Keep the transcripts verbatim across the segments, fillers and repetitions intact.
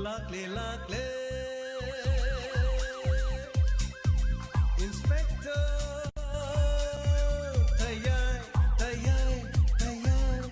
ꯂꯥꯛꯂꯦ, ꯂꯥꯛꯂꯦ꯫ Inspector ꯇꯌꯥꯏ, ꯇꯌꯥꯏ, ꯇꯌꯥꯏ꯫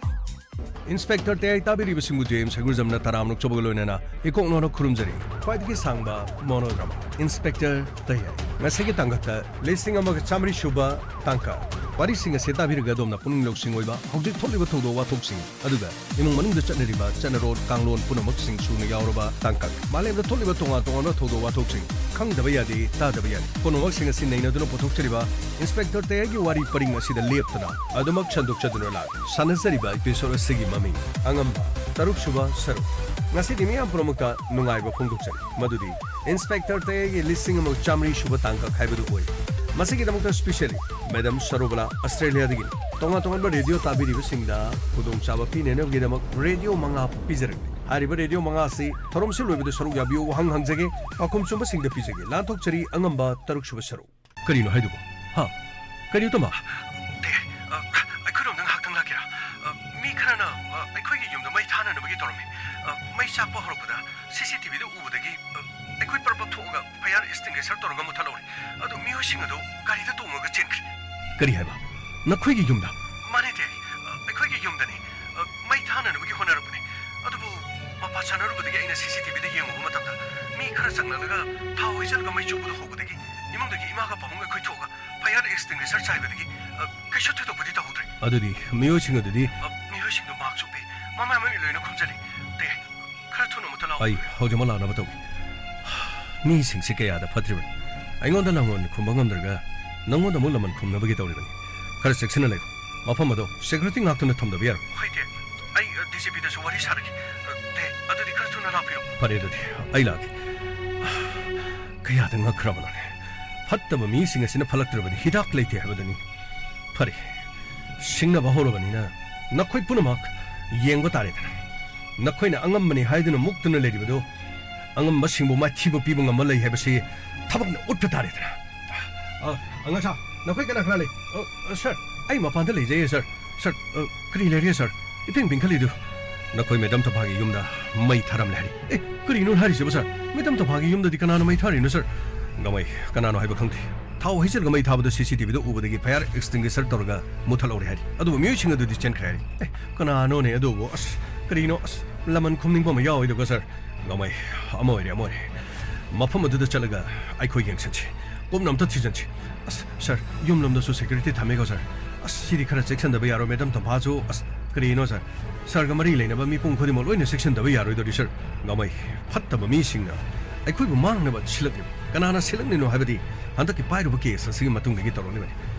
Inspector ꯇꯌꯥꯏ ꯇꯥꯕꯤꯔꯤꯕꯁꯤꯡꯕꯨ James ꯍꯩꯒ꯭ꯔꯨꯖꯝꯅ ꯇꯔꯥꯝꯅ ꯑꯣꯛꯆꯕꯒ ꯂꯣꯏꯅꯅ ꯏꯀꯣꯛ ꯅꯧꯅ ꯈꯨꯔꯨꯝꯖꯔꯤ꯫ ꯈ꯭ꯋꯥꯏꯗꯒꯤ ꯁꯥꯡꯕ monodrama Inspector ꯇꯌꯥꯏ꯫ ꯉꯁꯤꯒꯤ ꯇꯥꯡꯀꯛꯇ ꯂꯤꯁꯤꯡ ꯑꯃꯒ ꯆꯥꯃꯔꯤ ꯁꯨꯕ ꯇꯥꯡꯀꯛ꯫ ꯋꯥꯔꯤꯁꯤꯡ ꯑꯁꯤ ꯇꯥꯕꯤꯔꯒ ꯑꯗꯣꯝꯅ ꯄꯨꯛꯅꯤꯡ ꯂꯧꯁꯤꯡ ꯑꯣꯏꯕ ꯍꯧꯖꯤꯛ ꯊꯣꯛꯂꯤꯕ ꯊꯧꯗꯣꯛ ꯋꯥꯊꯣꯛꯁꯤꯡ, ꯑꯗꯨꯒ ꯏꯃꯨꯡ ꯃꯅꯨꯡꯗ ꯆꯠꯅꯔꯤꯕ ꯆꯠꯅꯔꯣꯜ ꯀꯥꯡꯂꯣꯟ ꯄꯨꯝꯅꯃꯛꯁꯤꯡ ꯁꯨꯅ ꯌꯥꯎꯔꯕ ꯇꯥꯡꯀꯛ꯫ ꯃꯥꯂꯦꯝꯗ ꯊꯣꯛꯂꯤꯕ ꯇꯣꯉꯥꯟ ꯇꯣꯉꯥꯟꯕ ꯊꯧꯗꯣꯛ ꯋꯥꯊꯣꯛꯁꯤꯡ, ꯈꯪꯗꯕ ꯌꯥꯗꯦ, ꯇꯥꯗꯕ ꯌꯥꯗꯦ, ꯄꯨꯝꯅꯃꯛꯁꯤꯡ ꯑꯁꯤ ꯅꯩꯅꯗꯨꯅ ꯄꯨꯊꯣꯛꯆꯔꯤꯕ Inspector ꯇꯌꯥꯏꯒꯤ ꯋꯥꯔꯤ ꯄꯔꯤꯡ ꯑꯁꯤꯗ ꯂꯦꯞꯇꯅ ꯑꯗꯨꯃꯛ ꯁꯟꯗꯣꯛꯆꯗꯨꯅ ꯂꯥꯛꯂꯤ꯫ ꯁꯥꯟꯅꯖꯔꯤꯕ episode ꯑꯁꯤꯒꯤ ꯃꯃꯤꯡ ꯑꯉꯝꯕ, ꯇꯔꯨꯛ ꯁꯨꯕ ꯁꯔꯨꯛ꯫ ꯉꯁꯤꯗꯤ ꯃꯤꯌꯥꯝ ꯄꯨꯝꯅꯃꯛꯇ ꯅꯨꯡꯉꯥꯏꯕ ꯐꯣꯡꯗꯣꯛꯆꯔꯤ꯫ ꯃꯗꯨꯗꯤ Inspector ꯇꯌꯥꯏꯒꯤ ꯂꯤꯁꯤꯡ ꯑꯃꯒ ꯆꯥꯃꯔꯤ ꯁꯨꯕ ꯇꯥꯡꯀꯛ ꯍꯥꯏꯕꯗꯨ ꯑꯣꯏ꯫ ꯃꯁꯤꯒꯤꯗꯃꯛꯇ specially Madam ꯁꯔꯣꯕꯂꯥ ꯑꯁꯇ꯭ꯔꯦꯂꯤꯌꯥꯗꯒꯤꯅꯤ꯫ ꯇꯣꯉꯥꯟ ꯇꯣꯉꯥꯟꯕ ꯔꯦꯗꯤꯑꯣ ꯇꯥꯕꯤꯔꯤꯕꯁꯤꯡꯗ ꯈꯨꯗꯣꯡꯆꯥꯕ ꯄꯤꯅꯅꯕꯒꯤꯗꯃꯛ ꯔꯦꯗꯤꯑꯣ ꯃꯉꯥ ꯄꯤꯖꯔꯛꯂꯤ꯫ ꯍꯥꯏꯔꯤꯕ ꯔꯦꯗꯤꯑꯣ ꯃꯉꯥ ꯑꯁꯤ ꯊꯧꯔꯝꯁꯤ ꯂꯣꯏꯕꯗ ꯁꯔꯨꯛ ꯌꯥꯕꯤꯌꯨ ꯋꯥꯍꯪ ꯍꯪꯖꯒꯦ꯫ ꯄꯥꯎꯈꯨꯝ ꯆꯨꯝꯕꯁꯤꯡꯗ ꯄꯤꯖꯒꯦ꯫ ꯂꯥꯟꯊꯣꯛꯆꯔꯤ ꯑꯉꯝꯕ ꯇꯔꯨꯛ ꯁꯨꯕ ꯁꯔꯨꯛ꯫ ꯀꯔꯤꯅꯣ ꯍꯥꯏꯗꯨꯕꯨ? ꯍꯥ? ꯀꯔꯤ ꯎꯇꯃ? ꯗꯦ, ꯑ, ꯑꯩꯈꯣꯏꯔꯣꯝꯗ ꯉꯥꯏꯍꯥꯛꯇꯪ ꯂꯥꯛꯀꯦꯔꯥ? ꯑ, ꯃꯤ ꯈꯔꯅ, ꯑ, ꯑꯩꯈꯣꯏꯒꯤ ꯌꯨꯝꯗ ꯃꯩ ꯊꯥꯅꯅꯕꯒꯤ ꯇꯧꯔꯝꯃꯤ꯫ ꯑ, ꯃꯩ ꯆꯥꯛꯄ ꯍꯧꯔꯛꯄꯗ ꯁꯤ ꯁꯤ ꯇꯤ ꯚꯤꯗ ꯎꯕꯗꯒꯤ, ꯑ, ꯑꯩꯈꯣꯏ ꯄꯔꯞ ꯄꯔꯞ ꯊꯣꯛꯑꯒ fire extinguisher ꯇꯧꯔꯒ ꯃꯨꯠꯊꯠꯍꯧꯔꯦ꯫ ꯑꯗꯨ ꯃꯤꯑꯣꯏꯁꯤꯡ ꯑꯗꯨ ꯒꯥꯔꯤꯗ ꯇꯣꯡꯉꯒ ꯆꯦꯟꯈ꯭ꯔꯦ꯫ ꯀꯔꯤ ꯍꯥꯏꯕ? ꯅꯈꯣꯏꯒꯤ ꯌꯨꯝꯗ? ꯃꯥꯅꯦ ꯗꯦ, ꯑ, ꯑꯩꯈꯣꯏꯒꯤ ꯌꯨꯝꯗꯅꯤ꯫ ꯑ, ꯃꯩ ꯊꯥꯅꯅꯕꯒꯤ ꯍꯣꯠꯅꯔꯛꯄꯅꯦ꯫ ꯑꯗꯨꯕꯨ ꯃꯄꯥ ꯆꯥꯅꯔꯨꯕꯗꯒꯤ ꯑꯩꯅ ꯁꯤ ꯁꯤ ꯇꯤ ꯚꯤꯗ ꯌꯦꯡꯉꯨꯕ ꯃꯇꯝꯗ ꯃꯤ ꯈꯔ ꯆꯪꯅꯔꯒ ꯊꯥꯎ ꯍꯩꯖꯤꯜꯂꯒ ꯃꯩ ꯆꯨꯕꯗꯨ ꯍꯧꯕꯗꯒꯤ ꯏꯃꯨꯡꯗꯒꯤ ꯏꯃꯥꯒ ꯄꯥꯕꯨꯡ ꯑꯩꯈꯣꯏ ꯊꯣꯛꯑꯒ fire extinguisher ꯆꯥꯏꯕꯗꯒꯤ, ꯑ, ꯀꯩꯁꯨ ꯊꯣꯏꯗꯣꯛꯄꯗꯤ ꯇꯧꯍꯧꯗ꯭ꯔꯦ꯫ ꯑꯗꯨꯗꯤ ꯃꯤꯑꯣꯏꯁꯤꯡ ꯑꯗꯨꯗꯤ? ꯑ, ꯃꯤꯑꯣꯏꯁꯤꯡꯗꯨ mask ꯎꯞꯄꯤ, ꯃꯃꯥꯏ ꯃꯃꯤꯠ ꯂꯣꯏꯅ ꯈꯨꯝꯖꯤꯜꯂꯤ꯫ ꯗꯦ, ꯈꯔ ꯊꯨꯅ ꯑꯃꯨꯛꯇ ꯂꯥꯛꯑꯣ꯫ ꯑꯩ ꯍꯧꯖꯤꯛꯃꯛ ꯂꯥꯛꯅꯕ ꯇꯧꯒꯦ꯫ ꯃꯤꯁꯤꯡꯁꯦ ꯀꯌꯥꯗ ꯐꯠꯇ꯭ꯔꯤꯕꯅꯤ꯫ ꯑꯩꯉꯣꯟꯗ ꯂꯃꯟ ꯈꯨꯝꯕ ꯉꯝꯗ꯭ꯔꯒ ꯅꯪꯉꯣꯟꯗ ꯑꯃꯨꯛ ꯂꯃꯟ ꯈꯨꯝꯅꯕꯒꯤ ꯇꯧꯔꯤꯕꯅꯤ꯫ ꯈꯔ ꯆꯦꯛꯁꯤꯟꯅ ꯂꯩꯌꯨ꯫ ꯃꯐꯝ ꯑꯗꯣ security ꯉꯥꯛꯇꯨꯅ ꯊꯝꯗꯕ ꯌꯥꯔꯣꯏ꯫ ꯍꯣꯏ ꯗꯦ, ꯑꯩ, ꯑ, ꯗꯤ ꯖꯤ ꯄꯤꯗꯁꯨ ꯋꯥꯔꯤ ꯁꯥꯔꯒꯦ꯫ ꯑ, ꯗꯦ, ꯑꯗꯨꯗꯤ ꯈꯔ ꯊꯨꯅ ꯂꯥꯛꯄꯤꯔꯣ꯫ ꯐꯔꯦ ꯑꯗꯨꯗꯤ, ꯑꯩ ꯂꯥꯛꯀꯦ꯫ ꯀꯌꯥꯗ ꯉꯛꯈ꯭ꯔꯕꯅꯣꯅꯦ꯫ ꯐꯠꯇꯕ ꯃꯤꯁꯤꯡ ꯑꯁꯤꯅ ꯐꯠꯂꯛꯇ꯭ꯔꯕꯗꯤ ꯍꯤꯗꯥꯛ ꯂꯩꯇꯦ ꯍꯥꯏꯕꯗꯨꯅꯤ꯫ ꯐꯔꯦ, ꯁꯤꯡꯅꯕ ꯍꯧꯔꯕꯅꯤꯅ ꯅꯈꯣꯏ ꯄꯨꯝꯅꯃꯛ ꯌꯦꯡꯕ ꯇꯥꯔꯦꯗꯅ꯫ ꯅꯈꯣꯏꯅ ꯑꯉꯝꯕꯅꯤ ꯍꯥꯏꯗꯨꯅ ꯃꯨꯛꯇꯨꯅ ꯂꯩꯔꯤꯕꯗꯨ ꯑꯉꯝꯕꯁꯤꯡꯕꯨ ꯃꯥꯏꯊꯤꯕ ꯄꯤꯕ ꯉꯝꯕ ꯂꯩ ꯍꯥꯏꯕꯁꯤ ꯊꯕꯛꯅ ꯎꯠꯄ ꯇꯥꯔꯦꯗꯅ꯫ ꯑ, ꯑꯉꯥꯡꯁꯥ, ꯅꯈꯣꯏ ꯀꯅꯥ ꯀꯅꯥ ꯂꯩ? ꯑ, ꯑ, ꯁꯥꯔ, ꯑꯩ ꯃꯄꯥꯟꯗ ꯂꯩꯖꯩꯌꯦ, ꯁꯥꯔ꯫ ꯁꯥꯔ, ꯑ, ꯀꯔꯤ ꯂꯩꯔꯦ, ꯁꯥꯔ? ꯏꯄꯤꯡ ꯄꯤꯡꯈꯠꯂꯤꯗꯨ? ꯅꯈꯣꯏ ꯃꯦꯗꯥꯝ ꯇꯝꯐꯥꯒꯤ ꯌꯨꯝꯗ ꯃꯩ ꯊꯥꯔꯝꯂꯦ ꯍꯥꯏꯔꯤ꯫ ꯑꯦ, ꯀꯔꯤꯅꯣ ꯍꯥꯏꯔꯤꯁꯤꯕꯨ, ꯁꯥꯔ? ꯃꯦꯗꯥꯝ ꯇꯝꯐꯥꯒꯤ ꯌꯨꯝꯗꯗꯤ ꯀꯅꯥꯅ ꯃꯩ ꯊꯥꯔꯤꯅꯣ, ꯁꯥꯔ? ꯒꯃꯩ, ꯀꯅꯥꯅꯣ ꯍꯥꯏꯕ ꯈꯪꯗꯦ꯫ ꯊꯥꯎ ꯍꯩꯖꯤꯜꯂꯒ ꯃꯩ ꯊꯥꯕꯗ ꯁꯤ ꯁꯤ ꯇꯤ ꯚꯤꯗ ꯎꯕꯗꯒꯤ fire extinguisher ꯇꯧꯔꯒ ꯃꯨꯠꯊꯠꯍꯧꯔꯦ ꯍꯥꯏꯔꯤ꯫ ꯑꯗꯨꯕꯨ ꯃꯤꯑꯣꯏꯁꯤꯡ ꯑꯗꯨꯗꯤ ꯆꯦꯟꯈ꯭ꯔꯦ ꯍꯥꯏꯔꯤ꯫ ꯑꯦ, ꯀꯅꯥꯅꯣꯅꯦ ꯑꯗꯨꯕꯨ? ꯑꯁ, ꯀꯔꯤꯅꯣ? ꯑꯁ, ꯂꯃꯟ ꯈꯨꯝꯅꯤꯡꯕ ꯑꯃ ꯌꯥꯎꯋꯤꯗꯀꯣ, ꯁꯥꯔ꯫ ꯒꯃꯩ, ꯑꯃ ꯑꯣꯏꯔꯦ, ꯑꯃ ꯑꯣꯏꯔꯦ꯫ ꯃꯐꯝ ꯑꯗꯨꯗ ꯆꯠꯂꯒ ꯑꯩꯈꯣꯏ ꯌꯦꯡꯁꯤꯟꯁꯤ꯫ ꯀꯨꯞꯅ ꯑꯝꯇ ꯊꯤꯖꯤꯟꯁꯤ꯫ ꯑꯁ, ꯁꯥꯔ, ꯌꯨꯝ ꯂꯣꯝꯗꯁꯨ security ꯊꯝꯃꯦꯀꯣ, ꯁꯥꯔ? ꯑꯁ, ꯁꯤꯗꯤ ꯈꯔ ꯆꯦꯛꯁꯤꯟꯗꯕ ꯌꯥꯔꯣꯏ, ꯃꯦꯗꯥꯝ ꯇꯝꯐꯥꯁꯨ꯫ ꯑꯁ, ꯀꯔꯤꯅꯣ, ꯁꯥꯔ? ꯁꯥꯔꯒ ꯃꯔꯤ ꯂꯩꯅꯕ ꯃꯤꯄꯨꯝ ꯈꯨꯗꯤꯡꯃꯛ ꯂꯣꯏꯅ ꯆꯦꯛꯁꯤꯟꯗꯕ ꯌꯥꯔꯣꯏꯗꯧꯔꯤ, ꯁꯥꯔ꯫ ꯒꯃꯩ, ꯐꯠꯇꯕ ꯃꯤꯁꯤꯡꯅ ꯑꯩꯈꯣꯏꯕꯨ ꯃꯥꯡꯅꯕ ꯁꯤꯜꯂꯛꯂꯤꯕ꯫ ꯀꯅꯥꯅ ꯁꯤꯜꯂꯛꯂꯤꯅꯣ ꯍꯥꯏꯕꯗꯤ ꯍꯟꯗꯛꯀꯤ ꯄꯥꯏꯔꯨꯕ case ꯑꯁꯤꯒꯤ ꯃꯇꯨꯡꯗꯒꯤ ꯇꯧꯔꯛꯂꯤꯕꯅꯤ꯫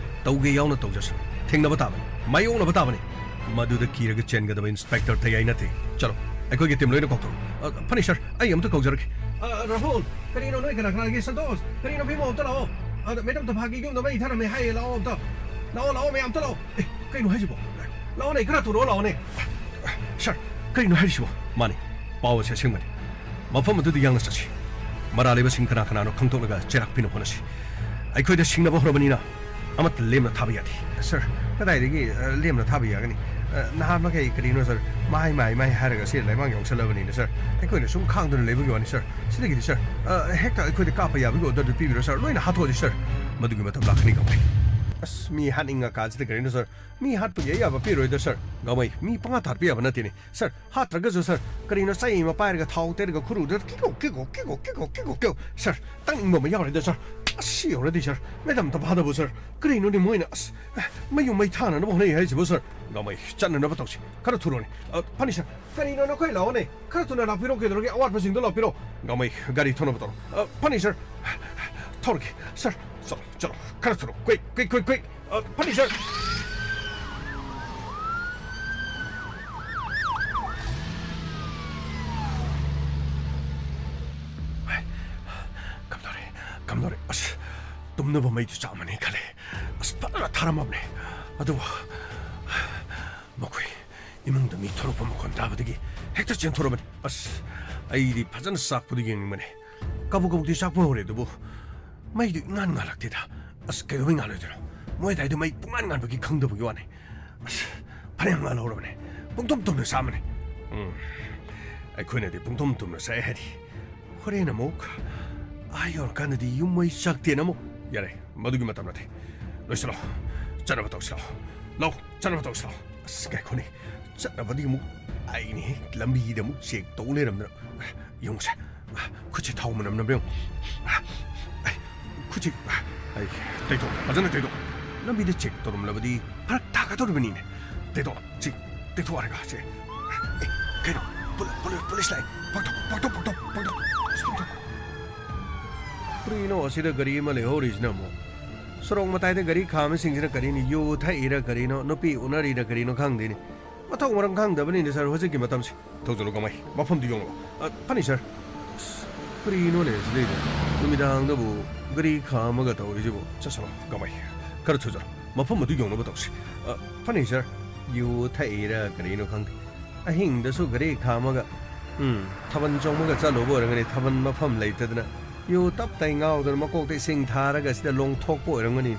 ꯇꯧꯒꯦ ꯌꯥꯎꯅ ꯇꯧꯖꯁꯅꯨ꯫ ꯊꯦꯡꯅꯕ ꯇꯥꯕꯅꯤ꯫ ꯃꯥꯌꯣꯛꯅꯕ ꯇꯥꯕꯅꯤ꯫ ꯃꯗꯨꯗ ꯀꯤꯔꯒ ꯆꯦꯟꯒꯗꯕ ꯏꯟꯁꯄꯦꯛꯇꯔ ꯇꯌꯥꯏ ꯅꯠꯇꯦ꯫ ꯆꯠꯂꯣ, ꯑꯩꯈꯣꯏꯒꯤ ꯇꯤꯝ ꯂꯣꯏꯅ ꯀꯧꯊꯣꯔꯛꯎ꯫ ꯑ, ꯐꯅꯤ, ꯁꯥꯔ, ꯑꯩ ꯑꯝꯇ ꯀꯧꯖꯔꯛꯀꯦ꯫ ꯑ, ꯔꯥꯍꯨꯜ, ꯀꯔꯤꯅꯣ ꯅꯣꯏ ꯀꯅꯥ ꯀꯅꯥꯒꯤ? ꯁꯟꯇꯣꯁ, ꯀꯔꯤꯅꯣ ꯚꯤꯃꯣ, ꯑꯝꯇ ꯂꯥꯛꯑꯣ꯫ ꯑꯗ ꯃꯦꯗꯥꯝ ꯇꯝꯐꯥꯒꯤ ꯌꯨꯝꯗ ꯃꯩ ꯊꯥꯔꯝꯃꯦ ꯍꯥꯏꯌꯦ, ꯂꯥꯛꯑꯣ ꯑꯝꯇ꯫ ꯂꯥꯛꯑꯣ, ꯂꯥꯛꯑꯣ, ꯃꯌꯥꯝ ꯑꯝꯇ ꯂꯥꯛꯑꯣ꯫ ꯑꯦ, ꯀꯩꯅꯣ ꯍꯥꯏꯁꯤꯕꯣ? ꯂꯥꯛꯑꯣꯅꯦ, ꯈꯔ ꯊꯨꯔꯛꯑꯣ, ꯂꯥꯛꯑꯣꯅꯦ꯫ ꯁꯥꯔ, ꯀꯔꯤꯅꯣ ꯍꯥꯏꯔꯤꯁꯤꯕꯣ? ꯃꯥꯅꯤ, ꯄꯥꯎ ꯑꯁꯤ ꯑꯁꯦꯡꯕꯅꯤ꯫ ꯃꯐꯝ ꯑꯗꯨꯗ ꯌꯥꯡꯅ ꯆꯠꯁꯤ꯫ ꯃꯔꯥꯜ ꯂꯩꯕꯁꯤꯡ ꯀꯅꯥ ꯀꯅꯥꯅꯣ ꯈꯪꯗꯣꯛꯂꯒ ꯆꯩꯔꯥꯛ ꯄꯤꯅꯕ ꯍꯣꯠꯅꯁꯤ꯫ ꯑꯩꯈꯣꯏꯗ ꯁꯤꯡꯅꯕ ꯍꯧꯔꯕꯅꯤꯅ ꯑꯃꯠꯇ ꯂꯦꯝꯅ ꯊꯥꯕ ꯌꯥꯗꯦ꯫ ꯁꯥꯔ, ꯀꯗꯥꯏꯗꯒꯤ, ꯑ, ꯂꯦꯝꯅ ꯊꯥꯕ ꯌꯥꯒꯅꯤ? ꯑ, ꯅꯍꯥꯟ ꯃꯈꯩ ꯀꯔꯤꯅꯣ, ꯁꯥꯔ? ꯃꯥꯏ, ꯃꯥꯏ, ꯃꯥꯏ ꯍꯥꯏꯔꯒ ꯁꯤ ꯂꯩꯃꯥꯡ ꯌꯧꯁꯜꯂꯕꯅꯤꯅ, ꯁꯥꯔ꯫ ꯑꯩꯈꯣꯏꯅ ꯁꯨꯝ ꯈꯥꯡꯗꯨꯅ ꯂꯩꯕꯒꯤ ꯋꯥꯅꯤ, ꯁꯥꯔ꯫ ꯁꯤꯗꯒꯤꯗꯤ, ꯁꯥꯔ, ꯑ, ꯍꯦꯛꯇ ꯑꯩꯈꯣꯏꯗ ꯀꯥꯞꯄ ꯌꯥꯕꯒꯤ order ꯗꯨ ꯄꯤꯕꯤꯔꯣ, ꯁꯥꯔ꯫ ꯂꯣꯏꯅ ꯍꯥꯠꯇꯣꯛꯑꯁꯤ, ꯁꯥꯔ꯫ ꯃꯗꯨꯒꯤ ꯃꯇꯝ ꯂꯥꯛꯀꯅꯤ, ꯒꯃꯩ꯫ ꯑꯁ, ꯃꯤ ꯍꯥꯠꯅꯤꯡꯉꯀꯥꯟꯁꯤꯗ ꯀꯔꯤꯅꯣ, ꯁꯥꯔ? ꯃꯤ ꯍꯥꯠꯄꯒꯤ ꯑꯌꯥꯕ ꯄꯤꯔꯣꯏꯗ, ꯁꯥꯔ꯫ ꯒꯃꯩ, ꯃꯤ ꯄꯪꯍꯥꯠ ꯍꯥꯠꯄ ꯌꯥꯕ ꯅꯠꯇꯦꯅꯦ, ꯁꯥꯔ꯫ ꯍꯥꯠꯇ꯭ꯔꯒꯁꯨ, ꯁꯥꯔ, ꯀꯔꯤꯅꯣ ꯆꯩ ꯑꯃ ꯄꯥꯏꯔꯒ ꯊꯥꯎ ꯇꯩꯔꯒ ꯈꯨꯔꯨꯗ ꯀꯤꯀꯣꯛ, ꯀꯤꯀꯣꯛ, ꯀꯤꯀꯣꯛ, ꯀꯤꯀꯣꯛ, ꯀꯤꯀꯣꯛ, ꯀꯤꯀꯣꯛ꯫ ꯁꯥꯔ, ꯇꯥꯅꯤꯡꯕ ꯑꯃ ꯌꯥꯎꯔꯦꯗ, ꯁꯥꯔ꯫ ꯑꯁ, ꯁꯤ ꯌꯧꯔꯗꯤ, ꯁꯥꯔ, ꯃꯦꯗꯥꯝ ꯇꯝꯐꯥꯗꯕꯨ, ꯁꯥꯔ, ꯀꯔꯤꯅꯣꯅꯦ ꯃꯣꯏꯅ, ꯑꯁ, ꯃꯌꯨꯝ ꯃꯩ ꯊꯥꯅꯅꯕ ꯍꯣꯠꯅꯩ ꯍꯥꯏꯁꯤꯕꯨ, ꯁꯥꯔ? ꯒꯃꯩ, ꯆꯠꯅꯅꯕ ꯇꯧꯁꯤ꯫ ꯈꯔ ꯊꯨꯔꯣꯅꯦ꯫ ꯑ, ꯐꯅꯤ, ꯁꯥꯔ꯫ ꯀꯔꯤꯅꯣ ꯅꯈꯣꯏ? ꯂꯥꯛꯑꯣꯅꯦ꯫ ꯈꯔ ꯊꯨꯅ ꯂꯥꯛꯄꯤꯔꯣ, ꯀꯩꯗꯧꯔꯒꯦ? ꯑꯋꯥꯠꯄꯁꯤꯡꯗꯣ ꯂꯥꯛꯄꯤꯔꯣ꯫ ꯒꯃꯩ, ꯒꯥꯔꯤ ꯊꯧꯅꯕ ꯇꯧꯔꯣ꯫ ꯑ, ꯐꯅꯤ, ꯁꯥꯔ꯫ ꯊꯧꯔꯒꯦ, ꯁꯥꯔ꯫ ꯆꯠꯂꯣ, ꯆꯠꯂꯣ꯫ ꯈꯔ ꯊꯨꯔꯣ꯫ Quick, quick, quick, quick꯫ ꯑ, ꯐꯅꯤ, ꯁꯥꯔ꯫ ꯀꯝꯗꯧꯔꯦ? ꯀꯝꯗꯧꯔꯦ? ꯑꯁ, ꯇꯨꯝꯅꯕ ꯃꯩꯗꯨ ꯆꯥꯝꯃꯅꯤ ꯈꯜꯂꯦ꯫ ꯑꯁ, ꯐꯖꯅ ꯊꯥꯔꯝꯃꯕꯅꯦ꯫ ꯑꯗꯨꯕꯨ ꯃꯈꯣꯏ ꯏꯃꯨꯡꯗ ꯃꯤ ꯊꯣꯔꯛꯄ ꯃꯈꯣꯟ ꯇꯥꯕꯗꯒꯤ ꯍꯦꯛꯇ ꯆꯦꯟꯊꯣꯔꯛꯑꯕꯅꯤ꯫ ꯑꯁ, ꯑꯩꯗꯤ ꯐꯖꯅ ꯆꯥꯛꯄꯗꯨ ꯌꯦꯡꯅꯤꯡꯕꯅꯦ꯫ ꯀꯕꯨꯛ ꯀꯕꯨꯛꯇꯤ ꯆꯥꯛꯄ ꯍꯧꯔꯦ, ꯑꯗꯨꯕꯨ ꯃꯩꯗꯨ ꯏꯉꯥꯟ ꯉꯥꯜꯂꯛꯇꯦꯗ꯫ ꯑꯁ, ꯀꯩꯗꯧꯕꯩ ꯉꯥꯜꯂꯣꯏꯗꯣꯏꯅꯣ? ꯃꯣꯏ ꯑꯗꯥꯏꯗꯣ ꯃꯩ ꯄꯨꯡꯉꯥꯟ ꯉꯥꯟꯕꯒꯤ ꯈꯪꯗꯕꯒꯤ ꯋꯥꯅꯤ꯫ ꯑꯁ, ꯐꯅꯌꯥꯝ ꯉꯥꯜꯍꯧꯔꯕꯅꯦ꯫ ꯄꯨꯡꯇꯨꯝ ꯇꯨꯝꯅ ꯆꯥꯝꯃꯅꯤ꯫ ꯎꯝ, ꯑꯩꯈꯣꯏꯅꯗꯤ ꯄꯨꯡꯇꯨꯝ ꯇꯨꯝꯅ ꯆꯥꯏ ꯍꯥꯏꯗꯤ꯫ ꯍꯣꯔꯦꯟ ꯑꯃꯨꯛ ꯑꯥ ꯌꯧꯔꯀꯥꯟꯗꯗꯤ ꯌꯨꯝ ꯃꯩ ꯆꯥꯛꯇꯦꯅ ꯑꯃꯨꯛ꯫ ꯌꯥꯔꯦ, ꯃꯗꯨꯒꯤ ꯃꯇꯝ ꯅꯠꯇꯦ꯫ ꯂꯣꯏꯁꯤꯜꯂꯣ, ꯆꯠꯅꯕ ꯇꯧꯁꯤꯜꯂꯣ꯫ ꯂꯧ, ꯆꯠꯅꯕ ꯇꯧꯁꯤꯜꯂꯣ꯫ ꯑꯁ, ꯉꯥꯏꯈꯣꯅꯦ, ꯆꯠꯅꯕꯗꯤ ꯑꯃꯨꯛ ꯑꯩꯅꯦ ꯂꯝꯕꯤꯗ ꯑꯃꯨꯛ ꯆꯦꯛ ꯇꯧ ꯂꯩꯔꯝꯗꯅ꯫ ꯌꯦꯡꯉꯨꯁꯦ, ꯈꯨꯠꯁꯦ ꯊꯥꯎ ꯃꯅꯝ ꯅꯝꯕ꯭ꯔꯥ ꯌꯦꯡꯉꯨ꯫ ꯑꯩ, ꯈꯨꯠꯁꯦ, ꯑꯩ, ꯇꯩꯊꯣꯛ, ꯐꯖꯅ ꯇꯩꯊꯣꯛ꯫ ꯂꯝꯕꯤꯗ ꯆꯦꯛ ꯇꯧꯔꯝꯂꯕꯗꯤ ꯐꯔꯛ ꯇꯥꯒꯗꯧꯔꯤꯕꯅꯤꯅꯦ꯫ ꯇꯩꯊꯣꯛ, ꯁꯤ, ꯇꯩꯊꯣꯛ ꯍꯥꯏꯔꯒ, ꯁꯦ꯫ ꯑꯦ, ꯀꯩꯅꯣ? ꯄꯨꯂꯤ-, ꯄꯨꯂꯤ-, ꯄꯨꯂꯤꯁ ꯂꯥꯛꯑꯦ꯫ ꯄꯥꯛꯊꯣꯛ, ꯄꯥꯛꯊꯣꯛ, ꯄꯥꯛꯊꯣꯛ, ꯄꯥꯛꯊꯣꯛ꯫ ꯑꯁ, ꯄꯥꯛꯊꯣꯛ꯫ ꯀꯔꯤꯅꯣ ꯑꯁꯤꯗ ꯒꯥꯔꯤ ꯑꯃ ꯂꯩꯍꯧꯔꯤꯁꯤꯅ ꯑꯃꯨꯛ? ꯁꯣꯔꯣꯛ ꯃꯇꯥꯏꯗ ꯒꯥꯔꯤ ꯈꯥꯝꯃꯤꯁꯤꯡꯁꯤꯅ ꯀꯔꯤꯅꯣ? ꯌꯨ ꯊꯛꯏꯔ ꯀꯔꯤꯅꯣ? ꯅꯨꯄꯤ ꯎꯅꯔꯤꯔ ꯀꯔꯤꯅꯣ ꯈꯪꯗꯦꯅꯦ꯫ ꯃꯊꯧ ꯃꯔꯝ ꯈꯪꯗꯕꯅꯤꯅꯦ, ꯁꯥꯔ, ꯍꯧꯖꯤꯛꯀꯤ ꯃꯇꯝꯁꯤ꯫ ꯊꯧꯖꯤꯜꯂꯨ ꯀꯃꯥꯏ? ꯃꯐꯝꯗꯨ ꯌꯧꯅꯕ꯫ ꯑ, ꯐꯅꯤ, ꯁꯥꯔ꯫ ꯑꯁ, ꯀꯔꯤꯅꯣꯅꯦ ꯁꯤꯗꯩꯗ? ꯅꯨꯃꯤꯗꯥꯡꯗꯕꯨ ꯒꯥꯔꯤ ꯈꯥꯝꯃꯒ ꯇꯧꯔꯤꯁꯤꯕꯨ? ꯆꯠꯁꯤꯜꯂꯣ ꯀꯃꯥꯏ? ꯈꯔ ꯊꯨꯖꯔꯣ꯫ ꯃꯐꯝ ꯑꯗꯨ ꯌꯧꯅꯕ ꯇꯧꯁꯤ꯫ ꯑ, ꯐꯅꯤ, ꯁꯥꯔ꯫ ꯌꯨ ꯊꯛꯏꯔ ꯀꯔꯤꯅꯣ ꯈꯪꯗꯦ꯫ ꯑꯍꯤꯡꯗꯁꯨ ꯒꯥꯔꯤ ꯈꯥꯝꯃꯒ, ꯎꯝ, ꯊꯥꯕꯜ ꯆꯣꯡꯕꯒ ꯆꯠꯂꯨꯕ ꯑꯣꯏꯔꯝꯒꯅꯤ, ꯊꯥꯕꯜ ꯃꯐꯝ ꯂꯩꯇꯗꯅ꯫ ꯌꯨ ꯇꯞ ꯇꯥꯏ ꯉꯥꯎꯗꯅ ꯃꯀꯣꯛꯇ ꯏꯁꯤꯡ ꯊꯥꯔꯒ ꯁꯤꯗ ꯂꯣꯡꯊꯣꯛꯄ ꯑꯣꯏꯔꯝꯒꯅꯤ꯫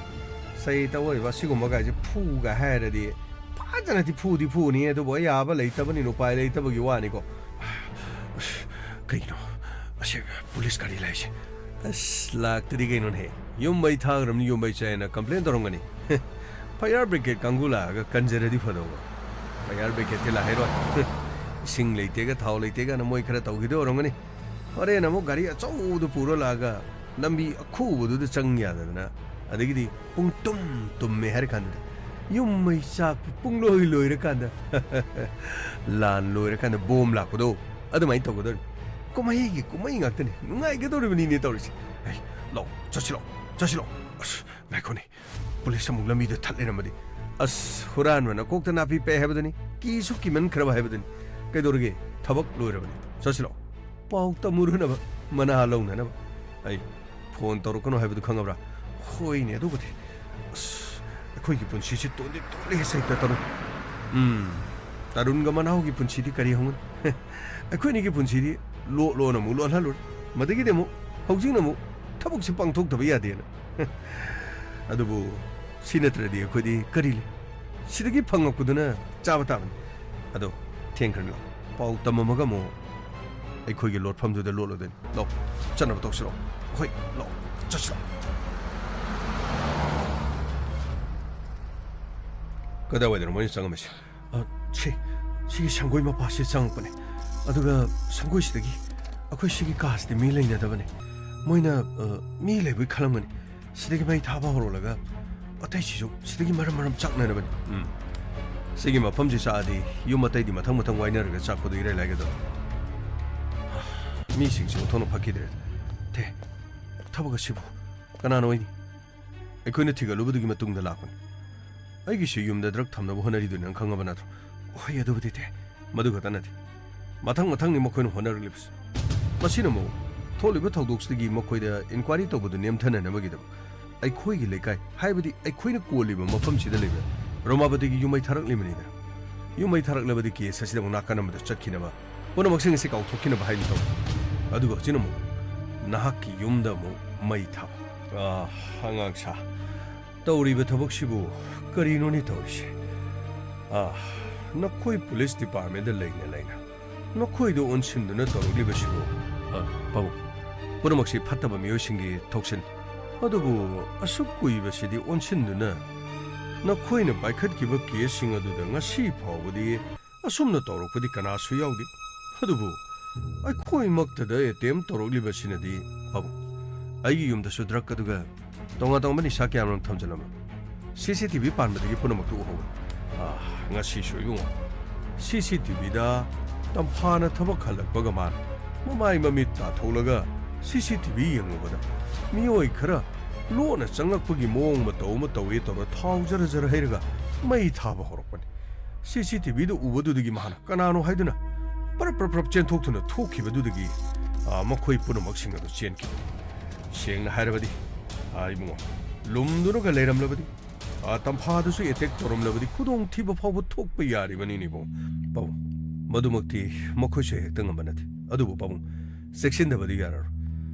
ꯆꯩ ꯇꯧꯔꯤꯕ ꯑꯁꯤꯒꯨꯝꯕ ꯀꯥꯏꯁꯦ ꯐꯨꯒ ꯍꯥꯏꯔꯗꯤ ꯐꯖꯅꯗꯤ ꯐꯨꯗꯤ ꯐꯨꯅꯤ, ꯑꯗꯨꯕꯨ ꯑꯌꯥꯕ ꯂꯩꯇꯕꯅꯤꯅ ꯎꯄꯥꯏ ꯂꯩꯇꯕꯒꯤ ꯋꯥꯅꯤꯀꯣ꯫ ꯑꯁ, ꯀꯩꯒꯤꯅꯣ ꯑꯁꯤ ꯄꯨꯂꯤꯁ ꯒꯥꯔꯤ ꯂꯥꯛꯏꯁꯦ? ꯑꯁ, ꯂꯥꯛꯇꯗꯤ ꯀꯩꯅꯣꯅꯦꯍꯦ, ꯌꯨꯝ ꯃꯩ ꯊꯥꯈ꯭ꯔꯕꯅꯤ, ꯌꯨꯝ ꯃꯩ ꯆꯥꯏꯅ ꯀꯝꯄ꯭ꯂꯦꯟ ꯇꯧꯔꯝꯒꯅꯤ꯫ ꯐꯥꯌꯔ ꯕ꯭ꯔꯤꯒꯦꯗ ꯀꯥꯡꯕꯨ ꯂꯥꯛꯑꯒ ꯀꯟꯖꯔꯗꯤ ꯐꯗꯧꯕ꯫ ꯐꯥꯌꯔ ꯕ꯭ꯔꯤꯒꯦꯗꯇꯤ ꯂꯥꯛꯍꯩꯔꯣꯏ꯫ ꯏꯁꯤꯡ ꯂꯩꯇꯦꯒ ꯊꯥꯎ ꯂꯩꯇꯦꯒꯅ ꯃꯣꯏ ꯈꯔ ꯇꯧꯈꯤꯗꯣꯏ ꯑꯣꯏꯔꯝꯒꯅꯤ꯫ ꯍꯣꯔꯦꯟ ꯑꯃꯨꯛ ꯒꯥꯔꯤ ꯑꯆꯧꯕꯗꯨ ꯄꯨꯔ ꯂꯥꯛꯑꯒ ꯂꯝꯕꯤ ꯑꯈꯨꯕꯗꯨꯗ ꯆꯪ ꯌꯥꯗꯗꯅ, ꯑꯗꯒꯤꯗꯤ ꯄꯨꯡ ꯇꯨꯝ ꯇꯨꯝꯃꯦ ꯍꯥꯏꯔ ꯀꯥꯟꯗꯨꯗ, ꯌꯨꯝ ꯃꯩ ꯆꯥꯛꯄ ꯄꯨꯡꯂꯣꯏ ꯂꯣꯏꯔꯀꯥꯟꯗ, ꯂꯥꯟ ꯂꯣꯏꯔꯀꯥꯟꯗ ꯕꯣꯝ ꯂꯥꯛꯄꯗꯣ, ꯑꯗꯨꯃꯥꯏꯅ ꯇꯧꯒꯗꯧꯔꯤꯕꯅꯤ꯫ ꯀꯨꯝꯍꯩꯒꯤ ꯀꯨꯝꯍꯩ ꯉꯥꯛꯇꯅꯤ, ꯅꯨꯡꯉꯥꯏꯒꯗꯧꯔꯤꯕꯅꯤꯅꯦ ꯇꯧꯔꯤꯁꯦ꯫ ꯑꯩ, ꯂꯥꯛꯑꯣ, ꯆꯠꯁꯤ ꯂꯥꯛꯑꯣ, ꯆꯠꯁꯤ ꯂꯥꯛꯑꯣ꯫ ꯑꯁ, ꯉꯥꯏꯈꯣꯅꯦ, ꯄꯨꯂꯤꯁ ꯑꯃꯨꯛ ꯂꯝꯕꯤꯗ ꯊꯠ ꯂꯩꯔꯝꯃꯗꯤ꯫ ꯑꯁ, ꯍꯨꯔꯥꯟꯕꯅ ꯀꯣꯛꯇ ꯅꯥꯄꯤ ꯄꯦꯛ ꯍꯥꯏꯕꯗꯨꯅꯤ, ꯀꯤꯁꯨ ꯀꯤꯃꯟꯈ꯭ꯔꯕ ꯍꯥꯏꯕꯗꯨꯅꯤ꯫ ꯀꯩꯗꯧꯔꯒꯦ? ꯊꯕꯛ ꯂꯣꯏꯔꯕꯅꯤ, ꯆꯠꯁꯤ ꯂꯥꯛꯑꯣ꯫ ꯄꯥꯎ ꯇꯝꯃꯨꯔꯨꯅꯕ, ꯃꯅꯥ ꯂꯧꯅꯅꯕ꯫ ꯑꯩ, ꯐꯣꯟ ꯇꯧꯔꯛꯀꯅꯨ ꯍꯥꯏꯕꯗꯨ ꯈꯪꯉꯕ꯭ꯔꯥ? ꯍꯣꯏꯅꯦ, ꯑꯗꯨꯕꯨꯗꯤ꯫ ꯑꯁ, ꯑꯩꯈꯣꯏꯒꯤ ꯄꯨꯟꯁꯤꯁꯤ ꯇꯣꯟꯗꯤ ꯇꯣꯜꯂꯤ, ꯁꯩꯇ ꯇꯔꯨꯛ꯫ ꯎꯝ, ꯇꯔꯨꯟꯒ ꯃꯅꯥꯎꯒꯤ ꯄꯨꯟꯁꯤꯗꯤ ꯀꯔꯤ ꯍꯧꯅꯤ? ꯑꯩꯈꯣꯏꯅꯤꯒꯤ ꯄꯨꯟꯁꯤꯗꯤ ꯂꯣ ꯂꯣꯅ ꯑꯃꯨꯛ ꯂꯣꯜꯍꯜꯂꯨꯔꯦ꯫ ꯃꯗꯒꯤꯗꯤ ꯑꯃꯨꯛ ꯍꯧꯖꯤꯛꯅ ꯑꯃꯨꯛ ꯊꯕꯛꯁꯤ ꯄꯥꯡꯊꯣꯛꯇꯕ ꯌꯥꯗꯦꯅ꯫ ꯑꯗꯨꯕꯨ ꯁꯤ ꯅꯠꯇ꯭ꯔꯗꯤ ꯑꯩꯈꯣꯏꯗꯤ ꯀꯔꯤ ꯂꯩ? ꯁꯤꯗꯒꯤ ꯐꯪꯉꯛꯄꯗꯨꯅ ꯆꯥꯕ ꯇꯥꯕꯅꯤ꯫ ꯑꯗꯣ ꯊꯦꯡꯈ꯭ꯔꯅꯤ, ꯂꯥꯛꯑꯣ꯫ ꯄꯥꯎ ꯇꯝꯃꯝꯃꯒ ꯑꯃꯨꯛ ꯑꯩꯈꯣꯏꯒꯤ ꯂꯣꯠꯐꯝꯗꯨꯗ ꯂꯣꯠꯂꯨꯗꯣꯏꯅꯤ꯫ ꯂꯥꯛꯑꯣ, ꯆꯠꯅꯕ ꯇꯧꯁꯤꯔꯣ? ꯍꯣꯏ, ꯂꯥꯛꯑꯣ, ꯆꯠꯁꯤꯔꯣ? ꯀꯗꯥꯏꯋꯥꯏꯗꯅꯣ ꯃꯣꯏꯅ ꯆꯪꯉꯝꯃꯤꯁꯦ? ꯑ, ꯁꯤ, ꯁꯤꯒꯤ ꯁꯪꯒꯣꯏ ꯃꯄꯥꯁꯤ ꯆꯪꯉꯛꯄꯅꯦ꯫ ꯑꯗꯨꯒ ꯁꯪꯒꯣꯏꯁꯤꯗꯒꯤ ꯑꯩꯈꯣꯏ ꯁꯤꯒꯤ ꯀꯥꯁꯤꯗꯤ ꯃꯤ ꯂꯩꯅꯗꯕꯅꯦ꯫ ꯃꯣꯏꯅ, ꯑ, ꯃꯤ ꯂꯩꯕꯩ ꯈꯜꯂꯝꯒꯅꯤ꯫ ꯁꯤꯗꯒꯤ ꯃꯩ ꯊꯥꯕ ꯍꯧꯔꯛꯂꯒ ꯑꯇꯩꯁꯤꯁꯨ ꯁꯤꯗꯒꯤ ꯃꯔꯝ ꯃꯔꯝ ꯆꯥꯛꯅꯅꯕꯅꯤ꯫ ꯎꯝ꯫ ꯁꯤꯒꯤ ꯃꯐꯝꯁꯤ ꯆꯥꯛꯑꯗꯤ ꯌꯨꯝ ꯑꯇꯩꯗꯤ ꯃꯊꯪ ꯃꯊꯪ ꯋꯥꯏꯅꯔꯒ ꯆꯥꯛꯄꯗꯨ ꯏꯔꯥꯏ ꯂꯥꯏꯒꯗꯕ꯫ ꯃꯤꯁꯤꯡꯁꯤ ꯑꯣꯟꯊꯣꯛꯅ ꯐꯠꯈꯤꯗ꯭ꯔꯦ꯫ ꯊꯦ, ꯊꯕꯛ ꯑꯁꯤꯕꯨ ꯀꯅꯥꯅ ꯑꯣꯏꯅꯤ? ꯑꯩꯈꯣꯏꯅ ꯊꯤꯒꯠꯂꯨꯕꯗꯨꯒꯤ ꯃꯇꯨꯡꯗ ꯂꯥꯛꯄꯅꯤ꯫ ꯑꯩꯒꯤꯁꯨ ꯌꯨꯝꯗ ꯗ꯭ꯔꯒ ꯊꯝꯅꯕ ꯍꯣꯠꯅꯔꯤꯗꯨ ꯅꯪ ꯈꯪꯉꯕ ꯅꯠꯇ꯭ꯔꯣ? ꯍꯣꯏ, ꯑꯗꯨꯕꯨꯗꯤ ꯊꯦ꯫ ꯃꯗꯨ ꯈꯛꯇ ꯅꯠꯇꯦ꯫ ꯃꯊꯪ ꯃꯊꯪꯅꯤ ꯃꯈꯣꯏꯅ ꯍꯣꯠꯅꯔꯛꯂꯤꯕꯁꯤ꯫ ꯃꯁꯤꯅ ꯑꯃꯨꯛ ꯊꯣꯛꯂꯤꯕ ꯊꯧꯗꯣꯛꯁꯤꯗꯒꯤ ꯃꯈꯣꯏꯗ ꯏꯟꯀ꯭ꯋꯥꯏꯔꯤ ꯇꯧꯕꯗꯨ ꯅꯦꯝꯊꯅꯅꯕꯒꯤꯗꯃꯛ ꯑꯩꯈꯣꯏꯒꯤ ꯂꯩꯀꯥꯏ, ꯍꯥꯏꯕꯗꯤ ꯑꯩꯈꯣꯏꯅ ꯀꯣꯜꯂꯤꯕ ꯃꯐꯝꯁꯤꯗ ꯂꯩꯕ ꯔꯣꯃꯥꯕꯇꯤꯒꯤ ꯌꯨꯝ ꯃꯩ ꯊꯥꯔꯛꯂꯤꯕꯅꯤꯗꯅ꯫ ꯌꯨꯝ ꯃꯩ ꯊꯥꯔꯛꯂꯕꯗꯤ ꯀꯦꯁ ꯑꯁꯤꯗ ꯑꯃꯨꯛ ꯅꯥꯀꯟ ꯑꯃꯗ ꯆꯠꯈꯤꯅꯕ, ꯄꯨꯝꯅꯃꯛꯁꯤꯡ ꯑꯁꯤ ꯀꯥꯎꯊꯣꯛꯈꯤꯅꯕ ꯍꯥꯏꯅ ꯇꯧꯏ꯫ ꯑꯗꯨꯒ ꯍꯧꯖꯤꯛꯅ ꯑꯃꯨꯛ ꯅꯍꯥꯛꯀꯤ ꯌꯨꯝꯗ ꯑꯃꯨꯛ ꯃꯩ ꯊꯥꯕ꯫ ꯑꯥ, ꯑꯉꯥꯡ ꯁꯥ, ꯇꯧꯔꯤꯕ ꯊꯕꯛꯁꯤꯕꯨ ꯀꯔꯤꯅꯣꯅꯦ ꯇꯧꯔꯤꯁꯦ? ꯑꯥ, ꯅꯈꯣꯏ ꯄꯨꯂꯤꯁ ꯗꯤꯄꯥꯔꯠꯃꯦꯟꯗ ꯂꯩꯅ ꯂꯩꯅ ꯅꯈꯣꯏꯗ ꯑꯣꯟꯁꯤꯟꯗꯨꯅ ꯇꯧꯔꯛꯂꯤꯕꯁꯤꯕꯨ? ꯑ, ꯄꯥꯕꯨꯡ, ꯄꯨꯝꯅꯃꯛꯁꯤ ꯐꯠꯇꯕ ꯃꯤꯑꯣꯏꯁꯤꯡꯒꯤ ꯊꯧꯁꯤꯜ꯫ ꯑꯗꯨꯕꯨ ꯑꯁꯨꯛ ꯀꯨꯏꯕꯁꯤꯗꯤ ꯑꯣꯟꯁꯤꯟꯗꯨꯅ ꯅꯈꯣꯏꯅ ꯄꯥꯏꯈꯠꯈꯤꯕ ꯀꯦꯁꯁꯤꯡ ꯑꯗꯨꯗ ꯉꯁꯤ ꯐꯥꯎꯕꯗꯤ ꯑꯁꯨꯝꯅ ꯇꯧꯔꯛꯄꯗꯤ ꯀꯅꯥꯁꯨ ꯌꯥꯎꯗꯦ꯫ ꯑꯗꯨꯕꯨ ꯑꯩꯈꯣꯏꯃꯛꯇꯗ ꯑꯦꯇꯦꯝ ꯇꯧꯔꯛꯂꯤꯕꯁꯤꯅꯗꯤ, ꯄꯥꯕꯨꯡ, ꯑꯩꯒꯤ ꯌꯨꯝꯗꯁꯨ ꯗ꯭ꯔꯒ ꯑꯗꯨꯒ ꯇꯣꯉꯥꯟ ꯇꯣꯉꯥꯟꯕ ꯅꯤꯁꯥ ꯀꯌꯥꯃꯔꯨꯝ ꯊꯝꯖꯤꯜꯂꯝꯃꯤ꯫ ꯁꯤ ꯁꯤ ꯇꯤ ꯚꯤ ꯄꯥꯟꯕꯗꯒꯤ ꯄꯨꯝꯅꯃꯛꯇꯨ ꯎꯍꯧꯏ꯫ ꯑꯥ, ꯉꯁꯤꯁꯨ ꯏꯕꯨꯡꯉꯣ, ꯁꯤ ꯁꯤ ꯇꯤ ꯚꯤꯗ ꯇꯝꯐꯥꯅ ꯊꯕꯛ ꯍꯜꯂꯛꯄꯒ ꯃꯥꯅ ꯃꯃꯥꯏ ꯃꯃꯤꯠ ꯇꯥꯊꯣꯛꯂꯒ ꯁꯤ ꯁꯤ ꯇꯤ ꯚꯤ ꯌꯦꯡꯂꯨꯕꯗ ꯃꯤꯑꯣꯏ ꯈꯔ ꯂꯣꯟꯅ ꯆꯪꯂꯛꯄꯒꯤ ꯃꯑꯣꯡ ꯃꯇꯧ ꯑꯃ ꯇꯧꯏ ꯇꯧꯔ ꯊꯥꯎ ꯖꯔ ꯖꯔ ꯍꯩꯔꯒ ꯃꯩ ꯊꯥꯕ ꯍꯧꯔꯛꯄꯅꯤ꯫ ꯁꯤ ꯁꯤ ꯇꯤ ꯚꯤꯗ ꯎꯕꯗꯨꯗꯒꯤ ꯃꯍꯥꯛꯅ ꯀꯅꯥꯅꯣ ꯍꯥꯏꯗꯨꯅ ꯄꯔꯞ ꯄꯔꯞ ꯄꯔꯞ ꯆꯦꯟꯊꯣꯛꯇꯨꯅ ꯊꯣꯛꯈꯤꯕꯗꯨꯗꯒꯤ, ꯑꯥ, ꯃꯈꯣꯏ ꯄꯨꯝꯅꯃꯛꯁꯤꯡ ꯑꯗꯨ ꯆꯦꯟꯈꯤ꯫ ꯁꯦꯡꯅ ꯍꯥꯏꯔꯕꯗꯤ, ꯑꯥ, ꯏꯕꯨꯡꯉꯣ, ꯂꯨꯝꯗꯨꯅꯒ ꯂꯩꯔꯝꯂꯕꯗꯤ, ꯑꯥ, ꯇꯝꯐꯥꯗꯁꯨ ꯑꯦꯇꯦꯛ ꯇꯧꯔꯝꯂꯕꯗꯤ ꯈꯨꯗꯣꯡꯊꯤꯕ ꯐꯥꯎꯕ ꯊꯣꯛꯄ ꯌꯥꯔꯤꯕꯅꯤꯅꯦ ꯏꯕꯨꯡꯉꯣ꯫ ꯄꯥꯕꯨꯡ, ꯃꯗꯨꯃꯛꯇꯤ ꯃꯈꯣꯏꯁꯨ ꯍꯦꯛꯇ ꯉꯝꯕ ꯅꯠꯇꯦ꯫ ꯑꯗꯨꯕꯨ ꯄꯥꯕꯨꯡ, ꯆꯦꯛꯁꯤꯟꯗꯕꯗꯤ ꯌꯥꯔꯔꯣꯏ꯫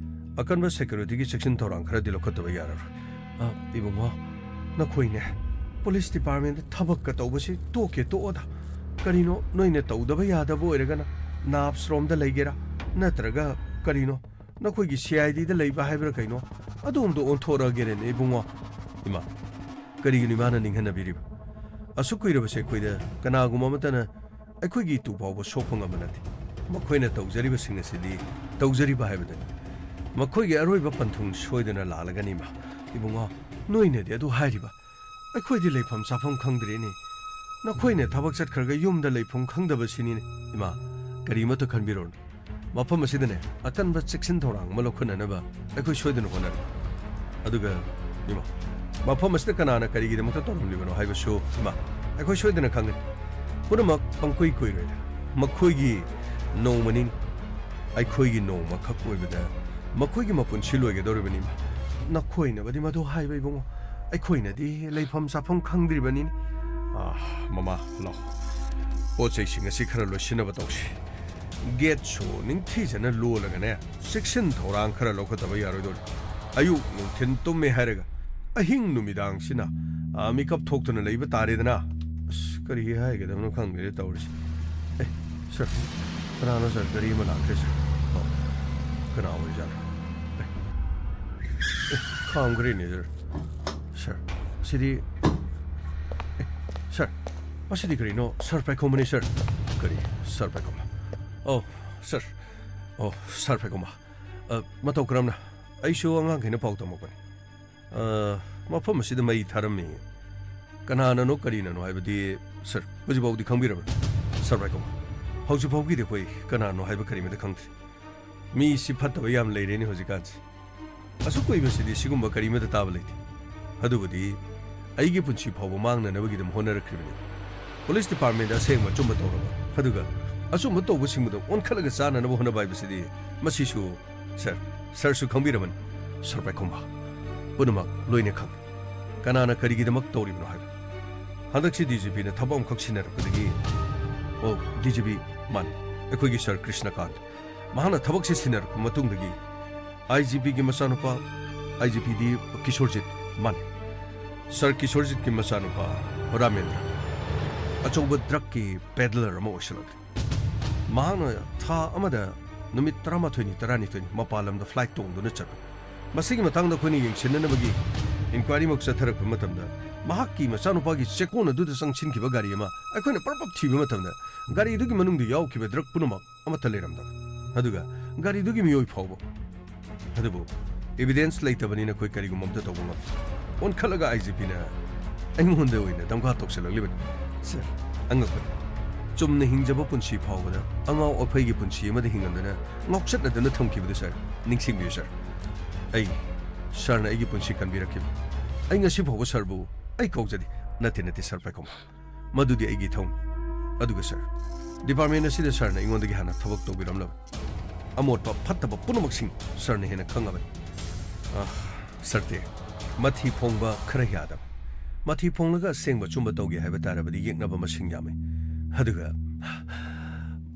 ꯑꯀꯟꯕ ꯁꯦꯀ꯭ꯌꯨꯔꯤꯇꯤꯒꯤ ꯆꯦꯛꯁꯤꯟ ꯊꯧꯔꯥꯡ ꯈꯔꯗꯤ ꯂꯧꯈꯠꯇꯕ ꯌꯥꯔꯔꯣꯏ꯫ ꯑ, ꯏꯕꯨꯡꯉꯣ, ꯅꯈꯣꯏꯅꯦ, ꯄꯨꯂꯤꯁ ꯗꯤꯄꯥꯔꯠꯃꯦꯟꯗ ꯊꯕꯛꯀ ꯇꯧꯕꯁꯤ ꯇꯣꯛꯀꯦ ꯇꯣꯛꯑꯣꯗ꯫ ꯀꯔꯤꯅꯣ, ꯅꯣꯏꯅ ꯇꯧꯗꯕ ꯌꯥꯗꯕ ꯑꯣꯏꯔꯒꯅ ꯅꯥꯞꯁ ꯔꯣꯝꯗ ꯂꯩꯒꯦꯔꯥ, ꯅꯠꯇ꯭ꯔꯒ ꯀꯔꯤꯅꯣ, ꯅꯈꯣꯏꯒꯤ ꯁꯤ ꯑꯥꯏ ꯗꯤꯗ ꯂꯩꯕ ꯍꯥꯏꯕ꯭ꯔꯥ ꯀꯩꯅꯣ, ꯑꯗꯣꯝꯗ ꯑꯣꯟꯊꯣꯔꯛꯑꯒꯦꯔꯅꯦ, ꯏꯕꯨꯡꯉꯣ꯫ ꯏꯃꯥ, ꯀꯔꯤꯒꯤꯅꯣ ꯏꯃꯥꯅ ꯅꯤꯡꯍꯟꯅꯕꯤꯔꯤꯕ? ꯑꯁꯨꯛ ꯀꯨꯏꯔꯕꯁꯦ ꯑꯩꯈꯣꯏꯗ ꯀꯅꯥꯒꯨꯝꯕ ꯑꯃꯠꯇꯅ ꯑꯩꯈꯣꯏꯒꯤ ꯏꯇꯨ ꯐꯥꯎꯕ ꯁꯣꯛꯄ ꯉꯝꯕ ꯅꯠꯇꯦ꯫ ꯃꯈꯣꯏꯅ ꯇꯧꯖꯔꯤꯕꯁꯤꯡ ꯑꯁꯤꯗꯤ ꯇꯧꯖꯔꯤꯕ ꯍꯥꯏꯕꯗꯨꯅꯤ꯫ ꯃꯈꯣꯏꯒꯤ ꯑꯔꯣꯏꯕ ꯄꯟꯊꯨꯡ ꯁꯣꯏꯗꯅ ꯂꯥꯛꯂꯒꯅꯤ, ꯏꯃꯥ꯫ ꯏꯕꯨꯡꯉꯣ, ꯅꯣꯏꯅꯗꯤ ꯑꯗꯨ ꯍꯥꯏꯔꯤꯕ? ꯑꯩꯈꯣꯏꯗꯤ ꯂꯩꯐꯝ ꯆꯥꯐꯝ ꯈꯪꯗ꯭ꯔꯦꯅꯦ꯫ ꯅꯈꯣꯏꯅ ꯊꯕꯛ ꯆꯠꯈ꯭ꯔꯒ ꯌꯨꯝꯗ ꯂꯩꯐꯝ ꯈꯪꯗꯕꯁꯤꯅꯤꯅꯦ꯫ ꯏꯃꯥ, ꯀꯔꯤꯃꯠꯇ ꯈꯟꯕꯤꯔꯨꯔꯅꯨ꯫ ꯃꯐꯝ ꯑꯁꯤꯗꯅꯦ, ꯑꯀꯟꯕ ꯆꯦꯛꯁꯤꯟ ꯊꯧꯔꯥꯡ ꯑꯃ ꯂꯧꯈꯠꯅꯅꯕ ꯑꯩꯈꯣꯏ ꯁꯣꯏꯗꯅ ꯍꯣꯠꯅꯔꯤ꯫ ꯑꯗꯨꯒ, ꯏꯃꯥ, ꯃꯐꯝ ꯑꯁꯤꯗ ꯀꯅꯥꯅ ꯀꯔꯤꯒꯤꯗꯃꯛꯇ ꯇꯧꯔꯝꯂꯤꯕꯅꯣ ꯍꯥꯏꯕꯁꯨ, ꯏꯃꯥ, ꯑꯩꯈꯣꯏ ꯁꯣꯏꯗꯅ ꯈꯪꯒꯅꯤ꯫ ꯄꯨꯝꯅꯃꯛ ꯄꯪꯀꯨꯏ ꯀꯨꯏꯔꯣꯏꯗ꯫ ꯃꯈꯣꯏꯒꯤ ꯅꯣꯡꯃꯅꯤ, ꯑꯩꯈꯣꯏꯒꯤ ꯅꯣꯡꯃꯈꯛ ꯑꯣꯏꯕꯗ ꯃꯈꯣꯏꯒꯤ ꯃꯄꯨꯟꯁꯤ ꯂꯣꯏꯒꯗꯧꯔꯤꯕꯅꯤ, ꯏꯃꯥ꯫ ꯅꯈꯣꯏꯅꯕꯨꯗꯤ ꯃꯗꯨ ꯍꯥꯏꯕ, ꯏꯕꯨꯡꯉꯣ, ꯑꯩꯈꯣꯏꯅꯗꯤ ꯂꯩꯐꯝ ꯆꯥꯐꯝ ꯈꯪꯗ꯭ꯔꯤꯕꯅꯤꯅꯦ꯫ ꯑꯥ, ꯃꯃꯥ, ꯂꯥꯎ꯫ ꯄꯣꯠ ꯆꯩꯁꯤꯡ ꯑꯁꯤ ꯈꯔ ꯂꯣꯏꯁꯤꯟꯅꯕ ꯇꯧꯁꯤ꯫ ꯒꯦꯠꯁꯨ ꯅꯤꯡꯊꯤꯖꯅ ꯂꯣꯜꯂꯒꯅꯦ, ꯆꯦꯛꯁꯤꯟ ꯊꯧꯔꯥꯡ ꯈꯔ ꯂꯧꯈꯠꯇꯕ ꯌꯥꯔꯣꯏꯗꯧꯔꯤ꯫ ꯑꯌꯨꯛ ꯅꯨꯡꯊꯤꯟ ꯇꯨꯝꯃꯦ ꯍꯥꯏꯔꯒ ꯑꯍꯤꯡ ꯅꯨꯃꯤꯗꯥꯡꯁꯤꯅ, ꯑꯥ, ꯃꯤꯀꯞ ꯊꯣꯛꯇꯨꯅ ꯂꯩꯕ ꯇꯥꯔꯦꯗꯅ꯫ ꯑꯁ, ꯀꯔꯤ ꯍꯥꯏꯒꯗꯕꯅꯣ ꯈꯪꯗꯦ ꯇꯧꯔꯤꯁꯦ꯫ ꯑꯦ, ꯁꯥꯔ, ꯀꯅꯥꯅꯣ ꯁꯥꯔ? ꯒꯥꯔꯤ ꯑꯃ ꯂꯥꯛꯈ꯭ꯔꯦ ꯁꯥꯔ꯫ ꯑꯣ, ꯀꯅꯥ ꯑꯣꯏꯖꯥꯠꯅꯣ? ꯑꯦ, ꯑꯦ, ꯈꯥꯝꯈ꯭ꯔꯦꯅꯦ ꯁꯥꯔ꯫ ꯁꯥꯔ, ꯁꯤꯗꯤ, ꯑꯦ, ꯁꯥꯔ, ꯃꯁꯤꯗꯤ ꯀꯔꯤꯅꯣ? ꯁꯥꯔ ꯄꯥꯏꯈꯣꯝꯕꯅꯤ ꯁꯥꯔ꯫ ꯀꯔꯤ? ꯁꯥꯔ ꯄꯥꯏꯈꯣꯝꯕ? ꯑꯣ, ꯁꯥꯔ꯫ ꯑꯣ, ꯁꯥꯔ ꯄꯥꯏꯈꯣꯝꯕ꯫ ꯑ, ꯃꯇꯧ ꯀꯔꯝꯅ? ꯑꯩꯁꯨ ꯑꯉꯥꯡꯈꯩꯅ ꯄꯥꯎ ꯇꯝꯃꯛꯄꯅꯤ꯫ ꯑ, ꯃꯐꯝ ꯑꯁꯤꯗ ꯃꯩ ꯊꯥꯔꯝꯃꯤ꯫ ꯀꯅꯥꯅꯅꯣ ꯀꯔꯤꯅꯅꯣ ꯍꯥꯏꯕꯗꯤ, ꯁꯥꯔ, ꯍꯧꯖꯤꯛꯐꯥꯎꯗꯤ ꯈꯪꯕꯤꯔꯕ꯭ꯔꯥ? ꯁꯥꯔ ꯄꯥꯏꯈꯣꯝꯕ, ꯍꯧꯖꯤꯛ ꯐꯥꯎꯒꯤꯗꯤ ꯑꯩꯈꯣꯏ ꯀꯅꯥꯅꯣ ꯍꯥꯏꯕ ꯀꯔꯤꯃꯠꯇ ꯈꯪꯗ꯭ꯔꯤ꯫ ꯃꯤꯁꯤ ꯐꯠꯇꯕ ꯌꯥꯝ ꯂꯩꯔꯦꯅꯦ ꯍꯧꯖꯤꯛꯀꯥꯟꯁꯤ꯫ ꯑꯁꯨꯛ ꯀꯨꯏꯕꯁꯤꯗꯤ ꯁꯤꯒꯨꯝꯕ ꯀꯔꯤꯃꯠꯇ ꯇꯥꯕ ꯂꯩꯇꯦ꯫ ꯑꯗꯨꯕꯨꯗꯤ ꯑꯩꯒꯤ ꯄꯨꯟꯁꯤ ꯐꯥꯎꯕ ꯃꯥꯡꯅꯅꯕꯒꯤꯗꯃꯛ ꯍꯣꯠꯅꯔꯛꯈ꯭ꯔꯤꯕꯅꯤ꯫ ꯄꯨꯂꯤꯁ ꯗꯤꯄꯥꯔꯠꯃꯦꯟꯗ ꯑꯁꯦꯡꯕ ꯑꯆꯨꯝꯕ ꯇꯧꯔꯕ, ꯑꯗꯨꯒ ꯑꯆꯨꯝꯕ ꯇꯧꯕꯁꯤꯡꯕꯗ ꯑꯣꯟꯈꯠꯂꯒ ꯆꯥꯅꯅꯕ ꯍꯣꯠꯅꯕ ꯍꯥꯏꯕꯁꯤꯗꯤ, ꯃꯁꯤꯁꯨ, ꯁꯥꯔ, ꯁꯥꯔꯁꯨ ꯈꯪꯕꯤꯔꯝꯃꯅꯤ, ꯁꯥꯔ ꯄꯥꯏꯈꯣꯝꯕ꯫ ꯄꯨꯝꯅꯃꯛ ꯂꯣꯏꯅ ꯈꯪꯏ꯫ ꯀꯅꯥꯅ ꯀꯔꯤꯒꯤꯗꯃꯛ ꯇꯧꯔꯤꯕꯅꯣ ꯍꯥꯏꯕ꯫ ꯍꯟꯗꯛꯁꯤ ꯗꯤ ꯖꯤ ꯄꯤꯅ ꯊꯕꯛ ꯑꯃꯈꯛ ꯁꯤꯟꯅꯔꯛꯄꯗꯒꯤ, ꯑꯣ, ꯗꯤ ꯖꯤ ꯄꯤ, ꯃꯥꯅꯤ, ꯑꯩꯈꯣꯏꯒꯤ ꯁꯥꯔ ꯀ꯭ꯔꯤꯁꯅꯀꯥꯟ꯫ ꯃꯍꯥꯛꯅ ꯊꯕꯛꯁꯤ ꯁꯤꯟꯅꯔꯛꯄ ꯃꯇꯨꯡꯗꯒꯤ ꯑꯥꯏ ꯖꯤ ꯄꯤꯒꯤ ꯃꯆꯥꯅꯨꯄꯥ, ꯑꯥꯏ ꯖꯤ ꯄꯤꯗꯤ ꯀꯤꯁꯣꯔꯖꯤꯠ, ꯃꯥꯅꯤ꯫ ꯁꯔ ꯀꯤꯁꯣꯔꯖꯤꯠꯀꯤ ꯃꯆꯥꯅꯨꯄꯥ ꯔꯥꯃꯦꯟꯗ꯭ꯔ ꯑꯆꯧꯕ ꯗ꯭ꯔꯒꯀꯤ ꯄꯦꯗꯂꯔ ꯑꯃ ꯑꯣꯏꯁꯜꯂꯛꯂꯤ꯫ ꯃꯍꯥꯛꯅ ꯊꯥ ꯑꯃꯗ ꯅꯨꯃꯤꯠ ꯇꯔꯥꯃꯥꯊꯣꯏꯅꯤ, ꯇꯔꯥꯅꯤꯊꯣꯏꯅꯤ ꯃꯄꯥꯟ ꯂꯝꯗ ꯐ꯭ꯂꯥꯏꯠ ꯇꯣꯡꯗꯨꯅ ꯆꯠꯄ꯫ ꯃꯁꯤꯒꯤ ꯃꯇꯥꯡꯗ ꯑꯩꯈꯣꯏꯅ ꯌꯦꯡꯁꯤꯟꯅꯅꯕꯒꯤ ꯏꯟꯀ꯭ꯋꯥꯏꯔꯤꯃꯛ ꯆꯠꯊꯔꯛꯄ ꯃꯇꯝꯗ, ꯃꯍꯥꯛꯀꯤ ꯃꯆꯥꯅꯨꯄꯥꯒꯤ ꯆꯦꯛꯀꯣꯟ ꯑꯗꯨꯗ ꯆꯪꯁꯤꯟꯈꯤꯕ ꯒꯥꯔꯤ ꯑꯃ ꯑꯩꯈꯣꯏꯅ ꯄꯔꯞ ꯄꯔꯞ ꯊꯤꯕ ꯃꯇꯝꯗ, ꯒꯥꯔꯤꯗꯨꯒꯤ ꯃꯅꯨꯡꯗ ꯌꯥꯎꯈꯤꯕ ꯗ꯭ꯔꯒ ꯄꯨꯝꯅꯃꯛ ꯑꯃꯠꯇ ꯂꯩꯔꯝꯗꯕ, ꯑꯗꯨꯒ ꯒꯥꯔꯤꯗꯨꯒꯤ ꯃꯤꯑꯣꯏ ꯐꯥꯎꯕ꯫ ꯑꯗꯨꯕꯨ evidence ꯂꯩꯇꯕꯅꯤꯅ ꯑꯩꯈꯣꯏ ꯀꯔꯤꯒꯨꯝꯕ ꯑꯃꯠꯇ ꯇꯧꯕ ꯉꯝꯗꯦ꯫ ꯑꯣꯟꯈꯠꯂꯒ ꯑꯥꯏ ꯖꯤ ꯄꯤꯅ ꯑꯩꯉꯣꯟꯗ ꯑꯣꯏꯅ ꯗꯝꯀꯥ ꯇꯧꯁꯤꯜꯂꯛꯂꯤꯕꯅꯤ꯫ ꯁꯔ, ꯑꯉꯛꯄꯅꯤ꯫ ꯆꯨꯝꯅ ꯍꯤꯡꯖꯕ ꯄꯨꯟꯁꯤ ꯐꯥꯎꯕꯗ ꯑꯉꯥꯎ ꯑꯐꯩꯒꯤ ꯄꯨꯟꯁꯤ ꯑꯃꯗ ꯍꯤꯡꯉꯝꯗꯅ ꯉꯥꯎꯆꯠꯅꯗꯨꯅ ꯊꯝꯈꯤꯕꯗꯨ, ꯁꯔ, ꯅꯤꯡꯁꯤꯡꯕꯤꯌꯨ, ꯁꯔ꯫ ꯑꯩ, ꯁꯔꯅ ꯑꯩꯒꯤ ꯄꯨꯟꯁꯤ ꯀꯟꯕꯤꯔꯛꯈꯤꯕ, ꯑꯩ ꯉꯁꯤ ꯐꯥꯎꯕ ꯁꯔꯕꯨ ꯑꯩ ꯀꯥꯎꯖꯗꯦ꯫ ꯅꯠꯇꯦ, ꯅꯠꯇꯦ, ꯁꯔ ꯄꯥꯏꯈꯣꯝꯕ꯫ ꯃꯗꯨꯗꯤ ꯑꯩꯒꯤ ꯏꯊꯧꯅꯤ꯫ ꯑꯗꯨꯒ ꯁꯔ, ꯗꯤꯄꯥꯔꯠꯃꯦꯟ ꯑꯁꯤꯗ ꯁꯔꯅ ꯑꯩꯉꯣꯟꯗꯒꯤ ꯍꯥꯟꯅ ꯊꯕꯛ ꯇꯧꯕꯤꯔꯝꯂꯕ ꯑꯃꯣꯠꯄ ꯐꯠꯇꯕ ꯄꯨꯝꯅꯃꯛꯁꯤꯡ ꯁꯔꯅ ꯍꯦꯟꯅ ꯈꯪꯉꯕꯅꯤ꯫ ꯑꯥ, ꯁꯔ ꯇꯦ, ꯃꯊꯤ ꯐꯣꯡꯕ ꯈꯔ ꯌꯥꯗꯕ꯫ ꯃꯊꯤ ꯐꯣꯡꯂꯒ ꯑꯁꯦꯡꯕ ꯑꯆꯨꯝꯕ ꯇꯧꯒꯦ ꯍꯥꯏꯕ ꯇꯥꯔꯕꯗꯤ ꯌꯦꯛꯅꯕ ꯃꯁꯤꯡ ꯌꯥꯝꯃꯤ꯫ ꯑꯗꯨꯒ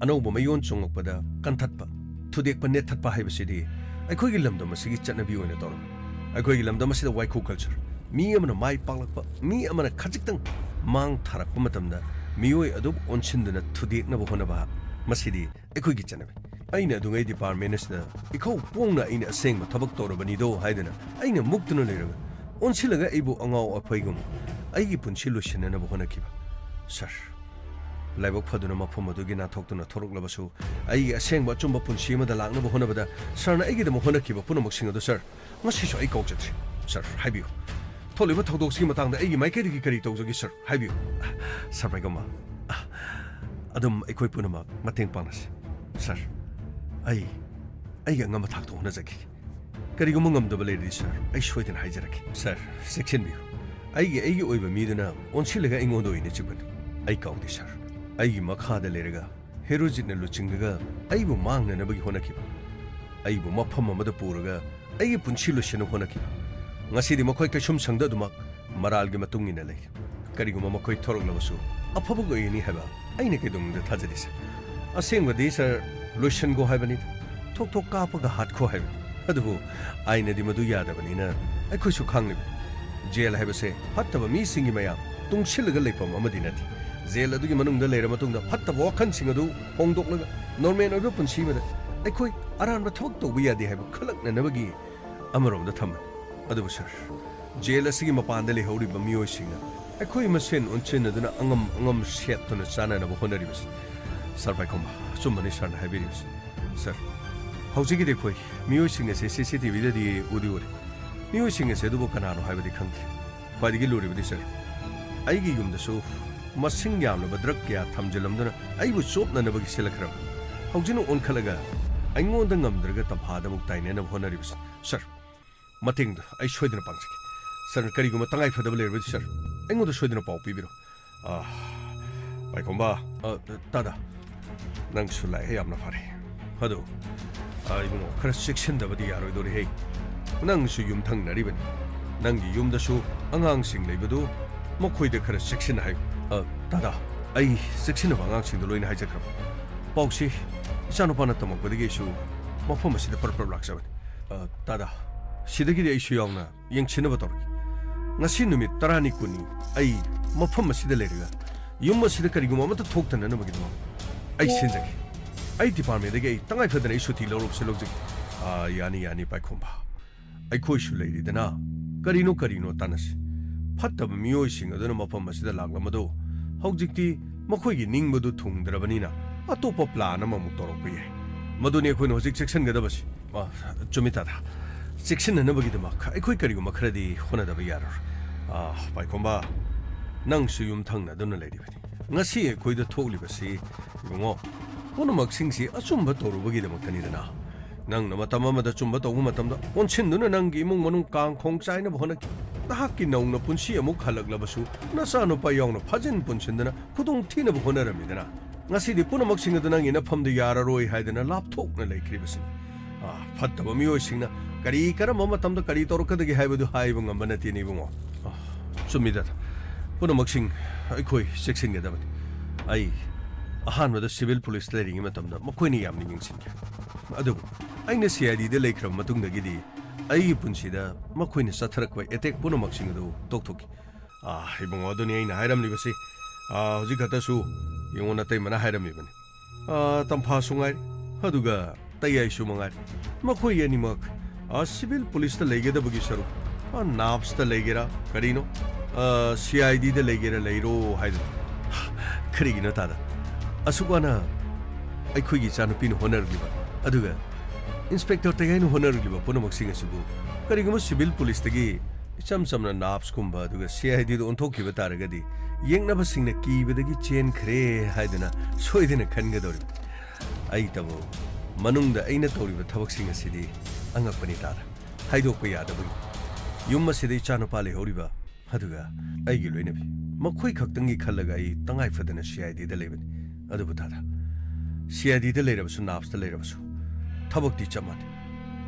ꯑꯅꯧꯕ ꯃꯌꯣꯟ ꯆꯣꯡꯂꯛꯄꯗ ꯀꯟꯊꯠꯄ, ꯊꯨꯗꯦꯛꯄ ꯅꯦꯠꯊꯠꯄ ꯍꯥꯏꯕꯁꯤꯗꯤ ꯑꯩꯈꯣꯏꯒꯤ ꯂꯝꯗꯝ ꯑꯁꯤꯒꯤ ꯆꯠꯅꯕꯤ ꯑꯣꯏꯅ ꯇꯧꯔꯝꯃꯤ꯫ ꯑꯩꯈꯣꯏꯒꯤ ꯂꯝꯗꯝ ꯑꯁꯤꯗ ꯋꯥꯏꯈꯨ ꯀꯜꯆꯔ, ꯃꯤ ꯑꯃꯅ ꯃꯥꯏ ꯄꯥꯛꯂꯛꯄ, ꯃꯤ ꯑꯃꯅ ꯈꯖꯤꯛꯇꯪ ꯃꯥꯡ ꯊꯥꯔꯛꯄ ꯃꯇꯝꯗ ꯃꯤꯑꯣꯏ ꯑꯗꯨ ꯑꯣꯟꯁꯤꯟꯗꯨꯅ ꯊꯨꯗꯦꯛꯅꯕ ꯍꯣꯠꯅꯕ, ꯃꯁꯤꯗꯤ ꯑꯩꯈꯣꯏꯒꯤ ꯆꯠꯅꯕꯤ꯫ ꯑꯩꯅ ꯑꯗꯨꯉꯩ ꯗꯤꯄꯥꯔꯠꯃꯦꯟ ꯑꯁꯤꯗ ꯏꯈꯧ ꯄꯣꯡꯅ ꯑꯩꯅ ꯑꯁꯦꯡꯕ ꯊꯕꯛ ꯇꯧꯔꯕꯅꯤꯗꯣ ꯍꯥꯏꯗꯅ ꯑꯩꯅ ꯃꯨꯛꯇꯨꯅ ꯂꯩꯔꯒ ꯑꯣꯟꯁꯤꯜꯂꯒ ꯑꯩꯕꯨ ꯑꯉꯥꯎ ꯑꯐꯩꯒꯨꯝ ꯑꯩꯒꯤ ꯄꯨꯟꯁꯤ ꯂꯣꯏꯁꯤꯟꯅꯅꯕ ꯍꯣꯠꯅꯈꯤꯕ꯫ ꯁꯔ, ꯂꯥꯏꯕꯛ ꯐꯗꯨꯅ ꯃꯐꯝ ꯑꯗꯨꯒꯤ ꯅꯥꯟꯊꯣꯛꯇꯨꯅ ꯊꯣꯔꯛꯂꯕꯁꯨ, ꯑꯩꯒꯤ ꯑꯁꯦꯡꯕ ꯑꯆꯨꯝꯕ ꯄꯨꯟꯁꯤ ꯑꯃꯗ ꯂꯥꯛꯅꯕ ꯍꯣꯠꯅꯕꯗ ꯁꯔꯅ ꯑꯩꯒꯤꯗꯃꯛ ꯍꯣꯠꯅꯈꯤꯕ ꯄꯨꯝꯅꯃꯛꯁꯤꯡ ꯑꯗꯨ, ꯁꯔ, ꯉꯁꯤꯁꯨ ꯑꯩ ꯀꯥꯎꯖꯗ꯭ꯔꯤ꯫ ꯁꯔ, ꯍꯥꯏꯕꯤꯌꯨ꯫ ꯊꯣꯛꯂꯤꯕ ꯊꯧꯗꯣꯛꯁꯤꯒꯤ ꯃꯇꯥꯡꯗ ꯑꯩꯒꯤ ꯃꯥꯏꯀꯩꯗꯒꯤ ꯀꯔꯤ ꯇꯧꯖꯒꯦ, ꯁꯔ? ꯍꯥꯏꯕꯤꯌꯨ꯫ ꯁꯔ ꯄꯥꯏꯈꯣꯝꯕ, ꯑꯗꯨꯝ ꯑꯩꯈꯣꯏ ꯄꯨꯝꯅꯃꯛ ꯃꯇꯦꯡ ꯄꯥꯡꯅꯁꯤ꯫ ꯁꯔ, ꯑꯩ ꯑꯩꯒꯤ ꯑꯉꯝꯕ ꯊꯥꯛꯇ ꯍꯣꯠꯅꯖꯈꯤꯒꯦ꯫ ꯀꯔꯤꯒꯨꯝꯕ ꯉꯝꯗꯕ ꯂꯩꯔꯗꯤ, ꯁꯔ, ꯑꯩ ꯁꯣꯏꯗꯅ ꯍꯥꯏꯖꯔꯛꯀꯦ꯫ ꯁꯔ, ꯆꯦꯛꯁꯤꯟꯕꯤꯌꯨ꯫ ꯑꯩꯒꯤ, ꯑꯩꯒꯤ ꯑꯣꯏꯕ ꯃꯤꯗꯨꯅ ꯑꯣꯟꯁꯤꯜꯂꯒ ꯑꯩꯉꯣꯟꯗ ꯑꯣꯏꯅ ꯆꯤꯛꯄꯅꯤ꯫ ꯑꯩ ꯀꯥꯎꯗꯦ, ꯁꯔ꯫ ꯑꯩꯒꯤ ꯃꯈꯥꯗ ꯂꯩꯔꯒ ꯍꯦꯔꯣꯖꯤꯠꯅ ꯂꯨꯆꯤꯡꯂꯒ ꯑꯩꯕꯨ ꯃꯥꯡꯅꯅꯕꯒꯤ ꯍꯣꯠꯅꯈꯤꯕ, ꯑꯩꯕꯨ ꯃꯐꯝ ꯑꯃꯗ ꯄꯨꯔꯒ ꯑꯩꯒꯤ ꯄꯨꯟꯁꯤ ꯂꯣꯏꯁꯤꯟꯅꯕ ꯍꯣꯠꯅꯈꯤꯕ꯫ ꯉꯁꯤꯗꯤ ꯃꯈꯣꯏ ꯀꯩꯁꯨꯝ ꯁꯪꯗ ꯑꯗꯨꯃꯛ ꯃꯔꯥꯜꯒꯤ ꯃꯇꯨꯡ ꯏꯟꯅ ꯂꯩꯔꯤ꯫ ꯀꯔꯤꯒꯨꯝꯕ ꯃꯈꯣꯏ ꯊꯣꯔꯛꯂꯕꯁꯨ, ꯑꯐꯕꯒ ꯑꯣꯏꯒꯅꯤ ꯍꯥꯏꯕ ꯑꯩꯅ ꯀꯩꯗꯧꯅꯨꯡꯗ ꯊꯥꯖꯗꯦ, ꯁꯔ꯫ ꯑꯁꯦꯡꯕꯗꯤ, ꯁꯔ, ꯂꯣꯏꯁꯤꯟꯈꯣ ꯍꯥꯏꯕꯅꯤ, ꯊꯣꯛ ꯊꯣꯛ ꯀꯥꯞꯄꯒ ꯍꯥꯠꯈꯣ ꯍꯥꯏꯕꯅꯤ꯫ ꯑꯗꯨꯕꯨ ꯑꯥꯏꯟꯅꯗꯤ ꯃꯗꯨ ꯌꯥꯗꯕꯅꯤꯅ ꯑꯩꯈꯣꯏꯁꯨ ꯈꯪꯂꯤꯕꯅꯤ꯫ ꯖꯦꯜ ꯍꯥꯏꯕꯁꯦ ꯐꯠꯇꯕ ꯃꯤꯁꯤꯡꯒꯤ ꯃꯌꯥꯝ ꯇꯨꯡꯁꯤꯜꯂꯒ ꯂꯩꯐꯝ ꯑꯃꯗꯤ ꯅꯠꯇꯦ꯫ ꯖꯦꯜ ꯑꯗꯨꯒꯤ ꯃꯅꯨꯡꯗ ꯂꯩꯔ ꯃꯇꯨꯡꯗ ꯐꯠꯇꯕ ꯋꯥꯈꯜꯁꯤꯡ ꯑꯗꯨ ꯍꯣꯡꯗꯣꯛꯂꯒ ꯅꯣꯔꯃꯦꯜ ꯑꯣꯏꯕ ꯄꯨꯟꯁꯤ ꯑꯃꯗ ꯑꯩꯈꯣꯏ ꯑꯔꯥꯟꯕ ꯊꯕꯛ ꯇꯧꯕ ꯌꯥꯗꯦ ꯍꯥꯏꯕ ꯈꯜꯂꯛꯅꯅꯕꯒꯤ ꯑꯃꯔꯣꯝꯗ ꯊꯝꯕꯅꯤ꯫ ꯑꯗꯨꯕꯨ ꯁꯥꯔ, ꯖꯦꯜ ꯑꯁꯤꯒꯤ ꯃꯄꯥꯟꯗ ꯂꯩꯍꯧꯔꯤꯕ ꯃꯤꯑꯣꯏꯁꯤꯡꯅ ꯑꯩꯈꯣꯏ ꯃꯁꯦꯟ ꯑꯣꯟꯁꯤꯟꯅꯗꯨꯅ ꯑꯉꯝ ꯑꯉꯝ ꯁꯦꯠꯇꯨꯅ ꯆꯥꯅꯅꯕ ꯍꯣꯠꯅꯔꯤꯕꯁꯤ꯫ ꯁꯥꯔ ꯄꯥꯏꯈꯣꯝꯕ, ꯑꯆꯨꯝꯕꯅꯤ ꯁꯥꯔꯅ ꯍꯥꯏꯕꯤꯔꯤꯕꯁꯤ꯫ ꯁꯥꯔ, ꯍꯧꯖꯤꯛꯀꯤꯗꯤ ꯑꯩꯈꯣꯏ ꯃꯤꯑꯣꯏꯁꯤꯡ ꯑꯁꯦ ꯁꯤ ꯁꯤ ꯇꯤ ꯚꯤꯗꯗꯤ ꯎꯗꯤ ꯎꯔꯦ꯫ ꯃꯤꯑꯣꯏꯁꯤꯡ ꯑꯁꯦ ꯑꯗꯨꯕꯨ ꯀꯅꯥꯅꯣ ꯍꯥꯏꯕꯗꯤ ꯈꯪꯗ꯭ꯔꯦ꯫ ꯈ꯭ꯋꯥꯏꯗꯒꯤ ꯂꯨꯔꯤꯕꯗꯤ ꯁꯥꯔ, ꯑꯩꯒꯤ ꯌꯨꯝꯗꯁꯨ ꯃꯁꯤꯡ ꯌꯥꯝꯂꯕ ꯗ꯭ꯔꯒ ꯀꯌꯥ ꯊꯝꯖꯤꯜꯂꯝꯗꯨꯅ ꯑꯩꯕꯨ ꯆꯣꯞꯅꯅꯕꯒꯤ ꯁꯤꯜꯂꯛꯈ꯭ꯔꯕ꯫ ꯍꯧꯖꯤꯛꯅ ꯑꯣꯟꯈꯠꯂꯒ ꯑꯩꯉꯣꯟꯗ ꯉꯝꯗ꯭ꯔꯒ ꯇꯝꯐꯥꯗ ꯑꯃꯨꯛ ꯇꯥꯏꯅꯅꯕ ꯍꯣꯠꯅꯔꯤꯕꯁꯤ꯫ ꯁꯥꯔ, ꯃꯇꯦꯡꯗꯣ ꯑꯩ ꯁꯣꯏꯗꯅ ꯄꯥꯡꯖꯒꯦ꯫ ꯁꯥꯔꯅ ꯀꯔꯤꯒꯨꯝꯕ ꯇꯉꯥꯏ ꯐꯗꯕ ꯂꯩꯔꯕꯗꯤ ꯁꯥꯔ, ꯑꯩꯉꯣꯟꯗ ꯁꯣꯏꯗꯅ ꯄꯥꯎ ꯄꯤꯕꯤꯔꯣ꯫ ꯑꯥ, ꯄꯥꯏꯈꯣꯝꯕ, ꯑ, ꯇꯥꯗ, ꯅꯪꯁꯨ ꯂꯥꯛꯑꯦ, ꯌꯥꯝꯅ ꯐꯔꯦ꯫ ꯑꯗꯨ, ꯑ, ꯏꯕꯨꯡꯉꯣ, ꯈꯔ ꯆꯦꯛꯁꯤꯟꯗꯕꯗꯤ ꯌꯥꯔꯣꯏꯗꯧꯔꯤꯍꯦ꯫ ꯅꯪꯁꯨ ꯌꯨꯝꯊꯪꯅꯔꯤꯕꯅꯤ꯫ ꯅꯪꯒꯤ ꯌꯨꯝꯗꯁꯨ ꯑꯉꯥꯡꯁꯤꯡ ꯂꯩꯕꯗꯨ ꯃꯈꯣꯏꯗ ꯈꯔ ꯆꯦꯛꯁꯤꯟꯅ ꯍꯥꯏꯌꯨ꯫ ꯑ, ꯇꯥꯗ, ꯑꯩ ꯆꯦꯛꯁꯤꯟꯅꯕ ꯑꯉꯥꯡꯁꯤꯡꯗ ꯂꯣꯏꯅ ꯍꯥꯏꯖꯈ꯭ꯔꯕ꯫ ꯄꯥꯎꯁꯤ ꯏꯆꯥꯅꯨꯄꯥꯅ ꯇꯝꯃꯛꯄꯗꯒꯤ ꯑꯩꯁꯨ ꯃꯐꯝ ꯑꯁꯤꯗ ꯄꯔꯞ ꯄꯔꯞ ꯂꯥꯛꯆꯕꯅꯤ꯫ ꯑ, ꯇꯥꯗ, ꯁꯤꯗꯒꯤꯗꯤ ꯑꯩꯁꯨ ꯌꯥꯎꯅ ꯌꯦꯡꯁꯤꯟꯅꯕ ꯇꯧꯔꯒꯦ꯫ ꯉꯁꯤ ꯅꯨꯃꯤꯠ ꯇꯔꯥꯅꯤ ꯀꯨꯟꯅꯤ ꯑꯩ ꯃꯐꯝ ꯑꯁꯤꯗ ꯂꯩꯔꯒ ꯌꯨꯝ ꯑꯁꯤꯗ ꯀꯔꯤꯒꯨꯝꯕ ꯑꯃꯠꯇ ꯊꯣꯛꯇꯅꯅꯕꯒꯤꯗꯃꯛ ꯑꯩ ꯁꯤꯟꯖꯒꯦ꯫ ꯑꯩ ꯗꯤꯄꯥꯔꯠꯃꯦꯟꯗꯒꯤ ꯑꯩ ꯇꯉꯥꯏ ꯐꯗꯅ ꯑꯩ ꯁꯨꯇꯤ ꯂꯧꯔꯕꯁꯨ ꯂꯧꯖꯒꯦ꯫ ꯑꯥ, ꯌꯥꯅꯤ, ꯌꯥꯅꯤ, ꯄꯥꯏꯈꯣꯝꯕ꯫ ꯑꯩꯈꯣꯏꯁꯨ ꯂꯩꯔꯤꯗꯅ꯫ ꯀꯔꯤꯅꯣ, ꯀꯔꯤꯅꯣ ꯇꯥꯟꯅꯁꯤ꯫ ꯐꯠꯇꯕ ꯃꯤꯑꯣꯏꯁꯤꯡ ꯑꯗꯨꯅ ꯃꯐꯝ ꯑꯁꯤꯗ ꯂꯥꯛꯂꯝꯕꯗꯨ ꯍꯧꯖꯤꯛꯇꯤ ꯃꯈꯣꯏꯒꯤ ꯅꯤꯡꯕꯗꯨ ꯊꯨꯡꯗ꯭ꯔꯕꯅꯤꯅ ꯑꯇꯣꯞꯄ ꯄ꯭ꯂꯥꯟ ꯑꯃꯃꯨꯛ ꯇꯧꯔꯛꯄ ꯌꯥꯏ꯫ ꯃꯗꯨꯅꯤ ꯑꯩꯈꯣꯏꯅ ꯍꯧꯖꯤꯛ ꯆꯦꯛꯁꯤꯟꯒꯗꯕꯁꯤ꯫ ꯑ, ꯆꯨꯝꯃꯤ ꯇꯥꯗ꯫ ꯆꯦꯛꯁꯤꯟꯅꯅꯕꯒꯤꯗꯃꯛ ꯑꯩꯈꯣꯏ ꯀꯔꯤꯒꯨꯝꯕ ꯈꯔꯗꯤ ꯍꯣꯠꯅꯗꯕ ꯌꯥꯔꯣꯏ꯫ ꯑ, ꯄꯥꯏꯈꯣꯝꯕ, ꯅꯪꯁꯨ ꯌꯨꯝ ꯊꯪꯅꯗꯨꯅ ꯂꯩꯔꯤꯕꯅꯤ꯫ ꯉꯁꯤ ꯑꯩꯈꯣꯏꯗ ꯊꯣꯛꯂꯤꯕꯁꯤ, ꯏꯕꯨꯡꯉꯣ, ꯄꯨꯝꯅꯃꯛꯁꯤꯡꯁꯤ ꯑꯆꯨꯝꯕ ꯇꯧꯔꯨꯕꯒꯤꯗꯃꯛꯇꯅꯤꯗꯅ꯫ ꯅꯪꯅ ꯃꯇꯝ ꯑꯃꯗ ꯑꯆꯨꯝꯕ ꯇꯧꯕ ꯃꯇꯝꯗ ꯑꯣꯟꯁꯤꯟꯗꯨꯅ ꯅꯪꯒꯤ ꯏꯃꯨꯡ ꯃꯅꯨꯡ ꯀꯥꯡ ꯈꯣꯡ ꯆꯥꯏꯅꯕ ꯍꯣꯠꯅꯈꯤ꯫ ꯅꯍꯥꯛꯀꯤ ꯅꯧꯅ ꯄꯨꯟꯁꯤ ꯑꯃꯨꯛ ꯍꯜꯂꯛꯂꯕꯁꯨ ꯅꯆꯥꯅꯨꯄꯥ ꯌꯥꯎꯅ ꯐꯥꯖꯤꯟ ꯄꯨꯟꯁꯤꯟꯗꯅ ꯈꯨꯗꯣꯡ ꯊꯤꯅꯕ ꯍꯣꯠꯅꯔꯝꯃꯤꯗꯅ꯫ ꯉꯁꯤꯗꯤ ꯄꯨꯝꯅꯃꯛꯁꯤꯡ ꯑꯗꯨ ꯅꯪꯒꯤ ꯅꯐꯝꯗ ꯌꯥꯔꯔꯣꯏ ꯍꯥꯏꯗꯅ ꯂꯥꯞꯊꯣꯛꯅ ꯂꯩꯈ꯭ꯔꯤꯕꯁꯤꯅꯤ꯫ ꯑꯥ, ꯐꯠꯇꯕ ꯃꯤꯑꯣꯏꯁꯤꯡꯅ ꯀꯔꯤ, ꯀꯔꯝꯕ ꯃꯇꯝꯗ ꯀꯔꯤ ꯇꯧꯔꯛꯀꯗꯒꯦ ꯍꯥꯏꯕꯗꯨ ꯍꯥꯏꯕ ꯉꯝꯕ ꯅꯠꯇꯦꯅꯦ, ꯏꯕꯨꯡꯉꯣ꯫ ꯑꯥ, ꯆꯨꯝꯃꯤꯗ꯫ ꯄꯨꯝꯅꯃꯛꯁꯤꯡ ꯑꯩꯈꯣꯏ ꯆꯦꯛꯁꯤꯟꯒꯗꯕꯅꯤ꯫ ꯑꯩ ꯑꯍꯥꯟꯕꯗ ꯁꯤꯚꯤꯜ ꯄꯨꯂꯤꯁ ꯂꯩꯔꯤꯉꯩ ꯃꯇꯝꯗ ꯃꯈꯣꯏꯅ ꯌꯥꯝꯅ ꯌꯦꯡꯁꯤꯟꯈꯤ꯫ ꯑꯗꯨꯕꯨ ꯑꯩꯅ ꯁꯤ ꯑꯥꯏ ꯗꯤꯗ ꯂꯩꯈ꯭ꯔꯕ ꯃꯇꯨꯡꯗꯒꯤꯗꯤ ꯑꯩꯒꯤ ꯄꯨꯟꯁꯤꯗ ꯃꯈꯣꯏꯅ ꯆꯠꯊꯔꯛꯄ ꯑꯦꯇꯦꯛ ꯄꯨꯝꯅꯃꯛꯁꯤꯡ ꯑꯗꯨ ꯇꯣꯛꯊꯣꯛꯈꯤ꯫ ꯑꯥ, ꯏꯕꯨꯡꯉꯣ, ꯑꯗꯨꯅꯤ ꯑꯩꯅ ꯍꯥꯏꯔꯝꯂꯤꯕꯁꯤ꯫ ꯑꯥ, ꯍꯧꯖꯤꯛ ꯈꯛꯇꯁꯨ ꯌꯦꯡꯉꯣ, ꯅꯇꯩꯃꯅ ꯍꯥꯏꯔꯝꯃꯤꯕꯅꯤ꯫ ꯑꯥ, ꯇꯝꯐꯥꯁꯨ ꯉꯥꯏꯔꯦ, ꯑꯗꯨꯒ ꯇꯌꯥꯏꯁꯨ ꯃꯉꯥꯏꯔꯦ꯫ ꯃꯈꯣꯏ ꯑꯅꯤꯃꯛ, ꯑꯥ, ꯁꯤꯚꯤꯜ ꯄꯨꯂꯤꯁꯇ ꯂꯩꯒꯗꯕꯒꯤ ꯁꯔꯨꯛ, ꯑꯥ, ꯅꯥꯞꯁꯇ ꯂꯩꯒꯦꯔꯥ, ꯀꯔꯤꯅꯣ, ꯑꯥ, ꯁꯤ ꯑꯥꯏ ꯗꯤꯗ ꯂꯩꯒꯦꯔꯥ ꯂꯩꯔꯣ ꯍꯥꯏꯗꯅ꯫ ꯀꯔꯤꯒꯤꯅꯣ ꯇꯥꯗ? ꯑꯁꯨꯛ ꯋꯥꯅ ꯑꯩꯈꯣꯏꯒꯤ ꯏꯆꯥꯅꯨꯄꯤꯅ ꯍꯣꯠꯅꯔꯛꯂꯤꯕ, ꯑꯗꯨꯒ ꯏꯟꯁꯄꯦꯛꯇꯔ ꯇꯌꯥꯏꯅ ꯍꯣꯠꯅꯔꯛꯂꯤꯕ ꯄꯨꯝꯅꯃꯛꯁꯤꯡ ꯑꯁꯤꯕꯨ ꯀꯔꯤꯒꯨꯝꯕ ꯁꯤꯚꯤꯜ ꯄꯨꯂꯤꯁꯇꯒꯤ ꯏꯆꯝ ꯆꯝꯅ ꯅꯥꯞꯁꯀꯨꯝꯕ ꯑꯗꯨꯒ ꯁꯤ ꯑꯥꯏ ꯗꯤꯗ ꯑꯣꯟꯊꯣꯛꯈꯤꯕ ꯇꯥꯔꯒꯗꯤ, ꯌꯦꯛꯅꯕꯁꯤꯡꯅ ꯀꯤꯕꯗꯒꯤ ꯆꯦꯟꯈ꯭ꯔꯦ ꯍꯥꯏꯗꯨꯅ ꯁꯣꯏꯗꯅ ꯈꯟꯒꯗꯧꯔꯤꯕꯅꯤ꯫ ꯑꯩꯇꯕꯨ ꯃꯅꯨꯡꯗ ꯑꯩꯅ ꯇꯧꯔꯤꯕ ꯊꯕꯛꯁꯤꯡ ꯑꯁꯤꯗꯤ ꯑꯉꯛꯄꯅꯤ ꯇꯥꯗ꯫ ꯍꯥꯏꯗꯣꯛꯄ ꯌꯥꯗꯕꯒꯤ꯫ ꯌꯨꯝ ꯑꯁꯤꯗ ꯏꯆꯥꯅꯨꯄꯥ ꯂꯩꯍꯧꯔꯤꯕ, ꯑꯗꯨꯒ ꯑꯩꯒꯤ ꯂꯣꯏꯅꯕꯤ, ꯃꯈꯣꯏ ꯈꯛꯇꯪꯒꯤ ꯈꯜꯂꯒ ꯑꯩ ꯇꯉꯥꯏ ꯐꯗꯅ ꯁꯤ ꯑꯥꯏ ꯗꯤꯗ ꯂꯩꯕꯅꯤ꯫ ꯑꯗꯨꯕꯨ ꯇꯥꯗ, ꯁꯤ ꯑꯥꯏ ꯗꯤꯗ ꯂꯩꯔꯕꯁꯨ, ꯅꯥꯞꯁꯇ ꯂꯩꯔꯕꯁꯨ, ꯊꯕꯛꯇꯤ ꯆꯞ ꯃꯥꯟꯅꯩ꯫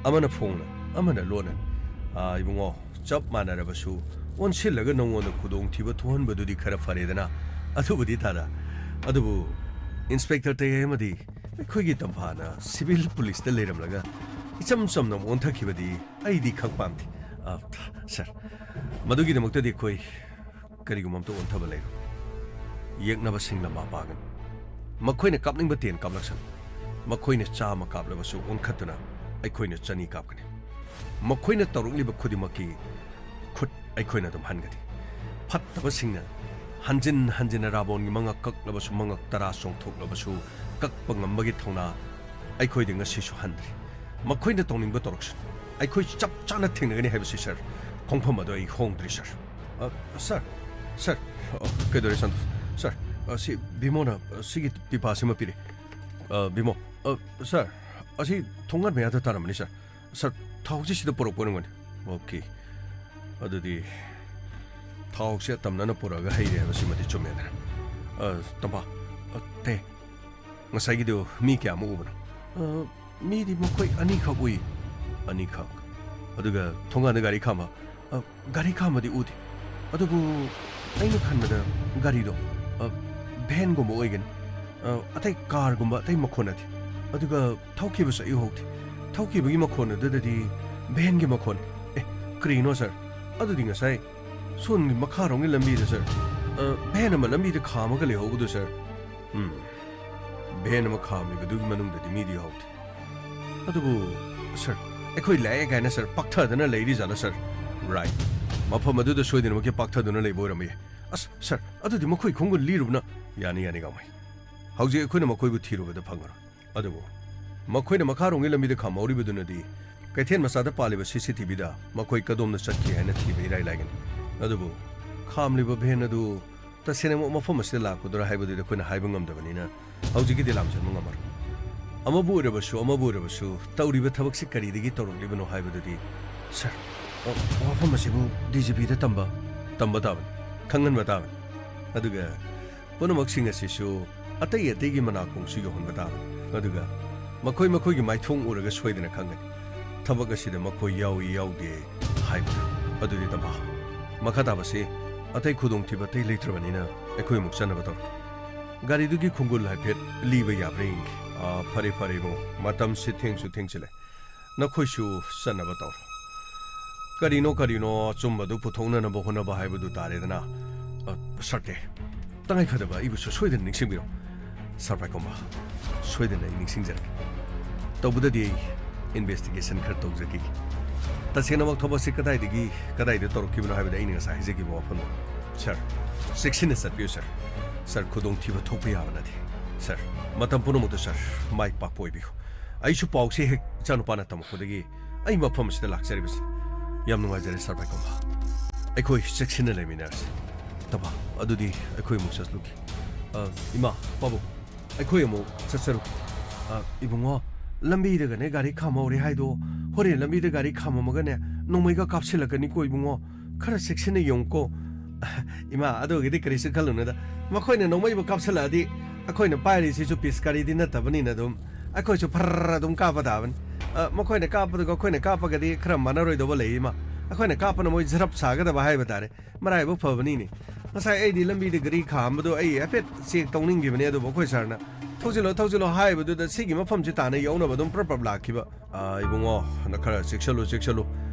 ꯑꯃꯅ ꯐꯣꯡꯅ, ꯑꯃꯅ ꯂꯣꯟꯅ꯫ ꯑꯥ, ꯏꯕꯨꯡꯉꯣ, ꯆꯞ ꯃꯥꯟꯅꯔꯕꯁꯨ ꯑꯣꯟꯁꯤꯜꯂꯒ ꯅꯉꯣꯟꯗ ꯈꯨꯗꯣꯡꯊꯤꯕ ꯊꯣꯛꯍꯟꯕꯗꯨꯗꯤ ꯈꯔ ꯐꯔꯦꯗꯅ꯫ ꯑꯗꯨꯕꯨꯗꯤ ꯇꯥꯗ꯫ ꯑꯗꯨꯕꯨ ꯏꯟꯁꯄꯦꯛꯇꯔ ꯇꯌꯥꯏ ꯑꯃꯗꯤ ꯑꯩꯈꯣꯏꯒꯤ ꯇꯝꯐꯥꯅ ꯁꯤꯚꯤꯜ ꯄꯨꯂꯤꯁꯇ ꯂꯩꯔꯝꯂꯒ ꯏꯆꯝ ꯆꯝꯅ ꯑꯣꯟꯊꯈꯤꯕꯗꯤ ꯑꯩꯗꯤ ꯈꯪ ꯄꯥꯝꯗꯦ꯫ ꯑ, ꯁꯥꯔ, ꯃꯗꯨꯒꯤꯗꯃꯛꯇꯗꯤ ꯑꯩꯈꯣꯏ ꯀꯔꯤꯒꯨꯝꯕ ꯑꯝꯇ ꯑꯣꯟꯊꯕ ꯂꯩꯔꯣꯏ꯫ ꯌꯦꯛꯅꯕꯁꯤꯡꯅ ꯃꯥ ꯄꯥꯒꯅꯤ꯫ ꯃꯈꯣꯏꯅ ꯀꯥꯞꯅꯤꯡꯕ ꯇꯦꯟ ꯀꯥꯞꯂꯛꯁꯅꯨ꯫ ꯃꯈꯣꯏꯅ ꯆꯥꯝꯃ ꯀꯥꯞꯂꯕꯁꯨ ꯑꯣꯟꯈꯠꯇꯨꯅ ꯑꯩꯈꯣꯏꯅ ꯆꯅꯤ ꯀꯥꯞꯀꯅꯤ꯫ ꯃꯈꯣꯏꯅ ꯇꯧꯔꯛꯂꯤꯕ ꯈꯨꯗꯤꯡꯃꯛꯀꯤ ꯈꯨꯠ ꯑꯩꯈꯣꯏꯅ ꯑꯗꯨꯝ ꯍꯟꯒꯅꯤ꯫ ꯐꯠꯇꯕꯁꯤꯡꯅ ꯍꯟꯖꯤꯟ ꯍꯟꯖꯤꯟꯅ ꯔꯥꯕꯣꯟꯒꯤ ꯃꯉꯛ ꯀꯛꯂꯕꯁꯨ, ꯃꯉꯛ ꯇꯔꯥ ꯆꯣꯡꯊꯣꯛꯂꯕꯁꯨ, ꯀꯛꯄ ꯉꯝꯕꯒꯤ ꯊꯧꯅꯥ ꯑꯩꯈꯣꯏꯗ ꯉꯁꯤꯁꯨ ꯍꯟꯗ꯭ꯔꯤ꯫ ꯃꯈꯣꯏꯅ ꯇꯧꯅꯤꯡꯕ ꯇꯧꯔꯛꯁꯅꯨ꯫ ꯑꯩꯈꯣꯏ ꯆꯞ ꯆꯥꯅ ꯊꯦꯡꯅꯒꯅꯤ ꯍꯥꯏꯕꯁꯤ, ꯁꯥꯔ꯫ ꯈꯣꯡꯐꯝ ꯑꯗꯨ ꯑꯩ ꯍꯣꯡꯗ꯭ꯔꯤ, ꯁꯥꯔ꯫ ꯑ, ꯁꯥꯔ, ꯁꯥꯔ, ꯑ, ꯀꯩꯗꯧꯔꯦ, ꯁꯟꯇꯣꯁ? ꯁꯥꯔ, ꯑ, ꯁꯤ ꯕꯤꯃꯣꯅ, ꯑ, ꯁꯤꯒꯤ ꯄꯤꯄꯥꯁꯤꯃ ꯄꯤꯔꯦ꯫ ꯑ, ꯕꯤꯃꯣ, ꯑ, ꯁꯥꯔ, ꯑꯁꯤ ꯊꯣꯡꯒꯥꯟ ꯃꯌꯥꯗ ꯇꯥꯔꯝꯕꯅꯤ, ꯁꯥꯔ꯫ ꯁꯥꯔ, ꯊꯥꯎꯁꯤ ꯁꯤꯗ ꯄꯨꯔꯛꯄ ꯑꯣꯏꯔꯝꯒꯅꯤ꯫ ꯑꯣꯀꯦ꯫ ꯑꯗꯨꯗꯤ ꯊꯥꯎꯁꯦ ꯑꯇꯝꯅꯅ ꯄꯨꯔꯛꯑꯒ ꯍꯩꯔꯦ ꯍꯥꯏꯕꯁꯤꯃꯗꯤ ꯆꯨꯝꯃꯦꯗꯅ꯫ ꯑ, ꯇꯝꯐꯥ, ꯑ, ꯇꯦ, ꯉꯁꯥꯏꯒꯤꯗꯨ ꯃꯤ ꯀꯌꯥꯃꯨꯛ ꯎꯕꯅꯣ? ꯑ, ꯃꯤꯗꯤ ꯃꯈꯣꯏ ꯑꯅꯤꯈꯛ ꯎꯏ꯫ ꯑꯅꯤꯈꯛ? ꯑꯗꯨꯒ ꯊꯣꯡꯒꯥꯟꯗ ꯒꯥꯔꯤ ꯈꯥꯝꯕ? ꯑ, ꯒꯥꯔꯤ ꯈꯥꯝꯕꯗꯤ ꯎꯗꯦ꯫ ꯑꯗꯨꯕꯨ ꯑꯩꯅ ꯈꯟꯕꯗ ꯒꯥꯔꯤꯗꯣ, ꯑ, ꯚꯦꯟꯒꯨꯝꯕ ꯑꯣꯏꯒꯅꯤ꯫ ꯑ, ꯑꯇꯩ ꯀꯥꯔꯒꯨꯝꯕ ꯑꯇꯩ ꯃꯈꯣꯟ ꯅꯠꯇꯦ꯫ ꯑꯗꯨꯒ ꯊꯧꯈꯤꯕꯁꯨ ꯑꯩ ꯎꯍꯧꯗꯦ꯫ ꯊꯧꯈꯤꯕꯒꯤ ꯃꯈꯣꯟ ꯑꯗꯨꯗꯗꯤ ꯚꯦꯟꯒꯤ ꯃꯈꯣꯟ꯫ ꯑꯦ, ꯀꯔꯤꯅꯣ ꯁꯥꯔ? ꯑꯗꯨꯗꯤ ꯉꯁꯥꯏ ꯁꯣꯝꯒꯤ ꯃꯈꯥꯔꯣꯝꯒꯤ ꯂꯝꯕꯤꯗ ꯁꯥꯔ, ꯑ, ꯚꯦꯟ ꯑꯃ ꯂꯝꯕꯤꯗ ꯈꯥꯝꯃꯒ ꯂꯩꯍꯧꯕꯗꯨ ꯁꯥꯔ꯫ ꯎꯝ, ꯚꯦꯟ ꯑꯃ ꯈꯥꯝꯃꯤꯕꯗꯨꯒꯤ ꯃꯅꯨꯡꯗꯗꯤ ꯃꯤꯗꯤ ꯌꯥꯎꯗꯦ꯫ ꯑꯗꯨꯕꯨ ꯁꯥꯔ, ꯑꯩꯈꯣꯏ ꯂꯥꯛꯑꯦ ꯀꯥꯏꯅ ꯁꯥꯔ ꯄꯥꯛꯊꯗꯅ ꯂꯩꯔꯤ ꯖꯥꯠꯂꯥ ꯁꯥꯔ? ꯔꯥꯏꯠ, ꯃꯐꯝ ꯑꯗꯨꯗ ꯁꯣꯏꯗꯅꯃꯛꯀꯤ ꯄꯥꯛꯊꯗꯨꯅ ꯂꯩꯕ ꯑꯣꯏꯔꯝꯕ ꯌꯥꯏ꯫ ꯑꯁ ꯁꯥꯔ, ꯑꯗꯨꯗꯤ ꯃꯈꯣꯏ ꯈꯣꯡꯒꯨꯜ ꯂꯤꯔꯨꯕꯅ ꯌꯥꯅꯤ, ꯌꯥꯅꯤ ꯒꯥꯡꯃꯩ꯫ ꯍꯧꯖꯤꯛ ꯑꯩꯈꯣꯏꯅ ꯃꯈꯣꯏꯕꯨ ꯊꯤꯔꯨꯕꯗ ꯐꯪꯉꯔꯣꯏ꯫ ꯑꯗꯨꯕꯨ ꯃꯈꯣꯏꯅ ꯃꯈꯥꯔꯣꯝꯒꯤ ꯂꯝꯕꯤꯗ ꯈꯥꯝꯍꯧꯔꯤꯕꯗꯨꯅꯗꯤ ꯀꯩꯊꯦꯜ ꯃꯆꯥꯗ ꯄꯥꯜꯂꯤꯕ ꯁꯤ ꯁꯤ ꯇꯤ ꯚꯤꯗ ꯃꯈꯣꯏ ꯀꯗꯣꯝꯗ ꯆꯠꯈꯤ ꯍꯥꯏꯅ ꯊꯤꯕ ꯏꯔꯥꯏ ꯂꯥꯏꯒꯅꯤ꯫ ꯑꯗꯨꯕꯨ ꯈꯥꯝꯂꯤꯕ ꯚꯦꯟ ꯑꯗꯨ ꯇꯁꯦꯡꯅꯃꯛ ꯃꯐꯝ ꯑꯁꯤꯗ ꯂꯥꯛꯄꯗꯨꯔꯥ ꯍꯥꯏꯕꯗꯨꯗꯤ ꯑꯩꯈꯣꯏꯅ ꯍꯥꯏꯕ ꯉꯝꯗꯕꯅꯤꯅ ꯍꯧꯖꯤꯛꯀꯤꯗꯤ ꯂꯥꯝꯖꯤꯟꯕ ꯉꯝꯃꯔꯣꯏ꯫ ꯑꯃꯕꯨ ꯑꯣꯏꯔꯕꯁꯨ ꯑꯃꯕꯨ ꯑꯣꯏꯔꯕꯁꯨ ꯇꯧꯔꯤꯕ ꯊꯕꯛꯁꯤ ꯀꯔꯤꯗꯒꯤ ꯇꯧꯔꯛꯂꯤꯕꯅꯣ ꯍꯥꯏꯕꯗꯨꯗꯤ, ꯁꯥꯔ, ꯑ, ꯋꯥꯐꯝ ꯑꯁꯤꯕꯨ ꯗꯤ ꯖꯤ ꯄꯤꯗ ꯇꯝꯕ, ꯇꯝꯕ ꯇꯥꯕꯅꯤ, ꯈꯪꯍꯟꯕ ꯇꯥꯕꯅꯤ꯫ ꯑꯗꯨꯒ ꯄꯨꯝꯅꯃꯛꯁꯤꯡ ꯑꯁꯤꯁꯨ ꯑꯇꯩ ꯑꯇꯩꯒꯤ ꯃꯅꯥꯀꯣꯡꯁꯨ ꯌꯧꯍꯟꯕ ꯇꯥꯕꯅꯤ꯫ ꯑꯗꯨꯒ ꯃꯈꯣꯏ ꯃꯈꯣꯏꯒꯤ ꯃꯥꯏꯊꯣꯡ ꯎꯔꯒ ꯁꯣꯏꯗꯅ ꯈꯪꯒꯅꯤ ꯊꯕꯛ ꯑꯁꯤꯗ ꯃꯈꯣꯏ ꯌꯥꯎꯏ ꯌꯥꯎꯗꯦ ꯍꯥꯏꯕꯗꯨ꯫ ꯑꯗꯨꯗꯤ ꯇꯝꯐꯥ, ꯃꯈꯥ ꯇꯥꯕꯁꯤ ꯑꯇꯩ ꯈꯨꯗꯣꯡꯊꯤꯕ ꯑꯇꯩ ꯂꯩꯇ꯭ꯔꯕꯅꯤꯅ ꯑꯩꯈꯣꯏ ꯑꯃꯨꯛ ꯆꯠꯅꯕ ꯇꯧꯔꯒꯦ꯫ ꯒꯥꯔꯤꯗꯨꯒꯤ ꯈꯣꯡꯒꯨꯜ ꯍꯥꯏꯐꯦꯠ ꯂꯤꯕ ꯌꯥꯕ꯭ꯔꯥ ꯌꯦꯡꯒꯦ꯫ ꯑꯥ, ꯐꯔꯦ, ꯐꯔꯦ ꯏꯕꯨꯡꯉꯣ, ꯃꯇꯝꯁꯤ ꯊꯦꯡꯁꯨ ꯊꯦꯡꯁꯤꯜꯂꯦ꯫ ꯅꯈꯣꯏꯁꯨ ꯆꯠꯅꯕ ꯇꯧꯔꯣ꯫ ꯀꯔꯤꯅꯣ ꯀꯔꯤꯅꯣ ꯑꯆꯨꯝꯕꯗꯨ ꯄꯨꯊꯣꯛꯅꯅꯕ ꯍꯣꯠꯅꯕ ꯍꯥꯏꯕꯗꯨ ꯇꯥꯔꯦꯗꯅ꯫ ꯑ, ꯁꯥꯔ ꯇꯦ, ꯇꯉꯥꯏ ꯐꯗꯕ ꯑꯩꯕꯨꯁꯨ ꯁꯣꯏꯗꯅ ꯅꯤꯡꯁꯤꯡꯕꯤꯔꯣ꯫ ꯁꯥꯔ ꯄꯥꯏꯈꯣꯝꯕ, ꯁꯣꯏꯗꯅ ꯑꯩ ꯅꯤꯡꯁꯤꯡꯖꯔꯛꯀꯦ꯫ ꯇꯧꯕꯗꯗꯤ ꯑꯩ ꯏꯟꯚꯦꯁꯇꯤꯒꯦꯁꯟ ꯈꯔ ꯇꯧꯖꯈꯤꯒꯦ꯫ ꯇꯁꯦꯡꯅꯃꯛ ꯊꯕꯛꯁꯤ ꯀꯗꯥꯏꯗꯒꯤ ꯀꯗꯥꯏꯗ ꯇꯧꯔꯛꯈꯤꯕꯅꯣ ꯍꯥꯏꯕꯗꯤ ꯑꯩꯅ ꯉꯁꯥꯏ ꯍꯥꯏꯖꯈꯤꯕ ꯋꯥꯐꯝꯗꯨ꯫ ꯁꯥꯔ, ꯆꯦꯛꯁꯤꯟꯅ ꯆꯠꯄꯤꯌꯨ ꯁꯥꯔ꯫ ꯁꯥꯔ, ꯈꯨꯗꯣꯡꯊꯤꯕ ꯊꯣꯛꯄ ꯌꯥꯕ ꯅꯠꯇꯦ꯫ ꯁꯥꯔ, ꯃꯇꯝ ꯄꯨꯝꯅꯃꯛꯇ ꯁꯥꯔ, ꯃꯥꯏ ꯄꯥꯛꯄ ꯑꯣꯏꯕꯤꯌꯨ꯫ ꯑꯩꯁꯨ ꯄꯥꯎꯁꯤ ꯍꯦꯛ ꯏꯆꯥꯅꯨꯄꯥꯅ ꯇꯝꯃꯛꯄꯗꯒꯤ ꯑꯩ ꯃꯐꯝ ꯑꯁꯤꯗ ꯂꯥꯛꯆꯔꯤꯕꯁꯤ꯫ ꯌꯥꯝ ꯅꯨꯡꯉꯥꯏꯖꯔꯦ ꯁꯥꯔ ꯄꯥꯏꯈꯣꯝꯕ꯫ ꯑꯩꯈꯣꯏ ꯆꯦꯛꯁꯤꯟꯅ ꯂꯩꯃꯤꯟꯅꯔꯁꯤ꯫ ꯇꯝꯐꯥ, ꯑꯗꯨꯗꯤ ꯑꯩꯈꯣꯏ ꯑꯃꯨꯛ ꯆꯠꯂꯨꯒꯦ꯫ ꯑ, ꯏꯃꯥ, ꯄꯥꯕꯨꯡ, ꯑꯩꯈꯣꯏ ꯑꯃꯨꯛ ꯆꯠꯆꯔꯨꯒꯦ꯫ ꯑ, ꯏꯕꯨꯡꯉꯣ, ꯂꯝꯕꯤꯗꯒꯅꯦ ꯒꯥꯔꯤ ꯈꯥꯝꯍꯧꯔꯦ ꯍꯥꯏꯗꯣ, ꯍꯣꯔꯦꯟ ꯂꯝꯕꯤꯗ ꯒꯥꯔꯤ ꯈꯥꯝꯃꯝꯃꯒꯅꯦ ꯅꯣꯡꯃꯩꯒ ꯀꯥꯞꯁꯤꯜꯂꯛꯀꯅꯤꯀꯣ ꯏꯕꯨꯡꯉꯣ꯫ ꯈꯔ ꯆꯦꯛꯁꯤꯟꯅ ꯌꯦꯡꯉꯨꯀꯣ꯫ ꯏꯃꯥ, ꯑꯗꯨꯒꯤꯗꯤ ꯀꯔꯤꯁꯨ ꯈꯜꯂꯨꯅꯨꯗ꯫ ꯃꯈꯣꯏꯅ ꯅꯣꯡꯃꯩꯕꯨ ꯀꯥꯞꯁꯤꯜꯂꯛꯑꯗꯤ ꯑꯩꯈꯣꯏꯅ ꯄꯥꯏꯔꯤꯁꯤꯁꯨ ꯄꯤꯁꯀꯥꯔꯤꯗꯤ ꯅꯠꯇꯕꯅꯤꯅ ꯑꯗꯨꯝ ꯑꯩꯈꯣꯏꯁꯨ ꯐꯔꯔ ꯑꯗꯨꯝ ꯀꯥꯞꯄ ꯇꯥꯕꯅꯤ꯫ ꯑ, ꯃꯈꯣꯏꯅ ꯀꯥꯞꯄꯗꯨꯒ ꯑꯩꯈꯣꯏꯅ ꯀꯥꯞꯄꯒꯗꯤ ꯈꯔ ꯃꯥꯟꯅꯔꯣꯏꯗꯧꯕ ꯂꯩ ꯏꯃꯥ꯫ ꯑꯩꯈꯣꯏꯅ ꯀꯥꯞꯄꯅ ꯃꯣꯏ ꯖꯔꯞ ꯁꯥꯒꯗꯕ ꯍꯥꯏꯕ ꯇꯥꯔꯦ꯫ ꯃꯔꯥꯏꯕꯛ ꯐꯕꯅꯤꯅꯦ꯫ ꯉꯁꯥꯏ ꯑꯩꯗꯤ ꯂꯝꯕꯤꯗ ꯒꯥꯔꯤ ꯈꯥꯝꯕꯗꯣ ꯑꯩ ꯍꯥꯏꯐꯦꯠ ꯆꯦꯛ ꯇꯧꯅꯤꯡꯈꯤꯕꯅꯦ, ꯑꯗꯨꯕꯨ ꯑꯩꯈꯣꯏ ꯁꯥꯔꯅ "ꯊꯧꯖꯤꯜꯂꯣ, ꯊꯧꯖꯤꯜꯂꯣ" ꯍꯥꯏꯕꯗꯨꯗ ꯁꯤꯒꯤ ꯃꯐꯝꯁꯤ ꯇꯥꯟꯅ ꯌꯧꯅꯕ ꯑꯗꯨꯝ ꯄ꯭ꯔꯞ ꯄ꯭ꯔꯞ ꯂꯥꯛꯈꯤꯕ꯫ "ꯑ, ꯏꯕꯨꯡꯉꯣ, ꯅ ꯈꯔ ꯆꯦꯛꯁꯜꯂꯨ, ꯆꯦꯛꯁꯜꯂꯨ꯫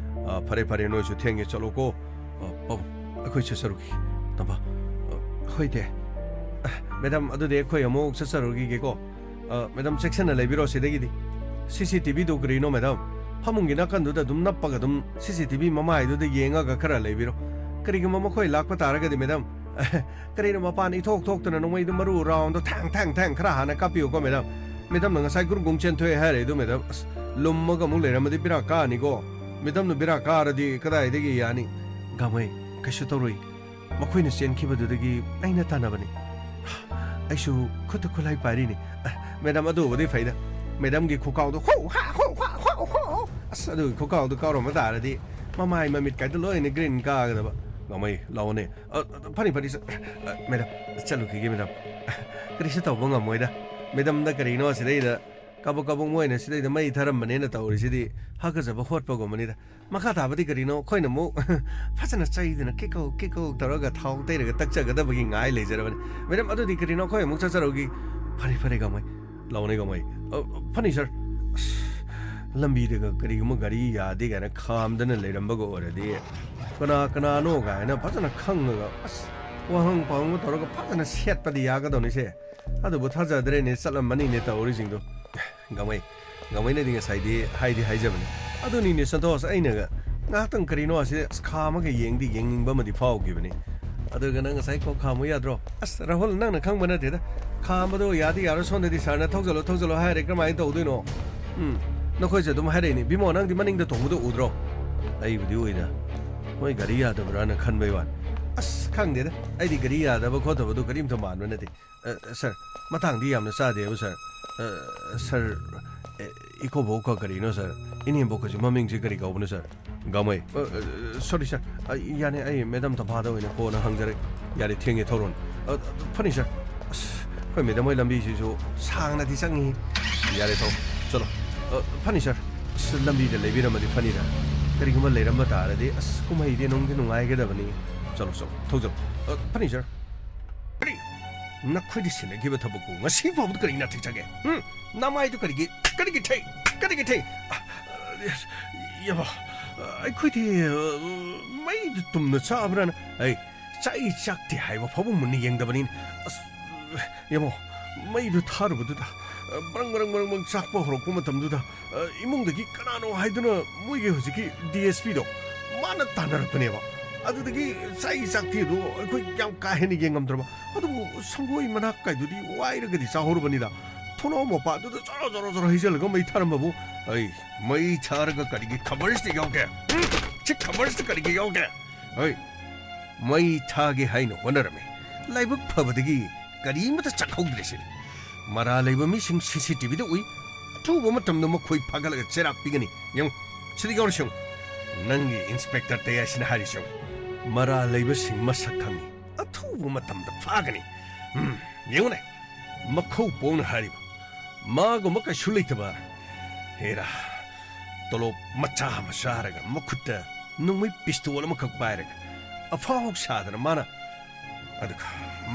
ꯑ, ꯐꯔꯦ, ꯐꯔꯦ, ꯅꯣꯏꯁꯨ ꯊꯦꯡꯉꯦ, ꯆꯠꯂꯣꯀꯣ꯫ ꯑ, ꯄꯥꯕꯨꯡ, ꯑꯩꯈꯣꯏ ꯆꯠꯆꯔꯨꯈꯤꯒꯦ꯫ ꯇꯝꯐꯥ, ꯑ, ꯍꯣꯏ, ꯗꯦ꯫ ꯑ, ꯃꯦꯗꯥꯝ, ꯑꯗꯨꯗꯤ ꯑꯩꯈꯣꯏ ꯑꯃꯨꯛ ꯆꯠꯆꯔꯨꯈꯤꯒꯦꯀꯣ꯫ ꯑ, ꯃꯦꯗꯥꯝ, ꯆꯦꯛꯁꯤꯟꯅ ꯂꯩꯕꯤꯔꯣ ꯁꯤꯗꯒꯤꯗꯤ꯫ ꯁꯤ ꯁꯤ ꯇꯤ ꯚꯤꯗꯨ ꯀꯔꯤꯅꯣ, ꯃꯦꯗꯥꯝ? ꯐꯃꯨꯡꯒꯤ ꯅꯥꯀꯟꯗꯨꯗ ꯑꯗꯨꯝ ꯅꯞꯄꯒ ꯑꯗꯨꯝ ꯁꯤ ꯁꯤ ꯇꯤ ꯚꯤ ꯃꯃꯥꯏꯗꯨꯗ ꯌꯦꯡꯉꯒ ꯈꯔ ꯂꯩꯕꯤꯔꯣ꯫ ꯀꯔꯤꯒꯨꯝꯕ ꯃꯈꯣꯏ ꯂꯥꯛꯄ ꯇꯥꯔꯒꯗꯤ, ꯃꯦꯗꯥꯝ, ꯀꯔꯤꯅꯣ ꯃꯄꯥꯟ ꯏꯊꯣꯛ ꯊꯣꯛꯇꯅ ꯅꯣꯡꯃꯩꯗꯨ ꯃꯔꯨ ꯔꯥꯎꯟꯗꯣ ꯊꯥꯡ, ꯊꯥꯡ, ꯊꯥꯡ ꯈꯔ ꯍꯥꯟꯅ ꯀꯥꯞꯄꯤꯌꯨꯀꯣ, ꯃꯦꯗꯥꯝ꯫ ꯃꯦꯗꯥꯝꯅ ꯉꯁꯥꯏ ꯒꯨꯔꯨꯡ ꯒꯨꯡ ꯆꯦꯟꯊꯣꯛꯑꯦ ꯍꯥꯏꯔꯦ ꯑꯗꯨ, ꯃꯦꯗꯥꯝ, ꯑꯁ, ꯂꯨꯝꯃꯒ ꯑꯃꯨꯛ ꯂꯩꯔꯝꯃꯗꯤ ꯕꯦꯔꯥ ꯀꯥꯅꯤꯀꯣ꯫ ꯃꯦꯗꯥꯝꯅ ꯕꯦꯔꯥ ꯀꯥꯔꯗꯤ ꯀꯗꯥꯏꯗꯒꯤ ꯌꯥꯅꯤ? ꯒꯥꯡꯃꯩ, ꯀꯩꯁꯨ ꯇꯧꯔꯣꯏ꯫ ꯃꯈꯣꯏꯅ ꯆꯦꯟꯈꯤꯕꯗꯨꯗꯒꯤ ꯑꯩꯅ ꯇꯥꯟꯅꯕꯅꯤ꯫ ꯑꯩꯁꯨ ꯈꯨꯠꯇ ꯈꯨꯠꯂꯥꯏ ꯄꯥꯏꯔꯤꯅꯤ꯫ ꯑ, ꯃꯦꯗꯥꯝ, ꯑꯗꯨꯕꯨꯗꯤ ꯐꯩꯗ꯫ ꯃꯦꯗꯥꯝꯒꯤ ꯈꯨꯀꯥꯎꯗꯣ ꯍꯣ, ꯍꯥ, ꯍꯣ, ꯍꯥ, ꯍꯣ, ꯍꯣ꯫ ꯑꯁ, ꯑꯗꯨꯒꯤ ꯈꯨꯀꯥꯎꯗꯣ ꯀꯥꯎꯔꯝꯕ ꯇꯥꯔꯗꯤ ꯃꯃꯥꯏ ꯃꯃꯤꯠ ꯀꯥꯏꯗ ꯂꯣꯏꯅ ꯒ꯭ꯔꯤꯟ ꯀꯥꯒꯗꯕ꯫ ꯒꯥꯡꯃꯩ, ꯂꯥꯛꯑꯣꯅꯦ꯫ ꯑ, ꯑ, ꯐꯅꯤ, ꯐꯅꯤ, ꯁꯔ꯫ ꯑ, ꯃꯦꯗꯥꯝ, ꯆꯠꯂꯨꯈꯤꯒꯦ, ꯃꯦꯗꯥꯝ꯫ ꯑ, ꯀꯔꯤꯁꯨ ꯇꯧꯕ ꯉꯝꯃꯣꯏꯗ꯫ ꯃꯦꯗꯥꯝꯗ ꯀꯔꯤꯅꯣ ꯁꯤꯗꯩꯗ ꯀꯕꯛ ꯀꯕꯛ ꯃꯣꯏꯅ ꯁꯤꯗꯩꯗ ꯃꯩ ꯊꯥꯔꯝꯕꯅꯦꯅ ꯇꯧꯔꯤꯁꯤꯗꯤ ꯍꯥꯀꯠꯆꯕ ꯍꯣꯠꯄꯒꯨꯝꯕꯅꯤꯗ꯫ ꯃꯈꯥ ꯇꯥꯕꯗꯤ ꯀꯔꯤꯅꯣ? ꯑꯩꯈꯣꯏꯅ ꯑꯃꯨꯛ ꯐꯖꯅ ꯆꯩꯗꯅ ꯀꯤꯛ ꯀꯧ, ꯀꯤꯛ ꯀꯧ ꯇꯧꯔꯒ ꯊꯥꯎ ꯇꯩꯔꯒ ꯇꯛꯆꯒꯗꯕꯒꯤ ꯉꯥꯏ ꯂꯩꯖꯔꯕꯅꯤ꯫ ꯃꯦꯗꯥꯝ, ꯑꯗꯨꯗꯤ ꯀꯔꯤꯅꯣ? ꯑꯩꯈꯣꯏ ꯑꯃꯨꯛ ꯆꯠꯆꯔꯧꯒꯤ꯫ ꯐꯔꯦ, ꯐꯔꯦ, ꯒꯥꯡꯃꯩ꯫ ꯂꯥꯛꯑꯣꯅꯦ, ꯒꯥꯡꯃꯩ꯫ ꯑ, ꯐꯅꯤ, ꯁꯔ꯫ ꯑꯁ, ꯂꯝꯕꯤꯗꯒ ꯀꯔꯤꯒꯨꯝꯕ ꯒꯥꯔꯤ ꯌꯥꯗꯦ ꯀꯥꯏꯅ ꯈꯥꯝꯗꯅ ꯂꯩꯔꯝꯕꯒ ꯑꯣꯏꯔꯗꯤ ꯀꯅꯥ ꯀꯅꯥꯅꯣ ꯀꯥꯏꯅ ꯐꯖꯅ ꯈꯪꯉꯒ, ꯑꯁ, ꯋꯥꯍꯪ ꯄꯥꯎꯍꯪꯒ ꯇꯧꯔꯒ ꯐꯖꯅ ꯁꯦꯠꯄꯗꯤ ꯌꯥꯒꯗꯧꯅꯤꯁꯦ꯫ ꯑꯗꯨꯕꯨ ꯊꯥꯖꯗ꯭ꯔꯦꯅꯦ, ꯆꯠꯂꯝꯃꯅꯤꯅꯦ ꯇꯧꯔꯤꯁꯤꯡꯗꯣ꯫ ꯒꯥꯡꯃꯩ, ꯒꯥꯡꯃꯩꯅꯗꯤ ꯉꯁꯥꯏꯗꯤ ꯍꯥꯏꯗꯤ ꯍꯥꯏꯖꯕꯅꯤ꯫ ꯑꯗꯨꯅꯤꯅꯦ ꯁꯟꯇꯣꯁ, ꯑꯩꯅꯒ ꯉꯥꯏꯍꯥꯛꯇꯪ ꯀꯔꯤꯅꯣ ꯑꯁꯤ, ꯑꯁ, ꯈꯥꯝꯃꯒ ꯌꯦꯡꯗꯤ ꯌꯦꯡꯅꯤꯡꯕ ꯑꯃꯗꯤ ꯐꯥꯎꯈꯤꯕꯅꯤ꯫ ꯑꯗꯨꯒ ꯅꯪ ꯉꯁꯥꯏ ꯀꯣꯛ ꯈꯥꯝꯃꯨ ꯌꯥꯗ꯭ꯔꯣ? ꯑꯁ, ꯔꯥꯍꯨꯜ, ꯅꯪꯅ ꯈꯪꯕ ꯅꯠꯇꯦꯗ꯫ ꯈꯥꯝꯕꯗꯣ ꯌꯥꯗꯤ ꯌꯥꯔꯣꯏ, ꯁꯣꯝꯗꯗꯤ ꯁꯥꯔꯅ "ꯊꯧꯖꯜꯂꯣ, ꯊꯧꯖꯜꯂꯣ" ꯍꯥꯏꯔꯦ, ꯀꯔꯝꯍꯥꯏꯅ ꯇꯧꯗꯣꯏꯅꯣ? ꯎꯝ, ꯅꯈꯣꯏꯁꯨ ꯑꯗꯨꯝ ꯍꯥꯏꯔꯛꯏꯅꯦ, "ꯚꯤꯃꯣ, ꯅꯪꯗꯤ ꯃꯅꯤꯡꯗ ꯇꯣꯡꯕꯗꯣ ꯎꯗ꯭ꯔꯣ?" ꯑꯩꯕꯨꯗꯤ ꯎꯏꯗ꯫ ꯃꯣꯏ ꯒꯥꯔꯤ ꯌꯥꯗꯕ꯭ꯔꯥꯅ ꯈꯟꯕꯩ ꯋꯥꯅꯤ꯫ ꯑꯁ, ꯈꯪꯗꯦꯗ, ꯑꯩꯗꯤ ꯒꯥꯔꯤ ꯌꯥꯗꯕ ꯈꯣꯠꯇꯕꯗꯣ ꯀꯔꯤꯝꯇ ꯃꯥꯟꯕ ꯅꯠꯇꯦ꯫ ꯑ, ꯁꯥꯔ, ꯃꯇꯥꯡꯗꯤ ꯌꯥꯝꯅ ꯆꯥꯗꯦꯕ, ꯁꯥꯔ꯫ ꯑ, ꯁꯥꯔ, ꯑꯦ, ꯏꯀꯣꯕꯣꯛꯀ ꯀꯔꯤꯅꯣ, ꯁꯥꯔ? ꯏꯅꯦꯝꯕꯣꯛꯀꯁꯨ ꯃꯃꯤꯡꯁꯤ ꯀꯔꯤ ꯀꯧꯕꯅꯣ, ꯁꯥꯔ? ꯒꯥꯡꯃꯩ꯫ ꯑ, ꯑ, ꯁꯣꯔꯤ, ꯁꯥꯔ꯫ ꯑ, ꯌꯥꯅꯤ, ꯑꯩ ꯃꯦꯗꯥꯝ ꯇꯝꯐꯥꯗ ꯑꯣꯏꯅ ꯀꯣꯟꯅ ꯍꯪꯖꯔꯒꯦ꯫ ꯌꯥꯔꯦ, ꯊꯦꯡꯉꯦ, ꯊꯧꯔꯣꯅꯦ꯫ ꯑ, ꯑ, ꯐꯅꯤ, ꯁꯥꯔ꯫ ꯑꯁ, ꯑꯩꯈꯣꯏ ꯃꯦꯗꯥꯝ ꯍꯣꯏ ꯂꯝꯕꯤꯁꯤꯁꯨ ꯁꯥꯡꯅꯗꯤ ꯆꯪꯉꯤ꯫ ꯌꯥꯔꯦ, ꯊꯧ꯫ ꯆꯠꯂꯣ꯫ ꯑ, ꯐꯅꯤ, ꯁꯥꯔ꯫ ꯑꯁ, ꯂꯝꯕꯤꯗ ꯂꯩꯕꯤꯔꯝꯃꯗꯤ ꯐꯅꯤꯗ꯫ ꯀꯔꯤꯒꯨꯝꯕ ꯂꯩꯔꯝꯕ ꯇꯥꯔꯗꯤ, ꯑꯁ, ꯀꯨꯝꯍꯩꯗꯤ ꯅꯨꯡꯗꯤ ꯅꯨꯡꯉꯥꯏꯒꯗꯕꯅꯤ꯫ ꯆꯠꯂꯣ, ꯆꯠꯂꯣ꯫ ꯊꯧꯖꯜꯂꯣ꯫ ꯑ, ꯐꯅꯤ, ꯁꯥꯔ꯫ ꯐꯅꯤ꯫ ꯅꯈꯣꯏꯗꯤ ꯁꯤꯟꯅꯈꯤꯕ ꯊꯕꯛꯄꯨ ꯉꯁꯤ ꯐꯥꯎꯕꯗ ꯀꯔꯤ ꯅꯥꯊꯩ ꯆꯥꯒꯦ? ꯎꯝ? ꯅꯃꯥꯏꯗꯨ ꯀꯔꯤꯒꯤ, ꯀꯔꯤꯒꯤ ꯊꯦꯡ? ꯀꯔꯤꯒꯤ ꯊꯦꯡ? ꯑ, ꯌꯥꯕ, ꯑꯩꯈꯣꯏꯗꯤ, ꯑ, ꯃꯩꯗꯨ ꯇꯨꯝꯅ ꯆꯥꯕ꯭ꯔꯥꯅ, ꯑꯩ ꯆꯥꯛꯏ ꯆꯥꯛꯇꯦ ꯍꯥꯏꯕ ꯐꯥꯎꯕ ꯃꯨꯟꯅ ꯌꯦꯡꯗꯕꯅꯤꯅ꯫ ꯑꯁ, ꯌꯦꯡꯉꯣ, ꯃꯩꯗꯨ ꯊꯥꯔꯨꯕꯗꯨꯗ, ꯑ, ꯕ꯭ꯔꯪ, ꯕ꯭ꯔꯪ, ꯕ꯭ꯔꯪ, ꯕ꯭ꯔꯪ ꯆꯥꯛꯄ ꯍꯧꯔꯛꯄ ꯃꯇꯝꯗꯨꯗ, ꯑ, ꯏꯃꯨꯡꯗꯒꯤ ꯀꯅꯥꯅꯣ ꯍꯥꯏꯗꯨꯅ ꯃꯣꯏꯒꯤ ꯍꯧꯖꯤꯛꯀꯤ ꯗꯤ ꯑꯦꯁ ꯄꯤꯗꯣ, ꯃꯥꯅ ꯇꯥꯟꯅꯔꯛꯄꯅꯦꯕ꯫ ꯑꯗꯨꯗꯒꯤ ꯆꯥꯛꯏ ꯆꯥꯛꯇꯦꯗꯣ ꯑꯩꯈꯣꯏ ꯌꯥꯝ ꯀꯥ ꯍꯦꯟꯅ ꯌꯦꯡꯉꯝꯗ꯭ꯔꯕ꯫ ꯑꯗꯨꯕꯨ ꯁꯪꯒꯣꯏ ꯃꯅꯥꯛ ꯀꯥꯏꯗꯨꯗꯤ ꯋꯥꯏꯔꯒꯗꯤ ꯆꯥꯍꯧꯔꯕꯅꯤꯗ꯫ ꯊꯣꯡꯅꯥꯎ ꯃꯄꯥꯗꯨꯗ ꯖꯣꯔꯣ, ꯖꯣꯔꯣ, ꯖꯣꯔꯣ ꯍꯩꯖꯤꯜꯂꯒ ꯃꯩ ꯊꯥꯔꯝꯕꯕꯨ, ꯑꯩ, ꯃꯩ ꯊꯥꯔꯒ ꯀꯔꯤꯒꯤ ꯈꯕꯔꯁꯤꯗ ꯌꯥꯎꯗꯦ? ꯎꯝ? ꯁꯤ ꯈꯕꯔꯁꯤꯗ ꯀꯔꯤꯒꯤ ꯌꯥꯎꯗꯦ? ꯍꯣꯏ, ꯃꯩ ꯊꯥꯒꯦ ꯍꯥꯏꯅ ꯍꯣꯠꯅꯔꯝꯃꯤ꯫ ꯂꯥꯏꯕꯛ ꯐꯕꯗꯒꯤ ꯀꯔꯤꯃꯠꯇ ꯆꯥꯛꯍꯧꯗ꯭ꯔꯦ ꯁꯤꯅꯤ꯫ ꯃꯔꯥ ꯂꯩꯕ ꯃꯤꯁꯤꯡ ꯁꯤ ꯁꯤ ꯇꯤ ꯚꯤꯗ ꯎꯏ꯫ ꯑꯊꯨꯕ ꯃꯇꯝꯗ ꯃꯈꯣꯏ ꯐꯥꯒꯠꯂꯒ ꯆꯩꯔꯥꯛ ꯄꯤꯒꯅꯤ꯫ ꯌꯦꯡꯉꯨ, ꯁꯤꯗ ꯌꯥꯎꯔꯤꯁꯤ ꯌꯦꯡꯉꯨ꯫ ꯅꯪꯒꯤ ꯏꯟꯁꯄꯦꯛꯇꯔ ꯇꯌꯥꯁꯤꯅ ꯍꯥꯏꯔꯤꯁꯤ ꯌꯦꯡꯉꯨ꯫ ꯃꯔꯥ ꯂꯩꯕꯁꯤꯡ ꯃꯁꯛ ꯈꯪꯉꯤ꯫ ꯑꯊꯨꯕ ꯃꯇꯝꯗ ꯐꯥꯒꯅꯤ꯫ ꯎꯝ, ꯌꯦꯡꯉꯨꯅꯦ, ꯃꯈꯧ ꯄꯣꯡꯅ ꯍꯥꯏꯔꯤꯕ꯫ ꯃꯥꯒꯨꯝꯕ ꯀꯩꯁꯨ ꯂꯩꯇꯕ꯫ ꯍꯦꯔꯥ, ꯇꯣꯂꯣꯞ ꯃꯆꯥ ꯑꯃ ꯆꯥꯔꯒ ꯃꯈꯨꯠꯇ ꯅꯣꯡꯃꯩ ꯄꯤꯁꯇꯣꯜ ꯑꯃꯈꯛ ꯄꯥꯏꯔꯒ ꯑꯐꯥꯎ ꯁꯥꯗꯅ ꯃꯥꯅ, ꯑꯗꯨꯒ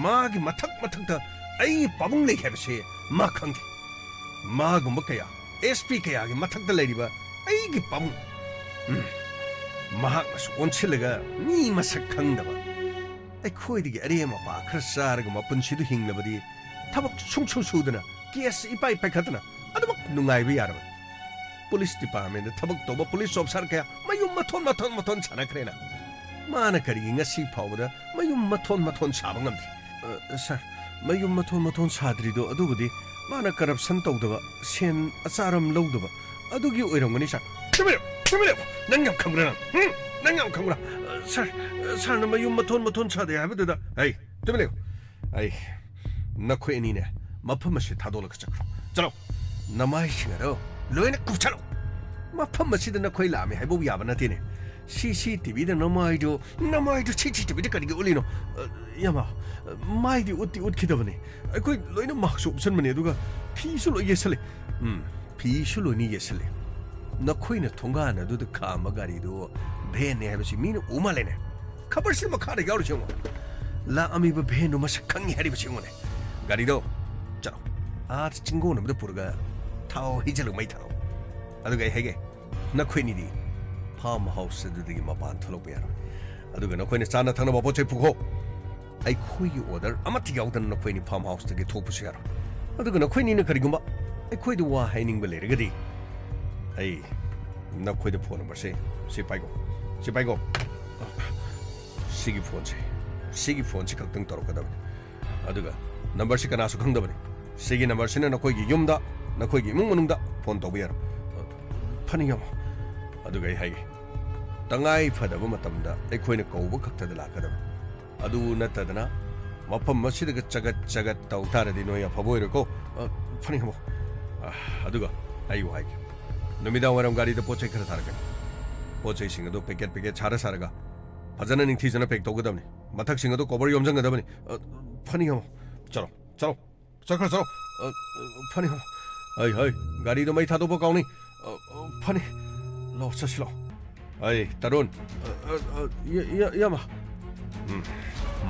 ꯃꯥꯒꯤ ꯃꯊꯛ ꯃꯊꯛꯇ ꯑꯩꯒꯤ ꯄꯥꯕꯨꯡ ꯂꯩ ꯍꯥꯏꯕꯁꯦ ꯃꯥ ꯈꯪꯗꯦ꯫ ꯃꯥꯒꯨꯝꯕ ꯀꯌꯥ, ꯑꯦꯁ ꯄꯤ ꯀꯌꯥꯒꯤ ꯃꯊꯛꯇ ꯂꯩꯔꯤꯕ ꯑꯩꯒꯤ ꯄꯥꯕꯨꯡ꯫ ꯎꯝ, ꯃꯍꯥꯛꯅꯁꯨ ꯑꯣꯟꯁꯤꯜꯂꯒ ꯃꯤ ꯃꯁꯛ ꯈꯪꯗꯕ, ꯑꯩꯈꯣꯏꯗꯒꯤ ꯑꯔꯦꯝ ꯑꯄꯥ ꯈꯔ ꯆꯥꯔꯒ ꯃꯄꯨꯟꯁꯤꯗꯨ ꯍꯤꯡꯂꯕꯗꯤ ꯊꯕꯛ ꯁꯨꯡꯁꯨ ꯁꯨꯗꯅ, ꯀꯦꯁ ꯏꯄꯥꯏ ꯄꯥꯏꯈꯠꯇꯅ ꯑꯗꯨꯃꯛ ꯅꯨꯡꯉꯥꯏꯕ ꯌꯥꯔꯕꯅꯤ꯫ ꯄꯨꯂꯤꯁ ꯗꯤꯄꯥꯔꯠꯃꯦꯟꯗ ꯊꯕꯛ ꯇꯧꯕ ꯄꯨꯂꯤꯁ ꯑꯣꯐꯤꯁꯥꯔ ꯀꯌꯥ ꯃꯌꯨꯝ ꯃꯊꯣꯟ ꯃꯊꯣꯟ ꯃꯊꯣꯟ ꯁꯥꯟꯅꯈ꯭ꯔꯦꯅ꯫ ꯃꯥꯅ ꯀꯔꯤꯒꯤ ꯉꯁꯤ ꯐꯥꯎꯕꯗ ꯃꯌꯨꯝ ꯃꯊꯣꯟ ꯃꯊꯣꯟ ꯁꯥꯕ ꯉꯝꯗ꯭ꯔꯤ? ꯑ, ꯁꯥꯔ, ꯃꯌꯨꯝ ꯃꯊꯣꯟ ꯃꯊꯣꯟ ꯁꯥꯗ꯭ꯔꯤꯗꯣ ꯑꯗꯨꯕꯨꯗꯤ ꯃꯥꯅ ꯀꯔꯞꯁꯟ ꯇꯧꯗꯕ, ꯁꯦꯟ ꯑꯆꯥꯔꯝ ꯂꯧꯗꯕ, ꯑꯗꯨꯒꯤ ꯑꯣꯏꯔꯝꯒꯅꯤ, ꯁꯥꯔ꯫ ꯇꯨꯃꯤꯟ ꯂꯩꯌꯨ, ꯇꯨꯃꯤꯟ ꯂꯩꯌꯨ꯫ ꯅꯪ ꯌꯥꯝ ꯈꯪꯕ꯭ꯔꯥ ꯅꯪ? ꯍꯨꯝ? ꯅꯪ ꯌꯥꯝ ꯈꯪꯕ꯭ꯔꯥ? ꯑ, ꯁꯥꯔ, ꯑ, ꯁꯥꯔꯅ ꯃꯌꯨꯝ ꯃꯊꯣꯟ ꯃꯊꯣꯟ ꯁꯥꯗꯦ ꯍꯥꯏꯕꯗꯨꯗ, ꯑꯩ, ꯇꯨꯃꯤꯟ ꯂꯩꯌꯨ꯫ ꯑꯩ, ꯅꯈꯣꯏ ꯑꯅꯤꯅꯦ, ꯃꯐꯝ ꯑꯁꯤ ꯊꯥꯗꯣꯛꯂꯒ ꯆꯠꯈ꯭ꯔꯣ꯫ ꯆꯠꯂꯣ꯫ ꯅꯃꯥꯏꯁꯤꯡ ꯑꯗꯣ ꯂꯣꯏꯅ ꯀꯨꯞꯁꯜꯂꯣ꯫ ꯃꯐꯝ ꯑꯁꯤꯗ ꯅꯈꯣꯏ ꯂꯥꯛꯑꯝꯃꯤ ꯍꯥꯏꯕꯕꯨ ꯌꯥꯕ ꯅꯠꯇꯦꯅꯦ꯫ ꯁꯤ ꯁꯤ ꯇꯤ ꯚꯤꯗ ꯅꯃꯥꯏꯗꯨ, ꯅꯃꯥꯏꯗꯨ ꯁꯤ ꯁꯤ ꯇꯤ ꯚꯤꯗ ꯀꯔꯤꯒꯤ ꯎꯠꯂꯤꯅꯣ? ꯑ, ꯌꯥꯝꯕ, ꯃꯥꯏꯗꯤ ꯎꯠꯇꯤ ꯎꯠꯈꯤꯗꯕꯅꯤ꯫ ꯑꯩꯈꯣꯏ ꯂꯣꯏꯅ ꯃꯥꯛꯁꯁꯨ ꯎꯞꯁꯟꯕꯅꯤ, ꯑꯗꯨꯒ ꯐꯤꯁꯨ ꯂꯣꯏ ꯌꯦꯠꯁꯜꯂꯤ꯫ ꯎꯝ, ꯐꯤꯁꯨ ꯂꯣꯏꯅ ꯌꯦꯠꯁꯜꯂꯤ꯫ ꯅꯈꯣꯏꯅ ꯊꯣꯡꯒꯥꯟ ꯑꯗꯨꯗ ꯈꯥꯝꯕ ꯒꯥꯔꯤꯗꯨ ꯚꯦꯟꯅꯤ ꯍꯥꯏꯕꯁꯤ ꯃꯤꯅ ꯎ ꯃꯥꯜꯂꯦꯅꯦ꯫ ꯈꯕꯔꯁꯤ ꯃꯈꯥꯗ ꯌꯥꯎꯔꯤꯁꯤ ꯌꯦꯡꯉꯣ꯫ ꯂꯥꯛꯑꯝꯃꯤꯕ ꯚꯦꯟꯗꯨ ꯃꯁꯛ ꯈꯪꯉꯤ ꯍꯥꯏꯔꯤꯕꯁꯤ ꯌꯦꯡꯉꯨꯅꯦ꯫ ꯒꯥꯔꯤꯗꯣ ꯆꯠꯂꯣ, ꯑꯥ ꯆꯤꯡꯒꯣꯟ ꯑꯃꯗ ꯄꯨꯔꯒ ꯊꯥꯎ ꯍꯩꯖꯤꯜꯂꯒ ꯃꯩ ꯊꯥꯔꯛꯑꯣ꯫ ꯑꯗꯨꯒ ꯑꯩ ꯍꯥꯏꯒꯦ, ꯅꯈꯣꯏꯅꯤꯗꯤ ꯐꯥꯔꯝ ꯍꯥꯎꯁ ꯑꯗꯨꯗꯒꯤ ꯃꯄꯥꯟ ꯊꯣꯛꯂꯛꯄ ꯌꯥꯔꯣꯏ꯫ ꯑꯗꯨꯒ ꯅꯈꯣꯏꯅ ꯆꯥꯅ ꯊꯛꯅꯕ ꯄꯣꯠ ꯆꯩ ꯄꯨꯈꯣ꯫ ꯑꯩꯈꯣꯏꯒꯤ ꯑꯣꯔꯗꯔ ꯑꯃꯠꯇ ꯌꯥꯎꯗꯅ ꯅꯈꯣꯏꯅꯤ ꯐꯥꯔꯝ ꯍꯥꯎꯁꯇꯒꯤ ꯊꯣꯛꯄꯁꯨ ꯌꯥꯔꯣꯏ꯫ ꯑꯗꯨꯒ ꯅꯈꯣꯏꯅꯤꯅ ꯀꯔꯤꯒꯨꯝꯕ ꯑꯩꯈꯣꯏꯗ ꯋꯥ ꯍꯥꯏꯅꯤꯡꯕ ꯂꯩꯔꯒꯗꯤ, ꯑꯩ ꯅꯈꯣꯏꯗ ꯐꯣꯟ ꯅꯝꯕꯔꯁꯦ ꯁꯤ ꯄꯥꯏꯀꯣ, ꯁꯤ ꯄꯥꯏꯀꯣ꯫ ꯁꯤꯒꯤ ꯐꯣꯟꯁꯦ, ꯁꯤꯒꯤ ꯐꯣꯟꯁꯤ ꯈꯛꯇꯪ ꯇꯧꯔꯛꯀꯗꯕꯅꯤ꯫ ꯑꯗꯨꯒ ꯅꯝꯕꯔꯁꯤ ꯀꯅꯥꯁꯨ ꯈꯪꯗꯕꯅꯤ꯫ ꯁꯤꯒꯤ ꯅꯝꯕꯔꯁꯤꯅ ꯅꯈꯣꯏꯒꯤ ꯌꯨꯝꯗ, ꯅꯈꯣꯏꯒꯤ ꯏꯃꯨꯡ ꯃꯅꯨꯡꯗ ꯐꯣꯟ ꯇꯧꯕ ꯌꯥꯔꯣꯏ꯫ ꯐꯅꯤ, ꯌꯥꯝꯕ꯫ ꯑꯗꯨꯒ ꯑꯩ ꯍꯥꯏꯒꯦ, ꯇꯉꯥꯏ ꯐꯗꯕ ꯃꯇꯝꯗ ꯑꯩꯈꯣꯏꯅ ꯀꯧꯕ ꯈꯛꯇꯗ ꯂꯥꯛꯀꯗꯕꯅꯤ꯫ ꯑꯗꯨ ꯅꯠꯇꯗꯅ ꯃꯐꯝ ꯑꯁꯤꯗꯒ ꯆꯒꯠ ꯆꯒꯠ ꯇꯧ ꯇꯥꯔꯗꯤ ꯅꯣꯏ ꯑꯐꯕ ꯑꯣꯏꯔꯣꯏꯀꯣ꯫ ꯑ, ꯐꯅꯤ, ꯌꯥꯝꯕ꯫ ꯑ, ꯑꯗꯨꯒ ꯑꯩ ꯋꯥ ꯍꯥꯏꯒꯦ, ꯅꯨꯃꯤꯗꯥꯡ ꯋꯥꯏꯔꯝ ꯒꯥꯔꯤꯗ ꯄꯣꯠ ꯆꯩ ꯈꯔ ꯊꯥꯔꯛꯀꯅꯤ꯫ ꯄꯣꯠ ꯆꯩꯁꯤꯡ ꯑꯗꯨ ꯄꯦꯀꯦꯠ ꯄꯦꯀꯦꯠ ꯁꯥꯔ ꯁꯥꯔꯒ ꯐꯖꯅ ꯅꯤꯡꯊꯤꯖꯅ ꯄꯦꯛ ꯇꯧꯒꯗꯕꯅꯤ꯫ ꯃꯊꯛꯁꯤꯡ ꯑꯗꯨ ꯀꯣꯕꯔ ꯌꯣꯝꯁꯤꯟꯒꯗꯕꯅꯤ꯫ ꯑ, ꯐꯅꯤ, ꯌꯥꯝꯕ꯫ ꯆꯠꯂꯣ, ꯆꯠꯂꯣ꯫ ꯆꯠꯈ꯭ꯔꯣ, ꯆꯠꯂꯣ꯫ ꯑ, ꯑ, ꯐꯅꯤ, ꯌꯥꯝꯕ꯫ ꯍꯩ, ꯍꯩ, ꯒꯥꯔꯤꯗꯣ ꯃꯩ ꯊꯥꯗꯣꯛꯄ ꯀꯥꯎꯅꯤ꯫ ꯑ, ꯑ, ꯐꯅꯤ꯫ ꯂꯥꯛꯑꯣ, ꯆꯠꯁꯤ ꯂꯥꯛꯑꯣ꯫ ꯑꯩ, ꯇꯔꯨꯟ꯫ ꯑ, ꯑ, ꯑ, ꯏ-, ꯏ-, ꯏꯌꯥꯝꯕ꯫ ꯎꯝ,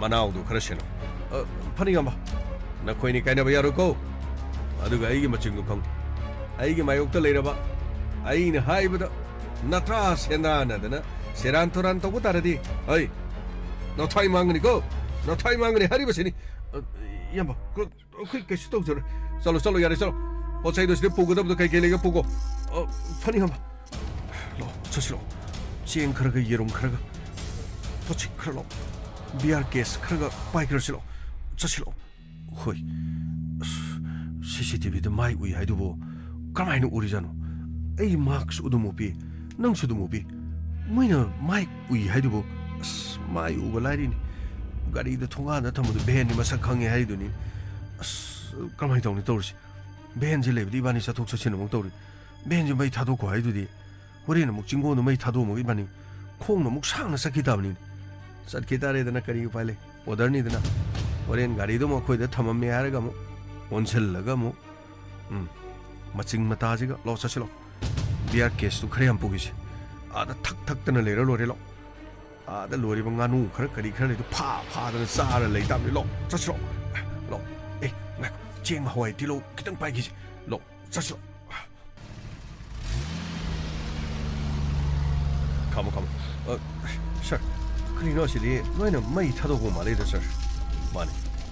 ꯃꯅꯥꯎꯗꯨ ꯈꯔ ꯁꯦꯟꯅꯧ꯫ ꯑ, ꯐꯅꯤ, ꯏꯌꯥꯝꯕ꯫ ꯅꯈꯣꯏꯅꯤ ꯀꯥꯏꯅꯕ ꯌꯥꯔꯣꯏꯀꯣ꯫ ꯑꯗꯨꯒ ꯑꯩꯒꯤ ꯃꯆꯤꯡꯗꯨ ꯈꯪꯉꯨ꯫ ꯑꯩꯒꯤ ꯃꯥꯌꯣꯛꯇ ꯂꯩꯔꯕ, ꯑꯩꯅ ꯍꯥꯏꯕꯗ ꯅꯊꯥ ꯁꯦꯟꯗꯥꯅꯗꯅ ꯁꯦꯔꯥꯟ ꯇꯨꯔꯥꯟ ꯇꯧꯕ ꯇꯥꯔꯗꯤ, ꯑꯩ ꯅꯊ꯭ꯋꯥꯏ ꯃꯥꯡꯒꯅꯤꯀꯣ꯫ ꯅꯊ꯭ꯋꯥꯏ ꯃꯥꯡꯒꯅꯤ ꯍꯥꯏꯔꯤꯕꯁꯤꯅꯤ꯫ ꯑ, ꯏꯌꯥꯝꯕ, ꯀ-, ꯑꯩꯈꯣꯏ ꯀꯩꯁꯨ ꯇꯧꯖꯔꯣꯏ꯫ ꯆꯠꯂꯣ, ꯆꯠꯂꯣ, ꯌꯥꯔꯦ, ꯆꯠꯂꯣ꯫ ꯄꯣꯠ ꯆꯩꯗꯣ ꯁꯤꯗ ꯄꯨꯒꯗꯕꯗꯣ ꯀꯩ ꯀꯩ ꯂꯩꯒꯦ ꯄꯨꯒꯣ꯫ ꯑ, ꯐꯅꯤ, ꯏꯌꯥꯝꯕ꯫ ꯂꯥꯛꯑꯣ, ꯆꯠꯁꯤ ꯂꯥꯛꯑꯣ꯫ ꯆꯦꯡ ꯈꯔꯒ ꯌꯦꯔꯨꯝ ꯈꯔꯒ ꯄꯣꯠ ꯆꯩ ꯈꯔ ꯂꯥꯛꯑꯣ꯫ ꯕꯤꯌꯥꯔ ꯀꯦꯁ ꯈꯔꯒ ꯄꯥꯏꯈ꯭ꯔꯁꯤ ꯂꯥꯛꯑꯣ꯫ ꯆꯠꯁꯤ ꯂꯥꯛꯑꯣ꯫ ꯍꯣꯏ꯫ ꯑꯁ, ꯁꯤ ꯁꯤ ꯇꯤ ꯚꯤꯗ ꯃꯥꯏ ꯎꯏ ꯍꯥꯏꯗꯨꯕꯨ ꯀꯃꯥꯏꯅ ꯎꯔꯤꯖꯥꯠꯅꯣ? ꯑꯩ ꯃꯥꯛꯁ ꯑꯗꯨꯝ ꯎꯞꯄꯤ, ꯅꯪꯁꯨ ꯑꯗꯨꯝ ꯎꯞꯄꯤ꯫ ꯃꯣꯏꯅ ꯃꯥꯏ ꯎꯏ ꯍꯥꯏꯗꯨꯕꯨ, ꯑꯁ, ꯃꯥꯏ ꯎꯕ ꯂꯥꯏꯔꯤꯅꯤ꯫ ꯒꯥꯔꯤꯗ ꯊꯣꯡꯒꯥꯟꯗ ꯊꯝꯕꯗꯨ ꯚꯦꯟꯅꯤ ꯃꯁꯛ ꯈꯪꯉꯦ ꯍꯥꯏꯗꯨꯅꯤ꯫ ꯑꯁ, ꯀꯃꯥꯏꯅ ꯇꯧꯅꯤ ꯇꯧꯔꯤꯁꯤ? ꯚꯦꯟꯁꯤ ꯂꯩꯕꯗꯤ ꯏꯕꯥꯅꯤ ꯆꯠꯊꯣꯛ ꯆꯠꯁꯤꯟ ꯑꯃꯨꯛ ꯇꯧꯔꯤ꯫ ꯚꯦꯟꯁꯤ ꯃꯩ ꯊꯥꯗꯣꯛꯈꯣ ꯍꯥꯏꯗꯨꯗꯤ꯫ ꯍꯣꯔꯦꯟ ꯑꯃꯨꯛ ꯆꯤꯡꯒꯣꯟꯗ ꯃꯩ ꯊꯥꯗꯣꯛꯑꯝꯃꯒ ꯏꯕꯥꯅꯤ ꯈꯣꯡꯅ ꯑꯃꯨꯛ ꯁꯥꯡꯅ ꯆꯠꯈꯤ ꯇꯥꯕꯅꯤꯅꯦ꯫ ꯆꯠꯈꯤ ꯇꯥꯔꯦꯗꯅ, ꯀꯔꯤ ꯎꯄꯥꯏ ꯂꯩ? ꯑꯣꯔꯗꯔꯅꯤꯗꯅ꯫ ꯍꯣꯔꯦꯟ ꯒꯥꯔꯤꯗꯨ ꯑꯃꯨꯛ ꯑꯩꯈꯣꯏꯗ ꯊꯝꯃꯝꯃꯦ ꯍꯥꯏꯔꯒ ꯑꯃꯨꯛ ꯑꯣꯟꯁꯤꯜꯂꯒ ꯑꯃꯨꯛ, ꯎꯝ, ꯃꯆꯤꯡ ꯃꯇꯥꯁꯤꯒ꯫ ꯂꯥꯛꯑꯣ, ꯆꯠꯁꯤꯂꯣ꯫ ꯕꯤꯌꯥꯔ ꯀꯦꯁꯇꯨ ꯈꯔ ꯌꯥꯝ ꯄꯨꯈꯤꯁꯦ꯫ ꯑꯥꯗ ꯊꯛ ꯊꯛꯇꯅ ꯂꯩꯔ ꯂꯣꯏꯔꯦ, ꯂꯥꯛꯑꯣ꯫ ꯑꯥꯗ ꯂꯣꯏꯔꯤꯕ ꯉꯥꯅꯨ ꯈꯔ ꯀꯔꯤ ꯈꯔ ꯂꯩꯗꯨ ꯐꯥ ꯐꯥꯗꯅ ꯆꯥꯔ ꯂꯩ ꯇꯥꯕꯅꯤ꯫ ꯂꯣ, ꯆꯠꯁꯤꯔꯣ? ꯂꯣ, ꯑꯦ, ꯉꯥꯏꯈꯣ, ꯆꯦꯡ ꯍꯋꯥꯏ ꯇꯤꯜꯍꯧ ꯈꯤꯇꯪ ꯄꯥꯏꯈꯤꯁꯤ꯫ ꯂꯣ, ꯆꯠꯁꯤꯔꯣ? ꯈꯥꯝꯃꯣ, ꯈꯥꯝꯃꯣ꯫ ꯑ, ꯁꯥꯔ, ꯀꯔꯤꯅꯣ ꯑꯁꯤꯗꯤ? ꯅꯣꯏꯅ ꯃꯩ ꯊꯥꯗꯣꯛꯄ ꯃꯥꯜꯂꯤꯗ, ꯁꯥꯔ꯫ ꯃꯥꯅꯤ꯫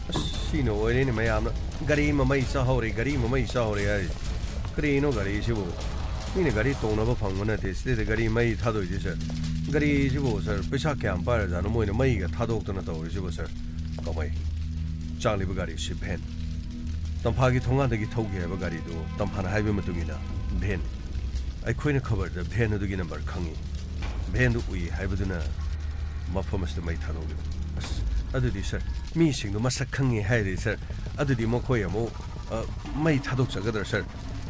ꯑꯁ, ꯁꯤꯅ ꯑꯣꯏꯔꯦꯅꯦ ꯃꯌꯥꯝꯅ꯫ "ꯒꯥꯔꯤ ꯃꯃꯩ ꯆꯥꯍꯧꯔꯦ, ꯒꯥꯔꯤ ꯃꯃꯩ ꯆꯥꯍꯧꯔꯦ" ꯍꯥꯏꯔꯤ꯫ ꯀꯔꯤꯅꯣ ꯒꯥꯔꯤꯁꯤꯕꯨ? ꯃꯤꯅ ꯒꯥꯔꯤ ꯇꯣꯡꯅꯕ ꯐꯪꯕ ꯅꯠꯇꯦ, ꯁꯤꯗꯩꯗ ꯒꯥꯔꯤ ꯃꯩ ꯊꯥꯗꯣꯛꯏꯗꯤ, ꯁꯥꯔ꯫ ꯒꯥꯔꯤꯁꯤꯕꯨ, ꯁꯥꯔ, ꯄꯩꯁꯥ ꯀꯌꯥꯝ ꯄꯥꯏꯔꯖꯥꯠꯅꯣ ꯃꯣꯏꯅ ꯃꯩꯒ ꯊꯥꯗꯣꯛꯇꯅ ꯇꯧꯔꯤꯁꯤꯕꯨ, ꯁꯥꯔ? ꯀꯃꯥꯏ? ꯆꯥꯛꯂꯤꯕ ꯒꯥꯔꯤꯁꯤ ꯚꯦꯟ꯫ ꯇꯝꯐꯥꯒꯤ ꯊꯣꯡꯒꯥꯟꯗꯒꯤ ꯊꯧꯒꯦ ꯍꯥꯏꯕ ꯒꯥꯔꯤꯗꯨ ꯇꯝꯐꯥꯅ ꯍꯥꯏꯕ ꯃꯇꯨꯡ ꯏꯟꯅ ꯚꯦꯟ꯫ ꯑꯩꯈꯣꯏꯅ ꯈꯕꯔꯗ ꯚꯦꯟ ꯑꯗꯨꯒꯤ ꯅꯝꯕꯔ ꯈꯪꯉꯤ꯫ ꯚꯦꯟꯗꯨ ꯎꯏ ꯍꯥꯏꯕꯗꯨꯅ ꯃꯐꯝ ꯑꯁꯤꯗ ꯃꯩ ꯊꯥꯗꯣꯛꯂꯤꯕ꯫ ꯑꯁ, ꯑꯗꯨꯗꯤ ꯁꯥꯔ, ꯃꯤꯁꯤꯡꯗꯣ ꯃꯁꯛ ꯈꯪꯉꯤ ꯍꯥꯏꯔꯗꯤ ꯁꯥꯔ, ꯑꯗꯨꯗꯤ ꯃꯈꯣꯏ ꯑꯃꯨꯛ, ꯑ, ꯃꯩ ꯊꯥꯗꯣꯛꯆꯒꯗ꯭ꯔꯥ ꯁꯥꯔ?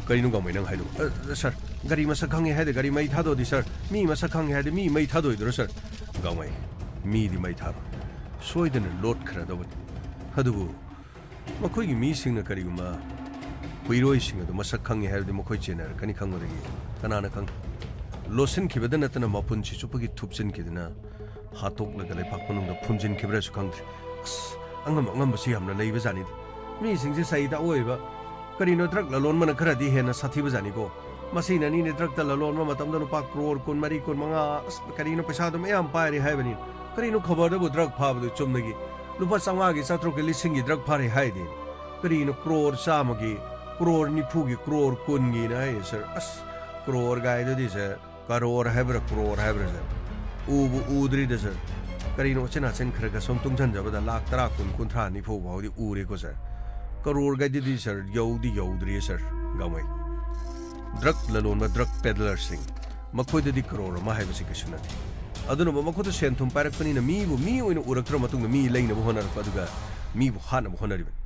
ꯀꯔꯤꯅꯣ ꯒꯥꯡꯃꯩ ꯅꯪ ꯍꯥꯏꯗꯣ? ꯑ, ꯁꯥꯔ, ꯒꯥꯔꯤ ꯃꯁꯛ ꯈꯪꯉꯤ ꯍꯥꯏꯗꯤ ꯒꯥꯔꯤ ꯃꯩ ꯊꯥꯗꯣꯛꯑꯗꯤ ꯁꯥꯔ, ꯃꯤ ꯃꯁꯛ ꯈꯪꯉꯤ ꯍꯥꯏꯗꯤ ꯃꯤ ꯃꯩ ꯊꯥꯗꯣꯛꯑꯣꯏꯗ꯭ꯔꯣ ꯁꯥꯔ? ꯒꯥꯡꯃꯩ, ꯃꯤꯗꯤ ꯃꯩ ꯊꯥꯔꯣꯏ꯫ ꯁꯣꯏꯗꯅ ꯂꯣꯠꯈ꯭ꯔꯗꯧꯕꯅꯤ꯫ ꯑꯗꯨꯕꯨ ꯃꯈꯣꯏꯒꯤ ꯃꯤꯁꯤꯡꯅ ꯀꯔꯤꯒꯨꯝꯕ ꯍꯨꯏꯔꯣꯏꯁꯤꯡ ꯑꯗꯨ ꯃꯁꯛ ꯈꯪꯉꯤ ꯍꯥꯏꯔꯕꯗꯤ ꯃꯈꯣꯏ ꯆꯦꯟꯅꯔꯛꯀꯅꯤ ꯈꯪꯕꯗꯒꯤ ꯀꯅꯥꯅ ꯈꯪ? ꯂꯣꯠꯁꯤꯟꯈꯤꯕꯗ ꯅꯠꯇꯅ ꯃꯄꯨꯟꯁꯤ ꯆꯨꯞꯄꯒꯤ ꯊꯨꯞꯆꯤꯟꯈꯤꯗꯅ ꯍꯥꯠꯇꯣꯛꯂꯒ ꯂꯩꯄꯥꯛ ꯃꯅꯨꯡꯗ ꯐꯨꯝꯖꯤꯟꯈꯤꯕ꯭ꯔꯥꯁꯨ ꯈꯪꯗ꯭ꯔꯤ꯫ ꯑꯁ, ꯑꯉꯝ ꯑꯉꯝꯕꯁꯤ ꯌꯥꯝꯅ ꯂꯩꯕꯖꯥꯠꯅꯤꯗ꯫ ꯃꯤꯁꯤꯡꯁꯦ ꯁꯍꯤꯗ ꯑꯣꯏꯕ ꯀꯔꯤꯅꯣ ꯗ꯭ꯔꯒ ꯂꯂꯣꯟꯕꯅ ꯈꯔꯗꯤ ꯍꯦꯟꯅ ꯁꯥꯊꯤꯕꯖꯥꯠꯅꯤꯀꯣ꯫ ꯃꯁꯤꯅꯅꯤꯅꯦ ꯗ꯭ꯔꯒꯇ ꯂꯂꯣꯟꯕ ꯃꯇꯝꯗ ꯂꯨꯄꯥ ꯀ꯭ꯔꯣꯔ ꯀꯨꯟꯃꯔꯤ, ꯀꯨꯟꯃꯉꯥ, ꯑꯁ, ꯀꯔꯤꯅꯣ ꯄꯩꯁꯥꯗꯣ ꯃꯌꯥꯝ ꯄꯥꯏꯔꯦ ꯍꯥꯏꯕꯅꯤ꯫ ꯀꯔꯤꯅꯣ ꯈꯕꯔꯗꯕꯨ ꯗ꯭ꯔꯒ ꯐꯥꯕꯗꯨ ꯆꯨꯝꯅꯒꯤ ꯂꯨꯄꯥ ꯆꯥꯝꯃꯉꯥꯒꯤ, ꯆꯥꯇ꯭ꯔꯨꯛꯀꯤ, ꯂꯤꯁꯤꯡꯒꯤ ꯗ꯭ꯔꯒ ꯐꯥꯔꯦ ꯍꯥꯏꯗꯦ꯫ ꯀꯔꯤꯅꯣ ꯀ꯭ꯔꯣꯔ ꯆꯥꯝꯃꯒꯤ, ꯀ꯭ꯔꯣꯔ ꯅꯤꯐꯨꯒꯤ, ꯀ꯭ꯔꯣꯔ ꯀꯨꯟꯒꯤꯅ ꯍꯥꯏꯌꯦ ꯁꯥꯔ꯫ ꯑꯁ, ꯀ꯭ꯔꯣꯔ ꯒꯥꯏꯗꯨꯗꯤ ꯁꯥꯔ, ꯀꯔꯣꯔ ꯍꯥꯏꯕ꯭ꯔꯥ ꯀ꯭ꯔꯣꯔ ꯍꯥꯏꯕ꯭ꯔꯥ ꯁꯥꯔ? ꯎꯕꯨ ꯎꯗ꯭ꯔꯤꯗ ꯁꯥꯔ꯫ ꯀꯔꯤꯅꯣ ꯎꯆꯤꯟ ꯅꯥꯆꯤꯟ ꯈꯔ ꯈꯔ ꯁꯨꯝ ꯇꯨꯡꯁꯤꯟꯖꯕꯗ ꯂꯥꯛ ꯇꯔꯥ, ꯀꯨꯟ, ꯀꯨꯟꯊ꯭ꯔꯥ, ꯅꯤꯐꯨ ꯐꯥꯎꯗꯤ ꯎꯔꯦꯀꯣ ꯁꯥꯔ꯫ ꯀꯔꯣꯔ ꯒꯥꯏꯗꯨꯗꯤ ꯁꯥꯔ ꯌꯧꯗꯤ ꯌꯧꯗ꯭ꯔꯤꯌꯦ ꯁꯥꯔ ꯒꯥꯡꯃꯩ꯫ ꯗ꯭ꯔꯒ ꯂꯂꯣꯟꯕ, ꯗ꯭ꯔꯒ ꯄꯦꯗꯂꯔꯁꯤꯡ, ꯃꯈꯣꯏꯗꯗꯤ ꯀꯔꯣꯔ ꯑꯃ ꯍꯥꯏꯕꯁꯤ ꯀꯩꯁꯨ ꯅꯠꯇꯦ꯫ ꯑꯗꯨꯅ ꯃꯈꯣꯏꯗ ꯁꯦꯟ ꯊꯨꯝ ꯄꯥꯏꯔꯛꯄꯅꯤꯅ ꯃꯤꯕꯨ ꯃꯤ ꯑꯣꯏꯅ ꯎꯔꯛꯇ꯭ꯔ ꯃꯇꯨꯡꯗ ꯃꯤ ꯂꯩꯅꯕ ꯍꯣꯠꯅꯔꯛꯄ, ꯑꯗꯨꯒ ꯃꯤꯕꯨ ꯍꯥꯠꯅꯕ ꯍꯣꯠꯅꯔꯤꯕꯅꯤ꯫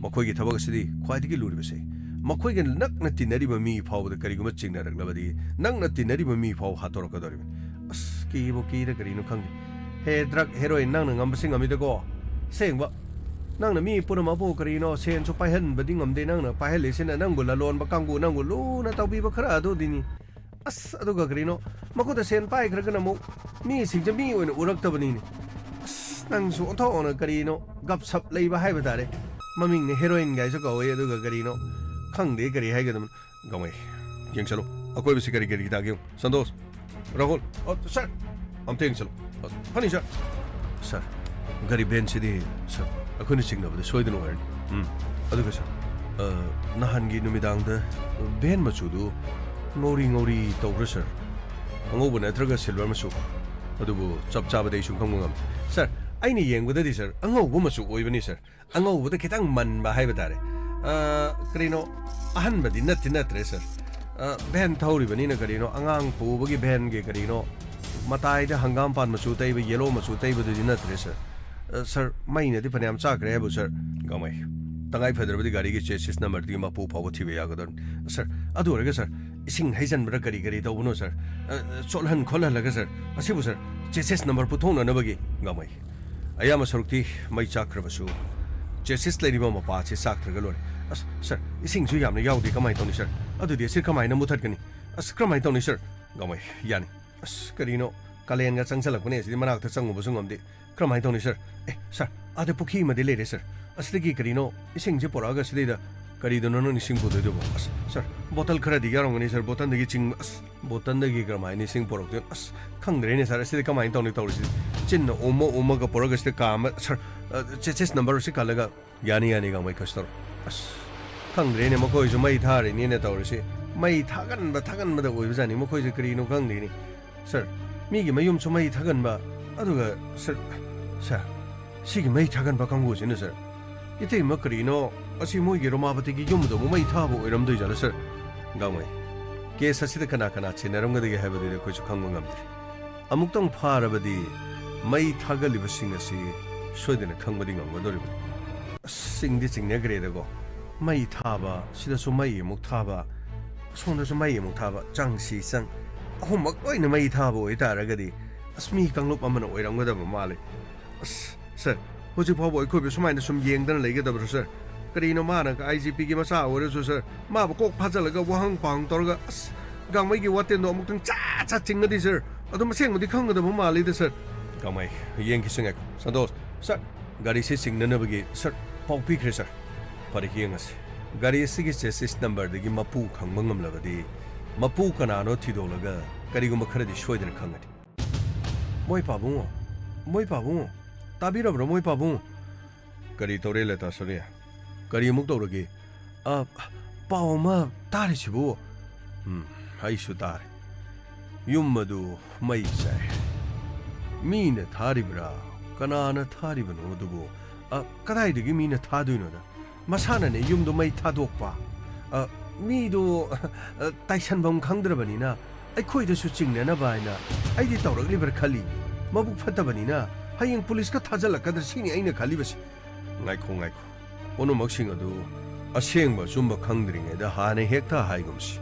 ꯃꯈꯣꯏꯒꯤ ꯊꯕꯛ ꯑꯁꯤꯗꯤ ꯈ꯭ꯋꯥꯏꯗꯒꯤ ꯂꯨꯔꯤꯕꯁꯤ, ꯃꯈꯣꯏꯒ ꯅꯛꯅ ꯇꯤꯟꯅꯔꯤꯕ ꯃꯤ ꯐꯥꯎꯕꯗ ꯀꯔꯤꯒꯨꯝꯕ ꯆꯤꯡꯅꯔꯛꯂꯕꯗꯤ, ꯅꯛꯅ ꯇꯤꯟꯅꯔꯤꯕ ꯃꯤ ꯐꯥꯎ ꯍꯥꯠꯇꯣꯔꯛꯀꯗꯧꯔꯤꯕꯅꯤ꯫ ꯑꯁ, ꯀꯤꯕꯨ ꯀꯤꯗ ꯀꯔꯤꯅꯣ ꯈꯪꯗꯦ꯫ ꯍꯦ ꯗ꯭ꯔꯒ ꯍꯦꯔꯣꯏꯟ, ꯅꯪꯅ ꯉꯝꯕꯁꯤ ꯉꯝꯃꯤꯗꯀꯣ꯫ ꯑꯁꯦꯡꯕ, ꯅꯪꯅ ꯃꯤ ꯄꯨꯝꯅꯃꯛꯄꯨ ꯀꯔꯤꯅꯣ ꯁꯦꯟꯁꯨ ꯄꯥꯏꯍꯟꯕꯗꯤ ꯉꯝꯗꯦ, ꯅꯪꯅ ꯄꯥꯏꯍꯜꯂꯤꯁꯤꯅ ꯅꯪꯕꯨ ꯂꯂꯣꯟꯕ ꯀꯥꯡꯕꯨ, ꯅꯪꯕꯨ ꯂꯨꯅ ꯇꯧꯕꯤꯕ ꯈꯔ ꯑꯗꯨꯗꯤꯅꯤ꯫ ꯑꯁ, ꯑꯗꯨꯒ ꯀꯔꯤꯅꯣ, ꯃꯈꯨꯠꯇ ꯁꯦꯟ ꯄꯥꯏꯈ꯭ꯔꯒꯅ ꯑꯃꯨꯛ ꯃꯤꯁꯤꯡꯁꯦ ꯃꯤ ꯑꯣꯏꯅ ꯎꯔꯛꯇꯕꯅꯤꯅꯦ꯫ ꯑꯁ, ꯅꯪꯁꯨ ꯑꯣꯟꯊꯣꯛꯅ ꯀꯔꯤꯅꯣ, ꯒꯞꯁꯞ ꯂꯩꯕ ꯍꯥꯏꯕ ꯇꯥꯔꯦ꯫ ꯃꯃꯤꯡꯅ ꯍꯦꯔꯣꯏꯟ ꯒꯥꯏꯁꯨ ꯀꯧꯋꯦ, ꯑꯗꯨꯒ ꯀꯔꯤꯅꯣ, ꯈꯪꯗꯦ ꯀꯔꯤ ꯍꯥꯏꯒꯗꯕꯅꯣ꯫ ꯒꯥꯡꯃꯩ, ꯌꯦꯡꯁꯜꯂꯨ, ꯑꯀꯣꯏꯕꯁꯤ ꯀꯔꯤ ꯀꯔꯤ ꯇꯥꯒꯦ ꯌꯦꯡꯉꯨ꯫ ꯁꯟꯇꯣꯁ, ꯔꯥꯍꯨꯜ, ꯑ, ꯁꯥꯔ, ꯑꯝꯇ ꯌꯦꯡꯁꯜꯂꯨ꯫ ꯑ, ꯐꯅꯤ, ꯁꯥꯔ꯫ ꯁꯥꯔ, ꯒꯥꯔꯤ ꯚꯦꯟꯁꯤꯗꯤ, ꯁꯥꯔ, ꯑꯩꯈꯣꯏꯅ ꯆꯤꯡꯅꯕꯗ ꯁꯣꯏꯗꯅ ꯑꯣꯏꯔꯅꯤ꯫ ꯎꯝ, ꯑꯗꯨꯒ, ꯁꯥꯔ, ꯑ, ꯅꯍꯥꯟꯒꯤ ꯅꯨꯃꯤꯗꯥꯡꯗ ꯚꯦꯟ ꯃꯆꯨꯗꯨ ꯉꯧꯔꯤ ꯉꯧꯔꯤ ꯇꯧꯕ꯭ꯔꯥ, ꯁꯥꯔ? ꯑꯉꯧꯕ ꯅꯠꯇ꯭ꯔꯒ ꯁꯤꯜꯚꯔ ꯃꯆꯨ? ꯑꯗꯨꯕꯨ ꯆꯞ ꯆꯥꯕꯗꯤ ꯑꯩꯁꯨ ꯈꯪꯕ ꯉꯝꯗꯦ꯫ ꯁꯥꯔ, ꯑꯩꯅ ꯌꯦꯡꯕꯗꯗꯤ, ꯁꯥꯔ, ꯑꯉꯧꯕ ꯃꯆꯨ ꯑꯣꯏꯕꯅꯤ, ꯁꯥꯔ꯫ ꯑꯉꯧꯕꯗ ꯈꯤꯇꯪ ꯃꯟꯕ ꯍꯥꯏꯕ ꯇꯥꯔꯦ꯫ ꯑ, ꯀꯔꯤꯅꯣ, ꯑꯍꯟꯕꯗꯤ ꯅꯠꯇꯤ ꯅꯠꯇ꯭ꯔꯦ, ꯁꯥꯔ꯫ ꯑ, ꯚꯦꯟ ꯊꯧꯔꯤꯕꯅꯤꯅ ꯀꯔꯤꯅꯣ, ꯑꯉꯥꯡ ꯄꯨꯕꯒꯤ ꯚꯦꯟꯒꯤ ꯀꯔꯤꯅꯣ, ꯃꯇꯥꯏꯗ ꯍꯪꯒꯥꯝꯄꯥꯟ ꯃꯆꯨ ꯇꯩꯕ, ꯌꯦꯂꯣ ꯃꯆꯨ ꯇꯩꯕꯗꯨꯗꯤ ꯅꯠꯇ꯭ꯔꯦ, ꯁꯥꯔ꯫ ꯑ, ꯁꯥꯔ, ꯃꯩꯅꯗꯤ ꯐꯅꯌꯥꯝ ꯆꯥꯛꯈ꯭ꯔꯦ ꯍꯥꯏꯕꯨ, ꯁꯥꯔ꯫ ꯒꯥꯡꯃꯩ, ꯇꯉꯥꯏ ꯐꯗ꯭ꯔꯕꯗꯤ ꯒꯥꯔꯤꯒꯤ ꯆꯦꯁꯤꯁ ꯅꯝꯕꯔꯗꯨꯒꯤ ꯃꯄꯨ ꯐꯥꯎꯕ ꯊꯤꯕ ꯌꯥꯒꯗꯧꯔꯤꯕꯅꯤ꯫ ꯁꯥꯔ, ꯑꯗꯨ ꯑꯣꯏꯔꯒ, ꯁꯥꯔ, ꯏꯁꯤꯡ ꯍꯩꯖꯤꯟꯕꯗ ꯀꯔꯤ ꯀꯔꯤ ꯇꯧꯕꯅꯣ, ꯁꯥꯔ? ꯑ, ꯆꯣꯠꯍꯟ ꯈꯣꯠꯍꯜꯂꯒ, ꯁꯥꯔ, ꯑꯁꯤꯕꯨ, ꯁꯥꯔ, ꯆꯦꯁꯤꯁ ꯅꯝꯕꯔ ꯄꯨꯊꯣꯛꯅꯅꯕꯒꯤ, ꯒꯥꯡꯃꯩ꯫ ꯑꯌꯥꯝꯕ ꯁꯔꯨꯛꯇꯤ ꯃꯩ ꯆꯥꯛꯈ꯭ꯔꯕꯁꯨ, ꯆꯦꯁꯤꯁ ꯂꯩꯔꯤꯕ ꯃꯄꯥ ꯑꯁꯤ ꯆꯥꯛꯇ꯭ꯔꯒ ꯂꯣꯏꯔꯦ꯫ ꯑꯁ, ꯁꯥꯔ, ꯏꯁꯤꯡꯁꯨ ꯌꯥꯝꯅ ꯌꯥꯎꯗꯦ, ꯀꯃꯥꯏꯅ ꯇꯧꯅꯤ, ꯁꯥꯔ? ꯑꯗꯨꯗꯤ ꯑꯁꯤ ꯀꯃꯥꯏꯅ ꯃꯨꯊꯠꯀꯅꯤ? ꯑꯁ, ꯀꯃꯥꯏꯅ ꯇꯧꯅꯤ, ꯁꯥꯔ? ꯒꯥꯡꯃꯩ, ꯌꯥꯅꯤ꯫ ꯑꯁ, ꯀꯔꯤꯅꯣ, ꯀꯥꯂꯦꯟꯒ ꯆꯪꯁꯜꯂꯛꯄꯅꯦ, ꯑꯁꯤꯗꯤ ꯃꯅꯥꯛꯇ ꯆꯪꯉꯨꯕꯁꯨ ꯉꯝꯗꯦ꯫ ꯀꯔꯝꯍꯥꯏꯅ ꯇꯧꯅꯤ, ꯁꯥꯔ? ꯑꯦ, ꯁꯥꯔ, ꯑꯥꯗ ꯄꯨꯈ꯭ꯔꯤ ꯑꯃꯗꯤ ꯂꯩꯔꯦ, ꯁꯥꯔ꯫ ꯑꯁꯤꯗꯒꯤ ꯀꯔꯤꯅꯣ ꯏꯁꯤꯡꯁꯦ ꯄꯨꯔꯛꯑꯒ ꯁꯤꯗꯩꯗ ꯀꯔꯤꯗꯅꯣ ꯅꯪ ꯏꯁꯤꯡ ꯄꯨꯗꯣꯏꯗꯨꯕꯣ? ꯑꯁ, ꯁꯥꯔ, ꯕꯣꯇꯜ ꯈꯔꯗꯤ ꯌꯥꯎꯔꯝꯒꯅꯤ, ꯁꯥꯔ, ꯕꯣꯇꯜꯗꯒꯤ ꯆꯤꯡ-, ꯑꯁ, ꯕꯣꯇꯜꯗꯒꯤ ꯀꯔꯝꯍꯥꯏꯅ ꯏꯁꯤꯡ ꯄꯨꯔꯛꯇꯣꯏꯅꯣ? ꯑꯁ, ꯈꯪꯗ꯭ꯔꯦꯅꯦ, ꯁꯥꯔ, ꯑꯁꯤꯗꯤ ꯀꯃꯥꯏꯅ ꯇꯧꯅꯤ ꯇꯧꯔꯤꯁꯤ? ꯆꯤꯟꯅ ꯎꯝꯃ ꯎꯝꯃꯒ ꯄꯨꯔꯛꯑꯒ ꯁꯤꯗ ꯀꯥꯝꯃ, ꯁꯥꯔ, ꯑ, ꯆꯦꯁꯤꯁ ꯅꯝꯕꯔ ꯑꯁꯤ ꯀꯜꯂꯒ, ꯌꯥꯅꯤ, ꯌꯥꯅꯤ, ꯒꯥꯡꯃꯩ, ꯀꯩꯁꯨ ꯇꯧꯔꯣꯏ꯫ ꯑꯁ, ꯈꯪꯗ꯭ꯔꯦꯅꯦ, ꯃꯈꯣꯏꯁꯨ ꯃꯩ ꯊꯥꯔꯤꯅꯦꯅ ꯇꯧꯔꯤꯁꯤ꯫ ꯃꯩ ꯊꯥꯒꯟꯕ, ꯊꯥꯒꯟꯕꯗ ꯑꯣꯏꯕꯖꯥꯠꯅꯤ, ꯃꯈꯣꯏꯁꯦ ꯀꯔꯤꯅꯣ ꯈꯪꯗꯦꯅꯦ꯫ ꯁꯥꯔ, ꯃꯤꯒꯤ ꯃꯌꯨꯝꯁꯨ ꯃꯩ ꯊꯥꯒꯟꯕ, ꯑꯗꯨꯒ, ꯁꯥꯔ, ꯁꯥꯔ, ꯁꯤꯒꯤ ꯃꯩ ꯊꯥꯒꯟꯕ ꯀꯥꯡꯕꯨꯁꯤꯅ, ꯁꯥꯔ, ꯏꯇꯩꯃ, ꯀꯔꯤꯅꯣ, ꯑꯁꯤ ꯃꯣꯏꯒꯤ ꯔꯣꯃꯥꯄꯇꯤꯒꯤ ꯌꯨꯝꯗ ꯑꯃꯨꯛ ꯃꯩ ꯊꯥꯕ ꯑꯣꯏꯔꯝꯗꯣꯏꯖꯥꯠꯂ, ꯁꯥꯔ? ꯒꯥꯡꯃꯩ, ꯀꯦꯁ ꯑꯁꯤꯗ ꯀꯅꯥ ꯀꯅꯥ ꯆꯦꯟꯅꯔꯝꯒꯗꯒꯦ ꯍꯥꯏꯕꯗꯨꯗꯤ ꯑꯩꯈꯣꯏꯁꯨ ꯈꯪꯕ ꯉꯝꯗ꯭ꯔꯤ꯫ ꯑꯃꯨꯛꯇꯪ ꯐꯥꯔꯕꯗꯤ ꯃꯩ ꯊꯥꯒꯠꯂꯤꯕꯁꯤꯡ ꯑꯁꯤ ꯁꯣꯏꯗꯅ ꯈꯪꯕꯗꯤ ꯉꯝꯒꯗꯧꯔꯤꯕꯅꯤ꯫ ꯑꯁ, ꯆꯤꯡꯗꯤ ꯆꯤꯡꯅꯈ꯭ꯔꯦꯗꯀꯣ꯫ ꯃꯩ ꯊꯥꯕ, ꯁꯤꯗꯁꯨ ꯃꯩ ꯑꯃꯨꯛ ꯊꯥꯕ, ꯑꯁꯣꯝꯗꯁꯨ ꯃꯩ ꯑꯃꯨꯛ ꯊꯥꯕ, ꯆꯪꯁꯤ ꯆꯪ, ꯑꯍꯨꯝꯃꯛ ꯂꯣꯏꯅ ꯃꯩ ꯊꯥꯕ ꯑꯣꯏꯇꯥꯔꯒꯗꯤ, ꯑꯁ, ꯃꯤ ꯀꯥꯡꯂꯨꯞ ꯑꯃꯅ ꯑꯣꯏꯔꯝꯒꯗꯕ ꯃꯥꯜꯂꯤ꯫ ꯑꯁ, ꯁꯥꯔ, ꯍꯧꯖꯤꯛ ꯐꯥꯎꯕ ꯑꯩꯈꯣꯏꯕꯨ ꯁꯨꯃꯥꯏꯅ ꯁꯨꯝ ꯌꯦꯡꯗꯅ ꯂꯩꯒꯗꯕ꯭ꯔꯣ, ꯁꯥꯔ? ꯀꯔꯤꯅꯣ, ꯃꯥꯅ ꯑꯥꯏ ꯖꯤ ꯄꯤꯒꯤ ꯃꯆꯥ ꯑꯣꯏꯔꯁꯨ, ꯁꯥꯔ, ꯃꯥꯕꯨ ꯀꯣꯛ ꯐꯥꯖꯤꯜꯂꯒ ꯋꯥꯍꯪ ꯄꯥꯎꯍꯪ ꯇꯧꯔꯒ, ꯑꯁ, ꯒꯥꯡꯃꯩꯒꯤ ꯋꯥꯇꯦꯟꯗꯣ ꯑꯃꯨꯛꯇꯪ ꯆꯥ ꯆꯥ ꯆꯤꯡꯉꯗꯤ, ꯁꯔ꯫ ꯑꯗꯨꯝ ꯑꯁꯦꯡꯕꯗꯤ ꯈꯪꯒꯗꯕ ꯃꯥꯜꯂꯤꯗ, ꯁꯔ꯫ ꯒꯥꯡꯃꯩ, ꯌꯦꯡꯈꯤꯁꯤ, ꯉꯥꯏꯈꯣ꯫ ꯁꯟꯇꯣꯁ, ꯁꯔ, ꯒꯥꯔꯤꯁꯤ ꯆꯤꯡꯅꯅꯕꯒꯤ, ꯁꯔ, ꯄꯥꯎ ꯄꯤꯈ꯭ꯔꯦ, ꯁꯔ꯫ ꯐꯔꯦ, ꯌꯦꯡꯉꯁꯤ꯫ ꯒꯥꯔꯤ ꯑꯁꯤꯒꯤ ꯆꯦꯁꯤꯁ ꯅꯝꯕꯔꯗꯒꯤ ꯃꯄꯨ ꯈꯪꯕ ꯉꯝꯂꯕꯗꯤ, ꯃꯄꯨ ꯀꯅꯥꯅꯣ ꯊꯤꯗꯣꯛꯂꯒ ꯀꯔꯤꯒꯨꯝꯕ ꯈꯔꯗꯤ ꯁꯣꯏꯗꯅ ꯈꯪꯒꯅꯤ꯫ ꯃꯣꯏ ꯄꯥꯕꯨꯡꯉꯣ, ꯃꯣꯏ ꯄꯥꯕꯨꯡꯉꯣ, ꯇꯥꯕꯤꯔꯕ꯭ꯔꯣ, ꯃꯣꯏ ꯄꯥꯕꯨꯡ? ꯀꯔꯤ ꯇꯧꯔꯦ, ꯂꯇꯥꯁꯣꯔꯤ? ꯀꯔꯤ ꯑꯃꯨꯛ ꯇꯧꯔꯒꯦ? ꯑ, ꯄꯥꯎ ꯑꯃ ꯇꯥꯔꯤꯁꯤꯕꯨ? ꯎꯝ, ꯑꯩꯁꯨ ꯇꯥꯔꯦ꯫ ꯌꯨꯝ ꯑꯗꯨ ꯃꯩ ꯆꯥꯏ꯫ ꯃꯤꯅ ꯊꯥꯔꯤꯕ꯭ꯔꯥ? ꯀꯅꯥꯅ ꯊꯥꯔꯤꯕꯅꯣ ꯑꯗꯨꯕꯨ? ꯑ, ꯀꯗꯥꯏꯗꯒꯤ ꯃꯤꯅ ꯊꯥꯗꯣꯏꯅꯣꯗ? ꯃꯁꯥꯅꯅꯦ ꯌꯨꯝꯗꯣ ꯃꯩ ꯊꯥꯗꯣꯛꯄ꯫ ꯑ, ꯃꯤꯗꯣ, ꯑ, ꯇꯥꯏꯁꯟꯐꯝ ꯈꯪꯗ꯭ꯔꯕꯅꯤꯅ ꯑꯩꯈꯣꯏꯗꯁꯨ ꯆꯤꯡꯅꯅꯕ ꯍꯥꯏꯅ ꯑꯩꯗꯤ ꯇꯧꯔꯛꯂꯤꯕ꯭ꯔꯥ ꯈꯜꯂꯤ꯫ ꯃꯕꯨꯛ ꯐꯠꯇꯕꯅꯤꯅ ꯍꯌꯦꯡ ꯄꯨꯂꯤꯁꯀ ꯊꯥꯖꯤꯜꯂꯛꯀꯗ꯭ꯔꯥ ꯁꯤꯅꯤ ꯑꯩꯅ ꯈꯜꯂꯤꯕꯁꯦ꯫ ꯉꯥꯏꯈꯣ, ꯉꯥꯏꯈꯣ꯫ ꯄꯨꯝꯅꯃꯛꯁꯤꯡ ꯑꯗꯨ ꯑꯁꯦꯡꯕ ꯑꯆꯨꯝꯕ ꯈꯪꯗ꯭ꯔꯤꯉꯩꯗ ꯍꯥꯟꯅ ꯍꯦꯛꯇ ꯍꯥꯏꯒꯨꯝꯁꯤ꯫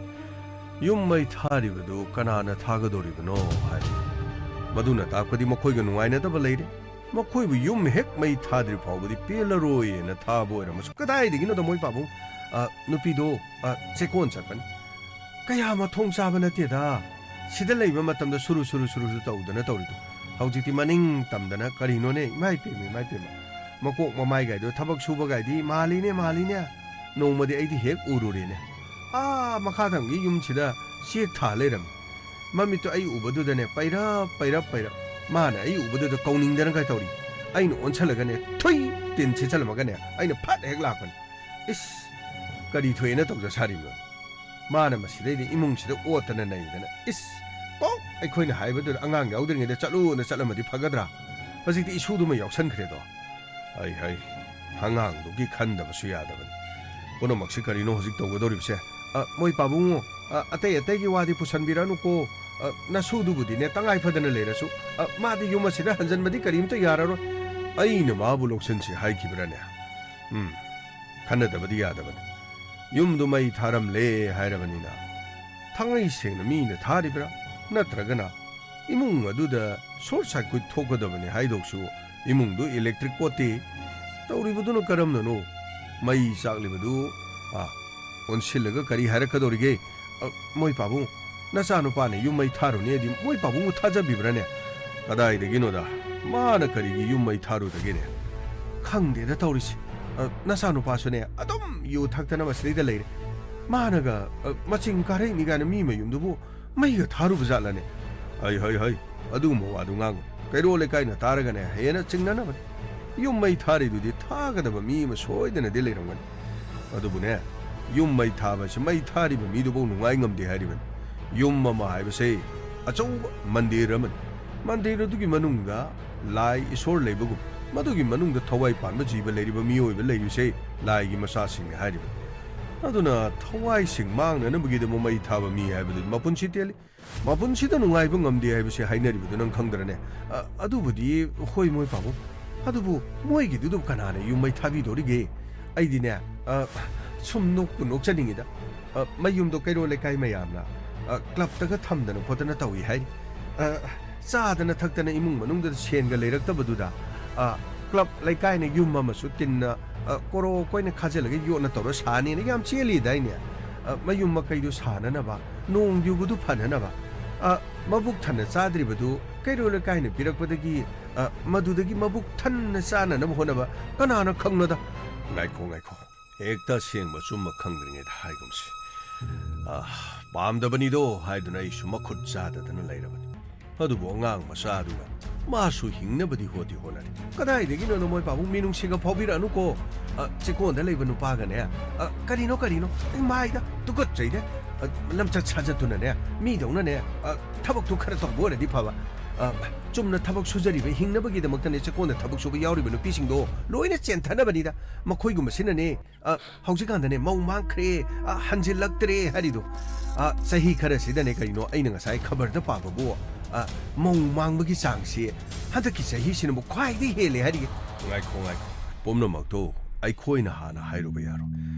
ꯌꯨꯝ ꯃꯩ ꯊꯥꯔꯤꯕꯗꯨ ꯀꯅꯥꯅ ꯊꯥꯒꯗꯧꯔꯤꯕꯅꯣ ꯍꯥꯏ꯫ ꯃꯗꯨꯅ ꯇꯥꯛꯄꯗꯤ ꯃꯈꯣꯏꯒ ꯅꯨꯡꯉꯥꯏꯅꯗꯕ ꯂꯩꯔꯦ꯫ ꯃꯈꯣꯏꯕꯨ ꯌꯨꯝ ꯍꯦꯛ ꯃꯩ ꯊꯥꯗ꯭ꯔꯤ ꯐꯥꯎꯕꯗꯤ ꯄꯦꯜꯂꯔꯣꯏꯅ ꯊꯥꯕ ꯑꯣꯏꯔꯝꯃꯁꯨ ꯀꯗꯥꯏꯗꯒꯤꯅꯣꯗ ꯃꯣꯏ ꯄꯥꯕꯨꯡ, ꯑ, ꯅꯨꯄꯤꯗꯣ, ꯑ, ꯆꯦꯛꯀꯣꯟ ꯆꯠꯄꯅꯤ꯫ ꯀꯌꯥ ꯃꯊꯣꯡ ꯆꯥꯕ ꯅꯠꯇꯦꯗ꯫ ꯁꯤꯗ ꯂꯩꯕ ꯃꯇꯝꯗ ꯁꯨꯔꯨ ꯁꯨꯔꯨ ꯁꯨꯔꯨ ꯁꯨꯔꯨ ꯇꯧꯗꯅ ꯇꯧꯔꯤꯗꯣ꯫ ꯍꯧꯖꯤꯛꯇꯤ ꯃꯅꯤꯡ ꯇꯝꯗꯅ ꯀꯔꯤꯅꯣꯅꯦ? ꯏꯃꯥꯏ ꯄꯦꯝꯃ, ꯏꯃꯥꯏ ꯄꯦꯝꯃ꯫ ꯃꯀꯣꯛ ꯃꯃꯥꯏꯒꯥꯏꯗꯣ ꯊꯕꯛ ꯁꯨꯕꯒꯥꯏꯗꯤ ꯃꯥꯜꯂꯤꯅꯦ, ꯃꯥꯜꯂꯤꯅꯦ꯫ ꯅꯣꯡꯃꯗꯤ ꯑꯩꯗꯤ ꯍꯦꯛ ꯎꯔꯨꯔꯦꯅꯦ꯫ ꯑꯥ ꯃꯈꯥ ꯊꯪꯒꯤ ꯌꯨꯝꯁꯤꯗ ꯆꯦꯛ ꯊꯥ ꯂꯩꯔꯝꯃꯤ꯫ ꯃꯃꯤꯠꯇꯣ ꯑꯩ ꯎꯕꯗꯨꯗꯅꯦ ꯄꯩꯔꯞ, ꯄꯩꯔꯞ, ꯄꯩꯔꯞ꯫ ꯃꯥꯅ ꯑꯩ ꯎꯕꯗꯨꯗ ꯀꯧꯅꯤꯡꯗꯅ ꯀꯩ ꯇꯧꯔꯤ? ꯑꯩꯅ ꯑꯣꯟꯁꯜꯂꯒꯅꯦ ꯊꯨꯏ ꯇꯤꯟ ꯁꯤꯠꯆꯜꯂꯝꯃꯒꯅꯦ ꯑꯩꯅ ꯐꯠ ꯍꯦꯛ ꯂꯥꯛꯄꯅꯤ꯫ ꯏꯁ! ꯀꯔꯤ ꯊꯣꯛꯑꯦꯅ ꯇꯧꯖ ꯁꯥꯔꯤꯕꯅꯣ? ꯃꯥꯅ ꯃꯁꯤꯗꯩꯗ ꯏꯃꯨꯡꯁꯤꯗ ꯑꯣꯠꯇꯅ ꯅꯩꯗꯅ, ꯏꯁ! ꯀꯣꯛ ꯑꯩꯈꯣꯏꯅ ꯍꯥꯏꯕꯗꯨꯗ ꯑꯉꯥꯡ ꯌꯥꯎꯗ꯭ꯔꯤꯉꯩꯗ ꯆꯠꯂꯨꯅ ꯆꯠꯂꯝꯃꯗꯤ ꯐꯒꯗ꯭ꯔꯥ? ꯍꯧꯖꯤꯛꯇꯤ ꯏꯁꯨꯗꯨꯃ ꯌꯥꯎꯁꯟꯈ꯭ꯔꯦꯗꯣ꯫ ꯍꯩ ꯍꯩ, ꯑꯉꯥꯡꯗꯨꯒꯤ ꯈꯟꯗꯕꯁꯨ ꯌꯥꯗꯕꯅꯤ꯫ ꯄꯨꯝꯅꯃꯛꯁꯤ ꯀꯔꯤꯅꯣ ꯍꯧꯖꯤꯛ ꯇꯧꯒꯗꯧꯔꯤꯕꯁꯦ? ꯑ, ꯃꯣꯏ ꯄꯥꯕꯨꯡꯉꯣ, ꯑ, ꯑꯇꯩ ꯑꯇꯩꯒꯤ ꯋꯥꯗꯤ ꯄꯨꯁꯟꯕꯤꯔꯅꯨꯀꯣ꯫ ꯑ, ꯅꯁꯨꯗꯨꯕꯨꯗꯤꯅꯦ, ꯇꯉꯥꯏ ꯐꯗꯅ ꯂꯩꯔꯁꯨ, ꯑ, ꯃꯥꯗꯤ ꯌꯨꯝ ꯑꯁꯤꯗ ꯍꯟꯖꯟꯕꯗꯤ ꯀꯔꯤꯝꯇ ꯌꯥꯔꯔꯣꯏ꯫ ꯑꯩꯅ ꯃꯥꯕꯨ ꯂꯧꯁꯤꯟꯁꯤ ꯍꯥꯏꯈꯤꯕ꯭ꯔꯥꯅꯦ? ꯎꯝ, ꯈꯟꯅꯗꯕꯗꯤ ꯌꯥꯗꯕꯅꯤ꯫ ꯌꯨꯝꯗꯨ ꯃꯩ ꯊꯥꯔꯝꯂꯦ ꯍꯥꯏꯔꯕꯅꯤꯅ, ꯊꯥꯡꯉꯩ ꯁꯦꯡꯅ ꯃꯤꯅ ꯊꯥꯔꯤꯕ꯭ꯔꯥ? ꯅꯠꯇ꯭ꯔꯒꯅ ꯏꯃꯨꯡ ꯑꯗꯨꯗ ꯁꯣꯔꯠ ꯁꯥꯔꯀ꯭ꯌꯨꯠ ꯊꯣꯛꯀꯗꯕꯅꯤ ꯍꯥꯏꯗꯧꯁꯨ ꯏꯃꯨꯡꯗꯨ ꯏꯂꯦꯛꯇ꯭ꯔꯤꯛ ꯀꯣꯠꯇꯦ꯫ ꯇꯧꯔꯤꯕꯗꯨꯅ ꯀꯔꯝꯅꯅꯣ? ꯃꯩ ꯆꯥꯛꯂꯤꯕꯗꯨ, ꯑꯥ, ꯑꯣꯟꯁꯤꯜꯂꯒ ꯀꯔꯤ ꯍꯥꯏꯔꯛꯀꯗꯧꯔꯤꯒꯦ? "ꯑ, ꯃꯣꯏ ꯄꯥꯕꯨꯡ, ꯅꯆꯥꯅꯨꯄꯥꯅ ꯌꯨꯝ ꯃꯩ ꯊꯥꯔꯨꯅꯦꯗꯤ ꯃꯣꯏ ꯄꯥꯕꯨꯡꯕꯨ ꯊꯥꯖꯕꯤꯕ꯭ꯔꯥꯅꯦ?" "ꯀꯗꯥꯏꯗꯒꯤꯅꯣꯗ? ꯃꯥꯅ ꯀꯔꯤꯒꯤ ꯌꯨꯝ ꯃꯩ ꯊꯥꯔꯨꯗꯒꯦꯅꯦ?" "ꯈꯪꯗꯦꯗ ꯇꯧꯔꯤꯁꯦ꯫ ꯑ, ꯅꯆꯥꯅꯨꯄꯥꯁꯨꯅꯦ ꯑꯗꯨꯝ ꯌꯨ ꯊꯛꯇꯅ ꯃꯁꯤꯗꯩꯗ ꯂꯩꯔꯦ꯫ ꯃꯥꯅꯒ, ꯑ, ꯃꯆꯤꯡ ꯀꯥꯔꯛꯏꯅꯤ ꯀꯥꯏꯅ ꯃꯤ ꯃꯌꯨꯝꯗꯨꯕꯨ ꯃꯩꯒ ꯊꯥꯔꯨꯕ ꯖꯥꯠꯂꯅꯦ?" "ꯍꯩ, ꯍꯩ, ꯍꯩ, ꯑꯗꯨꯒꯨꯝꯕ ꯋꯥꯗꯨ ꯉꯥꯡꯒꯅꯨ꯫ ꯀꯩꯔꯣꯜ ꯂꯩꯀꯥꯏꯅ ꯇꯥꯔꯒꯅꯦ ꯍꯦꯟꯅ ꯆꯤꯡꯅꯅꯕꯅꯤ꯫ ꯌꯨꯝ ꯃꯩ ꯊꯥꯔꯤꯗꯨꯗꯤ ꯊꯥꯒꯗꯕ ꯃꯤ ꯑꯃ ꯁꯣꯏꯗꯅꯗꯤ ꯂꯩꯔꯝꯒꯅꯤ꯫ ꯑꯗꯨꯕꯨꯅꯦ, ꯌꯨꯝ ꯃꯩ ꯊꯥꯕꯁꯤ ꯃꯩ ꯊꯥꯔꯤꯕ ꯃꯤꯗꯨꯐꯥꯎ ꯅꯨꯡꯉꯥꯏ ꯉꯝꯗꯦ ꯍꯥꯏꯔꯤꯕꯅꯤ꯫ ꯌꯨꯝ ꯑꯃ ꯍꯥꯏꯕꯁꯤ ꯑꯆꯧꯕ ꯃꯟꯗꯤꯔ ꯑꯃꯅꯤ꯫ ꯃꯟꯗꯤꯔ ꯑꯗꯨꯒꯤ ꯃꯅꯨꯡꯗ ꯂꯥꯏ ꯏꯁꯣꯔ ꯂꯩꯕꯒꯨꯝ, ꯃꯗꯨꯒꯤ ꯃꯅꯨꯡꯗ ꯊꯋꯥꯏ ꯄꯥꯟꯕ ꯖꯤꯕ ꯂꯩꯔꯤꯕ ꯃꯤꯑꯣꯏꯕ ꯂꯩꯔꯤꯁꯦ ꯂꯥꯏꯒꯤ ꯃꯆꯥꯁꯤꯡꯅꯤ ꯍꯥꯏꯔꯤꯕꯅꯤ꯫ ꯑꯗꯨꯅ ꯊꯋꯥꯏꯁꯤꯡ ꯃꯥꯡꯅꯅꯕꯒꯤꯗꯃꯛ ꯃꯩ ꯊꯥꯕ ꯃꯤ ꯍꯥꯏꯕꯗꯨꯗꯤ ꯃꯄꯨꯟꯁꯤ ꯇꯦꯜꯂꯤ꯫ ꯃꯄꯨꯟꯁꯤꯗ ꯅꯨꯡꯉꯥꯏꯕ ꯉꯝꯗꯦ ꯍꯥꯏꯕꯁꯤ ꯍꯥꯏꯅꯔꯤꯕꯗꯨ ꯅꯪ ꯈꯪꯗ꯭ꯔꯅꯦ?" "ꯑ, ꯑꯗꯨꯕꯨꯗꯤ ꯍꯣꯏ ꯃꯣꯏ ꯄꯥꯕꯨꯡ꯫ ꯑꯗꯨꯕꯨ ꯃꯣꯏꯒꯤꯗꯨꯗꯕꯨ ꯀꯅꯥꯅ ꯌꯨꯝ ꯃꯩ ꯊꯥꯕꯤꯗꯣꯔꯤꯒꯦ?" "ꯑꯩꯗꯤꯅꯦ, ꯑ, ꯁꯨꯝ ꯅꯣꯛꯄꯨ ꯅꯣꯛꯆꯅꯤꯡꯉꯤꯗ꯫ ꯑ, ꯃꯌꯨꯝꯗꯣ ꯀꯩꯔꯣꯜ ꯂꯩꯀꯥꯏ ꯃꯌꯥꯝꯅ, ꯑ, ꯀ꯭ꯂꯕꯇꯒ ꯊꯝꯗꯅ ꯈꯣꯠꯇꯅ ꯇꯧꯏ ꯍꯥꯏꯔꯤ꯫ ꯑ, ꯆꯥꯗꯅ ꯊꯛꯇꯅ ꯏꯃꯨꯡ ꯃꯅꯨꯡꯗ ꯁꯦꯟꯒ ꯂꯩꯔꯛꯇꯕꯗꯨꯗ, ꯑ, ꯀ꯭ꯂꯕ ꯂꯩꯀꯥꯏꯅ ꯌꯨꯝ ꯑꯃꯁꯨ ꯇꯤꯟꯅ, ꯑ, ꯀꯣꯔꯣ ꯀꯣꯏꯅ ꯈꯥꯖꯤꯜꯂꯒ ꯌꯣꯠꯅ ꯇꯧꯔ ꯁꯥꯅꯦꯅ ꯌꯥꯝ ꯆꯦꯜꯂꯤꯗꯥꯏꯅꯦ? ꯑ, ꯃꯌꯨꯝ ꯃꯀꯩꯗꯨ ꯁꯥꯅꯅꯕ, ꯅꯣꯡ ꯌꯨꯕꯗꯨ ꯐꯅꯅꯕ, ꯑ, ꯃꯕꯨꯛ ꯊꯟꯅ ꯆꯥꯗ꯭ꯔꯤꯕꯗꯨ ꯀꯩꯔꯣꯜ ꯂꯩꯀꯥꯏꯅ ꯄꯤꯔꯛꯄꯗꯒꯤ, ꯑ, ꯃꯗꯨꯗꯒꯤ ꯃꯕꯨꯛ ꯊꯟꯅ ꯆꯥꯅꯅꯕ ꯍꯣꯠꯅꯕ ꯀꯅꯥꯅ ꯈꯪꯅꯣꯗ?" "ꯉꯥꯏꯈꯣ, ꯉꯥꯏꯈꯣ꯫ ꯍꯦꯛꯇ ꯑꯁꯦꯡꯕ ꯑꯆꯨꯝꯕ ꯈꯪꯗ꯭ꯔꯤꯉꯩꯗ ꯍꯥꯏꯒꯨꯝꯁꯤ꯫ ꯑ, ꯄꯥꯝꯗꯕꯅꯤꯗꯣ ꯍꯥꯏꯗꯨꯅ ꯑꯩꯁꯨ ꯃꯈꯨꯠ ꯆꯥꯗꯗꯅ ꯂꯩꯔꯕꯅꯤ꯫ ꯑꯗꯨꯕꯨ ꯑꯉꯥꯡ ꯃꯆꯥꯗꯨꯒ ꯃꯥꯁꯨ ꯍꯤꯡꯅꯕꯗꯤ ꯍꯣꯠꯇꯤ ꯍꯣꯠꯅꯔꯤ꯫ ꯀꯗꯥꯏꯗꯒꯤꯅꯣꯗ ꯃꯣꯏ ꯄꯥꯕꯨꯡ ꯃꯤꯅꯨꯡꯁꯤꯒ ꯐꯥꯎꯕꯤꯔꯛꯑꯅꯨꯀꯣ꯫ ꯑ, ꯆꯦꯛꯀꯣꯟꯗ ꯂꯩꯕ ꯅꯨꯄꯥꯒꯅꯦ꯫ ꯑ, ꯀꯔꯤꯅꯣ, ꯀꯔꯤꯅꯣ? ꯑꯩ ꯃꯥꯏꯗ ꯇꯨꯀꯠꯆꯩꯗ꯫ ꯑ, ꯂꯝꯆꯠ ꯁꯥꯖꯠꯇꯨꯅꯅꯦ, ꯃꯤꯗꯧꯅꯅꯦ, ꯑ, ꯊꯕꯛꯇꯨ ꯈꯔ ꯇꯧꯕ ꯑꯣꯏꯔꯗꯤ ꯐꯕ꯫ ꯑ, ꯆꯨꯝꯅ ꯊꯕꯛ ꯁꯨꯖꯔꯤꯕ, ꯍꯤꯡꯅꯕꯒꯤꯗꯃꯛꯇꯅꯦ ꯆꯦꯛꯀꯣꯟꯗ ꯊꯕꯛ ꯁꯨꯕ ꯌꯥꯎꯔꯤꯕ ꯅꯨꯄꯤꯁꯤꯡꯗꯣ ꯂꯣꯏꯅ ꯆꯦꯟꯊꯅꯕꯅꯤꯗ꯫ ꯃꯈꯣꯏꯒꯨꯝꯕꯁꯤꯅꯅꯦ, ꯑ, ꯍꯧꯖꯤꯛꯀꯥꯟꯗꯅꯦ ꯃꯧ ꯃꯥꯡꯈ꯭ꯔꯦ, ꯑ, ꯍꯟꯖꯤꯜꯂꯛꯇ꯭ꯔꯦ ꯍꯥꯏꯔꯤꯗꯣ꯫ ꯑ, ꯆꯍꯤ ꯈꯔꯁꯤꯗꯅꯦ ꯀꯔꯤꯅꯣ ꯑꯩꯅ ꯉꯁꯥꯏ ꯈꯕꯔꯗ ꯄꯥꯕꯕꯨ, ꯑ, ꯃꯧ ꯃꯥꯡꯕꯒꯤ ꯆꯥꯡꯁꯤ ꯍꯟꯗꯛꯀꯤ ꯆꯍꯤꯁꯤꯅꯕꯨ ꯈ꯭ꯋꯥꯏꯗꯒꯤ ꯍꯦꯜꯂꯦ ꯍꯥꯏꯔꯤꯌꯦ꯫ ꯉꯥꯏꯈꯣ, ꯉꯥꯏꯈꯣ꯫ ꯄꯨꯝꯅꯃꯛꯇꯣ ꯑꯩꯈꯣꯏꯅ ꯍꯥꯟꯅ ꯍꯥꯏꯔꯨꯕ ꯌꯥꯔꯣꯏ꯫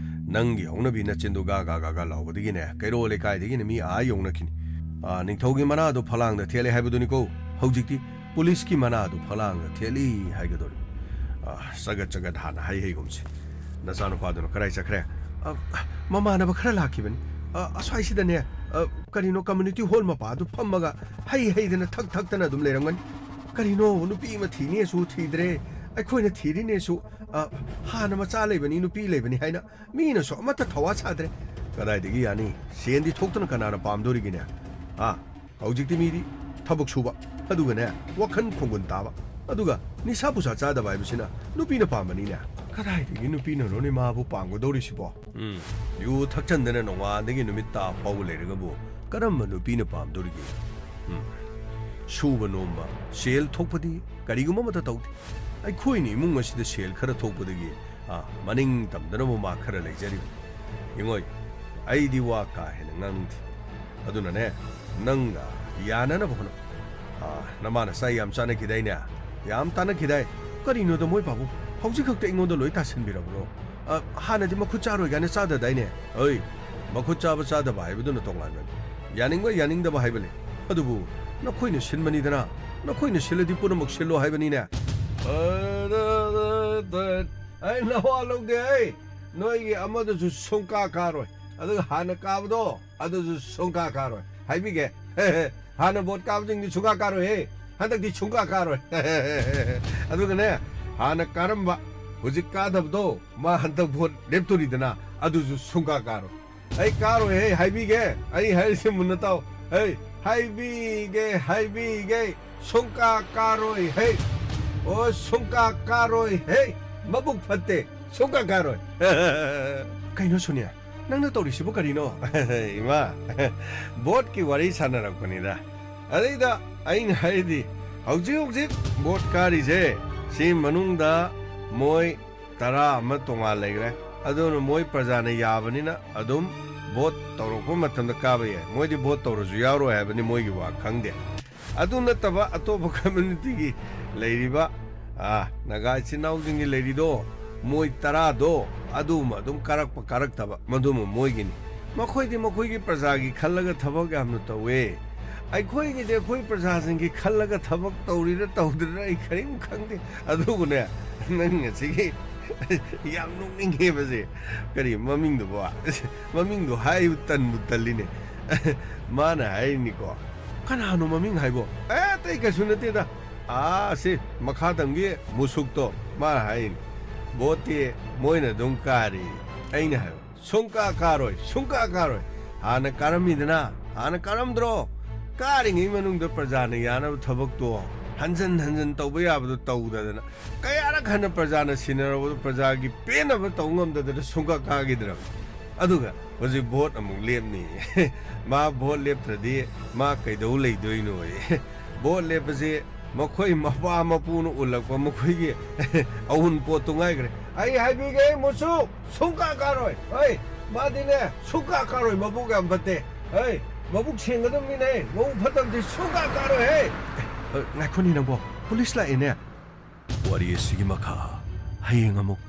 ꯅꯪꯒꯤ ꯍꯧꯅꯕꯤ ꯅꯆꯤꯟꯗꯣ ꯒꯥ ꯒꯥ ꯒꯥ ꯒꯥ ꯂꯥꯎꯕꯗꯒꯤꯅꯦ ꯀꯩꯔꯣꯜ ꯂꯩꯀꯥꯏꯗꯒꯤꯅ ꯃꯤ ꯑꯥ ꯌꯧꯅꯈꯤꯅꯤ꯫ ꯑ, ꯅꯤꯡꯊꯧꯒꯤ ꯃꯅꯥꯗꯣ ꯐꯂꯥꯡꯗ ꯊꯦꯠꯂꯦ ꯍꯥꯏꯕꯗꯨꯅꯤꯀꯣ꯫ ꯍꯧꯖꯤꯛꯇꯤ ꯄꯨꯂꯤꯁꯀꯤ ꯃꯅꯥꯗꯨ ꯐꯂꯥꯡꯗ ꯊꯦꯠꯂꯤ ꯍꯥꯏꯒꯗꯧꯔꯤꯕ꯫ ꯑ, ꯆꯒꯠ ꯆꯒꯠ ꯍꯥꯟꯅ ꯍꯥꯏ ꯍꯩꯒꯨꯝꯁꯦ꯫ ꯅꯆꯥꯅꯨꯄꯥꯗꯨꯅ ꯀꯗꯥꯏ ꯆꯠꯈ꯭ꯔꯦ? ꯑ, ꯃꯃꯥꯟꯅꯕ ꯈꯔ ꯂꯥꯛꯈꯤꯕꯅꯤ꯫ ꯑ, ꯑꯁ꯭ꯋꯥꯏꯁꯤꯗꯅꯦ, ꯑ, ꯀꯔꯤꯅꯣ, ꯀꯝꯃ꯭ꯌꯨꯅꯤꯇꯤ ꯍꯣꯜ ꯃꯄꯥꯗꯨ ꯐꯝꯃꯒ ꯍꯩ ꯍꯩꯗꯅ ꯊꯛ ꯊꯛꯇꯅ ꯑꯗꯨꯝ ꯂꯩꯔꯝꯒꯅꯤ꯫ ꯀꯔꯤꯅꯣ, ꯅꯨꯄꯤ ꯑꯃ ꯊꯤꯅꯦꯁꯨ ꯊꯤꯗ꯭ꯔꯦ, ꯑꯩꯈꯣꯏꯅ ꯊꯤꯔꯤꯅꯦꯁꯨ, ꯑ, ꯍꯥꯟꯅ ꯃꯆꯥ ꯂꯩꯕꯅꯤ, ꯅꯨꯄꯤ ꯂꯩꯕꯅꯤ ꯍꯥꯏꯅ ꯃꯤꯅꯁꯨ ꯑꯃꯠꯇ ꯊꯧꯋꯥ ꯁꯥꯗ꯭ꯔꯦ꯫ ꯀꯗꯥꯏꯗꯒꯤ ꯌꯥꯅꯤ? ꯁꯦꯟꯗꯤ ꯊꯣꯛꯇꯅ ꯀꯅꯥꯅ ꯄꯥꯝꯗꯣꯔꯤꯒꯦꯅꯦ? ꯑ, ꯍꯧꯖꯤꯛꯇꯤ ꯃꯤꯗꯤ ꯊꯕꯛ ꯁꯨꯕ, ꯑꯗꯨꯒꯅꯦ, ꯋꯥꯈꯜ ꯈꯣꯡꯒꯨꯟ ꯇꯥꯕ, ꯑꯗꯨꯒ ꯅꯤꯁꯥ ꯄꯨꯁꯥ ꯆꯥꯗꯕ ꯍꯥꯏꯕꯁꯤꯅ ꯅꯨꯄꯤꯅ ꯄꯥꯝꯕꯅꯤꯅꯦ꯫ ꯀꯗꯥꯏꯗꯒꯤ ꯅꯨꯄꯤꯅꯅꯣꯅꯦ ꯃꯥꯕꯨ ꯄꯥꯝꯒꯗꯧꯔꯤꯁꯤꯕꯣ? ꯎꯝ, ꯌꯨ ꯊꯛꯆꯟꯗꯅ ꯅꯣꯡꯉꯥꯟꯗꯒꯤ ꯅꯨꯃꯤꯠ ꯇꯥ ꯐꯥꯎꯕ ꯂꯩꯔꯒꯕꯨ ꯀꯔꯝꯕ ꯅꯨꯄꯤꯅ ꯄꯥꯝꯗꯣꯔꯤꯒꯦ? ꯎꯝ, ꯁꯨꯕ ꯅꯣꯝꯕ, ꯁꯦꯜ ꯊꯣꯛꯄꯗꯤ ꯀꯔꯤꯒꯨꯝꯕ ꯑꯃꯠꯇ ꯇꯧꯗꯦ꯫ ꯑꯩꯈꯣꯏꯅ ꯏꯃꯨꯡ ꯑꯁꯤꯗ ꯁꯦꯜ ꯈꯔ ꯊꯣꯛꯄꯗꯒꯤ, ꯑꯥ, ꯃꯅꯤꯡ ꯇꯝꯗꯅꯕ ꯃꯥ ꯈꯔ ꯂꯩꯖꯔꯤꯕꯅꯤ꯫ ꯌꯦꯡꯉꯣꯏ, ꯑꯩꯗꯤ ꯋꯥ ꯀꯥ ꯍꯦꯟꯅ ꯉꯥꯡꯅꯤꯡꯗꯦ꯫ ꯑꯗꯨꯅꯅꯦ, ꯅꯪꯅ ꯌꯥꯅꯅꯕ ꯍꯣꯠꯅꯧ꯫ ꯑꯥ, ꯅꯃꯥ ꯅꯆꯥ ꯌꯥꯝ ꯆꯥꯟꯅꯈꯤꯗꯥꯏꯅꯦ? ꯌꯥꯝ ꯇꯥꯟꯅꯈꯤꯗꯥꯏ? ꯀꯔꯤꯅꯣꯗ ꯃꯣꯏ ꯄꯥꯕꯨꯡ ꯍꯧꯖꯤꯛ ꯈꯛꯇ ꯑꯩꯉꯣꯟꯗ ꯂꯣꯏ ꯇꯥꯁꯤꯟꯕꯤꯔꯕ꯭ꯔꯣ? ꯑ, ꯍꯥꯟꯅꯗꯤ ꯃꯈꯨꯠ ꯆꯥꯔꯣꯏ ꯀꯥꯏꯅ ꯆꯥꯗꯗꯥꯏꯅꯦ? ꯑꯩ, ꯃꯈꯨꯠ ꯆꯥꯕ ꯆꯥꯗꯕ ꯍꯥꯏꯕꯗꯨꯅ ꯇꯣꯉꯥꯟꯕꯅꯤ꯫ ꯌꯥꯅꯤꯡꯕ ꯌꯥꯅꯤꯡꯗꯕ ꯍꯥꯏꯕ ꯂꯩ꯫ ꯑꯗꯨꯕꯨ ꯅꯈꯣꯏꯅ ꯁꯤꯟꯕꯅꯤꯗꯅ, ꯅꯈꯣꯏꯅ ꯁꯤꯜꯂꯗꯤ ꯄꯨꯝꯅꯃꯛ ꯁꯤꯜꯂꯣ ꯍꯥꯏꯕꯅꯤꯅꯦ꯫ ꯑ, ꯗ, ꯗ, ꯗ, ꯑꯩ ꯅꯋꯥ ꯂꯧꯗꯦ, ꯑꯩ ꯅꯣꯏꯒꯤ ꯑꯃꯗꯨꯁꯨ ꯁꯨꯡꯀꯥ ꯀꯥꯔꯣꯏ꯫ ꯑꯗꯨꯒ ꯍꯥꯟꯅ ꯀꯥꯕꯗꯣ, ꯑꯗꯨꯁꯨ ꯁꯨꯡꯀꯥ ꯀꯥꯔꯣꯏ꯫ ꯍꯥꯏꯕꯤꯒꯦ꯫ ꯍꯥꯟꯅ ꯚꯣꯠ ꯀꯥꯕꯁꯤꯡꯗꯤ ꯁꯨꯡꯀꯥ ꯀꯥꯔꯣꯏꯍꯦ꯫ ꯍꯟꯗꯛꯇꯤ ꯁꯨꯡꯀꯥ ꯀꯥꯔꯣꯏ꯫ ꯑꯗꯨꯒꯅꯦ, ꯍꯥꯟꯅ ꯀꯥꯔꯝꯕ, ꯍꯧꯖꯤꯛ ꯀꯥꯗꯕꯗꯣ, ꯃꯥ ꯍꯟꯗꯛ ꯚꯣꯠ ꯂꯦꯞꯇꯣꯔꯤꯗꯅ, ꯑꯗꯨꯁꯨ ꯁꯨꯡꯀꯥ ꯀꯥꯔꯣꯏ꯫ ꯑꯩ ꯀꯥꯔꯣꯏꯍꯦ, ꯍꯥꯏꯕꯤꯒꯦ꯫ ꯑꯩ ꯍꯥꯏꯔꯤꯁꯦ ꯃꯨꯟꯅ ꯇꯥꯎ꯫ ꯑꯩ ꯍꯥꯏꯕꯤꯒꯦ, ꯍꯥꯏꯕꯤꯒꯦ꯫ ꯁꯨꯡꯀꯥ ꯀꯥꯔꯣꯏ ꯍꯦ꯫ ꯑꯣ, ꯁꯨꯡꯀꯥ ꯀꯥꯔꯣꯏ ꯍꯦ꯫ ꯃꯕꯨꯛ ꯐꯠꯇꯦ꯫ ꯁꯨꯡꯀꯥ ꯀꯥꯔꯣꯏ꯫ ꯀꯩꯅꯣ ꯁꯨꯅꯤꯌꯥ, ꯅꯪꯅ ꯇꯧꯔꯤꯁꯤꯕꯨ ꯀꯔꯤꯅꯣ? ꯏꯃꯥ, ꯚꯣꯠꯀꯤ ꯋꯥꯔꯤ ꯁꯥꯟꯅꯔꯛꯄꯅꯤꯗ꯫ ꯑꯗꯩꯗ ꯑꯩꯅ ꯍꯥꯏꯗꯤ, ꯍꯧꯖꯤꯛ ꯍꯧꯖꯤꯛ ꯚꯣꯠ ꯀꯥꯔꯤꯁꯦ, ꯁꯤ ꯃꯅꯨꯡꯗ ꯃꯣꯏ ꯇꯔꯥ ꯑꯃ ꯇꯣꯉꯥꯟ ꯂꯩꯈ꯭ꯔꯦ꯫ ꯑꯗꯨꯅ ꯃꯣꯏ ꯄ꯭ꯔꯖꯥꯅ ꯌꯥꯕꯅꯤꯅ ꯑꯗꯨꯝ ꯚꯣꯠ ꯇꯧꯔꯛꯄ ꯃꯇꯝꯗ ꯀꯥꯕ ꯌꯥꯏ꯫ ꯃꯣꯏꯗꯤ ꯚꯣꯠ ꯇꯧꯔꯁꯨ ꯌꯥꯎꯔꯣꯏ ꯍꯥꯏꯕꯅꯤ, ꯃꯣꯏꯒꯤ ꯋꯥ ꯈꯪꯗꯦ꯫ ꯑꯗꯨ ꯅꯠꯇꯕ ꯑꯇꯣꯞꯄ ꯀꯝꯃ꯭ꯌꯨꯅꯤꯇꯤꯒꯤ ꯂꯩꯔꯤꯕ, ꯑꯥ, ꯅꯥꯒꯥ ꯏꯆꯤꯟ ꯏꯅꯥꯎꯁꯤꯡꯒꯤ ꯂꯩꯔꯤꯗꯣ, ꯃꯣꯏ ꯇꯔꯥꯗꯣ, ꯑꯗꯨꯃ ꯑꯗꯨꯝ ꯀꯥꯔꯛꯄ ꯀꯥꯔꯛꯇꯕ, ꯃꯗꯨꯃ ꯃꯣꯏꯒꯤꯅꯤ꯫ ꯃꯈꯣꯏꯗꯤ ꯃꯈꯣꯏꯒꯤ ꯄ꯭ꯔꯖꯥꯒꯤ ꯈꯜꯂꯒ ꯊꯕꯛ ꯌꯥꯝꯅ ꯇꯧꯋꯦ꯫ ꯑꯩꯈꯣꯏꯒꯤꯗꯤ ꯑꯩꯈꯣꯏ ꯄ꯭ꯔꯖꯥꯁꯤꯡꯒꯤ ꯈꯜꯂꯒ ꯊꯕꯛ ꯇꯧꯔꯤꯔ ꯇꯧꯗ꯭ꯔꯤꯔ ꯑꯩ ꯀꯔꯤꯝ ꯈꯪꯗꯦ꯫ ꯑꯗꯨꯕꯨꯅꯦ, ꯅꯪ ꯉꯁꯤꯒꯤ ꯌꯥꯝ ꯅꯣꯛꯅꯤꯡꯉꯦꯕꯁꯦ꯫ ꯀꯔꯤ ꯃꯃꯤꯡꯗꯨꯕꯣ? ꯃꯃꯤꯡꯗꯣ ꯍꯥꯏꯕ ꯇꯟꯕꯨ ꯇꯜꯂꯤꯅꯦ꯫ ꯃꯥꯅ ꯍꯥꯏꯔꯤꯅꯤꯀꯣ, "ꯀꯅꯥꯅꯣ ꯃꯃꯤꯡ ꯍꯥꯏꯕꯣ?" "ꯑꯦ, ꯑꯇꯩ ꯀꯩꯁꯨ ꯅꯠꯇꯦꯗ, ꯑꯥ, ꯁꯤ ꯃꯈꯥ ꯇꯝꯒꯤ ꯃꯨꯁꯨꯛꯇꯣ ꯃꯥꯅ ꯍꯥꯏꯔꯤꯅꯤ, ꯚꯣꯠꯇꯤ ꯃꯣꯏꯅ ꯑꯗꯨꯝ ꯀꯥꯔꯤ꯫" ꯑꯩꯅ ꯍꯥꯏꯕ, "ꯁꯨꯡꯀꯥ ꯀꯥꯔꯣꯏ, ꯁꯨꯡꯀꯥ ꯀꯥꯔꯣꯏ꯫ ꯍꯥꯟꯅ ꯀꯥꯔꯝꯃꯤꯗꯅ, ꯍꯥꯟꯅ ꯀꯥꯔꯝꯗ꯭ꯔꯣ? ꯀꯥꯔꯤꯉꯩ ꯃꯅꯨꯡꯗ ꯄ꯭ꯔꯖꯥꯅ ꯌꯥꯅꯕ ꯊꯕꯛꯇꯣ ꯍꯟꯖꯟ ꯍꯟꯖꯟ ꯇꯧꯕ ꯌꯥꯕꯗꯣ ꯇꯧꯗꯗꯅ, ꯀꯌꯥꯔꯛ ꯍꯟꯅ ꯄ꯭ꯔꯖꯥꯅ ꯁꯤꯟꯅꯔꯕꯗꯣ ꯄ꯭ꯔꯖꯥꯒꯤ ꯄꯦꯟꯅꯕ ꯇꯧ ꯉꯝꯗꯗꯅ ꯁꯨꯡꯀꯥ ꯀꯥꯈꯤꯗ꯭ꯔꯕ꯫ ꯑꯗꯨꯒ ꯍꯧꯖꯤꯛ ꯚꯣꯠ ꯑꯃꯨꯛ ꯂꯦꯞꯅꯤ꯫ ꯃꯥ ꯚꯣꯠ ꯂꯦꯞꯇ꯭ꯔꯗꯤ ꯃꯥ ꯀꯩꯗꯧ ꯂꯩꯗꯣꯏꯅꯣꯌꯦ?" ꯚꯣꯠ ꯂꯦꯞꯄꯁꯦ ꯃꯈꯣꯏ ꯃꯄꯥ ꯃꯄꯨꯅ ꯎꯠꯂꯛꯄ ꯃꯈꯣꯏꯒꯤ ꯑꯎꯟꯄꯣꯠꯇꯨ ꯉꯥꯏꯈ꯭ꯔꯦ꯫ ꯑꯩ ꯍꯥꯏꯕꯤꯒꯦ, ꯃꯨꯁꯨ, ꯁꯨꯡꯀꯥ ꯀꯥꯔꯣꯏ꯫ ꯍꯣꯏ, ꯃꯥꯗꯤꯅꯦ, ꯁꯨꯡꯀꯥ ꯀꯥꯔꯣꯏ, ꯃꯕꯨꯛ ꯌꯥꯝ ꯐꯠꯇꯦ꯫ ꯍꯣꯏ, ꯃꯕꯨꯛ ꯁꯦꯡꯒꯗꯕ ꯃꯤꯅꯦ, ꯃꯕꯨꯛ ꯐꯠꯇꯕꯗꯤ ꯁꯨꯡꯀꯥ ꯀꯥꯔꯣꯏ, ꯍꯦ꯫ ꯑ, ꯉꯥꯏꯈꯣꯅꯦ ꯅꯪꯕꯣ, ꯄꯨꯂꯤꯁ ꯂꯥꯛꯑꯦꯅꯦ꯫ ꯋꯥꯔꯤ ꯑꯁꯤꯒꯤ ꯃꯈꯥ ꯍꯌꯦꯡ ꯑꯃꯨꯛ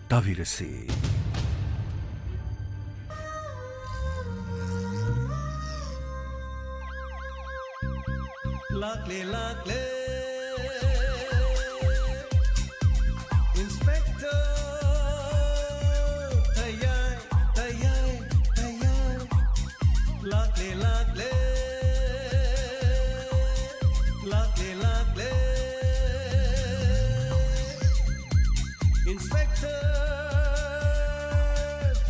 ꯇꯥꯕꯤꯔꯁꯤ꯫ ꯂꯥꯛꯂꯦ, ꯂꯥꯛꯂꯦ, Inspector ꯇꯌꯥꯏ, ꯇꯌꯥꯏ, ꯇꯌꯥꯏ꯫ ꯂꯥꯛꯂꯦ, ꯂꯥꯛꯂꯦ, ꯂꯥꯛꯂꯦ, ꯂꯥꯛꯂꯦ꯫ Inspector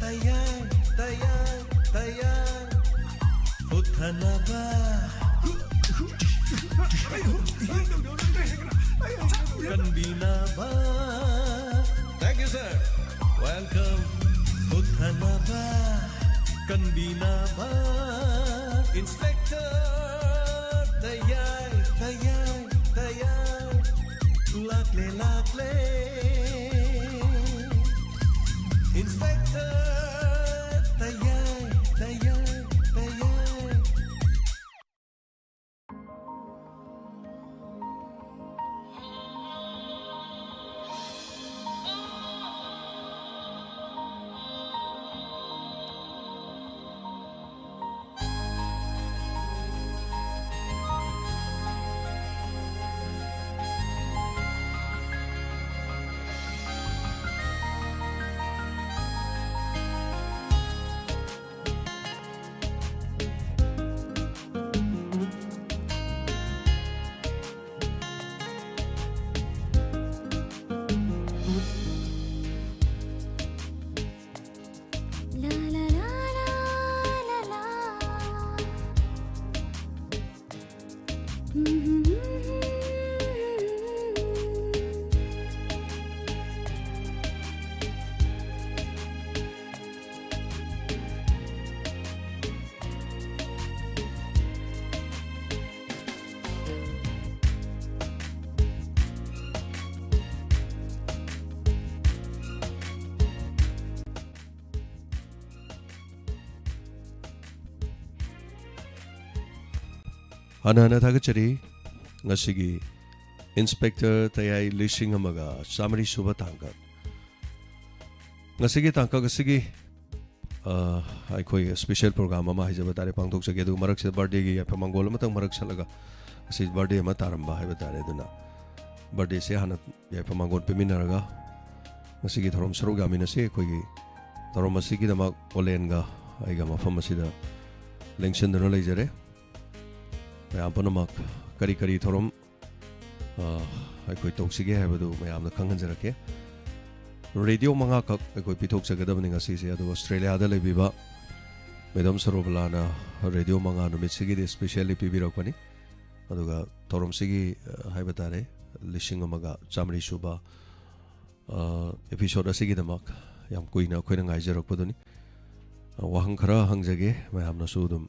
ꯇꯌꯥꯏ, ꯇꯌꯥꯏ, ꯇꯌꯥꯏ꯫ ꯍꯨꯠꯊꯅꯕ, ꯀꯟꯕꯤꯅꯕ꯫ Thank you, sir. Welcome. ꯍꯨꯠꯊꯅꯕ, ꯀꯟꯕꯤꯅꯕ꯫ Inspector ꯇꯌꯥꯏ, ꯇꯌꯥꯏ, ꯇꯌꯥꯏ꯫ ꯂꯥꯛꯂꯦ, ꯂꯥꯛꯂꯦ꯫ Inspector ꯇꯌꯥꯏ, ꯇꯌꯥꯏ, ꯇꯌꯥꯏ꯫ ꯍꯥꯟꯅ ꯍꯥꯟꯅ ꯊꯥꯒꯠꯆꯔꯤ꯫ ꯉꯁꯤꯒꯤ ꯏꯟꯁꯄꯦꯛꯇꯔ ꯇꯌꯥꯏ ꯂꯤꯁꯤꯡ ꯑꯃꯒ ꯆꯥꯃꯔꯤ ꯁꯨꯕ ꯇꯥꯡꯀꯛ, ꯉꯁꯤꯒꯤ ꯇꯥꯡꯀꯛ ꯑꯁꯤꯒꯤ, ꯑ, ꯑꯩꯈꯣꯏ ꯁ꯭ꯄꯦꯁꯦꯜ ꯄ꯭ꯔꯣꯒ꯭ꯔꯥꯝ ꯑꯃ ꯍꯥꯏꯖꯕ ꯇꯥꯔꯦ, ꯄꯥꯡꯊꯣꯛꯆꯒꯦ꯫ ꯑꯗꯨꯒ ꯃꯔꯛꯁꯤꯗ ꯕꯥꯔꯗꯦꯒꯤ ꯌꯥꯏꯐ ꯃꯥꯡꯒꯣꯜ ꯑꯃꯇꯪ ꯃꯔꯛ ꯁꯠꯂꯒ, ꯑꯁꯤ ꯕꯥꯔꯗꯦ ꯑꯃ ꯇꯥꯔꯝꯕ ꯍꯥꯏꯕ ꯇꯥꯔꯦ꯫ ꯑꯗꯨꯅ ꯕꯥꯔꯗꯦꯁꯦ ꯍꯥꯟꯅ ꯌꯥꯏꯐ ꯃꯥꯡꯒꯣꯜ ꯄꯤꯃꯤꯟꯅꯔꯒ ꯉꯁꯤꯒꯤ ꯊꯧꯔꯝ ꯁꯔꯨꯛ ꯌꯥꯃꯤꯟꯅꯁꯤ꯫ ꯑꯩꯈꯣꯏꯒꯤ ꯊꯧꯔꯝ ꯑꯁꯤꯒꯤꯗꯃꯛ ꯑꯣꯂꯦꯟꯒ ꯑꯩꯒ ꯃꯐꯝ ꯑꯁꯤꯗ ꯂꯦꯡꯁꯤꯟꯗꯨꯅ ꯂꯩꯖꯔꯦ꯫ ꯃꯌꯥꯝ ꯄꯨꯝꯅꯃꯛ ꯀꯔꯤ ꯀꯔꯤ ꯊꯧꯔꯝ, ꯑ, ꯑꯩꯈꯣꯏ ꯇꯧꯁꯤꯒꯦ ꯍꯥꯏꯕꯗꯨ ꯃꯌꯥꯝꯗ ꯈꯪꯍꯟꯖꯔꯛꯀꯦ꯫ ꯔꯦꯗꯤꯑꯣ ꯃꯉꯥꯈꯛ ꯑꯩꯈꯣꯏ ꯄꯤꯊꯣꯛꯆꯒꯗꯕꯅꯤ ꯉꯁꯤꯁꯦ꯫ ꯑꯗꯨꯒ ꯑꯣꯁꯇ꯭ꯔꯦꯂꯤꯌꯥꯗ ꯂꯩꯕꯤꯕ ꯃꯦꯗꯥꯝ ꯁꯔꯣꯕꯂꯥꯅ ꯔꯦꯗꯤꯑꯣ ꯃꯉꯥ ꯅꯨꯃꯤꯠꯁꯤꯒꯤꯗꯤ ꯁ꯭ꯄꯦꯁꯤꯌꯦꯜꯂꯤ ꯄꯤꯕꯤꯔꯛꯄꯅꯤ꯫ ꯑꯗꯨꯒ ꯊꯧꯔꯝꯁꯤꯒꯤ, ꯑ, ꯍꯥꯏꯕ ꯇꯥꯔꯦ, ꯂꯤꯁꯤꯡ ꯑꯃꯒ ꯆꯥꯃꯔꯤ ꯁꯨꯕ, ꯑ, ꯑꯦꯄꯤꯁꯣꯗ ꯑꯁꯤꯒꯤꯗꯃꯛ ꯌꯥꯝ ꯀꯨꯏꯅ ꯑꯩꯈꯣꯏꯅ ꯉꯥꯏꯖꯔꯛꯄꯗꯨꯅꯤ꯫ ꯑ, ꯋꯥꯍꯪ ꯈꯔ ꯍꯪꯖꯒꯦ, ꯃꯌꯥꯝꯅꯁꯨ ꯑꯗꯨꯝ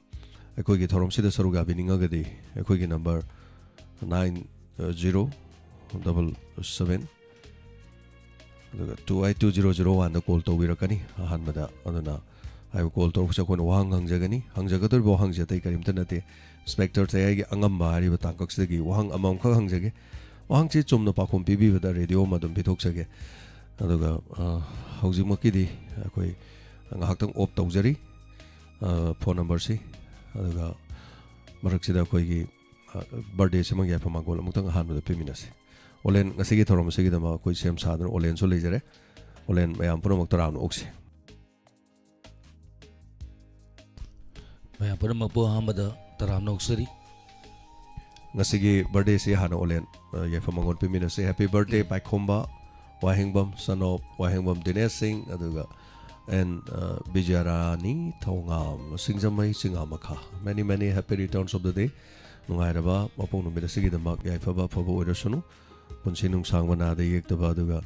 ꯑꯩꯈꯣꯏꯒꯤ ꯊꯧꯔꯝꯁꯤꯗ ꯁꯔꯨꯛ ꯌꯥꯕꯤꯅꯤꯡꯉꯒꯗꯤ ꯑꯩꯈꯣꯏꯒꯤ number nine zero double seven ꯑꯗꯨꯒ two eight two zero zero ꯋꯥꯟꯗ ꯀꯣꯜ ꯇꯧꯕꯤꯔꯛꯀꯅꯤ ꯑꯍꯥꯟꯕꯗ꯫ ꯑꯗꯨꯅ ꯍꯥꯏꯕ ꯀꯣꯜ ꯇꯧꯔꯛꯄꯁꯦ ꯑꯩꯈꯣꯏꯅ ꯋꯥꯍꯪ ꯍꯪꯖꯒꯅꯤ꯫ ꯍꯪꯖꯒꯗꯧꯔꯤꯕ ꯋꯥꯍꯪꯁꯦ ꯑꯇꯩ ꯀꯔꯤꯝꯇ ꯅꯠꯇꯦ, ꯏꯟꯁꯄꯦꯛꯇꯔ ꯇꯌꯥꯏꯒꯤ ꯑꯉꯝꯕ ꯍꯥꯏꯔꯤꯕ ꯇꯥꯡꯀꯛꯁꯤꯗꯒꯤ ꯋꯥꯍꯪ ꯑꯃꯃꯝꯈꯛ ꯍꯪꯖꯒꯦ꯫ ꯋꯥꯍꯪꯁꯤ ꯆꯨꯝꯅ ꯄꯥꯎꯈꯨꯝ ꯄꯤꯕꯤꯕꯗ ꯔꯦꯗꯤꯑꯣ ꯑꯃ ꯑꯗꯨꯝ ꯄꯤꯊꯣꯛꯆꯒꯦ꯫ ꯑꯗꯨꯒ, ꯑ, ꯍꯧꯖꯤꯛꯃꯛꯀꯤꯗꯤ ꯑꯩꯈꯣꯏ ꯉꯥꯏꯍꯥꯛꯇꯪ ꯑꯣꯐ ꯇꯧꯖꯔꯤ, ꯑ, ꯐꯣꯟ ꯅꯝꯕꯔꯁꯤ꯫ ꯑꯗꯨꯒ ꯃꯔꯛꯁꯤꯗ ꯑꯩꯈꯣꯏꯒꯤ, ꯑ, ꯕꯥꯔꯗꯦꯁꯤꯃꯒꯤ ꯌꯥꯏꯐ ꯃꯥꯡꯒꯣꯜ ꯑꯃꯨꯛꯇꯪ ꯑꯍꯥꯟꯕꯗ ꯄꯤꯃꯤꯟꯅꯁꯤ꯫ ꯑꯣꯂꯦꯟ, ꯉꯁꯤꯒꯤ ꯊꯧꯔꯝ ꯑꯁꯤꯒꯤꯗꯃꯛ ꯑꯩꯈꯣꯏ ꯁꯦꯝ ꯁꯥꯗꯨꯅ ꯑꯣꯂꯦꯟꯁꯨ ꯂꯩꯖꯔꯦ꯫ ꯑꯣꯂꯦꯟ, ꯃꯌꯥꯝ ꯄꯨꯝꯅꯃꯛ ꯇꯔꯥꯝꯅ ꯑꯣꯛꯁꯤ꯫ ꯃꯌꯥꯝ ꯄꯨꯝꯅꯃꯛꯄꯨ ꯑꯍꯥꯟꯕꯗ ꯇꯔꯥꯝꯅ ꯑꯣꯛꯆꯔꯤ꯫ ꯉꯁꯤꯒꯤ ꯕꯥꯔꯗꯦꯁꯤ ꯍꯥꯟꯅ ꯑꯣꯂꯦꯟ, ꯑ, ꯌꯥꯏꯐ ꯃꯉꯣꯟ ꯄꯤꯃꯤꯟꯅꯁꯤ꯫ Happy birthday, ꯄꯥꯏꯈꯣꯝꯕ Wahengbam, son of ꯋꯥꯍꯦꯡꯕꯝ ꯗꯤꯅꯦꯁ ꯁꯤꯡ, ꯑꯗꯨꯒ and, ꯑ, ꯕꯤꯖꯌꯔꯥꯅꯤ ꯊꯧꯉꯥꯝ, ꯁꯤꯡꯖꯃꯩ ꯆꯤꯉꯥꯃꯈꯥ꯫ Many, many happy returns of the day. ꯅꯨꯡꯉꯥꯏꯔꯕ ꯃꯄꯣꯛ ꯅꯨꯃꯤꯠ ꯑꯁꯤꯒꯤꯗꯃꯛ ꯌꯥꯏꯐꯕ ꯑꯐꯕ ꯑꯣꯏꯔꯁꯅꯨ꯫ ꯄꯨꯟꯁꯤ ꯅꯨꯡꯁꯥꯡꯕ, ꯅꯥꯗ ꯌꯦꯛꯇꯕ, ꯑꯗꯨꯒ,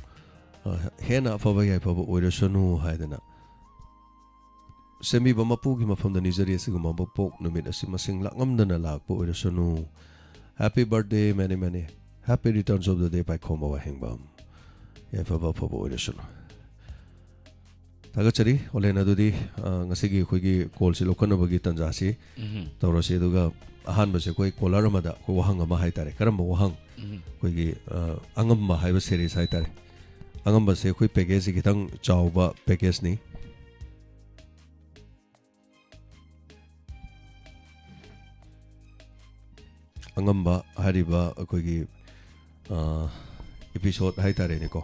ꯑ, ꯍꯦꯟꯅ ꯑꯐꯕ ꯌꯥꯏꯐꯕ ꯑꯣꯏꯔꯁꯅꯨ ꯍꯥꯏꯗꯅ ꯁꯦꯝꯕꯤꯕ ꯃꯄꯨꯒꯤ ꯃꯐꯝꯗ ꯅꯤꯖꯔꯤ꯫ ꯑꯁꯤꯒꯨꯝꯕ ꯃꯄꯣꯛ ꯅꯨꯃꯤꯠ ꯑꯁꯤ ꯃꯁꯤꯡ ꯂꯥꯛꯉꯝꯗꯅ ꯂꯥꯛꯄ ꯑꯣꯏꯔꯁꯅꯨ꯫ Happy birthday, many, many happy returns of the day, ꯄꯥꯏꯈꯣꯝꯕ ꯋꯥꯍꯦꯡꯕꯝ꯫ ꯌꯥꯏꯐꯕ ꯑꯐꯕ ꯑꯣꯏꯔꯁꯅꯨ꯫ ꯊꯥꯒꯠꯆꯔꯤ ꯑꯣꯂꯦꯟ꯫ ꯑꯗꯨꯗꯤ ꯑ, ꯉꯁꯤꯒꯤ ꯑꯩꯈꯣꯏꯒꯤ ꯀꯣꯜꯁꯤ ꯂꯧꯈꯠꯅꯕꯒꯤ ꯇꯥꯟꯖꯥꯁꯤ ꯎꯝ꯫ ꯇꯧꯔꯁꯤ꯫ ꯑꯗꯨꯒ ꯑꯍꯥꯟꯕꯁꯦ ꯑꯩꯈꯣꯏ ꯀꯣꯂꯔ ꯑꯃꯗ ꯑꯩꯈꯣꯏ ꯋꯥꯍꯪ ꯑꯃ ꯍꯥꯏꯇꯥꯔꯦ꯫ ꯀꯔꯝꯕ ꯋꯥꯍꯪ? ꯎꯝ꯫ ꯑꯩꯈꯣꯏꯒꯤ ꯑ, ꯑꯉꯝꯕ ꯍꯥꯏꯕ ꯁꯦꯔꯤꯁ ꯍꯥꯏꯇꯥꯔꯦ꯫ ꯑꯉꯝꯕꯁꯦ ꯑꯩꯈꯣꯏ ꯄꯦꯀꯦꯖꯁꯤ ꯈꯤꯇꯪ ꯆꯥꯎꯕ ꯄꯦꯀꯦꯖꯅꯤ꯫ ꯑꯉꯝꯕ ꯍꯥꯏꯔꯤꯕ ꯑꯩꯈꯣꯏꯒꯤ ꯑꯦꯄꯤꯁꯣꯠ ꯍꯥꯏꯇꯥꯔꯦꯅꯦꯀꯣ꯫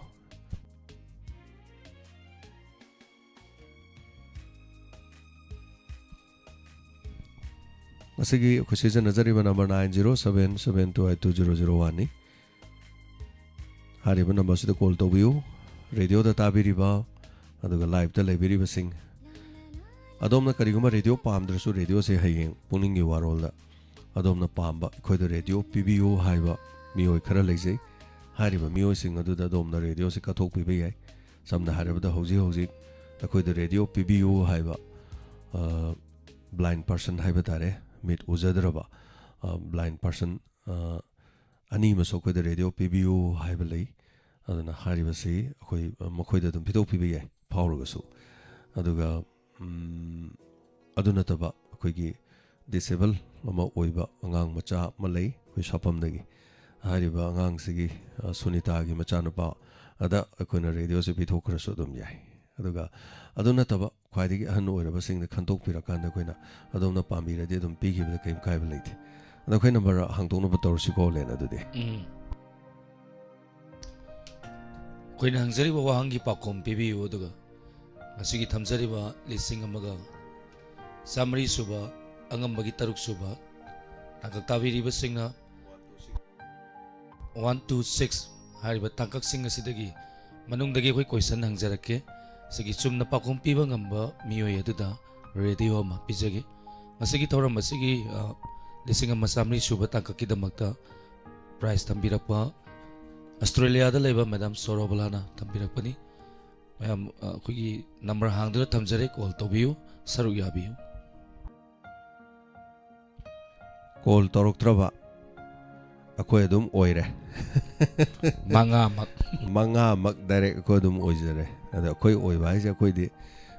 ꯉꯁꯤꯒꯤ ꯑꯩꯈꯣꯏ ꯁꯤꯖꯤꯟꯅꯖꯔꯤꯕ number nine zero seven seven two eight two zero zero one ꯅꯤ꯫ ꯍꯥꯏꯔꯤꯕ ꯅꯝꯕꯔꯁꯤꯗ ꯀꯣꯜ ꯇꯧꯕꯤꯌꯨ꯫ ꯔꯦꯗꯤꯑꯣꯗ ꯇꯥꯕꯤꯔꯤꯕ ꯑꯗꯨꯒ ꯂꯥꯏꯞꯇ ꯂꯩꯕꯤꯔꯤꯕꯁꯤꯡ, ꯑꯗꯣꯝꯅ ꯀꯔꯤꯒꯨꯝꯕ ꯔꯦꯗꯤꯑꯣ ꯄꯥꯝꯗ꯭ꯔꯁꯨ, ꯔꯦꯗꯤꯑꯣꯁꯦ ꯍꯌꯦꯡ ꯄꯨꯛꯅꯤꯡꯒꯤ ꯋꯥꯔꯣꯜꯗ ꯑꯗꯣꯝꯅ ꯄꯥꯝꯕ ꯑꯩꯈꯣꯏꯗ ꯔꯦꯗꯤꯑꯣ ꯄꯤꯕꯤꯌꯨ ꯍꯥꯏꯕ ꯃꯤꯑꯣꯏ ꯈꯔ ꯂꯩꯖꯩ꯫ ꯍꯥꯏꯔꯤꯕ ꯃꯤꯑꯣꯏꯁꯤꯡ ꯑꯗꯨꯗ ꯑꯗꯣꯝꯅ ꯔꯦꯗꯤꯑꯣꯁꯦ ꯀꯠꯊꯣꯛꯄꯤꯕ ꯌꯥꯏ꯫ ꯁꯝꯅ ꯍꯥꯏꯔꯕꯗ, ꯍꯧꯖꯤꯛ ꯍꯧꯖꯤꯛ ꯑꯩꯈꯣꯏꯗ ꯔꯦꯗꯤꯑꯣ ꯄꯤꯕꯤꯌꯨ ꯍꯥꯏꯕ ꯕ꯭ꯂꯥꯏꯟ ꯄꯥꯔꯁꯟ ꯍꯥꯏꯕ ꯇꯥꯔꯦ, ꯃꯤꯠ ꯎꯖꯗ꯭ꯔꯕ ꯕ꯭ꯂꯥꯏꯟ ꯄꯥꯔꯁꯟ ꯑꯅꯤ ꯑꯃꯁꯨ ꯑꯩꯈꯣꯏꯗ ꯔꯦꯗꯤꯑꯣ ꯄꯤꯕꯤꯌꯨ ꯍꯥꯏꯕ ꯂꯩ꯫ ꯑꯗꯨꯅ ꯍꯥꯏꯔꯤꯕꯁꯤ ꯑꯩꯈꯣꯏ, ꯑ, ꯃꯈꯣꯏꯗ ꯑꯗꯨꯝ ꯄꯤꯊꯣꯛꯄꯤꯕ ꯌꯥꯏ, ꯐꯥꯎꯔꯒꯁꯨ꯫ ꯑꯗꯨꯒ, ꯎꯝ, ꯑꯗꯨ ꯅꯠꯇꯕ ꯑꯩꯈꯣꯏꯒꯤ ꯗꯤꯁꯦꯕꯜ ꯑꯃ ꯑꯣꯏꯕ ꯑꯉꯥꯡ ꯃꯆꯥ ꯑꯃ ꯂꯩ ꯑꯩꯈꯣꯏ ꯁꯥꯄꯝꯗꯒꯤ꯫ ꯍꯥꯏꯔꯤꯕ ꯑꯉꯥꯡꯁꯤꯒꯤ, ꯑ, ꯁꯨꯅꯤꯇꯥꯒꯤ ꯃꯆꯥꯅꯨꯄꯥ ꯑꯗ ꯑꯩꯈꯣꯏꯅ ꯔꯦꯗꯤꯑꯣꯁꯦ ꯄꯤꯊꯣꯛꯈ꯭ꯔꯁꯨ ꯑꯗꯨꯝ ꯌꯥꯏ꯫ ꯑꯗꯨꯒ ꯑꯗꯨ ꯅꯠꯇꯕ ꯈ꯭ꯋꯥꯏꯗꯒꯤ ꯑꯍꯟ ꯑꯣꯏꯔꯕꯁꯤꯡꯗ ꯈꯟꯗꯣꯛꯄꯤꯔꯀꯥꯟꯗ ꯑꯩꯈꯣꯏꯅ ꯑꯗꯣꯝꯅ ꯄꯥꯝꯕꯤꯔꯗꯤ ꯑꯗꯨꯝ ꯄꯤꯈꯤꯕꯗ ꯀꯔꯤꯝ ꯀꯥꯏꯕ ꯂꯩꯇꯦ꯫ ꯑꯗꯣ ꯑꯩꯈꯣꯏ ꯅꯝꯕꯔ ꯍꯥꯡꯗꯣꯛꯅꯕ ꯇꯧꯔꯁꯤꯀꯣ, ꯂꯦꯟ, ꯑꯗꯨꯗꯤ꯫ ꯎꯝ꯫ ꯑꯩꯈꯣꯏꯅ ꯍꯪꯖꯔꯤꯕ ꯋꯥꯍꯪꯒꯤ ꯄꯥꯎꯈꯨꯝ ꯄꯤꯕꯤꯌꯨ, ꯑꯗꯨꯒ ꯉꯁꯤꯒꯤ ꯊꯝꯖꯔꯤꯕ ꯂꯤꯁꯤꯡ ꯑꯃꯒ ꯆꯥꯃꯔꯤ ꯁꯨꯕ ꯑꯉꯝꯕꯒꯤ ꯇꯔꯨꯛ ꯁꯨꯕ ꯇꯥꯡꯀꯛ ꯇꯥꯕꯤꯔꯤꯕꯁꯤꯡꯅ one to six ꯍꯥꯏꯔꯤꯕ ꯇꯥꯡꯀꯛꯁꯤꯡ ꯑꯁꯤꯗꯒꯤ ꯃꯅꯨꯡꯗꯒꯤ ꯑꯩꯈꯣꯏ ꯀꯣꯏꯁꯟ ꯍꯪꯖꯔꯛꯀꯦ꯫ ꯁꯤꯒꯤ ꯆꯨꯝꯅ ꯄꯥꯎꯈꯨꯝ ꯄꯤꯕ ꯉꯝꯕ ꯃꯤꯑꯣꯏ ꯑꯗꯨꯗ ꯔꯦꯗꯤꯑꯣ ꯑꯃ ꯄꯤꯖꯒꯦ꯫ ꯉꯁꯤꯒꯤ ꯊꯧꯔꯝ ꯑꯁꯤꯒꯤ, ꯑ, ꯂꯤꯁꯤꯡ ꯑꯃ ꯆꯥꯃꯔꯤ ꯁꯨꯕ ꯇꯥꯡꯀꯛꯀꯤꯗꯃꯛꯇ ꯄ꯭ꯔꯥꯏꯖ ꯊꯝꯕꯤꯔꯛꯄ ꯑꯁꯇ꯭ꯔꯦꯂꯤꯌꯥꯗ ꯂꯩꯕ ꯃꯦꯗꯥꯝ ꯁꯣꯔꯣꯕꯂꯥꯅ ꯊꯝꯕꯤꯔꯛꯄꯅꯤ꯫ ꯃꯌꯥꯝ, ꯑ, ꯑꯩꯈꯣꯏꯒꯤ ꯅꯝꯕꯔ ꯍꯥꯡꯗꯨꯅ ꯊꯝꯖꯔꯦ, ꯀꯣꯜ ꯇꯧꯕꯤꯌꯨ, ꯁꯔꯨꯛ ꯌꯥꯕꯤꯌꯨ꯫ ꯀꯣꯜ ꯇꯧꯔꯛꯇ꯭ꯔꯕ ꯑꯩꯈꯣꯏ ꯑꯗꯨꯝ ꯑꯣꯏꯔꯦ꯫ ꯃꯉꯥꯃꯛ꯫ ꯃꯉꯥꯃꯛ ꯗꯥꯏꯔꯦꯛ ꯑꯩꯈꯣꯏ ꯑꯗꯨꯝ ꯑꯣꯏꯖꯔꯦ꯫ ꯑꯗ ꯑꯩꯈꯣꯏ ꯑꯣꯏꯕ ꯍꯥꯏꯁꯦ ꯑꯩꯈꯣꯏꯗꯤ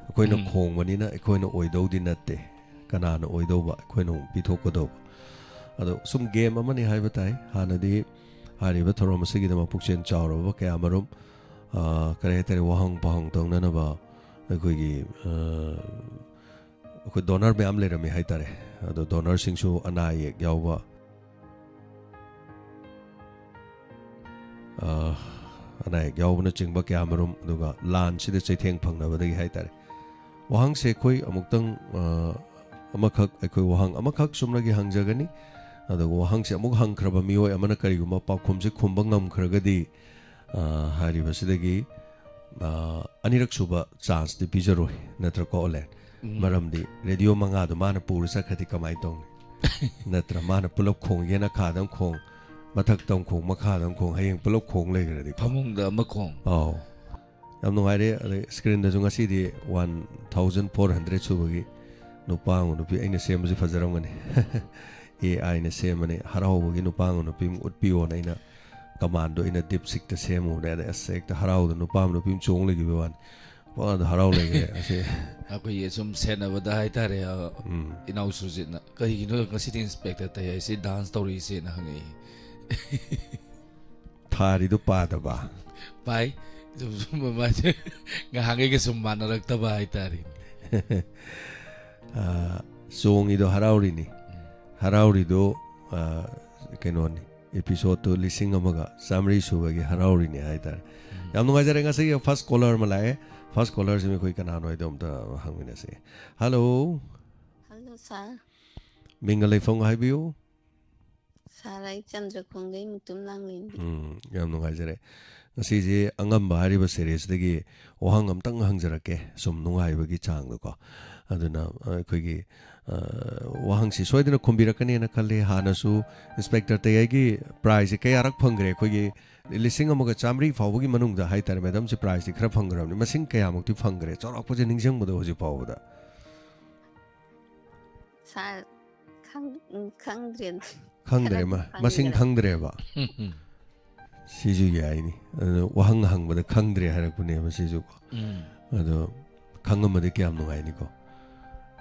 ꯑꯩꯈꯣꯏꯅ ꯎꯝ꯫ ꯈꯣꯡꯕꯅꯤꯅ ꯑꯩꯈꯣꯏꯅ ꯑꯣꯏꯗꯧꯗꯤ ꯅꯠꯇꯦ꯫ ꯀꯅꯥꯅ ꯑꯣꯏꯗꯧꯕ? ꯑꯩꯈꯣꯏꯅ ꯑꯃꯨꯛ ꯄꯤꯊꯣꯛꯀꯗꯧꯕ꯫ ꯑꯗꯣ ꯁꯨꯝ ꯒꯦꯝ ꯑꯃꯅꯤ ꯍꯥꯏꯕ ꯇꯥꯏ꯫ ꯍꯥꯟꯅꯗꯤ ꯍꯥꯏꯔꯤꯕ ꯊꯧꯔꯝ ꯑꯁꯤꯒꯤꯗꯃꯛ ꯄꯨꯛꯆꯦꯜ ꯆꯥꯎꯔꯕ ꯀꯌꯥꯃꯔꯨꯝ, ꯑ, ꯀꯔꯤ ꯍꯥꯏꯇꯥꯔꯦ, ꯋꯥꯍꯪ ꯄꯥꯎꯍꯪ ꯇꯧꯅꯅꯕ ꯑꯩꯈꯣꯏꯒꯤ, ꯑ, ꯑꯩꯈꯣꯏ ꯗꯣꯅꯔ ꯃꯌꯥꯝ ꯂꯩꯔꯝꯃꯤ ꯍꯥꯏꯇꯥꯔꯦ꯫ ꯑꯗꯣ ꯗꯣꯅꯔꯁꯤꯡꯁꯨ ꯑꯅꯥ ꯑꯌꯦꯛ ꯌꯥꯎꯕ, ꯑ, ꯑꯅꯥ ꯑꯌꯦꯛ ꯌꯥꯎꯕꯅꯆꯤꯡꯕ ꯀꯌꯥꯃꯔꯨꯝ, ꯑꯗꯨꯒ ꯂꯥꯟꯁꯤꯗ ꯆꯩꯊꯦꯡ ꯐꯪꯅꯕꯗꯒꯤ ꯍꯥꯏꯇꯥꯔꯦ꯫ ꯋꯥꯍꯪꯁꯦ ꯑꯩꯈꯣꯏ ꯑꯃꯨꯛꯇꯪ, ꯑ, ꯑꯃꯈꯛ, ꯑꯩꯈꯣꯏ ꯋꯥꯍꯪ ꯑꯃꯈꯛ ꯆꯨꯝꯅꯒꯤ ꯍꯪꯖꯒꯅꯤ꯫ ꯑꯗꯨꯒ ꯋꯥꯍꯪꯁꯦ ꯑꯃꯨꯛ ꯍꯪꯈ꯭ꯔꯕ ꯃꯤꯑꯣꯏ ꯑꯃꯅ ꯀꯔꯤꯒꯨꯝꯕ ꯄꯥꯎꯈꯨꯝꯁꯦ ꯈꯨꯝꯕ ꯉꯝꯈ꯭ꯔꯒꯗꯤ, ꯑ, ꯍꯥꯏꯔꯤꯕꯁꯤꯗꯒꯤ, ꯑ, ꯑꯅꯤꯔꯛ ꯁꯨꯕ ꯆꯥꯟꯁꯇꯤ ꯄꯤꯖꯔꯣꯏ, ꯅꯠꯇ꯭ꯔꯀꯣ, ꯑꯣꯂꯦꯟ? ꯎꯝ꯫ ꯃꯔꯝꯗꯤ ꯔꯦꯗꯤꯑꯣ ꯃꯉꯥꯗꯣ ꯃꯥꯅ ꯄꯨꯔ ꯆꯠꯈ꯭ꯔꯗꯤ ꯀꯃꯥꯏꯅ ꯇꯧꯅꯤ? ꯅꯠꯇ꯭ꯔ ꯃꯥꯅ ꯄꯨꯂꯞ ꯈꯣꯡꯒꯦꯅ ꯈꯥꯗ ꯑꯃ ꯈꯣꯡ, ꯃꯊꯛꯇ ꯑꯃ ꯈꯣꯡ, ꯃꯈꯥꯗ ꯑꯃ ꯈꯣꯡ, ꯍꯌꯦꯡ ꯄꯨꯂꯞ ꯈꯣꯡ ꯂꯩꯈ꯭ꯔꯗꯤꯀꯣ? ꯐꯃꯨꯡꯗ ꯑꯃ ꯈꯣꯡ꯫ ꯑꯧ꯫ ꯌꯥꯝ ꯅꯨꯡꯉꯥꯏꯔꯦ꯫ ꯑꯗꯩ ꯁ꯭ꯀ꯭ꯔꯤꯟꯗꯁꯨ ꯉꯁꯤꯗꯤ ꯋꯥꯟ ꯊꯥꯎꯖꯟ ꯐꯣꯔ ꯍꯟꯗ꯭ꯔꯦꯠ ꯁꯨꯕꯒꯤ ꯅꯨꯄꯥ ꯑꯃ ꯅꯨꯄꯤ, ꯑꯩꯅ ꯁꯦꯝꯕꯁꯤ ꯐꯖꯔꯝꯒꯅꯤ꯫ ꯑꯦ ꯑꯥꯏꯅ ꯁꯦꯝꯕꯅꯤ꯫ ꯍꯔꯥꯎꯕꯒꯤ ꯅꯨꯄꯥ ꯑꯃ ꯅꯨꯄꯤ ꯑꯃ ꯎꯠꯄꯤꯌꯣꯅ ꯑꯩꯅ ꯀꯃꯥꯟꯗꯣ ꯑꯩꯅ ꯗꯤꯞꯁꯤꯛꯇ ꯁꯦꯝꯃꯨꯕꯅꯦ꯫ ꯑꯗꯩ ꯑꯁ, ꯍꯦꯛꯇ ꯍꯔꯥꯎꯗ ꯅꯨꯄꯥ ꯑꯃ ꯅꯨꯄꯤ ꯑꯃ ꯆꯣꯡ ꯂꯩꯈꯤꯕꯩ ꯋꯥꯅꯤ꯫ ꯄꯨꯡꯍꯔꯥꯎꯗ ꯍꯔꯥꯎ ꯂꯩꯈ꯭ꯔꯦ ꯑꯁꯤ꯫ ꯑꯩꯈꯣꯏꯒꯤ ꯁꯨꯝ ꯁꯦꯟꯅꯕꯗ ꯍꯥꯏꯇꯥꯔꯦ, ꯑ, ꯎꯝ꯫ ꯏꯅꯥꯎꯁꯨꯁꯤꯠꯅ, "ꯀꯔꯤꯒꯤꯅꯣ ꯉꯁꯤꯗꯤ ꯏꯟꯁꯄꯦꯛꯇꯔ ꯇꯌꯥꯏꯁꯤ ꯗꯥꯟꯁ ꯇꯧꯔꯤꯁꯦꯅ?" ꯍꯪꯉꯛꯏ꯫ ꯊꯥꯔꯤꯗꯣ ꯄꯥꯗꯕ꯫ ꯄꯥꯏ꯫ ꯁꯨꯝ, ꯁꯨꯝ ꯃꯥꯁꯦ ꯉꯍꯥꯟꯈꯩꯒ ꯁꯨꯝ ꯃꯥꯟꯅꯔꯛꯇꯕ ꯍꯥꯏꯇꯥꯔꯦ꯫ ꯑ, ꯆꯣꯡꯉꯤꯗꯣ ꯍꯔꯥꯎꯔꯤꯅꯤ꯫ ꯍꯔꯥꯎꯔꯤꯗꯣ, ꯑ, ꯀꯩꯅꯣꯅꯤ, ꯏꯄꯤꯁꯣꯠꯇꯨ ꯂꯤꯁꯤꯡ ꯑꯃꯒ ꯆꯥꯃꯔꯤ ꯁꯨꯕꯒꯤ ꯍꯔꯥꯎꯔꯤꯅꯤ ꯍꯥꯏꯇꯥꯔꯦ꯫ ꯌꯥꯝ ꯅꯨꯡꯉꯥꯏꯖꯔꯦ꯫ ꯉꯁꯤꯒꯤ ꯐꯥꯔꯁ ꯀꯣꯂꯔ ꯑꯃ ꯂꯥꯛꯑꯦ꯫ ꯐꯥꯔꯁ ꯀꯣꯂꯔꯁꯤ ꯑꯩꯈꯣꯏ ꯀꯅꯥꯅꯣ ꯍꯥꯏꯗꯣ ꯑꯝꯇ ꯍꯪꯃꯤꯟꯅꯁꯦ꯫ ꯍꯜꯂꯣ꯫ ꯍꯜꯂꯣ ꯁꯥꯔ꯫ ꯃꯤꯡꯒ ꯂꯩꯐꯝꯒ ꯍꯥꯏꯕꯤꯌꯨ꯫ ꯁꯥꯔ, ꯑꯩ ꯆꯟꯗ꯭ꯔꯀꯣꯡꯗꯩ ꯃꯨꯇꯨꯝ ꯂꯥꯡꯂꯦꯟꯕꯤ꯫ ꯎꯝ, ꯌꯥꯝ ꯅꯨꯡꯉꯥꯏꯖꯔꯦ꯫ ꯉꯁꯤꯁꯦ ꯑꯉꯝꯕ ꯍꯥꯏꯔꯤꯕ ꯁꯦꯔꯤꯁꯇꯒꯤ ꯋꯥꯍꯪ ꯑꯝꯇꯪ ꯍꯪꯖꯔꯛꯀꯦ, ꯁꯨꯝ ꯅꯨꯡꯉꯥꯏꯕꯒꯤ ꯆꯥꯡꯗꯀꯣ꯫ ꯑꯗꯨꯅ, ꯑ, ꯑꯩꯈꯣꯏꯒꯤ, ꯑ, ꯋꯥꯍꯪꯁꯤ ꯁꯣꯏꯗꯅ ꯈꯨꯝꯕꯤꯔꯛꯀꯅꯦꯅ ꯈꯜꯂꯤ꯫ ꯍꯥꯟꯅꯁꯨ ꯏꯟꯁꯄꯦꯛꯇꯔ ꯇꯌꯥꯏꯒꯤ ꯄ꯭ꯔꯥꯏꯖꯁꯦ ꯀꯌꯥꯔꯛ ꯐꯪꯈ꯭ꯔꯦ? ꯑꯩꯈꯣꯏꯒꯤ ꯂꯤꯁꯤꯡ ꯑꯃꯒ ꯆꯥꯃꯔꯤ ꯐꯥꯎꯕꯒꯤ ꯃꯅꯨꯡꯗ ꯍꯥꯏꯇꯥꯔꯦ, ꯃꯦꯗꯥꯝꯁꯦ ꯄ꯭ꯔꯥꯏꯖꯇꯤ ꯈꯔ ꯐꯪꯈ꯭ꯔꯕꯅꯤ꯫ ꯃꯁꯤꯡ ꯀꯌꯥꯃꯨꯛꯇꯤ ꯐꯪꯈ꯭ꯔꯦ? ꯆꯥꯎꯔꯥꯛꯄꯁꯦ ꯅꯤꯡꯁꯤꯡꯕꯗꯣ ꯍꯧꯖꯤꯛ ꯐꯥꯎꯕꯗ꯫ ꯁꯥꯔ, ꯈꯪ-, ꯎꯝ, ꯈꯪꯗ꯭ꯔꯦꯗ꯫ ꯈꯪꯗ꯭ꯔꯦ, ꯈꯔꯗꯤ ꯃ-, ꯃꯁꯤꯡ ꯈꯪꯗ꯭ꯔꯦ꯫ ꯈꯪꯗ꯭ꯔꯦꯕ꯫ ꯁꯤꯁꯨ ꯌꯥꯏꯅꯤ꯫ ꯑꯗꯣ ꯋꯥꯍꯪ ꯍꯪꯕꯗ ꯈꯪꯗ꯭ꯔꯦ ꯍꯥꯏꯔꯛꯄꯅꯦꯕ ꯁꯤꯁꯨꯀꯣ꯫ ꯎꯝ꯫ ꯑꯗꯣ ꯈꯪꯉꯝꯃꯗꯤ ꯀꯌꯥꯝ ꯅꯨꯡꯉꯥꯏꯅꯤꯀꯣ꯫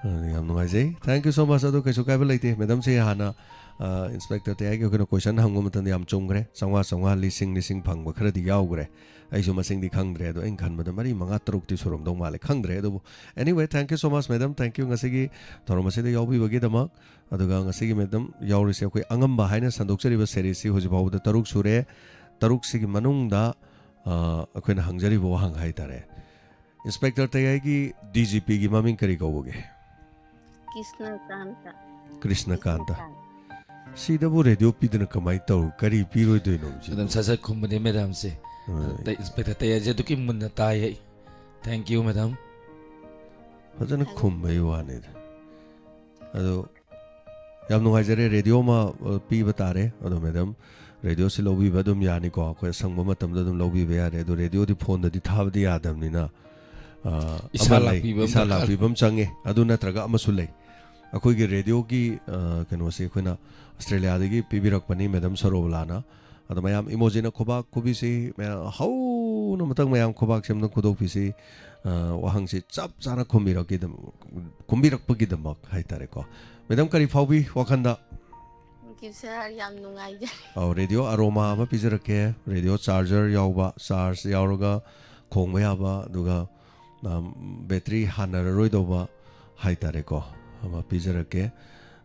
ꯑꯗꯣ ꯌꯥꯝ ꯅꯨꯡꯉꯥꯏꯖꯩ꯫ Thank you so much꯫ ꯑꯗꯣ ꯀꯩꯁꯨ ꯀꯥꯏꯕ ꯂꯩꯇꯦ꯫ ꯃꯦꯗꯥꯝꯁꯦ ꯍꯥꯟꯅ, ꯑ, ꯏꯟꯁꯄꯦꯛꯇꯔ ꯇꯌꯥꯏꯒꯤ ꯑꯩꯈꯣꯏꯅ ꯀꯣꯏꯁꯟ ꯍꯪꯕ ꯃꯇꯝꯗ ꯌꯥꯝ ꯆꯨꯝꯈ꯭ꯔꯦ꯫ ꯆꯥꯝꯃꯉꯥ, ꯆꯥꯝꯃꯉꯥ, ꯂꯤꯁꯤꯡ, ꯂꯤꯁꯤꯡ ꯐꯪꯕ ꯈꯔꯗꯤ ꯌꯥꯎꯈ꯭ꯔꯦ꯫ ꯑꯩꯁꯨ ꯃꯁꯤꯡꯗꯤ ꯈꯪꯗ꯭ꯔꯦ꯫ ꯑꯗꯣ ꯑꯩꯅ ꯈꯟꯕꯗ ꯃꯔꯤ, ꯃꯉꯥ, ꯇꯔꯨꯛꯇꯤ ꯁꯨꯔꯝꯗꯧ ꯃꯥꯜꯂꯦ꯫ ꯈꯪꯗ꯭ꯔꯦ꯫ ꯑꯗꯨꯕꯨ anyway, thank you so much, madam. Thank you ꯉꯁꯤꯒꯤ ꯊꯧꯔꯝ ꯑꯁꯤꯗ ꯌꯥꯎꯕꯤꯕꯒꯤꯗꯃꯛ꯫ ꯑꯗꯨꯒ ꯉꯁꯤꯒꯤ ꯃꯦꯗꯥꯝ ꯌꯥꯎꯔꯤꯁꯦ ꯑꯩꯈꯣꯏ ꯑꯉꯝꯕ ꯍꯥꯏꯅ ꯁꯟꯗꯣꯛꯆꯔꯤꯕ ꯁꯦꯔꯤꯁꯁꯤ ꯍꯧꯖꯤꯛ ꯐꯥꯎꯕꯗ ꯇꯔꯨꯛ ꯁꯨꯔꯦ꯫ ꯇꯔꯨꯛꯁꯤꯒꯤ ꯃꯅꯨꯡꯗ, ꯑ, ꯑꯩꯈꯣꯏꯅ ꯍꯪꯖꯔꯤꯕ ꯋꯥꯍꯪ ꯍꯥꯏꯇꯥꯔꯦ, ꯏꯟꯁꯄꯦꯛꯇꯔ ꯇꯌꯥꯏꯒꯤ DGPꯒꯤ ꯃꯃꯤꯡ ꯀꯔꯤ ꯀꯧꯕꯒꯦ? ꯀ꯭ꯔꯤꯁꯅꯀꯥꯟꯇ꯫ ꯀ꯭ꯔꯤꯁꯅꯀꯥꯟꯇ꯫ ꯀ꯭ꯔꯤꯁꯅꯀꯥꯟꯇ꯫ ꯁꯤꯗꯕꯨ ꯔꯦꯗꯤꯑꯣ ꯄꯤꯗꯅ ꯀꯃꯥꯏꯅ ꯇꯧ-, ꯀꯔꯤ ꯄꯤꯔꯣꯏꯗꯣꯏꯅꯣ ꯁꯤꯗꯕꯨ? ꯑꯗꯨꯝ ꯁꯠ ꯁꯠ ꯈꯨꯝꯕꯅꯦ ꯃꯦꯗꯥꯝꯁꯦ꯫ ꯍꯣꯏ꯫ ꯑꯗꯣ ꯏꯟꯁꯄꯦꯛꯇꯔ ꯇꯌꯥꯏꯁꯦ ꯑꯗꯨꯛꯀꯤ ꯃꯨꯟꯅ ꯇꯥꯏ ꯑꯩ꯫ Thank you, madam. ꯐꯖꯅ ꯈꯨꯝꯕꯩ ꯋꯥꯅꯤꯗ꯫ ꯑꯗꯣ ꯌꯥꯝ ꯅꯨꯡꯉꯥꯏꯖꯔꯦ꯫ ꯔꯦꯗꯤꯑꯣ ꯑꯃ, ꯑ, ꯄꯤꯕ ꯇꯥꯔꯦ꯫ ꯑꯗꯣ ꯃꯦꯗꯥꯝ, ꯔꯦꯗꯤꯑꯣꯁꯤ ꯂꯧꯕꯤꯕ ꯑꯗꯨꯝ ꯌꯥꯅꯤꯀꯣ꯫ ꯑꯩꯈꯣꯏ ꯑꯁꯪꯕ ꯃꯇꯝꯗ ꯑꯗꯨꯝ ꯂꯧꯕꯤꯕ ꯌꯥꯔꯦ꯫ ꯑꯗꯣ ꯔꯦꯗꯤꯑꯣꯗꯤ ꯐꯣꯟꯗꯗꯤ ꯊꯥꯕꯗꯤ ꯌꯥꯗꯕꯅꯤꯅ, ꯑ, ꯏꯁꯥ ꯑꯃ ꯂꯩ, ꯂꯥꯛꯄꯤꯕ ꯑꯃ ꯏꯁꯥ ꯗꯔꯀꯥꯔ꯫ ꯂꯥꯛꯄꯤꯕ ꯑꯃ ꯆꯪꯉꯦ꯫ ꯑꯗꯨ ꯅꯠꯇ꯭ꯔꯒ ꯑꯃꯁꯨ ꯂꯩ꯫ ꯑꯩꯈꯣꯏꯒꯤ ꯔꯦꯗꯤꯑꯣꯒꯤ, ꯑ, ꯀꯩꯅꯣꯁꯤ ꯑꯩꯈꯣꯏꯅ ꯑꯁꯇ꯭ꯔꯦꯂꯤꯌꯥꯗꯒꯤ ꯄꯤꯕꯤꯔꯛꯄꯅꯤ, ꯃꯦꯗꯥꯝ ꯁꯔꯣꯕꯂꯥꯅ꯫ ꯑꯗꯣ ꯃꯌꯥꯝ ꯏꯃꯣꯖꯤꯅ ꯈꯨꯕꯥꯛ ꯈꯨꯕꯤꯁꯤ, ꯃꯌꯥꯝ ꯍꯧꯅ ꯃꯊꯪ ꯃꯌꯥꯝ ꯈꯨꯕꯥꯛꯁꯦ ꯑꯝꯇꯪ ꯈꯨꯗꯣꯛꯄꯤꯁꯤ꯫ ꯑ, ꯋꯥꯍꯪꯁꯤ ꯆꯞ ꯆꯥꯅ ꯈꯨꯝꯕꯤꯔꯛꯈꯤꯗ-, ꯈꯨꯝꯕꯤꯔꯛꯄꯒꯤꯗꯃꯛ ꯍꯥꯏꯇꯥꯔꯦꯀꯣ꯫ ꯃꯦꯗꯥꯝ, ꯀꯔꯤ ꯐꯥꯎꯕꯤ ꯋꯥꯈꯟꯗ? Thank you, sir꯫ ꯌꯥꯝ ꯅꯨꯡꯉꯥꯏꯖꯔꯦ꯫ ꯑꯧ, ꯔꯦꯗꯤꯑꯣ ꯑꯔꯣꯃꯥ ꯑꯃ ꯄꯤꯖꯔꯛꯀꯦ꯫ ꯔꯦꯗꯤꯑꯣ ꯆꯥꯔꯖꯔ ꯌꯥꯎꯕ, ꯆꯥꯔꯖ ꯌꯥꯎꯔꯒ ꯈꯣꯡꯕ ꯌꯥꯕ, ꯑꯗꯨꯒ, ꯑꯝ, ꯕꯦꯇ꯭ꯔꯤ ꯍꯥꯟꯅꯔꯔꯣꯏꯗꯧꯕ ꯍꯥꯏꯇꯥꯔꯦꯀꯣ, ꯑꯃ ꯄꯤꯖꯔꯛꯀꯦ꯫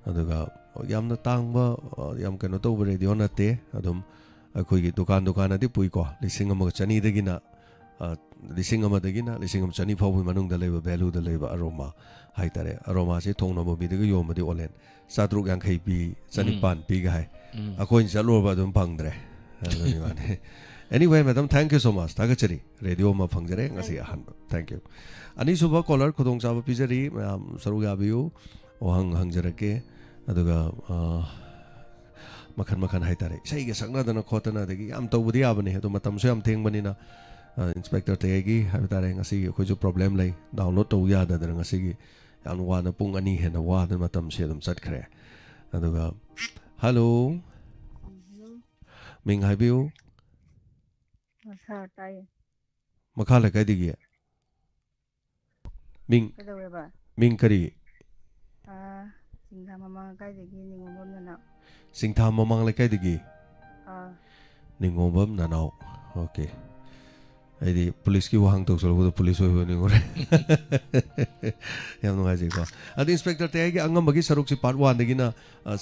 ꯑꯗꯨꯒ ꯌꯥꯝꯅ ꯇꯥꯡꯕ, ꯑ, ꯌꯥꯝ ꯀꯩꯅꯣ ꯇꯧꯕ ꯔꯦꯗꯤꯑꯣ ꯅꯠꯇꯦ꯫ ꯑꯗꯨꯝ ꯑꯩꯈꯣꯏꯒꯤ ꯗꯨꯀꯥꯟ ꯗꯨꯀꯥꯟꯗꯗꯤ ꯄꯨꯏꯀꯣ, ꯂꯤꯁꯤꯡ ꯑꯃꯒ ꯆꯅꯤꯗꯒꯤꯅ, ꯑ, ꯂꯤꯁꯤꯡ ꯑꯃꯗꯒꯤꯅ ꯂꯤꯁꯤꯡ ꯑꯃ ꯆꯅꯤ ꯐꯥꯎꯕꯒꯤ ꯃꯅꯨꯡꯗ ꯂꯩꯕ, ꯚꯦꯂꯨꯗ ꯂꯩꯕ ꯑꯔꯣꯃꯥ ꯍꯥꯏꯇꯥꯔꯦ꯫ ꯑꯔꯣꯃꯥꯁꯤ ꯊꯣꯡꯅꯥꯎꯖꯝꯕꯤꯗꯒ ꯌꯣꯟꯕꯗꯤ ꯑꯣꯟꯂꯥꯏꯟ ꯆꯥꯇ꯭ꯔꯨꯛ ꯌꯥꯡꯈꯩ ꯄꯤ, ꯆꯅꯤꯄꯥꯟ ꯎꯝ꯫ ꯄꯤꯒ ꯍꯥꯏ꯫ ꯎꯝ꯫ ꯑꯩꯈꯣꯏꯅ ꯆꯠꯂꯨꯔꯕ ꯑꯗꯨꯝ ꯐꯪꯗ꯭ꯔꯦ꯫ ꯑꯗꯨꯒꯤ ꯋꯥꯅꯤ꯫ Anyway, madam, thank you so much꯫ ꯊꯥꯒꯠꯆꯔꯤ꯫ ꯔꯦꯗꯤꯑꯣ ꯑꯃ ꯐꯪꯖꯔꯦ ꯉꯁꯤ ꯑꯍꯥꯟꯕ꯫ Thank you꯫ ꯑꯅꯤꯁꯨꯕ ꯀꯣꯂꯔ ꯈꯨꯗꯣꯡꯆꯥꯕ ꯄꯤꯖꯔꯤ꯫ ꯃꯌꯥꯝ ꯁꯔꯨꯛ ꯌꯥꯕꯤꯌꯨ꯫ ꯋꯥꯍꯪ ꯍꯪꯖꯔꯛꯀꯦ꯫ ꯑꯗꯨꯒ, ꯑ, ꯃꯈꯟ ꯃꯈꯟ ꯍꯥꯏꯇꯥꯔꯦ꯫ ꯏꯁꯩꯒ ꯁꯛꯅꯗꯅ ꯈꯣꯠꯇꯅ, ꯑꯗꯒꯤ ꯌꯥꯝ ꯇꯧꯕꯗꯤ ꯌꯥꯕꯅꯤ꯫ ꯑꯗꯣ ꯃꯇꯝꯁꯨ ꯌꯥꯝ ꯊꯦꯡꯕꯅꯤꯅ, ꯑ, ꯏꯟꯁꯄꯦꯛꯇꯔ ꯇꯌꯥꯏꯒꯤ ꯍꯥꯏꯕ ꯇꯥꯔꯦ, ꯉꯁꯤꯒꯤ ꯑꯩꯈꯣꯏꯁꯨ ꯄ꯭ꯔꯣꯕ꯭ꯂꯦꯝ ꯂꯩ꯫ ꯗꯥꯎꯟꯂꯣꯗ ꯇꯧ ꯌꯥꯗꯗꯅ ꯉꯁꯤꯒꯤ ꯌꯥꯝ ꯋꯥꯅ ꯄꯨꯡ ꯑꯅꯤ ꯍꯦꯟꯅ ꯋꯥꯗꯅ ꯃꯇꯝꯁꯦ ꯑꯗꯨꯝ ꯆꯠꯈ꯭ꯔꯦ꯫ ꯑꯗꯨꯒ, ꯍꯜꯂꯣ꯫ ꯃꯤꯡ ꯍꯥꯏꯕꯤꯌꯨ꯫ ꯁꯥꯔ, ꯇꯥꯏꯌꯦ꯫ ꯃꯈꯥ ꯂꯩꯀꯥꯏꯗꯒꯤ? ꯃꯤꯡ ꯀꯩꯗꯧꯋꯦꯕ? ꯃꯤꯡ ꯀꯔꯤ? ꯑꯥ, ꯆꯤꯡꯊꯥ ꯃꯃꯥꯡ ꯂꯩꯀꯥꯏꯗꯒꯤ ꯅꯤꯉꯣꯝꯕꯝ ꯅꯅꯥꯎ꯫ ꯆꯤꯡꯊꯥ ꯃꯃꯥꯡ ꯂꯩꯀꯥꯏꯗꯒꯤ? ꯑꯥ, ꯅꯤꯉꯣꯝꯕꯝ ꯅꯅꯥꯎ꯫ ꯑꯣꯀꯦ꯫ ꯑꯩꯗꯤ ꯄꯨꯂꯤꯁꯀꯤ ꯋꯥꯍꯪ ꯇꯧꯁꯜꯂꯛꯄꯗ ꯄꯨꯂꯤꯁ ꯑꯣꯏꯕ ꯅꯤꯡꯉꯨꯔꯦ꯫ ꯌꯥꯝ ꯅꯨꯡꯉꯥꯏꯖꯩꯀꯣ꯫ ꯑꯗꯣ ꯏꯟꯁꯄꯦꯛꯇꯔ ꯇꯌꯥꯏꯒꯤ ꯑꯉꯝꯕꯒꯤ ꯁꯔꯨꯛꯁꯤ ꯄꯥꯔꯠ ꯋꯥꯟꯗꯒꯤꯅ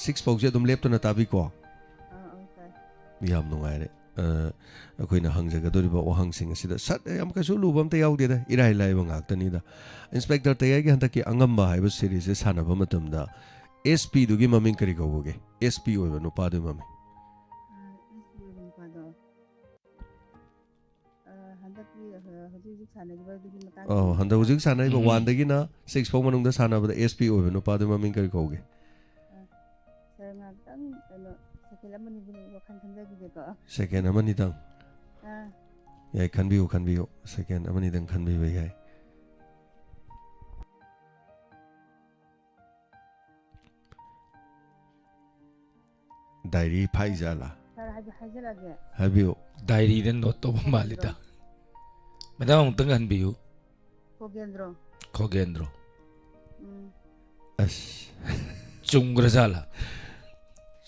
ꯁꯤꯛꯁ ꯐꯥꯎꯁꯦ ꯑꯗꯨꯝ ꯂꯦꯞꯇꯅ ꯇꯥꯕꯤꯀꯣ꯫ ꯑꯥ, ꯑꯥ, ꯇꯥꯏ꯫ ꯌꯥꯝ ꯅꯨꯡꯉꯥꯏꯔꯦ꯫ ꯑ, ꯑꯩꯈꯣꯏꯅ ꯍꯪꯖꯒꯗꯧꯔꯤꯕ ꯋꯥꯍꯪꯁꯤꯡ ꯑꯁꯤꯗ ꯁꯠ, ꯌꯥꯝ ꯀꯩꯁꯨ ꯂꯨꯕ ꯑꯝꯇ ꯌꯥꯎꯗꯦꯗ, ꯏꯔꯥꯏ ꯂꯥꯏꯕ ꯉꯥꯛꯇꯅꯤꯗ꯫ ꯏꯟꯁꯄꯦꯛꯇꯔ ꯇꯌꯥꯏꯒꯤ ꯍꯟꯗꯛꯀꯤ ꯑꯉꯝꯕ ꯍꯥꯏꯕ ꯁꯤꯔꯤꯁꯁꯦ ꯁꯥꯟꯅꯕ ꯃꯇꯝꯗ ꯑꯦꯁ ꯄꯤꯗꯨꯒꯤ ꯃꯃꯤꯡ ꯀꯔꯤ ꯀꯧꯕꯒꯦ? ꯑꯦꯁ ꯄꯤ ꯑꯣꯏꯕ ꯅꯨꯄꯥꯗꯨꯒꯤ ꯃꯃꯤꯡ꯫ ꯑꯥ, ꯑꯦꯁ ꯄꯤ ꯑꯣꯏꯕ ꯅꯨꯄꯥꯗꯣ꯫ ꯑꯥ, ꯍꯟꯗꯛꯀꯤ, ꯑꯥ, ꯍꯧꯖꯤꯛ ꯍꯧꯖꯤꯛ ꯁꯥꯟꯅꯈꯤꯕꯗꯨꯒꯤ ꯃꯇꯥꯡ ꯑꯧ, ꯍꯟꯗꯛ ꯍꯧꯖꯤꯛ ꯁꯥꯟꯅꯔꯤꯕ ꯎꯝ꯫ ꯋꯥꯟꯗꯒꯤꯅ ꯁꯤꯛꯁ ꯐꯥꯎ ꯃꯅꯨꯡꯗ ꯁꯥꯟꯅꯕꯗ ꯑꯦꯁ ꯄꯤ ꯑꯣꯏꯕ ꯅꯨꯄꯥꯗꯨꯒꯤ ꯃꯃꯤꯡ ꯀꯔꯤ ꯀꯧꯒꯦ? ꯁꯥꯔ, ꯉꯥꯏꯍꯥꯛꯇꯪ ꯀꯩꯅꯣ, ꯁꯦꯀꯦꯟ ꯑꯃꯅꯤꯗꯤ ꯋꯥꯈꯜ ꯈꯟꯖꯈꯤꯒꯦꯀꯣ꯫ ꯁꯦꯀꯦꯟ ꯑꯃꯅꯤꯗꯪ꯫ ꯑꯥ, ꯌꯥꯏ, ꯈꯟꯕꯤꯌꯨ, ꯈꯟꯕꯤꯌꯨ꯫ ꯁꯦꯀꯦꯟ ꯑꯃꯅꯤꯗꯪ ꯈꯟꯕꯤꯕ ꯌꯥꯏ꯫ ꯗꯥꯏꯔꯤ ꯐꯥꯛꯏꯖꯥꯠꯂꯥ? ꯁꯥꯔ, ꯍꯥꯏꯕꯤ-, ꯍꯥꯏꯖꯔꯛꯑꯒꯦ꯫ ꯍꯥꯏꯕꯤꯌꯨ꯫ ꯗꯥꯏꯔꯤꯗ ꯅꯣꯠ ꯇꯧꯕ ꯃꯥꯜꯂꯤꯗ꯫ ꯃꯦꯗꯥꯝ, ꯑꯃꯨꯛꯇꯪ ꯍꯟꯕꯤꯌꯨ꯫ ꯈꯣꯒꯦꯟꯗ꯭ꯔꯣ꯫ ꯈꯣꯒꯦꯟꯗ꯭ꯔꯣ꯫ ꯎꯝ, ꯑꯁ, ꯆꯨꯝꯈ꯭ꯔꯖꯥꯠꯂꯥ?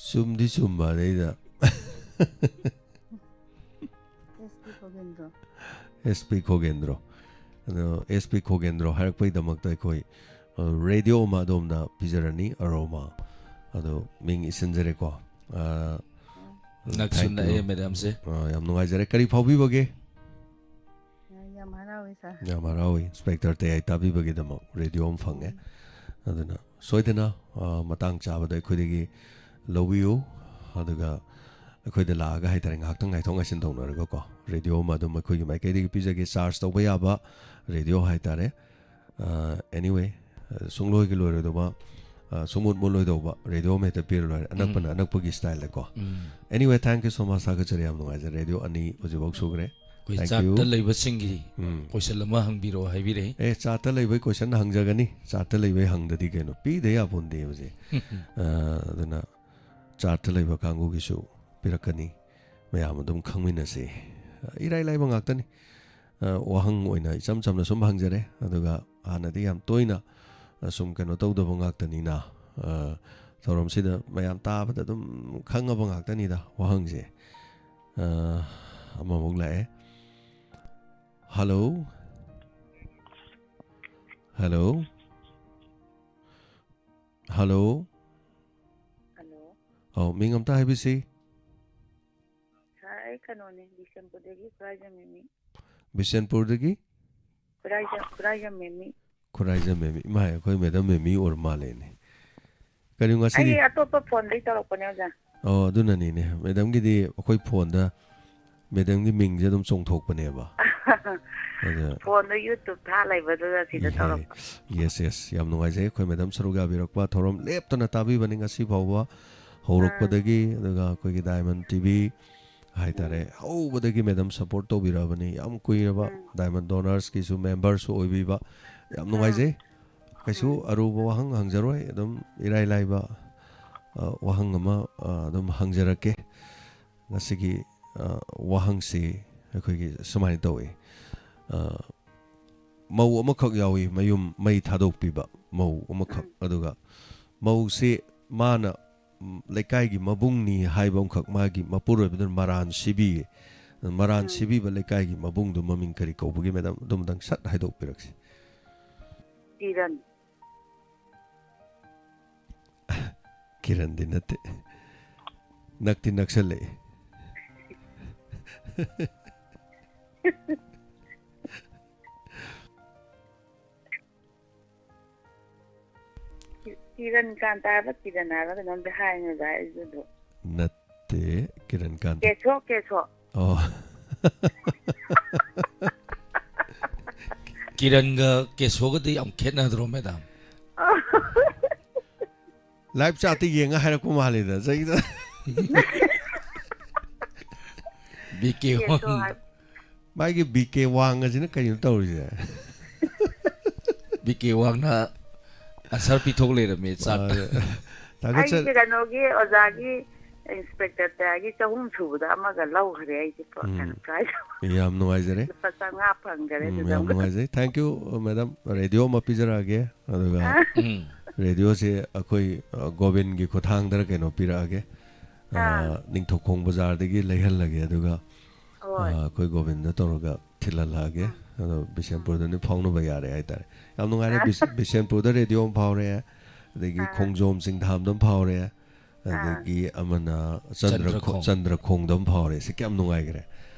ꯆꯨꯝꯗꯤ ꯆꯨꯝꯕ ꯑꯗꯩꯗ꯫ S P ꯈꯣꯒꯦꯟꯗ꯭ꯔꯣ꯫ S P ꯈꯣꯒꯦꯟꯗ꯭ꯔꯣ꯫ ꯑꯗꯣ ꯑꯦꯁ ꯄꯤ ꯈꯣꯒꯦꯟꯗ꯭ꯔꯣ ꯍꯥꯏꯔꯛꯄꯒꯤꯗꯃꯛꯇ ꯑꯩꯈꯣꯏ, ꯑ, ꯔꯦꯗꯤꯑꯣ ꯑꯃ ꯑꯗꯣꯝꯗ ꯄꯤꯖꯔꯅꯤ, ꯑꯔꯣꯃꯥ꯫ ꯑꯗꯣ ꯃꯤꯡ ꯏꯁꯤꯟꯖꯔꯦꯀꯣ꯫ ꯑ, ꯅꯛꯁꯨ thank you꯫ ꯅꯛꯑꯦ ꯃꯦꯗꯥꯝꯁꯦ꯫ ꯑ, ꯌꯥꯝ ꯅꯨꯡꯉꯥꯏꯖꯔꯦ꯫ ꯀꯔꯤ ꯐꯥꯎꯕꯤꯕꯒꯦ? ꯌꯥꯝ ꯍꯔꯥꯎꯋꯦ, ꯁꯥꯔ꯫ ꯌꯥꯝ ꯍꯔꯥꯎꯏ, ꯏꯟꯁꯄꯦꯛꯇꯔ ꯇꯌꯥꯏ ꯇꯥꯕꯤꯕꯒꯤꯗꯃꯛ ꯔꯦꯗꯤꯑꯣ ꯑꯃ ꯐꯪꯉꯦ꯫ ꯑꯗꯨꯅ ꯁꯣꯏꯗꯅ, ꯑ, ꯃꯇꯥꯡ ꯆꯥꯕꯗ ꯑꯩꯈꯣꯏꯗꯒꯤ ꯂꯧꯕꯤꯌꯨ꯫ ꯑꯗꯨꯒ ꯑꯩꯈꯣꯏꯗ ꯂꯥꯛꯑꯒ ꯍꯥꯏꯇꯥꯔꯦ, ꯉꯥꯏꯍꯥꯛꯇꯪ ꯉꯥꯏꯊꯣꯛ ꯉꯥꯏꯁꯤꯟ ꯇꯧꯅꯔꯒꯀꯣ, ꯔꯦꯗꯤꯑꯣ ꯑꯃ ꯑꯗꯨꯝ ꯑꯩꯈꯣꯏꯒꯤ ꯃꯥꯏꯀꯩꯗꯒꯤ ꯄꯤꯖꯒꯦ, ꯆꯥꯔꯖ ꯇꯧꯕ ꯌꯥꯕ ꯔꯦꯗꯤꯑꯣ ꯍꯥꯏꯇꯥꯔꯦ꯫ ꯑ, anyway, ꯑ, ꯁꯨꯡꯂꯣꯏꯒꯤ ꯂꯣꯏꯔꯣꯏꯗꯧꯕ, ꯑ, ꯁꯨꯡꯃꯨꯠ ꯃꯨꯠꯂꯣꯏꯗꯧꯕ ꯔꯦꯗꯤꯑꯣ ꯑꯃ ꯍꯦꯛꯇ ꯄꯤꯔ ꯂꯣꯏꯔꯦ, ꯑꯅꯛꯄꯅ ꯑꯅꯛꯄꯒꯤ ꯁ꯭ꯇꯥꯏꯜꯗꯀꯣ꯫ ꯎꯝ꯫ Anyway, thank you so much, ꯊꯥꯒꯠꯆꯔꯤ, ꯌꯥꯝ ꯅꯨꯡꯉꯥꯏꯖꯔꯦ꯫ ꯔꯦꯗꯤꯑꯣ ꯑꯅꯤ ꯍꯧꯖꯤꯛꯐꯥꯎ ꯁꯨꯈ꯭ꯔꯦ꯫ ꯑꯩꯈꯣꯏ Thank ꯆꯥꯠꯇ you꯫ ꯂꯩꯕꯁꯤꯡꯒꯤ ꯎꯝ꯫ ꯀꯣꯏꯁꯟ ꯑꯃ ꯍꯪꯕꯤꯔꯛꯑꯣ ꯍꯥꯏꯕꯤꯔꯛꯏ꯫ ꯑꯦ, ꯆꯥꯠꯇ ꯂꯩꯕꯩ ꯀꯣꯏꯁꯟ ꯍꯪꯖꯒꯅꯤ, ꯆꯥꯠꯇ ꯂꯩꯕꯩ ꯍꯪꯗꯗꯤ ꯀꯩꯅꯣ, ꯄꯤꯗ ꯌꯥꯄꯣꯟꯗꯦ ꯍꯧꯖꯤꯛ꯫ ꯑ, ꯑꯗꯨꯅ ꯆꯥꯠꯇ ꯂꯩꯕ ꯀꯥꯡꯕꯨꯒꯤꯁꯨ ꯄꯤꯔꯛꯀꯅꯤ, ꯃꯌꯥꯝ ꯑꯗꯨꯝ ꯈꯪꯃꯤꯟꯅꯁꯤ꯫ ꯏꯔꯥꯏ ꯂꯥꯏꯕ ꯉꯥꯛꯇꯅꯤ꯫ ꯑ, ꯋꯥꯍꯪ ꯑꯣꯏꯅ ꯏꯆꯝ ꯆꯝꯅ ꯁꯨꯝ ꯍꯪꯖꯔꯦ꯫ ꯑꯗꯨꯒ ꯍꯥꯟꯅꯗꯤ ꯌꯥꯝ ꯇꯣꯏꯅ, ꯑ, ꯁꯨꯝ ꯀꯩꯅꯣ ꯇꯧꯗꯕ ꯉꯥꯛꯇꯅꯤꯅ, ꯑ, ꯊꯧꯔꯝꯁꯤꯗ ꯃꯌꯥꯝ ꯇꯥꯕꯗ ꯑꯗꯨꯝ ꯈꯪꯉꯕ ꯉꯥꯛꯇꯅꯤꯗ ꯋꯥꯍꯪꯁꯦ꯫ ꯑ, ꯑꯃꯃꯨꯛ ꯂꯥꯛꯑꯦ꯫ ꯍꯜꯂꯣ? ꯍꯜꯂꯣ? ꯍꯜꯂꯣ? ꯍꯜꯂꯣ꯫ ꯑꯧ, ꯃꯤꯡ ꯑꯝꯇ ꯍꯥꯏꯕꯤꯁꯤ꯫ ꯁꯥꯔ, ꯑꯩ ꯀꯩꯅꯣꯅꯦ, ꯕꯤꯁꯦꯝꯄꯨꯔꯗꯒꯤ ꯈꯨꯔꯥꯏꯖꯝ ꯃꯦꯃꯤ꯫ ꯕꯤꯁꯦꯝꯄꯨꯔꯗꯒꯤ? ꯈꯨꯔꯥꯏꯖꯝ, ꯈꯨꯔꯥꯏꯖꯝ ꯃꯦꯃꯤ꯫ ꯈꯨꯔꯥꯏꯖꯝ ꯃꯦꯃꯤ꯫ ꯏꯃꯥꯏ, ꯑꯩꯈꯣꯏ ꯃꯦꯗꯥꯝ ꯃꯦꯃꯤ ꯑꯣꯏꯔ ꯃꯥꯜꯂꯦꯅꯦ꯫ ꯀꯔꯤꯅꯣ ꯉꯁꯤꯗꯤ? ꯑꯩ ꯑꯇꯣꯞꯄ ꯐꯣꯟꯗꯩ ꯇꯧꯔꯛꯄꯅꯦ, ꯑꯣꯖꯥ꯫ ꯑꯣ, ꯑꯗꯨꯅꯅꯤꯅꯦ꯫ ꯃꯦꯗꯥꯝꯒꯤꯗꯤ ꯑꯩꯈꯣꯏ ꯐꯣꯟꯗ ꯃꯦꯗꯥꯝꯒꯤ ꯃꯤꯡꯁꯦ ꯑꯗꯨꯝ ꯆꯣꯡꯊꯣꯛꯄꯅꯦꯕ꯫ ꯑꯗ ꯐꯣꯟꯗ YouTube ꯊꯥ ꯂꯩꯕꯗꯨꯗ ꯁꯤꯗ ꯏꯍꯦ꯫ ꯇꯧꯔꯛꯄ꯫ Yes, yes꯫ ꯌꯥꯝ ꯅꯨꯡꯉꯥꯏꯖꯩ ꯑꯩꯈꯣꯏ ꯃꯦꯗꯥꯝ ꯁꯔꯨꯛ ꯌꯥꯕꯤꯔꯛꯄ꯫ ꯊꯧꯔꯝ ꯂꯦꯞꯇꯅ ꯇꯥꯕꯤꯕꯅꯤ ꯉꯁꯤ ꯐꯥꯎꯕ꯫ ꯍꯧꯔꯛꯄꯗꯒꯤ, ꯑꯥ꯫ ꯑꯗꯨꯒ ꯑꯩꯈꯣꯏꯒꯤ Diamond T V ꯍꯥꯏꯇꯥꯔꯦ, ꯎꯝ꯫ ꯍꯧꯕꯗꯒꯤ ꯃꯦꯗꯥꯝ support ꯇꯧꯕꯤꯔꯛꯑꯕꯅꯤ꯫ ꯌꯥꯝ ꯀꯨꯏꯔꯕ ꯎꯝ꯫ Diamond Donors ꯀꯤꯁꯨ member ꯁꯨ ꯑꯣꯏꯕꯤꯕ꯫ ꯌꯥꯝ ꯎꯝ꯫ ꯅꯨꯡꯉꯥꯏꯖꯩ꯫ ꯀꯩꯁꯨ ꯎꯝ꯫ ꯑꯔꯨꯕ ꯋꯥꯍꯪ ꯍꯪꯖꯔꯣꯏ꯫ ꯑꯗꯨꯝ ꯏꯔꯥꯏ ꯂꯥꯏꯕ, ꯑ, ꯋꯥꯍꯪ ꯑꯃ, ꯑ, ꯑꯗꯨꯝ ꯍꯪꯖꯔꯛꯀꯦ꯫ ꯉꯁꯤꯒꯤ, ꯑ, ꯋꯥꯍꯪꯁꯤ ꯑꯩꯈꯣꯏꯒꯤ ꯁꯨꯃꯥꯏꯅ ꯇꯧꯏ꯫ ꯑ, ꯃꯧ ꯑꯃꯈꯛ ꯌꯥꯎꯏ, ꯃꯌꯨꯝ ꯃꯩ ꯊꯥꯗꯣꯛꯄꯤꯕ ꯃꯧ ꯑꯃꯈꯛ꯫ ꯎꯝ꯫ ꯑꯗꯨꯒ ꯃꯧꯁꯤ ꯃꯥꯅ, ꯎꯝ, ꯂꯩꯀꯥꯏꯒꯤ ꯃꯕꯨꯡꯅꯤ ꯍꯥꯏꯕ ꯑꯃꯈꯛ ꯃꯥꯒꯤ ꯃꯄꯨꯔꯣꯏꯕꯗꯨꯅ ꯃꯔꯥꯟ ꯁꯤꯕꯤꯌꯦ꯫ ꯃꯔꯥꯟ ꯎꯝ꯫ ꯁꯤꯕꯤꯕ ꯂꯩꯀꯥꯏꯒꯤ ꯃꯕꯨꯡꯗꯨ ꯃꯃꯤꯡ ꯀꯔꯤ ꯀꯧꯕꯒꯦ, ꯃꯦꯗꯥꯝ? ꯑꯗꯨꯝꯇꯪ ꯁꯠ ꯍꯥꯏꯗꯣꯛꯄꯤꯔꯛꯁꯤ꯫ ꯀꯤꯔꯟ꯫ ꯀꯤꯔꯟꯗꯤ ꯅꯠꯇꯦ꯫ ꯅꯛꯇꯤ ꯅꯛꯁꯜꯂꯛꯑꯦ꯫ ꯀꯤ-, ꯀꯤꯔꯟ ꯀꯥꯟꯇ ꯍꯥꯏꯕ, ꯀꯤꯔꯟ ꯍꯥꯏꯕ ꯀꯩꯅꯣꯝꯗꯤ ꯍꯥꯏꯅꯦ ꯑꯣꯖꯥ, ꯑꯩꯁꯨ ꯑꯗꯨ꯫ ꯅꯠꯇꯦ, ꯀꯤꯔꯟ ꯀꯥꯟꯇ꯫ ꯀꯦꯁꯣ, ꯀꯦꯁꯣ꯫ ꯑꯣ꯫ ꯀꯤꯔꯟꯒ ꯀꯦꯁꯣꯒꯗꯤ ꯌꯥꯝ ꯈꯦꯠꯅꯗ꯭ꯔꯣ, ꯃꯦꯗꯥꯝ? Live chat ꯇ ꯌꯦꯡꯉ ꯍꯥꯏꯔꯛꯄ ꯃꯥꯜꯂꯤꯗ, ꯆꯍꯤꯗ꯫ ꯕꯤ ꯀꯦ ꯀꯦꯁꯣ ꯋꯥꯡ꯫ ꯍꯥꯏ-, ꯃꯥꯒꯤ ꯕꯤ ꯀꯦ ꯋꯥꯡ ꯑꯁꯤꯅ ꯀꯩꯅꯣ ꯇꯧꯔꯤꯁꯦ? ꯕꯤ ꯀꯦ ꯋꯥꯡꯅ answer ꯄꯤꯊꯣꯛ ꯂꯩꯔꯝꯃꯦ ꯆꯥꯠꯇ꯫ ꯃꯥꯅꯦ꯫ ꯊꯥꯒꯠꯆ- ꯑꯩꯁꯦ ꯀꯩꯅꯣꯒꯤ ꯑꯣꯖꯥꯒꯤ ꯏꯟꯁꯄꯦꯛꯇꯔ ꯇꯌꯥꯏꯒꯤ ꯆꯍꯨꯝ ꯁꯨꯕꯗ ꯑꯃꯒ ꯂꯧꯈ꯭ꯔꯦ ꯑꯩꯁꯦ꯫ ꯎꯝ꯫ ꯀꯩꯅꯣ prize꯫ ꯌꯥꯝ ꯅꯨꯡꯉꯥꯏꯖꯔꯦ꯫ ꯂꯨꯄꯥ ꯆꯥꯝꯃꯉꯥ ꯐꯪꯈꯔꯦ ꯎꯝ, ꯑꯗꯨꯗ ꯌꯥꯝ ꯑꯃꯨꯛ꯫ ꯅꯨꯡꯉꯥꯏꯖꯩ꯫ Thank you, madam꯫ ꯔꯦꯗꯤꯑꯣ ꯑꯃ ꯄꯤꯖꯔꯛꯑꯒꯦ, ꯑꯗꯨꯒ ꯎꯝ꯫ ꯔꯦꯗꯤꯑꯣꯁꯦ ꯑꯩꯈꯣꯏ, ꯑ, ꯒꯣꯕꯤꯟꯒꯤ ꯈꯨꯠꯊꯥꯡꯗꯔ ꯀꯩꯅꯣ ꯄꯤꯔꯛꯑꯒꯦ꯫ ꯑ, ꯑꯥ꯫ ꯅꯤꯡꯊꯧꯈꯣꯡ ꯕꯖꯥꯔꯗꯒꯤ ꯂꯩꯍꯜꯂꯒꯦ, ꯑꯗꯨꯒ, ꯍꯣꯏ꯫ ꯑ, ꯑꯩꯈꯣꯏ ꯒꯣꯕꯤꯟꯗ ꯇꯧꯔꯒ ꯊꯤꯜꯍꯜꯂꯛꯑꯒꯦ꯫ ꯑꯗꯣ ꯕꯤꯁꯦꯝꯄꯨꯔꯗꯅꯤ ꯐꯥꯎꯅꯕ ꯌꯥꯔꯦ ꯍꯥꯏꯇꯥꯔꯦ꯫ ꯌꯥꯝ ꯅꯨꯡꯉꯥꯏꯔꯦ꯫ ꯕꯤꯁ-, ꯕꯤꯁꯦꯝꯄꯨꯔꯗ ꯔꯦꯗꯤꯑꯣ ꯑꯃ ꯐꯥꯎꯔꯦ, ꯑꯗꯒꯤ ꯑꯥ꯫ ꯈꯣꯡꯖꯣꯝ ꯆꯤꯡꯊꯥꯝꯗ ꯑꯃ ꯐꯥꯎꯔꯦ, ꯑꯥ꯫ ꯑꯗꯒꯤ ꯑꯃꯅ ꯆꯟꯗ꯭ꯔ-, ꯆꯟꯗ꯭ꯔꯈꯣꯡ꯫ ꯆꯟꯗ꯭ꯔꯈꯣꯡꯗ ꯑꯃ ꯐꯥꯎꯔꯦ꯫ ꯁꯤ ꯀꯌꯥꯝ ꯅꯨꯡꯉꯥꯏꯈ꯭ꯔꯦ꯫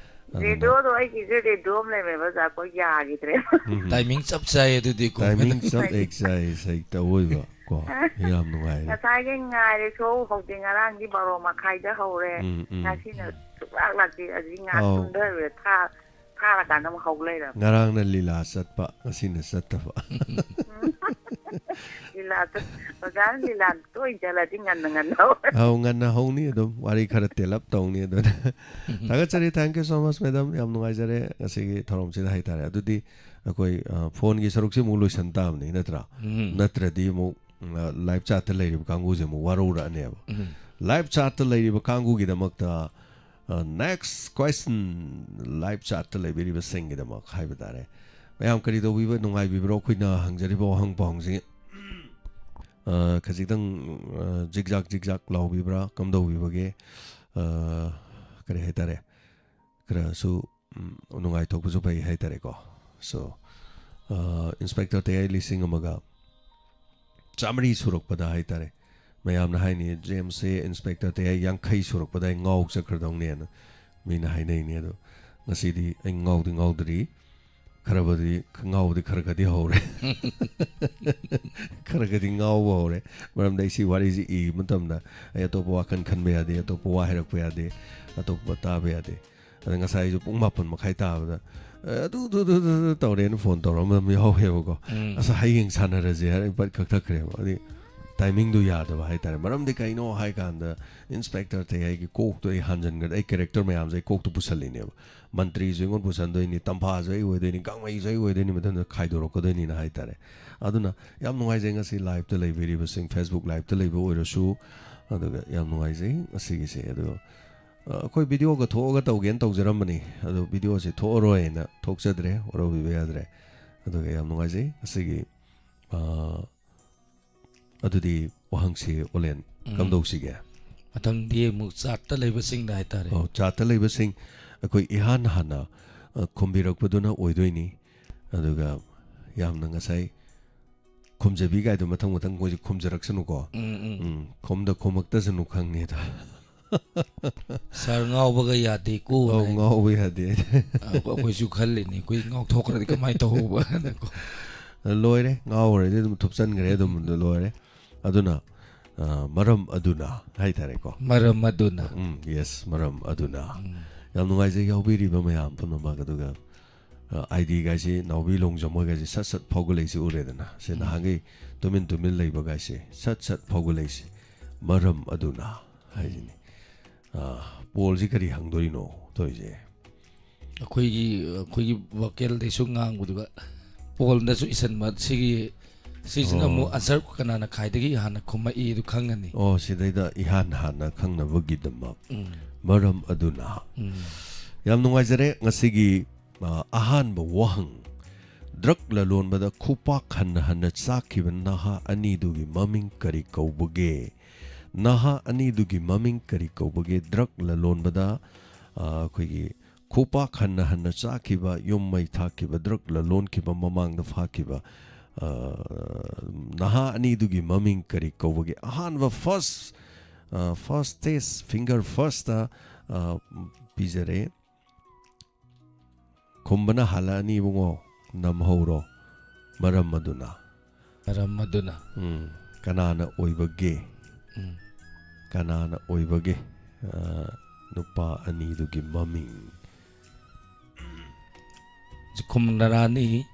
ꯑꯗꯨꯅ ꯔꯦꯗꯤꯑꯣꯗꯣ ꯑꯩꯒꯤꯁꯦ ꯔꯦꯗꯤꯑꯣ ꯑꯃ ꯂꯩꯔꯝꯃꯦꯕ ꯑꯣꯖꯥ, ꯑꯩꯈꯣꯏ ꯌꯥꯈꯤꯗ꯭ꯔꯦ꯫ ꯎꯝ꯫ ꯇꯥꯏꯃꯤꯡ ꯆꯞ ꯆꯥꯏ ꯑꯗꯨꯗꯤ ꯀꯣ꯫ ꯇꯥꯏꯃꯤꯡ ꯆꯞ ꯍꯦꯛ ꯆꯥꯏ, ꯍꯦꯛꯇ ꯑꯣꯏꯕ ꯀꯣ꯫ ꯌꯥꯝ ꯅꯨꯡꯉꯥꯏꯔꯦ꯫ ꯉꯁꯥꯏꯒꯤ ꯉꯥꯏꯔꯦ ꯁꯣ ꯍꯧꯖꯤꯛ ꯉꯔꯥꯡꯗꯤ ꯕꯥꯔꯣ ꯃꯈꯥꯏꯗ ꯍꯧꯔꯦ꯫ ꯎꯝ, ꯎꯝ꯫ ꯉꯁꯤꯅ ꯁꯨꯡꯂꯥꯛ ꯂꯥꯛꯇꯦ꯫ ꯑꯗꯨꯗꯤ ꯉꯥꯏꯍꯥꯛ ꯑꯧ꯫ ꯇꯨꯝꯊꯔꯨꯔꯦ꯫ ꯊꯥ-, ꯊꯥꯔꯀꯥꯟꯗ ꯑꯃꯨꯛ ꯍꯧ ꯂꯩꯔꯝꯃꯦ꯫ ꯉꯔꯥꯡꯅ ꯂꯤꯂꯥ ꯆꯠꯄ, ꯉꯁꯤꯅ ꯆꯠꯇꯕ꯫ ꯂꯤꯂꯥꯗꯣ, ꯑꯣꯖꯥꯅ ꯂꯤꯂꯥ ꯇꯣꯏꯅ ꯆꯠꯂꯗꯤ ꯉꯟꯅ ꯉꯟꯅ ꯍꯧꯔꯦ꯫ ꯑꯧ, ꯉꯟꯅ ꯍꯧꯅꯤ ꯑꯗꯨꯝ, ꯋꯥꯔꯤ ꯈꯔ ꯇꯦꯜꯂꯞ ꯇꯧꯅꯤ ꯑꯗꯨꯅ꯫ ꯊꯥꯒꯠꯆꯔꯤ, thank you so much, madam꯫ ꯌꯥꯝ ꯅꯨꯡꯉꯥꯏꯖꯔꯦ ꯉꯁꯤꯒꯤ ꯊꯧꯔꯝꯁꯤꯗ ꯍꯥꯏꯇꯥꯔꯦ꯫ ꯑꯗꯨꯗꯤ ꯑꯩꯈꯣꯏ, ꯑ, ꯐꯣꯟꯒꯤ ꯁꯔꯨꯛꯁꯤ ꯑꯃꯨꯛ ꯂꯣꯏꯁꯟ ꯇꯥꯕꯅꯤ, ꯅꯠꯇ꯭ꯔꯥ? ꯎꯝ꯫ ꯅꯠꯇ꯭ꯔꯗꯤ ꯑꯃꯨꯛ, ꯑ, live chatꯇ ꯂꯩꯔꯤꯕ ꯀꯥꯡꯕꯨꯁꯦ ꯑꯃꯨꯛ ꯋꯥꯔꯧꯔꯛꯑꯅꯦꯕ꯫ ꯎꯝ꯫ Live chatꯇ ꯂꯩꯔꯤꯕ ꯀꯥꯡꯕꯨꯒꯤꯗꯃꯛꯇ, ꯑ, next question, live chatꯇ ꯂꯩꯕꯤꯔꯤꯕꯁꯤꯡꯒꯤꯗꯃꯛ ꯍꯥꯏꯕ ꯇꯥꯔꯦ꯫ ꯃꯌꯥꯝ ꯀꯔꯤ ꯇꯧꯕꯤꯕ ꯅꯨꯡꯉꯥꯏꯕꯤꯕ꯭ꯔꯣ? ꯑꯩꯈꯣꯏꯅ ꯍꯪꯖꯔꯤꯕ ꯋꯥꯍꯪ ꯄꯥꯎꯍꯪꯁꯤ, ꯑ, ꯈꯖꯤꯛꯇꯪ, ꯑ, ꯖꯤꯛꯖꯥꯛ ꯖꯤꯛꯖꯥꯛ ꯂꯥꯎꯕꯤꯕ꯭ꯔꯥ? ꯀꯝꯗꯧꯕꯤꯕꯒꯦ? ꯑ, ꯀꯔꯤ ꯍꯥꯏꯇꯥꯔꯦ? ꯈꯔꯁꯨ, ꯎꯝ, ꯅꯨꯡꯉꯥꯏꯊꯣꯛꯄꯁꯨ ꯐꯩ ꯍꯥꯏꯇꯥꯔꯦꯀꯣ꯫ So, ꯑ, ꯏꯟꯁꯄꯦꯛꯇꯔ ꯇꯌꯥꯏ ꯂꯤꯁꯤꯡ ꯑꯃꯒ ꯆꯥꯃꯔꯤ ꯁꯨꯔꯛꯄꯗ ꯍꯥꯏꯇꯥꯔꯦ, ꯃꯌꯥꯝꯅ ꯍꯥꯏꯅꯤ, "ꯖꯦꯝꯁꯁꯦ ꯏꯟꯁꯄꯦꯛꯇꯔ ꯇꯌꯥꯏ ꯌꯥꯡꯈꯩ ꯁꯨꯔꯛꯄꯗ ꯑꯩ ꯉꯥꯎ ꯆꯠꯈ꯭ꯔꯗꯧꯅꯦꯅ" ꯃꯤꯅ ꯍꯥꯏꯅꯩꯅꯦ꯫ ꯑꯗꯣ ꯉꯁꯤꯗꯤ ꯑꯩ ꯉꯥꯎꯗꯤ ꯉꯥꯎꯗ꯭ꯔꯤ, ꯈꯔꯕꯨꯗꯤ, ꯉꯥꯎꯕꯗꯤ ꯈꯔ ꯈꯔꯗꯤ ꯍꯧꯔꯦ꯫ ꯈꯔ ꯈꯔꯗꯤ ꯉꯥꯎꯕ ꯍꯧꯔꯦ꯫ ꯃꯔꯝꯗꯤ ꯑꯩ ꯁꯤ ꯋꯥꯔꯤꯁꯤ ꯏꯕ ꯃꯇꯝꯗ ꯑꯩ ꯑꯇꯣꯞꯄ ꯋꯥꯈꯜ ꯈꯟꯕ ꯌꯥꯗꯦ, ꯑꯇꯣꯞꯄ ꯋꯥ ꯍꯥꯏꯔꯛꯄ ꯌꯥꯗꯦ, ꯑꯇꯣꯞꯄ ꯇꯥꯕ ꯌꯥꯗꯦ꯫ ꯑꯗ ꯉꯁꯥꯏ ꯑꯩꯁꯨ ꯄꯨꯡ ꯃꯥꯄꯟ ꯃꯈꯥꯏ ꯇꯥꯕꯗ, "ꯑꯦ, ꯑꯗꯨ, ꯑꯗꯨ, ꯑꯗꯨ, ꯑꯗꯨ, ꯑꯗꯨ" ꯇꯧꯔꯦꯅ ꯐꯣꯟ ꯇꯧꯔꯛꯑꯝꯕ ꯑꯃ ꯌꯥꯎꯋꯦꯕꯀꯣ꯫ ꯎꯝ꯫ "ꯑꯁ, ꯍꯌꯦꯡ ꯁꯥꯟꯅꯔꯁꯦ" ꯍꯥꯏꯔ ꯑꯩ ꯄꯠ ꯀꯛꯊꯠꯈ꯭ꯔꯦꯕ꯫ ꯑꯗꯨꯗꯤ timingꯗꯨ ꯌꯥꯗꯕ ꯍꯥꯏꯇꯥꯔꯦ꯫ ꯃꯔꯝꯗꯤ ꯀꯩꯅꯣ ꯍꯥꯏꯀꯥꯟꯗ, ꯏꯟꯁꯄꯦꯛꯇꯔ ꯇꯌꯥꯏꯒꯤ ꯀꯣꯛꯇꯣ ꯑꯩ ꯍꯟꯖꯤꯟꯈ꯭ꯔꯗꯤ, ꯑꯩ character ꯃꯌꯥꯝꯁꯦ ꯑꯩ ꯀꯣꯛꯇ ꯄꯨꯁꯜꯂꯤꯅꯦꯕ꯫ ꯃꯟꯇ꯭ꯔꯤꯁꯨ ꯑꯩꯉꯣꯟꯗ ꯄꯨꯁꯟꯗꯣꯏꯅꯤ, ꯇꯝꯐꯥꯁꯨ ꯑꯩ ꯑꯣꯏꯗꯣꯏꯅꯤ, ꯒꯥꯡꯃꯩꯁꯨ ꯑꯩ ꯑꯣꯏꯗꯣꯏꯅꯤ, ꯃꯊꯪꯗ ꯈꯥꯏꯗꯣꯔꯛꯀꯗꯣꯏꯅꯤꯅ ꯍꯥꯏꯇꯥꯔꯦ꯫ ꯑꯗꯨꯅ ꯌꯥꯝ ꯅꯨꯡꯉꯥꯏꯖꯩ ꯉꯁꯤ liveꯇ ꯂꯩꯕꯤꯔꯤꯕꯁꯤꯡ, Facebook liveꯇ ꯂꯩꯕ ꯑꯣꯏꯔꯁꯨ, ꯑꯗꯨꯒ ꯌꯥꯝ ꯅꯨꯡꯉꯥꯏꯖꯩ ꯉꯁꯤꯒꯤꯁꯦ꯫ ꯑꯗꯨꯒ ꯑ, ꯑꯩꯈꯣꯏ ꯚꯤꯗꯤꯑꯣꯒ ꯊꯣꯛꯑꯒ ꯇꯧꯒꯦꯅ ꯇꯧꯖꯔꯝꯕꯅꯤ, ꯑꯗꯣ ꯚꯤꯗꯤꯑꯣꯁꯦ ꯊꯣꯛꯑꯔꯣꯏꯅ ꯊꯣꯛꯆꯗ꯭ꯔꯦ, ꯋꯥꯔꯧꯕꯤꯕ ꯌꯥꯗ꯭ꯔꯦ꯫ ꯑꯗꯨꯒ ꯌꯥꯝ ꯅꯨꯡꯉꯥꯏꯖꯩ ꯉꯁꯤꯒꯤ꯫ ꯑ, ꯑꯗꯨꯗꯤ ꯋꯥꯍꯪꯁꯤ ꯑꯣꯂꯦꯟ, ꯎꯝ꯫ ꯀꯝꯗꯧꯁꯤꯒꯦ? ꯃꯊꯪꯗꯤ ꯑꯃꯨꯛ ꯆꯥꯠꯇ ꯂꯩꯕꯁꯤꯡꯗ ꯍꯥꯏꯇꯥꯔꯦ꯫ ꯑꯣ, ꯆꯥꯠꯇ ꯂꯩꯕꯁꯤꯡ ꯑꯩꯈꯣꯏ ꯏꯍꯥꯟ ꯍꯥꯟꯅ, ꯑ, ꯈꯨꯝꯕꯤꯔꯛꯄꯗꯨꯅ ꯑꯣꯏꯗꯣꯏꯅꯤ꯫ ꯑꯗꯨꯒ ꯌꯥꯝꯅ ꯉꯁꯥꯏ ꯈꯨꯝꯖꯕꯤ ꯀꯥꯏꯗꯣ ꯃꯊꯪ ꯃꯊꯪ ꯃꯣꯏꯁꯦ ꯈꯨꯝꯖꯔꯛꯁꯅꯨꯀꯣ꯫ ꯎꯝ, ꯎꯝ꯫ ꯎꯝ, ꯈꯨꯝꯗ ꯈꯨꯝꯃꯛꯇꯁꯅꯨ ꯈꯪꯉꯦꯗ꯫ ꯁꯥꯔ ꯉꯥꯎꯕꯒ ꯌꯥꯗꯦꯀꯣ ꯑꯧ, ꯍꯥꯏ꯫ ꯉꯥꯎꯕ ꯌꯥꯗꯦ꯫ ꯑ, ꯑꯩꯈꯣꯏꯁꯨ ꯈꯜꯂꯤꯅꯤ, ꯑꯩꯈꯣꯏ ꯉꯥꯎꯊꯣꯛꯈ꯭ꯔꯗꯤ ꯀꯃꯥꯏꯅ ꯇꯧꯕꯅꯀꯣ꯫ ꯂꯣꯏꯔꯦ, ꯉꯥꯎꯈ꯭ꯔꯗꯤ ꯑꯗꯨꯝ ꯊꯨꯞꯆꯟꯈ꯭ꯔꯦ, ꯑꯗꯨꯝ ꯂꯣꯏꯔꯦ꯫ ꯑꯗꯨꯅ, ꯑ, ꯃꯔꯝ ꯑꯗꯨꯅ ꯍꯥꯏꯇꯥꯔꯦꯀꯣ꯫ ꯃꯔꯝ ꯑꯗꯨꯅ꯫ ꯎꯝ, yes, ꯃꯔꯝ ꯑꯗꯨꯅ꯫ ꯎꯝ꯫ ꯌꯥꯝ ꯅꯨꯡꯉꯥꯏꯖꯩ ꯌꯥꯎꯕꯤꯔꯤꯕ ꯃꯌꯥꯝ ꯄꯨꯝꯅꯃꯛ꯫ ꯑꯗꯨꯒ, ꯑ, ID ꯒꯥꯏꯁꯤ ꯅꯥꯎꯕꯤ ꯂꯣꯡꯖꯝ ꯍꯣꯏ ꯒꯥꯏꯁꯤ ꯁꯠ ꯁꯠ ꯐꯥꯎꯒꯠꯂꯛꯏꯁꯤ ꯎꯔꯦꯗꯅ꯫ ꯁꯤ ꯎꯝ꯫ ꯅꯍꯥꯟꯈꯩ ꯇꯨꯃꯤꯟ ꯇꯨꯃꯤꯟ ꯂꯩꯕ ꯒꯥꯏꯁꯤ ꯁꯠ ꯁꯠ ꯐꯥꯎꯒꯠꯂꯛꯏꯁꯤ ꯃꯔꯝ ꯑꯗꯨꯅ ꯍꯥꯏꯁꯤꯅꯤ꯫ ꯑ, ꯄꯣꯜꯁꯤ ꯀꯔꯤ ꯍꯪꯗꯣꯔꯤꯅꯣ ꯇꯧꯔꯤꯁꯦ? ꯑꯩꯈꯣꯏꯒꯤ, ꯑꯩꯈꯣꯏꯒꯤ ꯚꯣꯀꯦꯜꯗꯩꯁꯨ ꯉꯥꯡꯕꯗꯨꯒ ꯄꯣꯜꯗꯁꯨ ꯏꯁꯟꯕ ꯁꯤꯒꯤ, ꯁꯤꯁꯤꯅ ꯑꯣ꯫ ꯑꯃꯨꯛ ꯑꯟꯁꯔ ꯀꯅꯥꯅ ꯈ꯭ꯋꯥꯏꯗꯒꯤ ꯍꯥꯟꯅ ꯈꯨꯝꯃꯛꯏ ꯑꯗꯨ ꯈꯪꯉꯅꯤ꯫ ꯑꯣ, ꯁꯤꯗꯩꯗ ꯏꯍꯥꯟ ꯍꯥꯟꯅ ꯈꯪꯅꯕꯒꯤꯗꯃꯛ꯫ ꯎꯝ꯫ ꯃꯔꯝ ꯑꯗꯨꯅ꯫ ꯎꯝ꯫ ꯌꯥꯝ ꯅꯨꯡꯉꯥꯏꯖꯔꯦ ꯉꯁꯤꯒꯤ, ꯑ, ꯑꯍꯥꯟꯕ ꯋꯥꯍꯪ꯫ ꯗ꯭ꯔꯒ ꯂꯂꯣꯟꯕꯗ ꯈꯨꯄꯥꯛ ꯍꯟꯅ ꯍꯟꯅ ꯆꯥꯈꯤꯕ ꯅꯍꯥ ꯑꯅꯤꯗꯨꯒꯤ ꯃꯃꯤꯡ ꯀꯔꯤ ꯀꯧꯕꯒꯦ? ꯅꯍꯥ ꯑꯅꯤꯗꯨꯒꯤ ꯃꯃꯤꯡ ꯀꯔꯤ ꯀꯧꯕꯒꯦ? ꯗ꯭ꯔꯒ ꯂꯂꯣꯟꯕꯗ, ꯑ, ꯑꯩꯈꯣꯏꯒꯤ ꯈꯨꯄꯥꯛ ꯍꯟꯅ ꯍꯟꯅ ꯆꯥꯈꯤꯕ, ꯌꯨꯝ ꯃꯩ ꯊꯥꯈꯤꯕ, ꯗ꯭ꯔꯒ ꯂꯂꯣꯟꯈꯤꯕ, ꯃꯃꯥꯡꯗ ꯐꯥꯈꯤꯕ, ꯑ, ꯅꯍꯥ ꯑꯅꯤꯗꯨꯒꯤ ꯃꯃꯤꯡ ꯀꯔꯤ ꯀꯧꯕꯒꯦ? ꯑꯍꯥꯟꯕ first, ꯑ, first test, finger first, ꯑ, ꯄꯤꯖꯔꯦ꯫ ꯈꯨꯝꯕꯅ ꯍꯥꯜꯂꯛꯑꯅꯤ ꯏꯕꯨꯡꯉꯣ, ꯅꯝꯍꯧꯔꯣ꯫ ꯃꯔꯝ ꯑꯗꯨꯅ꯫ ꯃꯔꯝ ꯑꯗꯨꯅ꯫ ꯎꯝ, ꯀꯅꯥꯅ ꯑꯣꯏꯕꯒꯦ? ꯎꯝ꯫ ꯀꯅꯥꯅ ꯑꯣꯏꯕꯒꯦ? ꯑ, ꯅꯨꯄꯥ ꯑꯅꯤꯗꯨꯒꯤ ꯃꯃꯤꯡ꯫ ꯈꯨꯝꯅꯔꯥꯅꯤ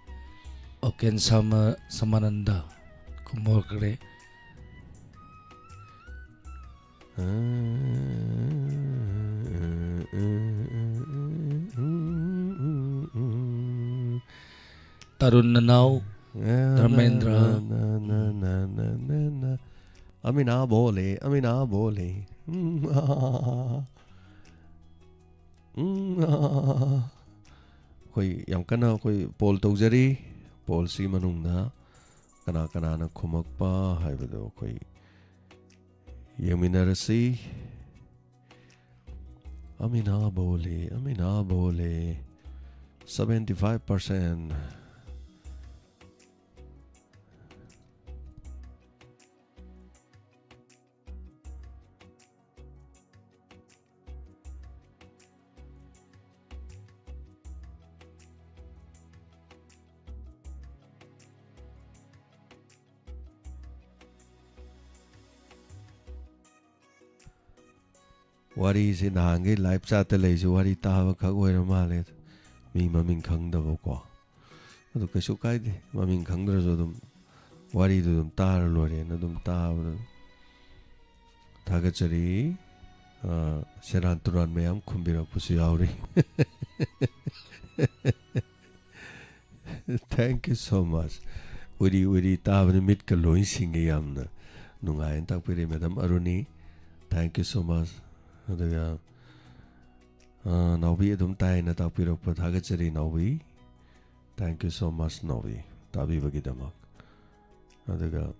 ꯑꯣꯀꯦꯟ ꯁꯃ-, ꯁꯃꯥꯅꯟꯗ ꯈꯨꯝꯍꯧꯈ꯭ꯔꯦ꯫ ꯇꯔꯨꯟ ꯅꯅꯥꯎ ꯙꯔꯃꯦꯟꯗ꯭ꯔ꯫ ꯑꯃꯤꯅꯥ ꯕꯣꯂꯦ, ꯑꯃꯤꯅꯥ ꯕꯣꯂꯦ꯫ ꯎꯝ, ꯑꯥ꯫ ꯎꯝ, ꯑꯥ꯫ ꯑꯩꯈꯣꯏ ꯌꯥꯝ ꯀꯟꯅ ꯑꯩꯈꯣꯏ ꯄꯣꯜ ꯇꯧꯖꯔꯤ꯫ ꯄꯣꯜꯁꯤ ꯃꯅꯨꯡꯗ ꯀꯅꯥ ꯀꯅꯥꯅ ꯈꯨꯝꯃꯛꯄ ꯍꯥꯏꯕꯗꯣ ꯑꯩꯈꯣꯏ ꯌꯦꯡꯃꯤꯟꯅꯔꯁꯤ꯫ ꯑꯃꯤꯅꯥ ꯕꯣꯂꯦ, ꯑꯃꯤꯅꯥ ꯕꯣꯂꯦ꯫ Seventy five percent꯫ ꯋꯥꯔꯤꯁꯦ ꯅꯍꯥꯟꯈꯩ ꯂꯥꯏꯞ ꯆꯥꯠꯇ ꯂꯩꯁꯦ ꯋꯥꯔꯤ ꯇꯥꯕ ꯈꯛ ꯑꯣꯏꯔ ꯃꯥꯜꯂꯦ꯫ ꯃꯤ ꯃꯃꯤꯡ ꯈꯪꯗꯕꯀꯣ꯫ ꯑꯗꯨ ꯀꯩꯁꯨ ꯀꯥꯏꯗꯦ꯫ ꯃꯃꯤꯡ ꯈꯪꯗ꯭ꯔꯁꯨ ꯑꯗꯨꯝ ꯋꯥꯔꯤꯗꯨ ꯑꯗꯨꯝ ꯇꯥꯔ ꯂꯣꯏꯔꯦꯅ ꯑꯗꯨꯝ ꯇꯥꯕꯗ ꯊꯥꯒꯠꯆꯔꯤ꯫ ꯑ, ꯁꯦꯔꯥꯟ ꯇꯨꯔꯥꯟ ꯃꯌꯥꯝ ꯈꯨꯝꯕꯤꯔꯛꯄꯁꯨ ꯌꯥꯎꯔꯤ꯫ Thank you so much. ꯎꯔꯤ ꯎꯔꯤ ꯇꯥꯕꯅꯤ, ꯃꯤꯠꯀ ꯂꯣꯏ ꯁꯤꯡꯉꯤ꯫ ꯌꯥꯝꯅ ꯅꯨꯡꯉꯥꯏꯅ ꯇꯥꯛꯄꯤꯔꯦ, madam ꯑꯔꯨꯅꯤ꯫ Thank you so much. ꯑꯗꯨꯒ, ꯑ, ꯅꯥꯎꯕꯤ ꯑꯗꯨꯝ ꯇꯥꯏꯅ ꯇꯥꯛꯄꯤꯔꯛꯄ ꯊꯥꯒꯠꯆꯔꯤ, ꯅꯥꯎꯕꯤ꯫ Thank you so much, ꯅꯥꯎꯕꯤ, ꯇꯥꯕꯤꯕꯒꯤꯗꯃꯛ꯫ ꯑꯗꯨꯒ,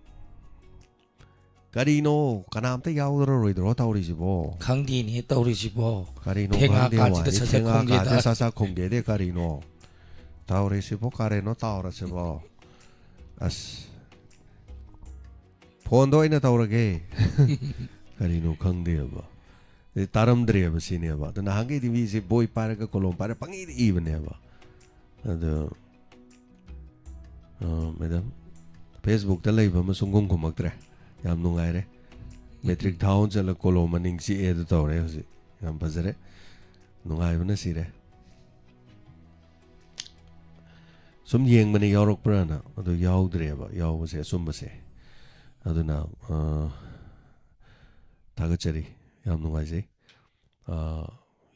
ꯀꯔꯤꯅꯣ, ꯀꯅꯥꯝꯇ ꯌꯥꯎꯗ꯭ꯔꯔꯣꯏꯗ꯭ꯔꯣ ꯇꯧꯔꯤꯁꯤꯕꯣ? ꯈꯪꯗꯦꯅꯦ ꯇꯧꯔꯤꯁꯤꯕꯣ꯫ ꯀꯔꯤꯅꯣ ꯊꯦꯡꯉꯥ ꯈꯪꯗꯦ, ꯀꯥꯟꯁꯤꯗ ꯋꯥꯅꯤ꯫ ꯁꯠ ꯁꯠ ꯊꯦꯡꯉꯥ ꯈꯨꯝꯒꯦꯗ꯫ ꯀꯥꯟꯁꯤꯗ ꯁꯠ ꯁꯠ ꯈꯨꯝꯒꯦꯗꯤ ꯀꯔꯤꯅꯣ? ꯇꯧꯔꯤꯁꯤꯕꯣ ꯀꯔꯤꯅꯣ ꯇꯧꯔꯁꯤꯕꯣ? ꯑꯁ, ꯐꯣꯟꯗ ꯑꯣꯏꯅ ꯇꯧꯔꯒꯦ꯫ ꯀꯔꯤꯅꯣ ꯈꯪꯗꯦꯕ꯫ ꯑꯗꯩ ꯇꯥꯔꯝꯗ꯭ꯔꯦꯕ ꯁꯤꯅꯦꯕ꯫ ꯑꯗꯣ ꯅꯍꯥꯟꯈꯩꯗꯤ ꯃꯤꯁꯦ ꯕꯣꯏ ꯄꯥꯏꯔꯒ ꯀꯣꯂꯣꯝ ꯄꯥꯏꯔꯒ ꯄꯪꯏꯗ ꯏꯕꯅꯦꯕ꯫ ꯑꯗꯣ, ꯑ, ꯃꯦꯗꯥꯝ, Facebook ꯇ ꯂꯩꯕ ꯑꯃ ꯁꯨꯡꯈꯨꯝ ꯈꯨꯝꯃꯛꯇ꯭ꯔꯦ꯫ ꯌꯥꯝ ꯅꯨꯡꯉꯥꯏꯔꯦ꯫ ꯃꯦꯇ꯭ꯔꯤꯛ ꯊꯥꯎ ꯑꯃ ꯆꯠꯂ ꯀꯣꯂꯣꯝ ꯃꯅꯤꯡ ꯆꯤꯛꯑꯦ ꯑꯗꯨ ꯇꯧꯔꯦ ꯍꯧꯖꯤꯛ꯫ ꯌꯥꯝ ꯐꯖꯔꯦ꯫ ꯅꯨꯡꯉꯥꯏꯕꯅ ꯁꯤꯔꯦ꯫ ꯁꯨꯝ ꯌꯦꯡꯕꯅꯦ ꯌꯥꯎꯔꯛꯄ꯭ꯔꯥꯅ, ꯑꯗꯨ ꯌꯥꯎꯗ꯭ꯔꯦꯕ, ꯌꯥꯎꯕꯁꯦ ꯑꯆꯨꯝꯕꯁꯦ꯫ ꯑꯗꯨꯅ, ꯑ, ꯊꯥꯒꯠꯆꯔꯤ, ꯌꯥꯝ ꯅꯨꯡꯉꯥꯏꯖꯩ꯫ ꯑ,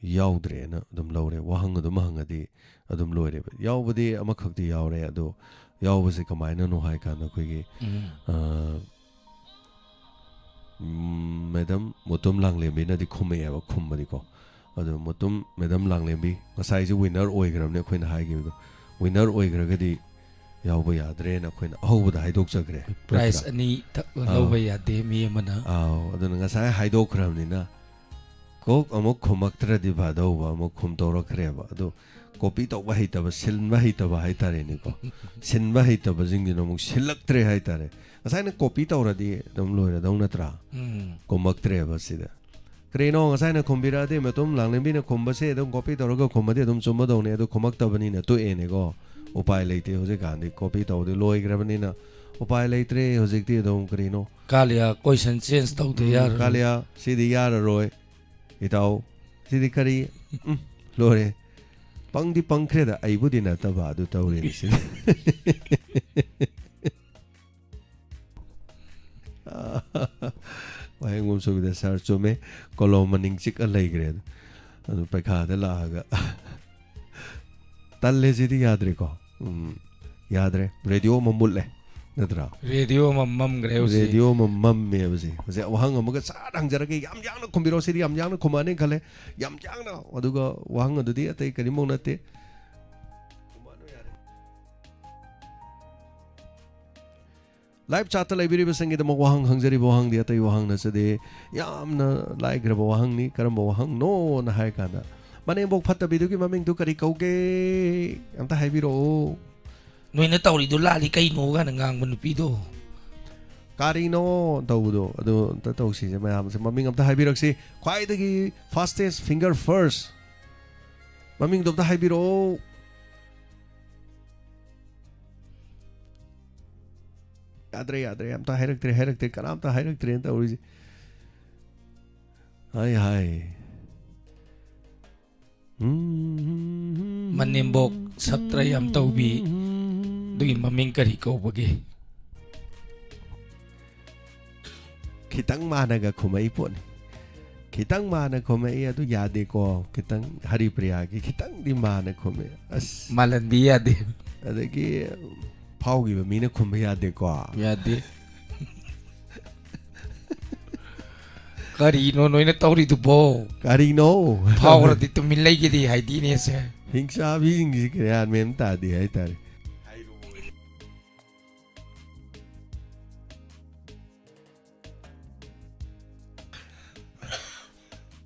ꯌꯥꯎꯗ꯭ꯔꯦꯅ ꯑꯗꯨꯝ ꯂꯧꯔꯦ꯫ ꯋꯥꯍꯪ ꯑꯗꯨꯝ ꯍꯪꯉꯗꯤ ꯑꯗꯨꯝ ꯂꯣꯏꯔꯦꯕ꯫ ꯌꯥꯎꯕꯗꯤ ꯑꯃꯈꯛꯇꯤ ꯌꯥꯎꯔꯦ, ꯑꯗꯣ ꯌꯥꯎꯕꯁꯦ ꯀꯃꯥꯏꯅꯅꯣ ꯍꯥꯏ ꯀꯥꯟꯗ ꯑꯩꯈꯣꯏꯒꯤ, ꯎꯝ꯫ ꯑ, ꯎꯝ, ꯃꯦꯗꯝ ꯃꯨꯇꯨꯝ ꯂꯥꯡꯂꯦꯝꯕꯤꯅꯗꯤ ꯈꯨꯝꯃꯛꯑꯦꯕ, ꯈꯨꯝꯕꯗꯤꯀꯣ꯫ ꯑꯗꯣ ꯃꯨꯇꯨꯝ, ꯃꯦꯗꯝ ꯂꯥꯡꯂꯦꯝꯕꯤ, ꯉꯁꯥꯏꯁꯦ ꯋꯤꯟꯅꯔ ꯑꯣꯏꯈ꯭ꯔꯕꯅꯦ ꯑꯩꯈꯣꯏꯅ ꯍꯥꯏꯈꯤꯕꯗꯣ꯫ ꯋꯤꯟꯅꯔ ꯑꯣꯏꯈ꯭ꯔꯒꯗꯤ ꯌꯥꯎꯕ ꯌꯥꯗ꯭ꯔꯦꯅ ꯑꯩꯈꯣꯏꯅ ꯑꯍꯧꯕꯗ ꯍꯥꯏꯗꯣꯛꯆꯈ꯭ꯔꯦ, ꯄ꯭ꯔꯥꯏꯖ ꯅꯠꯇ꯭ꯔꯥ? ꯑꯅꯤ ꯊꯛ-, ꯑꯥ꯫ ꯂꯧꯕ ꯌꯥꯗꯦ ꯃꯤ ꯑꯃꯅ꯫ ꯑꯥꯎ, ꯑꯗꯨꯅ ꯉꯁꯥꯏ ꯍꯥꯏꯗꯣꯛꯈ꯭ꯔꯕꯅꯤꯅ, ꯀꯣꯛ ꯑꯃꯨꯛ ꯈꯨꯝꯃꯛꯇ꯭ꯔꯗꯤ ꯐꯗꯧꯕ, ꯑꯃꯨꯛ ꯈꯨꯝ ꯇꯧꯔꯛꯈ꯭ꯔꯦꯕ꯫ ꯑꯗꯣ ꯀꯣꯄꯤ ꯇꯧꯕ ꯍꯩꯇꯕ, ꯁꯤꯟꯕ ꯍꯩꯇꯕ ꯍꯥꯏꯇꯥꯔꯦꯅꯦꯀꯣ꯫ ꯁꯤꯟꯕ ꯍꯩꯇꯕꯁꯤꯡꯁꯤꯅ ꯑꯃꯨꯛ ꯁꯤꯜꯂꯛꯇ꯭ꯔꯦ ꯍꯥꯏꯇꯥꯔꯦ꯫ ꯉꯁꯥꯏꯅ ꯀꯣꯄꯤ ꯇꯧꯔꯗꯤ ꯑꯗꯨꯝ ꯂꯣꯏꯔꯗꯧ ꯅꯠꯇ꯭ꯔꯥ? ꯎꯝ꯫ ꯈꯨꯝꯃꯛꯇ꯭ꯔꯦꯕ ꯁꯤꯗ꯫ ꯀꯔꯤꯅꯣ, ꯉꯁꯥꯏꯅ ꯈꯨꯝꯕꯤꯔꯛꯑꯗꯤ, ꯃꯇꯨꯝ ꯂꯥꯡꯂꯦꯝꯕꯤꯅ ꯈꯨꯝꯕꯁꯦ ꯑꯗꯨꯝ ꯀꯣꯄꯤ ꯇꯧꯔꯒ ꯈꯨꯝꯃꯗꯤ ꯑꯗꯨꯝ ꯆꯨꯝꯃꯗꯧꯅꯦ, ꯑꯗꯨ ꯈꯨꯝꯃꯛꯇꯕꯅꯤꯅ ꯇꯣꯛꯑꯦꯅꯦꯀꯣ꯫ ꯎꯄꯥꯏ ꯂꯩꯇꯦ ꯍꯧꯖꯤꯛꯀꯥꯟꯗꯤ, ꯀꯣꯄꯤ ꯇꯧꯕꯗꯤ ꯂꯣꯏꯈ꯭ꯔꯕꯅꯤꯅ ꯎꯄꯥꯏ ꯂꯩꯇ꯭ꯔꯦ ꯍꯧꯖꯤꯛꯇꯤ꯫ ꯑꯗꯨꯝ ꯀꯔꯤꯅꯣ? ꯀꯥꯂꯤꯌꯥ, ꯀꯣꯏꯁꯟ ꯆꯦꯟꯖ ꯇꯧꯗ ꯎꯝ, ꯌꯥꯔꯔꯣꯏ꯫ ꯀꯥꯂꯤꯌꯥ, ꯁꯤꯗꯤ ꯌꯥꯔꯔꯣꯏ꯫ ꯏꯇꯥꯎ, ꯁꯤꯗꯤ ꯀꯔꯤ? ꯎꯝ, ꯂꯣꯏꯔꯦ꯫ ꯄꯪꯗꯤ ꯄꯪꯈ꯭ꯔꯦꯗ, ꯑꯩꯕꯨꯗꯤ ꯅꯠꯇꯕ, ꯑꯗꯨ ꯇꯧꯔꯦꯅꯦ ꯁꯤꯗꯤ꯫ ꯋꯥꯍꯦꯡꯕꯝ ꯁꯣꯕꯤꯗ ꯁꯥꯔ ꯆꯨꯝꯃꯦ, ꯀꯣꯂꯣꯝ ꯃꯅꯤꯡ ꯆꯤꯛꯑ ꯂꯩꯈ꯭ꯔꯦ꯫ ꯑꯗꯨ ꯄꯩꯈꯥꯗ ꯂꯥꯛꯑꯒ ꯇꯜꯂꯦ, ꯁꯤꯗꯤ ꯌꯥꯗ꯭ꯔꯦꯀꯣ꯫ ꯎꯝ, ꯌꯥꯗ꯭ꯔꯦ꯫ ꯔꯦꯗꯤꯑꯣ ꯑꯃ ꯃꯨꯠꯂꯦ, ꯅꯠꯇ꯭ꯔꯥ? ꯔꯦꯗꯤꯑꯣ ꯑꯃ ꯃꯝꯈ꯭ꯔꯦ ꯍꯧꯖꯤꯛ꯫ ꯔꯦꯗꯤꯑꯣ ꯑꯃ ꯃꯝꯃꯦꯕ ꯁꯤ꯫ ꯍꯧꯖꯤꯛ ꯋꯥꯍꯪ ꯑꯃꯒ ꯁꯠ ꯍꯪꯖꯔꯛꯀꯦ꯫ ꯌꯥꯝ ꯌꯥꯡꯅ ꯈꯨꯝꯕꯤꯔꯛꯑꯣ꯫ ꯁꯤꯗꯤ ꯌꯥꯝ ꯌꯥꯡꯅ ꯈꯨꯝꯃꯛꯑꯅꯤ ꯈꯜꯂꯦ꯫ ꯌꯥꯝ ꯌꯥꯡꯅ꯫ ꯑꯗꯨꯒ ꯋꯥꯍꯪ ꯑꯗꯨꯗꯤ ꯑꯇꯩ ꯀꯔꯤꯝꯐꯥꯎ ꯅꯠꯇꯦ꯫ ꯈꯨꯝꯃꯛꯑꯅꯨ ꯌꯥꯔꯦ꯫ ꯂꯥꯏꯚ ꯆꯥꯠꯇ ꯂꯩꯕꯤꯔꯤꯕꯁꯤꯡꯒꯤꯗꯃꯛ ꯋꯥꯍꯪ ꯍꯪꯖꯔꯤꯕ ꯋꯥꯍꯪꯗꯤ ꯑꯇꯩ ꯋꯥꯍꯪ ꯅꯠꯆꯗꯦ꯫ ꯌꯥꯝꯅ ꯂꯥꯏꯈ꯭ꯔꯕ ꯋꯥꯍꯪꯅꯤ꯫ ꯀꯔꯝꯕ ꯋꯥꯍꯪꯅꯣꯅ ꯍꯥꯏ ꯀꯥꯟꯗ, "ꯃꯅꯦꯝꯕꯣꯛ ꯐꯠꯇꯕꯤꯗꯨꯒꯤ ꯃꯃꯤꯡꯗꯨ ꯀꯔꯤ ꯀꯧꯒꯦ? ꯑꯝꯇ ꯍꯥꯏꯕꯤꯔꯛꯑꯣ꯫" "ꯅꯣꯏꯅ ꯇꯧꯔꯤꯗꯣ ꯂꯥꯜꯂꯤ ꯀꯩꯅꯣ?" ꯀꯥꯏꯅ ꯉꯥꯡꯕ ꯅꯨꯄꯤꯗꯣ꯫ "ꯀꯔꯤꯅꯣ?" ꯇꯧꯕꯗꯣ ꯑꯗꯨ ꯑꯝꯇ ꯇꯧꯁꯤꯁꯦ, ꯃꯌꯥꯝꯁꯦ ꯃꯃꯤꯡ ꯑꯝꯇ ꯍꯥꯏꯕꯤꯔꯛꯁꯤ꯫ ꯈ꯭ꯋꯥꯏꯗꯒꯤ fastest finger first꯫ ꯃꯃꯤꯡꯗꯣ ꯑꯝꯇ ꯍꯥꯏꯕꯤꯔꯛꯑꯣ꯫ ꯌꯥꯗ꯭ꯔꯦ, ꯌꯥꯗ꯭ꯔꯦ, ꯑꯝꯇ ꯍꯥꯏꯔꯛꯇ꯭ꯔꯦ, ꯍꯥꯏꯔꯛꯇ꯭ꯔꯦ, ꯀꯅꯥꯝꯇ ꯍꯥꯏꯔꯛꯇ꯭ꯔꯦꯅ ꯇꯧꯔꯤꯁꯦ꯫ ꯍꯥꯏ, ꯍꯥꯏ꯫ ꯃꯅꯦꯝꯕꯣꯛ ꯁꯞꯇ꯭ꯔ ꯌꯥꯝ ꯇꯧꯕꯤ꯫ ꯑꯗꯨꯒꯤ ꯃꯃꯤꯡ ꯀꯔꯤ ꯀꯧꯕꯒꯦ? ꯈꯤꯇꯪ ꯃꯥꯟꯅꯒ ꯈꯨꯝꯃꯛꯏ ꯄꯣꯠꯅꯤ꯫ ꯈꯤꯇꯪ ꯃꯥꯟꯅ ꯈꯨꯝꯃꯛꯏ, ꯑꯗꯨ ꯌꯥꯗꯦꯀꯣ꯫ ꯈꯤꯇꯪ ꯍꯔꯤꯄ꯭ꯔꯤꯌꯥꯒꯤ ꯈꯤꯇꯪꯗꯤ ꯃꯥꯟꯅ ꯈꯨꯝꯃꯛꯏ꯫ ꯑꯁ꯫ ꯃꯥꯜꯍꯟꯕꯤ ꯌꯥꯗꯦ꯫ ꯑꯗꯒꯤ ꯐꯥꯎꯈꯤꯕ ꯃꯤꯅ ꯈꯨꯝꯕ ꯌꯥꯗꯦꯀꯣ꯫ ꯌꯥꯗꯦ꯫ ꯀꯔꯤꯅꯣ ꯅꯣꯏꯅ ꯇꯧꯔꯤꯗꯨꯕꯣ? ꯀꯔꯤꯅꯣ? ꯐꯥꯎꯈ꯭ꯔꯗꯤ ꯇꯨꯃꯤꯟ ꯂꯩꯒꯦꯗꯤ ꯍꯥꯏꯗꯤꯅꯦꯁꯦ꯫ ꯍꯤꯡꯆꯥꯕꯤꯁꯤꯡꯁꯤ ꯒ꯭ꯌꯥꯟ ꯃꯦꯟ ꯇꯥꯗꯦ ꯍꯥꯏꯇꯥꯔꯦ꯫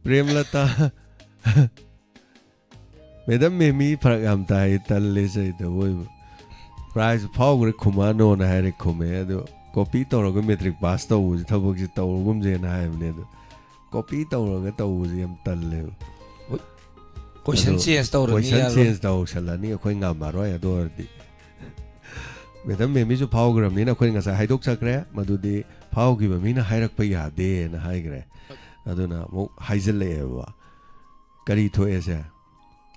ꯄ꯭ꯔꯦꯝꯂꯇꯥ꯫ ꯃꯦꯗꯝ ꯃꯦꯃꯤ ꯐꯔꯛ ꯌꯥꯝ ꯇꯥꯏ, ꯇꯜꯂꯦ ꯁꯤꯗ ꯑꯣꯏꯕ꯫ ꯄ꯭ꯔꯥꯏꯖ ꯐꯥꯎꯈ꯭ꯔꯦ ꯈꯨꯃꯥꯅꯣꯅ ꯍꯥꯏꯔꯦ, ꯈꯨꯝꯃꯦ꯫ ꯑꯗꯣ ꯀꯣꯄꯤ ꯇꯧꯔꯒ ꯃꯦꯇ꯭ꯔꯤꯛ ꯄꯥꯁ ꯇꯧꯕꯁꯤ, ꯊꯕꯛꯁꯤ ꯇꯧꯔꯒꯨꯝꯁꯦꯅ ꯍꯥꯏꯕꯅꯦ꯫ ꯑꯗꯣ ꯀꯣꯄꯤ ꯇꯧꯔꯒ ꯇꯧꯕꯁꯤ ꯌꯥꯝ ꯇꯜꯂꯦꯕ꯫ ꯀꯣꯏꯁꯟ ꯑꯗꯣ ꯆꯦꯟꯖ ꯇꯧꯔꯅꯤ ꯀꯣꯏꯁꯟ ꯌꯥꯔꯣꯏ꯫ ꯆꯦꯟꯖ ꯇꯧꯁꯜꯂꯅꯤ, ꯑꯩꯈꯣꯏ ꯉꯝꯃꯔꯣꯏ꯫ ꯑꯗꯨ ꯑꯣꯏꯔꯗꯤ ꯃꯦꯗꯝ ꯃꯦꯃꯤꯁꯨ ꯐꯥꯎꯈ꯭ꯔꯕꯅꯤꯅ ꯑꯩꯈꯣꯏ ꯉꯁꯥꯏ ꯍꯥꯏꯗꯣꯛꯆꯈ꯭ꯔꯦ, ꯃꯗꯨꯗꯤ ꯐꯥꯎꯈꯤꯕ ꯃꯤꯅ ꯍꯥꯏꯔꯛꯄ ꯌꯥꯗꯦꯅ ꯍꯥꯏꯈ꯭ꯔꯦ꯫ ꯑꯗꯨꯅ ꯑꯃꯨꯛ ꯍꯥꯏꯖꯤꯜꯂꯛꯑꯦꯕ꯫ ꯀꯔꯤ ꯊꯣꯛꯑꯦꯁꯦ?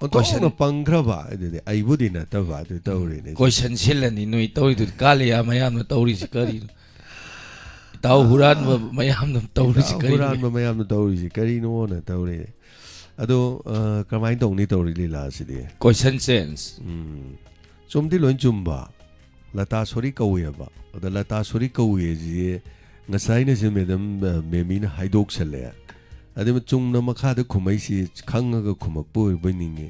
ꯑꯣꯟꯊꯣꯛꯅ ꯀꯣꯏꯁꯟ- ꯄꯪꯈ꯭ꯔꯕ꯫ ꯑꯗꯨꯗꯤ ꯑꯩꯕꯨꯗꯤ ꯅꯠꯇꯕ ꯑꯗꯨ ꯇꯧꯔꯤꯅꯦ꯫ ꯀꯣꯏꯁꯟ ꯁꯤꯜꯂꯅꯤ ꯅꯣꯏ ꯇꯧꯔꯤꯗꯨꯗꯤ꯫ ꯀꯥꯂꯤꯌꯥ ꯃꯌꯥꯝꯅ ꯇꯧꯔꯤꯁꯤ ꯀꯔꯤꯅꯣ? ꯏꯇꯥꯎ ꯍꯨꯔꯥꯟꯕ ꯃꯌꯥꯝꯅ ꯇꯧꯔꯤꯁꯤ ꯀꯔꯤꯅꯣ? ꯍꯨꯔꯥꯟꯕ ꯃꯌꯥꯝꯅ ꯇꯧꯔꯤꯁꯤ ꯀꯔꯤꯅꯣꯅ ꯇꯧꯔꯤ꯫ ꯑꯗꯣ, ꯑ, ꯀꯃꯥꯏꯅ ꯇꯧꯅꯤ ꯇꯧꯔꯤ ꯂꯤꯂꯥꯁꯤꯗꯤ? ꯀꯣꯏꯁꯟ ꯆꯦꯟꯖ꯫ ꯎꯝ꯫ ꯆꯨꯝꯗꯤ ꯂꯣꯏ ꯆꯨꯝꯕ꯫ ꯂꯇꯥ ꯁꯣꯔꯤ ꯀꯧꯋꯦꯕ꯫ ꯑꯗ ꯂꯇꯥ ꯁꯣꯔꯤ ꯀꯧꯋꯦꯁꯤ ꯉꯁꯥꯏꯅꯁꯨ ꯃꯦꯗꯝ, ꯑ, ꯃꯦꯃꯤꯅ ꯍꯥꯏꯗꯣꯛꯁꯜꯂꯦ꯫ ꯑꯗꯨ ꯆꯨꯝꯅ ꯃꯈꯥꯗ ꯈꯨꯝꯃꯛꯏꯁꯤ ꯈꯪꯉꯒ ꯈꯨꯝꯃꯛꯄ ꯑꯣꯏꯕꯣꯏ ꯅꯤꯡꯉꯤ꯫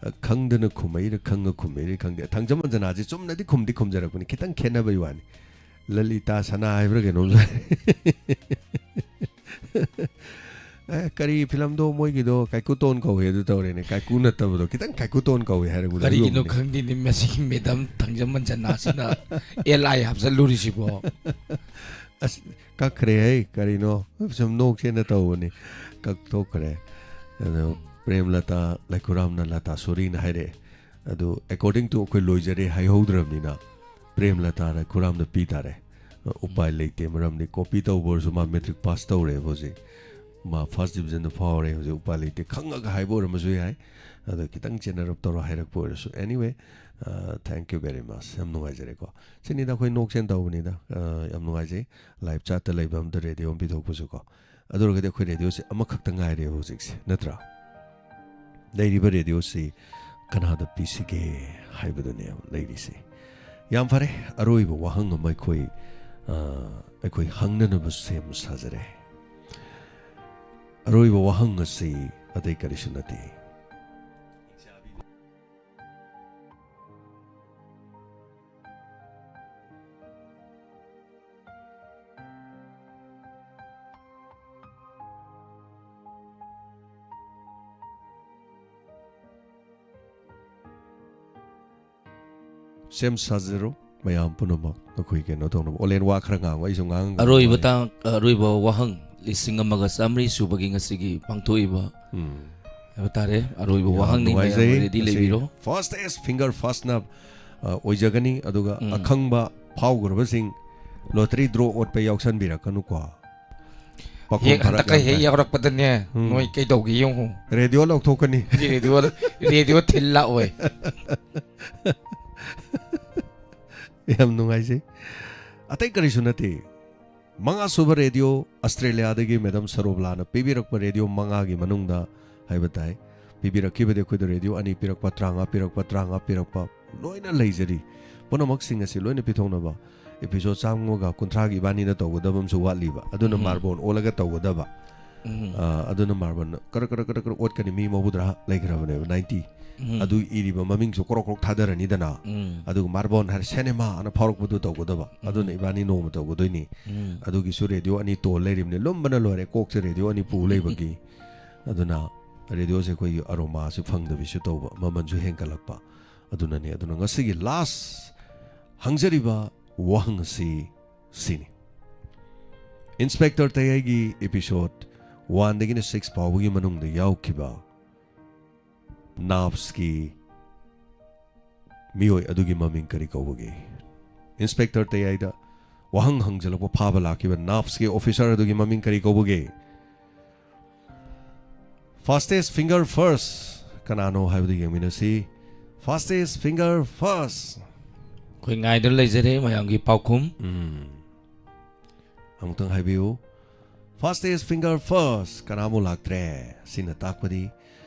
ꯑ, ꯈꯪꯗꯅ ꯈꯨꯝꯃꯛꯏꯔ ꯈꯪꯉ ꯈꯨꯝꯃꯛꯏꯔ ꯈꯪꯗꯦ꯫ ꯊꯥꯡꯖꯝ ꯑꯟꯖꯅꯥꯁꯦ ꯆꯨꯝꯅꯗꯤ ꯈꯨꯝꯗꯤ ꯈꯨꯝꯖꯔꯛꯄꯅꯤ, ꯈꯤꯇꯪ ꯈꯦꯠꯅꯕꯩ ꯋꯥꯅꯤ꯫ ꯂꯂꯤꯇꯥ ꯁꯅꯥ ꯍꯥꯏꯕ꯭ꯔꯥ ꯀꯩꯅꯣꯝ ꯁꯥꯏ꯫ ꯑꯦ, ꯀꯔꯤ ꯐꯤꯂꯝꯗꯣ ꯃꯣꯏꯒꯤꯗꯣ ꯀꯥꯏꯀꯨꯇꯣꯟ ꯀꯧꯋꯦ ꯑꯗꯨ ꯇꯧꯔꯦꯅꯦ꯫ ꯀꯥꯏꯀꯨ ꯅꯠꯇꯕꯗꯣ, ꯈꯤꯇꯪ ꯀꯥꯏꯀꯨꯇꯣꯟ ꯀꯧꯋꯦ ꯍꯥꯏꯔꯛꯄꯗꯣ ꯀꯔꯤꯒꯤꯅꯣ ꯑꯗꯨꯒꯨꯝꯕꯅꯤ꯫ ꯈꯪꯗꯦꯅꯦ, ꯃꯁꯤꯒꯤ ꯃꯦꯗꯝ ꯊꯥꯡꯖꯝ ꯑꯟꯖꯅꯥꯁꯤꯅ ꯑꯦꯜ ꯑꯥꯏ ꯍꯥꯞꯆꯜꯂꯨꯔꯤꯁꯤꯕꯣ? ꯑꯁ, ꯀꯛꯈ꯭ꯔꯦ ꯍꯩ, ꯀꯔꯤꯅꯣ? ꯁꯨꯝ ꯅꯣꯛꯁꯦꯅ ꯇꯧꯕꯅꯤ, ꯀꯛꯊꯣꯛꯈ꯭ꯔꯦ꯫ ꯑꯗꯣ ꯄ꯭ꯔꯦꯝꯂꯇꯥ ꯂꯩꯈꯨꯔꯥꯝꯅ ꯂꯇꯥ ꯁꯣꯔꯤꯅ ꯍꯥꯏꯔꯛꯑꯦ꯫ ꯑꯗꯨ according to ꯑꯩꯈꯣꯏ ꯂꯣꯏꯖꯔꯦ ꯍꯥꯏꯍꯧꯗ꯭ꯔꯕꯅꯤꯅ ꯄ꯭ꯔꯦꯝꯂꯇꯥ ꯂꯩꯈꯨꯔꯥꯝꯗ ꯄꯤ ꯇꯥꯔꯦ꯫ ꯎꯄꯥꯏ ꯂꯩꯇꯦ, ꯃꯔꯝꯗꯤ ꯀꯣꯄꯤ ꯇꯧꯕ ꯑꯣꯏꯔꯁꯨ ꯃꯥ ꯃꯦꯇ꯭ꯔꯤꯛ ꯄꯥꯁ ꯇꯧꯔꯦꯕ ꯍꯧꯖꯤꯛ꯫ ꯃꯥ ꯐꯥꯔꯁ ꯗꯤꯕꯤꯖꯟꯗ ꯐꯥꯎꯔꯦ ꯍꯧꯖꯤꯛ, ꯎꯄꯥꯏ ꯂꯩꯇꯦ꯫ ꯈꯪꯉꯒ ꯍꯥꯏꯕ ꯑꯣꯏꯔꯝꯕꯁꯨ ꯌꯥꯏ, ꯑꯗꯣ ꯈꯤꯇꯪ ꯆꯦꯟꯅꯔꯞ ꯇꯧꯔ ꯍꯥꯏꯔꯛꯄ ꯑꯣꯏꯔꯁꯨ꯫ Anyway, uh, thank you very much, ꯌꯥꯝ ꯅꯨꯡꯉꯥꯏꯖꯔꯦꯀꯣ꯫ ꯁꯤꯅꯤꯗ ꯑꯩꯈꯣꯏ ꯅꯣꯛꯁꯦꯅ ꯇꯧꯕꯅꯤꯗ꯫ ꯑ, ꯌꯥꯝ ꯅꯨꯡꯉꯥꯏꯖꯩ ꯂꯥꯏꯚ ꯆꯥꯠꯇ ꯂꯩꯕ ꯑꯝꯗ ꯔꯦꯗꯤꯑꯣ ꯑꯃ ꯄꯤꯊꯣꯛꯄꯁꯨꯀꯣ꯫ ꯑꯗꯨ ꯑꯣꯏꯔꯒꯗꯤ ꯑꯩꯈꯣꯏ ꯔꯦꯗꯤꯑꯣꯁꯦ ꯑꯃꯈꯛꯇ ꯉꯥꯏꯔꯦꯕ ꯍꯧꯖꯤꯛꯁꯦ, ꯅꯠꯇ꯭ꯔꯥ? ꯂꯩꯔꯤꯕ ꯔꯦꯗꯤꯑꯣꯁꯤ ꯀꯅꯥꯗ ꯄꯤꯁꯤꯒꯦ ꯍꯥꯏꯕꯗꯨꯅꯦꯕ ꯂꯩꯔꯤꯁꯦ꯫ ꯌꯥꯝ ꯐꯔꯦ, ꯑꯔꯣꯏꯕ ꯋꯥꯍꯪ ꯑꯃ ꯑꯩꯈꯣꯏ, ꯑ, ꯑꯩꯈꯣꯏ ꯍꯪꯅꯅꯕ ꯁꯦꯝ ꯁꯥꯖꯔꯦ꯫ ꯑꯔꯣꯏꯕ ꯋꯥꯍꯪ ꯑꯁꯤ ꯑꯇꯩ ꯀꯔꯤꯁꯨ ꯅꯠꯇꯦ꯫ ꯁꯦꯝ ꯁꯥꯖꯔꯣ ꯃꯌꯥꯝ ꯄꯨꯝꯅꯃꯛ꯫ ꯑꯩꯈꯣꯏ ꯀꯩꯅꯣ ꯇꯧꯅꯕ ꯑꯣꯂꯦꯟ ꯋꯥ ꯈꯔ ꯉꯥꯡꯉꯣ, ꯑꯩꯁꯨ ꯉꯥꯡꯉꯒ ꯑꯔꯣꯏꯕ ꯂꯣꯏꯔꯦ꯫ ꯇꯥꯡ ꯑꯔꯣꯏꯕ ꯋꯥꯍꯪ, ꯂꯤꯁꯤꯡ ꯑꯃꯒ ꯆꯥꯃꯔꯤ ꯁꯨꯕꯒꯤ ꯉꯁꯤꯒꯤ ꯄꯥꯡꯊꯣꯛꯏꯕ ꯎꯝ꯫ ꯍꯥꯏꯕ ꯇꯥꯔꯦ, ꯑꯔꯣꯏꯕ ꯌꯥꯝ ꯋꯥꯍꯪꯅꯤ꯫ ꯃꯌꯥꯝ ꯅꯨꯡꯉꯥꯏꯖꯩ꯫ ꯔꯦꯗꯤ ꯉꯁꯤ ꯂꯩꯕꯤꯔꯣ꯫ Fastest finger fastꯅ, ꯑ, ꯑꯣꯏꯖꯒꯅꯤ꯫ ꯑꯗꯨꯒ ꯎꯝ꯫ ꯑꯈꯪꯕ ꯐꯥꯎꯈ꯭ꯔꯕꯁꯤꯡ ꯂꯣꯇꯔꯤ ꯗ꯭ꯔꯣ ꯑꯣꯠꯄ ꯌꯥꯎꯁꯟꯕꯤꯔꯛꯀꯅꯨꯀꯣ꯫ ꯄꯥꯈꯣꯡ ꯍꯦꯛ ꯐꯔꯛ ꯍꯟꯗꯛꯀ ꯌꯥꯝ ꯍꯦꯛ ꯇꯥꯏ꯫ ꯌꯥꯎꯔꯛꯄꯗꯅꯦ, ꯎꯝ꯫ ꯅꯣꯏ ꯀꯩꯗꯧꯒꯦ ꯌꯦꯡꯉꯨ꯫ ꯔꯦꯗꯤꯑꯣ ꯂꯧꯊꯣꯛꯀꯅꯤ꯫ ꯔꯦꯗꯤꯑꯣ, ꯔꯦꯗꯤꯑꯣ ꯊꯤꯜ ꯂꯥꯛꯑꯣꯏ꯫ ꯌꯥꯝ ꯅꯨꯡꯉꯥꯏꯖꯩ꯫ ꯑꯇꯩ ꯀꯔꯤꯁꯨ ꯅꯠꯇꯦ, ꯃꯉꯥ ꯁꯨꯕ ꯔꯦꯗꯤꯑꯣ ꯑꯁꯇ꯭ꯔꯦꯂꯤꯌꯥꯗꯒꯤ ꯃꯦꯗꯥꯝ ꯁꯔꯣꯕꯂꯥꯅ ꯄꯤꯕꯤꯔꯛꯄ ꯔꯦꯗꯤꯑꯣ ꯃꯉꯥꯒꯤ ꯃꯅꯨꯡꯗ ꯍꯥꯏꯕ ꯇꯥꯏ, ꯄꯤꯕꯤꯔꯛꯈꯤꯕꯗꯤ ꯑꯩꯈꯣꯏꯗ ꯔꯦꯗꯤꯑꯣ ꯑꯅꯤ ꯄꯤꯔꯛꯄ, ꯇꯔꯥꯃꯉꯥ ꯄꯤꯔꯛꯄ, ꯇꯔꯥꯃꯉꯥ ꯄꯤꯔꯛꯄ ꯂꯣꯏꯅ ꯂꯩꯖꯔꯤ꯫ ꯄꯨꯝꯅꯃꯛꯁꯤꯡ ꯑꯁꯤ ꯂꯣꯏꯅ ꯄꯤꯊꯣꯛꯅꯕ ꯑꯦꯄꯤꯁꯣꯗ ꯆꯥꯝꯃꯒ ꯀꯨꯟꯊ꯭ꯔꯥꯒꯤ ꯏꯕꯥꯅꯤꯅ ꯇꯧꯒꯗꯕ ꯑꯃꯁꯨ ꯋꯥꯠꯂꯤꯕ, ꯑꯗꯨꯅ ꯎꯝ꯫ ꯃꯥꯔꯕꯣꯟ ꯑꯣꯜꯂꯒ ꯇꯧꯒꯗꯕ꯫ ꯎꯝ꯫ ꯑ, ꯑꯗꯨꯅ ꯃꯥꯔꯕꯣꯟ ꯀꯔ ꯀꯔ ꯀꯔ ꯀꯔ ꯑꯣꯠꯀꯅꯤ, ꯃꯤ ꯃꯧꯗ꯭ꯔꯥ ꯂꯩꯈ꯭ꯔꯕꯅꯦꯕ, ꯅꯥꯏꯟꯇꯤ꯫ ꯎꯝ꯫ ꯑꯗꯨ ꯏꯔꯤꯕ ꯃꯃꯤꯡꯁꯨ ꯀ꯭ꯔꯣꯛ ꯀ꯭ꯔꯣꯛ ꯊꯥꯗꯔꯅꯤꯗꯅ꯫ ꯎꯝ꯫ ꯑꯗꯨꯒ ꯃꯥꯔꯕꯣꯟ ꯍꯥꯏꯔ ꯁꯦꯅꯦꯃꯥ ꯑꯅ ꯐꯥꯎꯔꯛꯄꯗꯨ ꯇꯧꯒꯗꯕ꯫ ꯎꯝ꯫ ꯑꯗꯨꯅ ꯏꯕꯥꯅꯤ ꯅꯣꯡꯃ ꯇꯧꯒꯗꯣꯏꯅꯤ꯫ ꯎꯝ꯫ ꯑꯗꯨꯒꯤꯁꯨ ꯔꯦꯗꯤꯑꯣ ꯑꯅꯤ ꯇꯣꯜ ꯂꯩꯔꯤꯕꯅꯤ, ꯂꯨꯝꯕꯅ ꯂꯣꯏꯔꯦ, ꯀꯣꯛꯁꯦ ꯔꯦꯗꯤꯑꯣ ꯑꯅꯤ ꯄꯨ ꯂꯩꯕꯒꯤ꯫ ꯑꯗꯨꯅ ꯔꯦꯗꯤꯑꯣꯁꯦ ꯑꯩꯈꯣꯏꯒꯤ ꯑꯔꯣꯃꯥꯁꯨ ꯐꯪꯗꯕꯤꯁꯨ ꯇꯧꯕ, ꯃꯃꯜꯁꯨ ꯍꯦꯟꯒꯠꯂꯛꯄ꯫ ꯑꯗꯨꯅꯅꯦ꯫ ꯑꯗꯨꯅ ꯉꯁꯤꯒꯤ ꯂꯥꯁ ꯍꯪꯖꯔꯤꯕ ꯋꯥꯍꯪ ꯑꯁꯤ ꯁꯤꯅꯤ, ꯏꯟꯁꯄꯦꯛꯇꯔ ꯇꯌꯥꯏꯒꯤ ꯑꯦꯄꯤꯁꯣꯗ ꯋꯥꯟꯗꯒꯤꯅ ꯁꯤꯛꯁ ꯐꯥꯎꯕꯒꯤ ꯃꯅꯨꯡꯗ ꯌꯥꯎꯈꯤꯕ ꯅꯥꯞꯁꯀꯤ ꯃꯤꯑꯣꯏ ꯑꯗꯨꯒꯤ ꯃꯃꯤꯡ ꯀꯔꯤ ꯀꯧꯕꯒꯦ? ꯏꯟꯁꯄꯦꯛꯇꯔ ꯇꯌꯥꯏꯗ ꯋꯥꯍꯪ ꯍꯪꯖꯜꯂꯛꯄ ꯐꯥꯕ ꯂꯥꯛꯈꯤꯕ ꯅꯥꯞꯁꯀꯤ ꯑꯣꯐꯤꯁꯥꯔ ꯑꯗꯨꯒꯤ ꯃꯃꯤꯡ ꯀꯔꯤ ꯀꯧꯕꯒꯦ? Fastest finger first ꯀꯅꯥꯅꯣ ꯍꯥꯏꯕꯗꯨ ꯌꯦꯡꯃꯤꯟꯅꯁꯤ꯫ Fastest finger first꯫ ꯑꯩꯈꯣꯏ ꯉꯥꯏꯗꯨꯅ ꯂꯩꯖꯔꯦ ꯃꯌꯥꯝꯒꯤ ꯄꯥꯎꯈꯨꯝ꯫ ꯎꯝ꯫ ꯑꯃꯨꯛꯇꯪ ꯍꯥꯏꯕꯤꯌꯨ꯫ Fastest finger first ꯀꯅꯥꯃꯨꯛ ꯂꯥꯛꯇ꯭ꯔꯦ꯫ ꯁꯤꯅ ꯇꯥꯛꯄꯗꯤ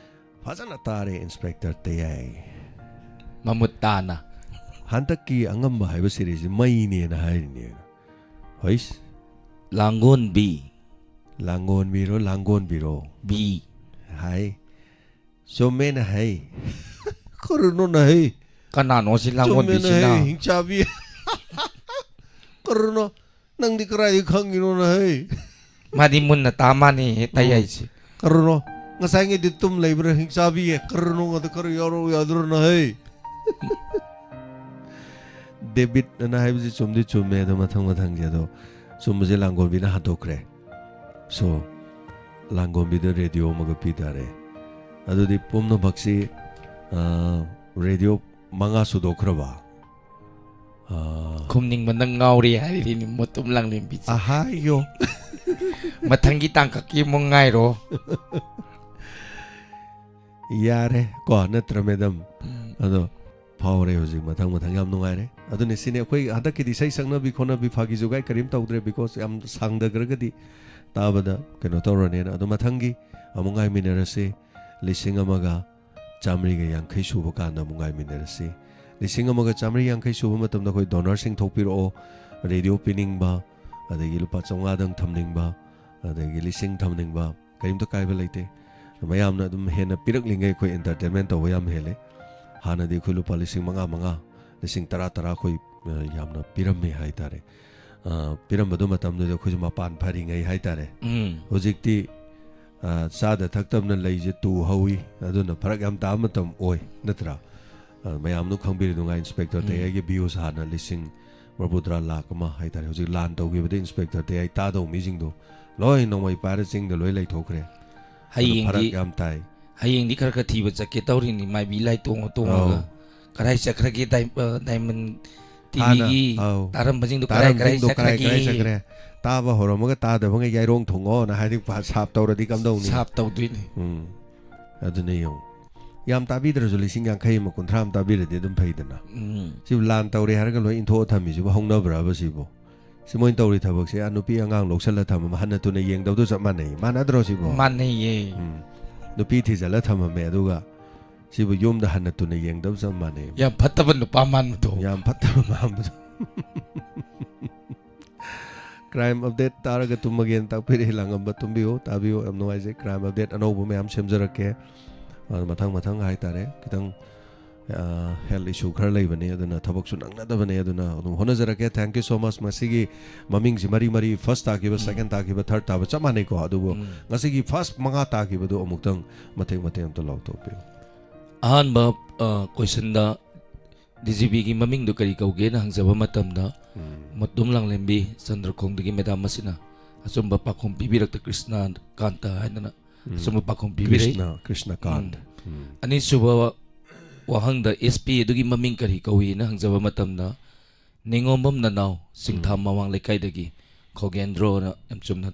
ꯐꯖꯅ ꯇꯥꯔꯦ ꯏꯟꯁꯄꯦꯛꯇꯔ ꯇꯌꯥꯏ꯫ ꯃꯃꯨꯠ ꯇꯥꯅ꯫ ꯍꯟꯗꯛꯀꯤ ꯑꯉꯝꯕ ꯍꯥꯏꯕ ꯁꯤꯔꯤꯁꯤ ꯃꯩꯅꯦꯅ ꯍꯥꯏꯔꯤꯅꯦ꯫ ꯍꯣꯏꯁ꯫ ꯂꯥꯡꯒꯣꯟꯕꯤ꯫ ꯂꯥꯡꯒꯣꯟꯕꯤꯔꯣ, ꯂꯥꯡꯒꯣꯟꯕꯤꯔꯣ? ꯕꯤ꯫ ꯍꯥꯏ꯫ ꯆꯨꯝꯃꯦꯅ ꯍꯥꯏ꯫ ꯀꯔꯤꯅꯣꯅ ꯍꯥꯏ? ꯀꯅꯥꯅꯣ ꯁꯤ ꯆꯨꯝꯃꯦꯅ ꯂꯥꯡꯒꯣꯟꯕꯤꯁꯤꯅ? ꯍꯥꯏ, ꯍꯤꯡꯆꯥꯕꯤ꯫ ꯀꯔꯤꯅꯣ? ꯅꯪꯗꯤ ꯀꯗꯥꯏꯗꯒꯤ ꯈꯪꯉꯤꯅꯣꯅ ꯍꯥꯏ? ꯃꯥꯗꯤ ꯃꯨꯟꯅ ꯇꯥ ꯃꯥꯅꯤ ꯍꯦꯛ ꯇꯥꯏ ꯎꯝ꯫ ꯍꯥꯏꯁꯦ꯫ ꯀꯔꯤꯅꯣ? ꯉꯁꯥꯏꯉꯩꯗꯤ ꯇꯨꯝ ꯂꯩꯕ꯭ꯔꯥ, ꯍꯤꯡꯆꯥꯕꯤꯌꯦ? ꯀꯔꯤꯅꯣ? ꯑꯗ ꯈꯔ ꯌꯥꯎꯔꯛꯎ ꯌꯥꯗ꯭ꯔꯣꯅ ꯍꯥꯏ? ꯗꯦꯕꯤꯠ ꯑꯅ ꯍꯥꯏꯕꯁꯤ ꯆꯨꯝꯗꯤ ꯆꯨꯝꯃꯦ, ꯑꯗꯣ ꯃꯊꯪ ꯃꯊꯪꯁꯦ, ꯑꯗꯣ ꯆꯨꯝꯕꯁꯦ ꯂꯥꯡꯒꯣꯟꯕꯤꯅ ꯍꯟꯗꯣꯛꯈ꯭ꯔꯦ꯫ So, ꯂꯥꯡꯒꯣꯟꯕꯤꯗ ꯔꯦꯗꯤꯑꯣ ꯑꯃꯒ ꯄꯤ ꯇꯥꯔꯦ꯫ ꯑꯗꯨꯗꯤ ꯄꯨꯝꯅꯃꯛꯁꯤ, ꯑ, ꯔꯦꯗꯤꯑꯣ ꯃꯉꯥ ꯁꯨꯗꯣꯛꯈ꯭ꯔꯕ? ꯑ, ꯈꯨꯝꯅꯤꯡꯕꯅ ꯉꯥꯎꯔꯦ ꯍꯥꯏꯔꯤꯅꯤ ꯃꯣꯇꯨꯝ ꯂꯥꯡꯂꯦꯝꯕꯤꯁꯦ꯫ ꯑꯍꯥꯏꯌꯣ꯫ ꯃꯊꯪꯒꯤ ꯇꯥꯡꯀꯛꯀꯤ ꯑꯃꯨꯛ ꯉꯥꯏꯔꯣ꯫ ꯌꯥꯔꯦ ꯀꯣ, ꯅꯠꯇ꯭ꯔ, ꯃꯦꯗꯝ? ꯎꯝ꯫ ꯑꯗꯣ ꯐꯥꯎꯔꯦ ꯍꯧꯖꯤꯛ, ꯃꯊꯪ ꯃꯊꯪ ꯌꯥꯝ ꯅꯨꯡꯉꯥꯏꯔꯦ꯫ ꯑꯗꯨꯅꯤ, ꯁꯤꯅꯤ ꯑꯩꯈꯣꯏ ꯍꯟꯗꯛꯀꯤꯗꯤ ꯏꯁꯩ ꯁꯛꯅꯕꯤ ꯈꯣꯠꯅꯕꯤ ꯐꯥꯒꯤ ꯖꯨꯒꯥꯏ ꯀꯔꯤꯝ ꯇꯧꯗ꯭ꯔꯦ, because ꯌꯥꯝ ꯁꯥꯡꯗꯈ꯭ꯔꯒꯗꯤ ꯇꯥꯕꯗ ꯀꯩꯅꯣ ꯇꯧꯔꯅꯦꯅ꯫ ꯑꯗꯣ ꯃꯊꯪꯒꯤ ꯑꯃꯨꯛ ꯉꯥꯏꯃꯤꯟꯅꯔꯁꯤ, ꯂꯤꯁꯤꯡ ꯑꯃꯒ ꯆꯥꯃꯔꯤꯒ ꯌꯥꯡꯈꯩ ꯁꯨꯕ ꯀꯥꯟꯗ ꯑꯃꯨꯛ ꯉꯥꯏꯃꯤꯟꯅꯔꯁꯤ꯫ ꯂꯤꯁꯤꯡ ꯑꯃꯒ ꯆꯥꯃꯔꯤ ꯌꯥꯡꯈꯩ ꯁꯨꯕ ꯃꯇꯝꯗ ꯑꯩꯈꯣꯏ ꯗꯣꯅꯔꯁꯤꯡ ꯊꯣꯛꯄꯤꯔꯛꯑꯣ, ꯔꯦꯗꯤꯑꯣ ꯄꯤꯅꯤꯡꯕ, ꯑꯗꯒꯤ ꯂꯨꯄꯥ ꯆꯥꯝꯃꯉꯥꯗꯪ ꯊꯝꯅꯤꯡꯕ, ꯑꯗꯒꯤ ꯂꯤꯁꯤꯡ ꯊꯝꯅꯤꯡꯕ, ꯀꯔꯤꯝꯇ ꯀꯥꯏꯕ ꯂꯩꯇꯦ꯫ ꯃꯌꯥꯝꯅ ꯑꯗꯨꯝ ꯍꯦꯟꯅ ꯄꯤꯔꯛꯂꯤꯉꯩ ꯑꯩꯈꯣꯏ ꯑꯦꯟꯇꯔꯇꯦꯟꯃꯦꯟ ꯇꯧꯕ ꯌꯥꯝ ꯍꯦꯜꯂꯦ꯫ ꯍꯥꯟꯅꯗꯤ ꯑꯩꯈꯣꯏ ꯂꯨꯄꯥ ꯂꯤꯁꯤꯡ ꯃꯉꯥ ꯃꯉꯥ, ꯂꯤꯁꯤꯡ ꯇꯔꯥ ꯇꯔꯥ ꯑꯩꯈꯣꯏ, ꯑ, ꯌꯥꯝꯅ ꯄꯤꯔꯝꯃꯤ ꯍꯥꯏꯇꯥꯔꯦ꯫ ꯑ, ꯄꯤꯔꯝꯕꯗꯨ ꯃꯇꯝꯗꯨꯗ ꯑꯩꯈꯣꯏꯁꯨ ꯃꯄꯥꯟ ꯐꯔꯤꯉꯩ ꯍꯥꯏꯇꯥꯔꯦ꯫ ꯎꯝ꯫ ꯍꯧꯖꯤꯛꯇꯤ, ꯑ, ꯆꯥꯗ ꯊꯛꯇꯕꯅ ꯂꯩꯁꯦ ꯇꯨ ꯍꯧꯏ, ꯑꯗꯨꯅ ꯐꯔꯛ ꯌꯥꯝ ꯇꯥꯕ ꯃꯇꯝ ꯑꯣꯏ, ꯅꯠꯇ꯭ꯔꯥ? ꯑ, ꯃꯌꯥꯝꯅ ꯈꯪꯕꯤꯔꯤꯗꯨꯉꯥꯏ, ꯏꯟꯁꯄꯦꯛꯇꯔ ꯎꯝ꯫ ꯇꯌꯥꯏꯒꯤ ꯚ꯭ꯌꯨꯁ ꯍꯥꯟꯅ ꯂꯤꯁꯤꯡ ꯃꯔꯐꯨꯇꯔꯥ, ꯂꯥꯛ ꯑꯃ ꯍꯥꯏꯇꯥꯔꯦ꯫ ꯍꯧꯖꯤꯛ ꯂꯥꯟ ꯇꯧꯈꯤꯕꯗ ꯏꯟꯁꯄꯦꯛꯇꯔ ꯇꯌꯥꯏ ꯇꯥꯗꯧ ꯃꯤꯁꯤꯡꯗꯣ ꯂꯣꯏ ꯅꯣꯡꯃꯩ ꯄꯥꯏꯔ ꯆꯤꯡꯗ ꯂꯣꯏ ꯂꯩꯊꯣꯛꯈ꯭ꯔꯦ꯫ ꯑꯗꯨ ꯍꯌꯦꯡꯗꯤ ꯐꯔꯛ ꯌꯥꯝ ꯇꯥꯏ꯫ ꯍꯌꯦꯡꯗꯤ ꯈꯔ ꯈꯔ ꯊꯤꯕ ꯆꯠꯀꯦ ꯇꯧꯔꯤꯅꯤ, ꯃꯥꯏꯕꯤ ꯂꯥꯏ ꯇꯣꯡꯉ ꯇꯣꯡꯉꯒ꯫ ꯑꯧ꯫ ꯀꯗꯥꯏ ꯆꯠꯈ꯭ꯔꯒꯦ ꯗꯥꯏ-, ꯑ, ꯗꯥꯏꯃꯟ ꯍꯥꯟꯅ, ꯇꯤꯚꯤꯒꯤ ꯑꯧ꯫ ꯇꯥꯔꯝꯕꯁꯤꯡꯗꯣ ꯀꯗꯥꯏ ꯀꯗꯥꯏ ꯇꯥꯔꯝꯁꯤꯡꯗꯣ ꯀꯔꯥꯏ ꯀꯔꯥꯏ ꯆꯠꯈ꯭ꯔꯒꯦ? ꯆꯠꯈ꯭ꯔꯦ? ꯇꯥꯕ ꯍꯧꯔꯝꯃꯒ ꯇꯥꯗꯕꯉꯩ ꯌꯥꯏꯔꯣꯡ ꯊꯨꯡꯉꯣꯅ ꯍꯥꯏꯗꯤ ꯄꯥ-, ꯁꯥꯞ ꯇꯧꯔꯗꯤ ꯀꯝꯗꯧꯅꯤ? ꯁꯥꯞ ꯇꯧꯗꯣꯏꯅꯤ꯫ ꯎꯝ꯫ ꯑꯗꯨꯅ ꯌꯦꯡꯉꯨ꯫ ꯌꯥꯝ ꯇꯥꯕꯤꯗ꯭ꯔꯁꯨ ꯂꯤꯁꯤꯡ ꯌꯥꯡꯈꯩ ꯑꯃ, ꯀꯨꯟꯊ꯭ꯔꯥ ꯑꯃ ꯇꯥꯕꯤꯔꯗꯤ ꯑꯗꯨꯝ ꯐꯩꯗꯅ꯫ ꯎꯝ꯫ ꯁꯤꯕꯨ ꯂꯥꯟ ꯇꯧꯔꯦ ꯍꯥꯏꯔꯒ ꯂꯣꯏ ꯏꯟꯊꯣꯛꯑ ꯊꯝꯃꯤꯁꯤꯕꯨ ꯍꯧꯅꯕ꯭ꯔꯕ ꯁꯤꯕꯨ? ꯁꯤ ꯃꯣꯏꯅ ꯇꯧꯔꯤ ꯊꯕꯛꯁꯦ, ꯑ, ꯅꯨꯄꯤ ꯑꯉꯥꯡ ꯂꯧꯁꯜꯂ ꯊꯝꯃꯝꯕ ꯍꯟꯅ ꯇꯨꯅ ꯌꯦꯡꯗꯕꯗꯨ ꯆꯞ ꯃꯥꯟꯅꯩ꯫ ꯃꯥꯟꯅꯗ꯭ꯔꯣ ꯁꯤꯕꯣ? ꯃꯥꯟꯅꯩꯌꯦ꯫ ꯎꯝ꯫ ꯅꯨꯄꯤ ꯊꯤꯖꯜꯂ ꯊꯝꯃꯝꯃꯦ, ꯑꯗꯨꯒ ꯁꯤꯕꯨ ꯌꯨꯝꯗ ꯍꯟꯅ ꯇꯨꯅ ꯌꯦꯡꯗꯕ ꯆꯞ ꯃꯥꯟꯅꯩ꯫ ꯌꯥꯝ ꯐꯠꯇꯕ ꯅꯨꯄꯥ ꯃꯥꯟꯕꯗꯣ꯫ ꯌꯥꯝ ꯐꯠꯇꯕ ꯃꯥꯟꯕꯗꯣ꯫ Crime update ꯇꯥꯔꯒ ꯇꯨꯝꯃꯒꯦꯅ ꯇꯥꯛꯄꯤꯔꯛꯏ꯫ ꯂꯥꯡꯉꯝꯕ ꯇꯨꯝꯕꯤꯌꯨ, ꯇꯥꯕꯤꯌꯨ꯫ ꯌꯥꯝ ꯅꯨꯡꯉꯥꯏꯖꯩ꯫ Crime update ꯑꯅꯧꯕ ꯃꯌꯥꯝ ꯁꯦꯝꯖꯔꯛꯀꯦ꯫ ꯑ, ꯃꯊꯪ ꯃꯊꯪ ꯍꯥꯏꯇꯥꯔꯦ꯫ ꯈꯤꯇꯪ, ꯑ, health issue ꯈꯔ ꯂꯩꯕꯅꯦ, ꯑꯗꯨꯅ ꯊꯕꯛꯁꯨ ꯅꯪꯅꯗꯕꯅꯦ, ꯑꯗꯨꯅ ꯑꯗꯨꯝ ꯍꯣꯠꯅꯖꯔꯛꯀꯦ꯫ Thank you so much꯫ ꯃꯁꯤꯒꯤ ꯃꯃꯤꯡꯁꯤ ꯃꯔꯤ ꯃꯔꯤ, first ꯇꯥꯈꯤꯕ, ꯎꯝ꯫ Second ꯇꯥꯈꯤꯕ, Third ꯇꯥꯕ ꯆꯞ ꯃꯥꯟꯅꯩꯀꯣ꯫ ꯑꯗꯨꯕꯨ ꯎꯝ꯫ ꯉꯁꯤꯒꯤ first ꯃꯉꯥ ꯇꯥꯈꯤꯕꯗꯨ ꯑꯃꯨꯛꯇꯪ ꯃꯇꯦꯛ ꯃꯇꯦꯛ ꯑꯝꯇ ꯂꯥꯎꯊꯣꯛꯄꯤꯌꯨ꯫ ꯑꯍꯥꯟꯕ, ꯑ, questionꯗ D G Pꯒꯤ ꯃꯃꯤꯡꯗꯨ ꯀꯔꯤ ꯀꯧꯒꯦꯅ ꯍꯪꯖꯕ ꯃꯇꯝꯗ, ꯎꯝ꯫ ꯃꯇꯨꯝ ꯂꯥꯡꯂꯦꯝꯕꯤ ꯆꯟꯗ꯭ꯔꯈꯣꯡꯗꯒꯤ madam ꯑꯁꯤꯅ ꯑꯆꯨꯝꯕ ꯄꯥꯎꯈꯨꯝ ꯄꯤꯕꯤꯔꯛꯇ ꯀ꯭ꯔꯤꯁꯅ ꯀꯥꯟꯇ ꯍꯥꯏꯗꯅ ꯎꯝ꯫ ꯑꯆꯨꯝꯕ ꯄꯥꯎꯈꯨꯝ ꯄꯤꯕꯤꯔꯛꯏ꯫ ꯀ꯭ꯔꯤꯁꯅ, ꯀ꯭ꯔꯤꯁꯅ ꯀꯥꯟꯇ꯫ ꯎꯝ꯫ ꯎꯝ꯫ ꯑꯅꯤꯁꯨꯕ ꯋꯥꯍꯪꯗ S P ꯑꯗꯨꯒꯤ ꯃꯃꯤꯡ ꯀꯔꯤ ꯀꯧꯏꯅ ꯍꯪꯖꯕ ꯃꯇꯝꯗ, ꯅꯤꯉꯣꯝꯕꯝ ꯅꯅꯥꯎ ꯆꯤꯡꯊꯥꯝ ꯎꯝ꯫ ꯃꯃꯥꯡ ꯂꯩꯀꯥꯏꯗꯒꯤ ꯈꯣꯒꯦꯟꯗ꯭ꯔꯣꯅ ꯌꯥꯝ ꯆꯨꯝꯅ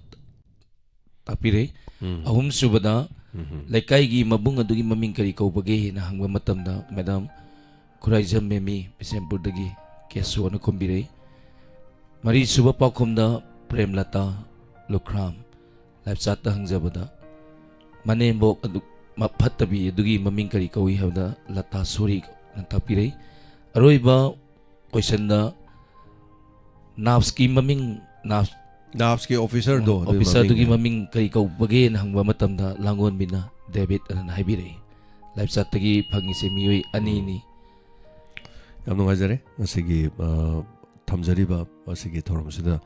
ꯇꯥꯛꯄꯤꯔꯦ꯫ ꯎꯝ꯫ ꯑꯍꯨꯝꯁꯨꯕꯗ ꯎꯝ꯫ ꯂꯩꯀꯥꯏꯒꯤ ꯃꯕꯨꯡ ꯑꯗꯨꯒꯤ ꯃꯃꯤꯡ ꯀꯔꯤ ꯀꯧꯕꯒꯦ ꯍꯥꯏꯅ ꯍꯪꯕ ꯃꯇꯝꯗ, madam, ꯈꯨꯔꯥꯏꯖꯝ ꯃꯦꯃꯤ ꯕꯤꯁꯦꯝꯄꯨꯔꯗꯒꯤ ꯀꯦꯁꯣꯅ ꯈꯨꯝꯕꯤꯔꯛꯏ꯫ ꯃꯔꯤꯁꯨꯕ ꯄꯥꯎꯈꯨꯝꯗ ꯄ꯭ꯔꯦꯝꯂꯇꯥ ꯂꯨꯈ꯭ꯔꯥꯝ ꯂꯥꯏꯞꯆꯥꯠꯇ ꯍꯪꯖꯕꯗ, ꯃꯅꯦꯝꯕꯣꯛ ꯑꯗꯨ ꯃ-, ꯐꯠꯇꯕꯤ ꯑꯗꯨꯒꯤ ꯃꯃꯤꯡ ꯀꯔꯤ ꯀꯧꯏ ꯍꯥꯏꯕꯗ ꯂꯇꯥ ꯁꯣꯔꯤꯅ ꯇꯥꯛꯄꯤꯔꯛꯏ꯫ ꯑꯔꯣꯏꯕ questionꯗ NAPSꯀꯤ ꯃꯃꯤꯡ, NAPS NAPSꯀꯤ officerꯗꯣ, ꯎꯝ, ꯑꯗꯨꯒꯤ officerꯗꯨꯒꯤ ꯃꯃꯤꯡ꯫ ꯃꯃꯤꯡ ꯀꯔꯤ ꯀꯧꯕꯒꯦꯅ ꯍꯪꯕ ꯃꯇꯝꯗ ꯂꯥꯡꯒꯣꯟꯕꯤꯅ ꯗꯦꯕꯤꯠ ꯑꯅ ꯍꯥꯏꯕꯤꯔꯛꯏ꯫ ꯂꯥꯏꯞꯆꯥꯠꯇꯒꯤ ꯐꯪꯉꯤꯁꯦ ꯃꯤꯑꯣꯏ ꯎꯝ꯫ ꯑꯅꯤꯅꯤ꯫ ꯌꯥꯝ ꯅꯨꯡꯉꯥꯏꯖꯔꯦ ꯉꯁꯤꯒꯤ, ꯑ, ꯊꯝꯖꯔꯤꯕ ꯑꯁꯤꯒꯤ ꯊꯧꯔꯝꯁꯤꯗ,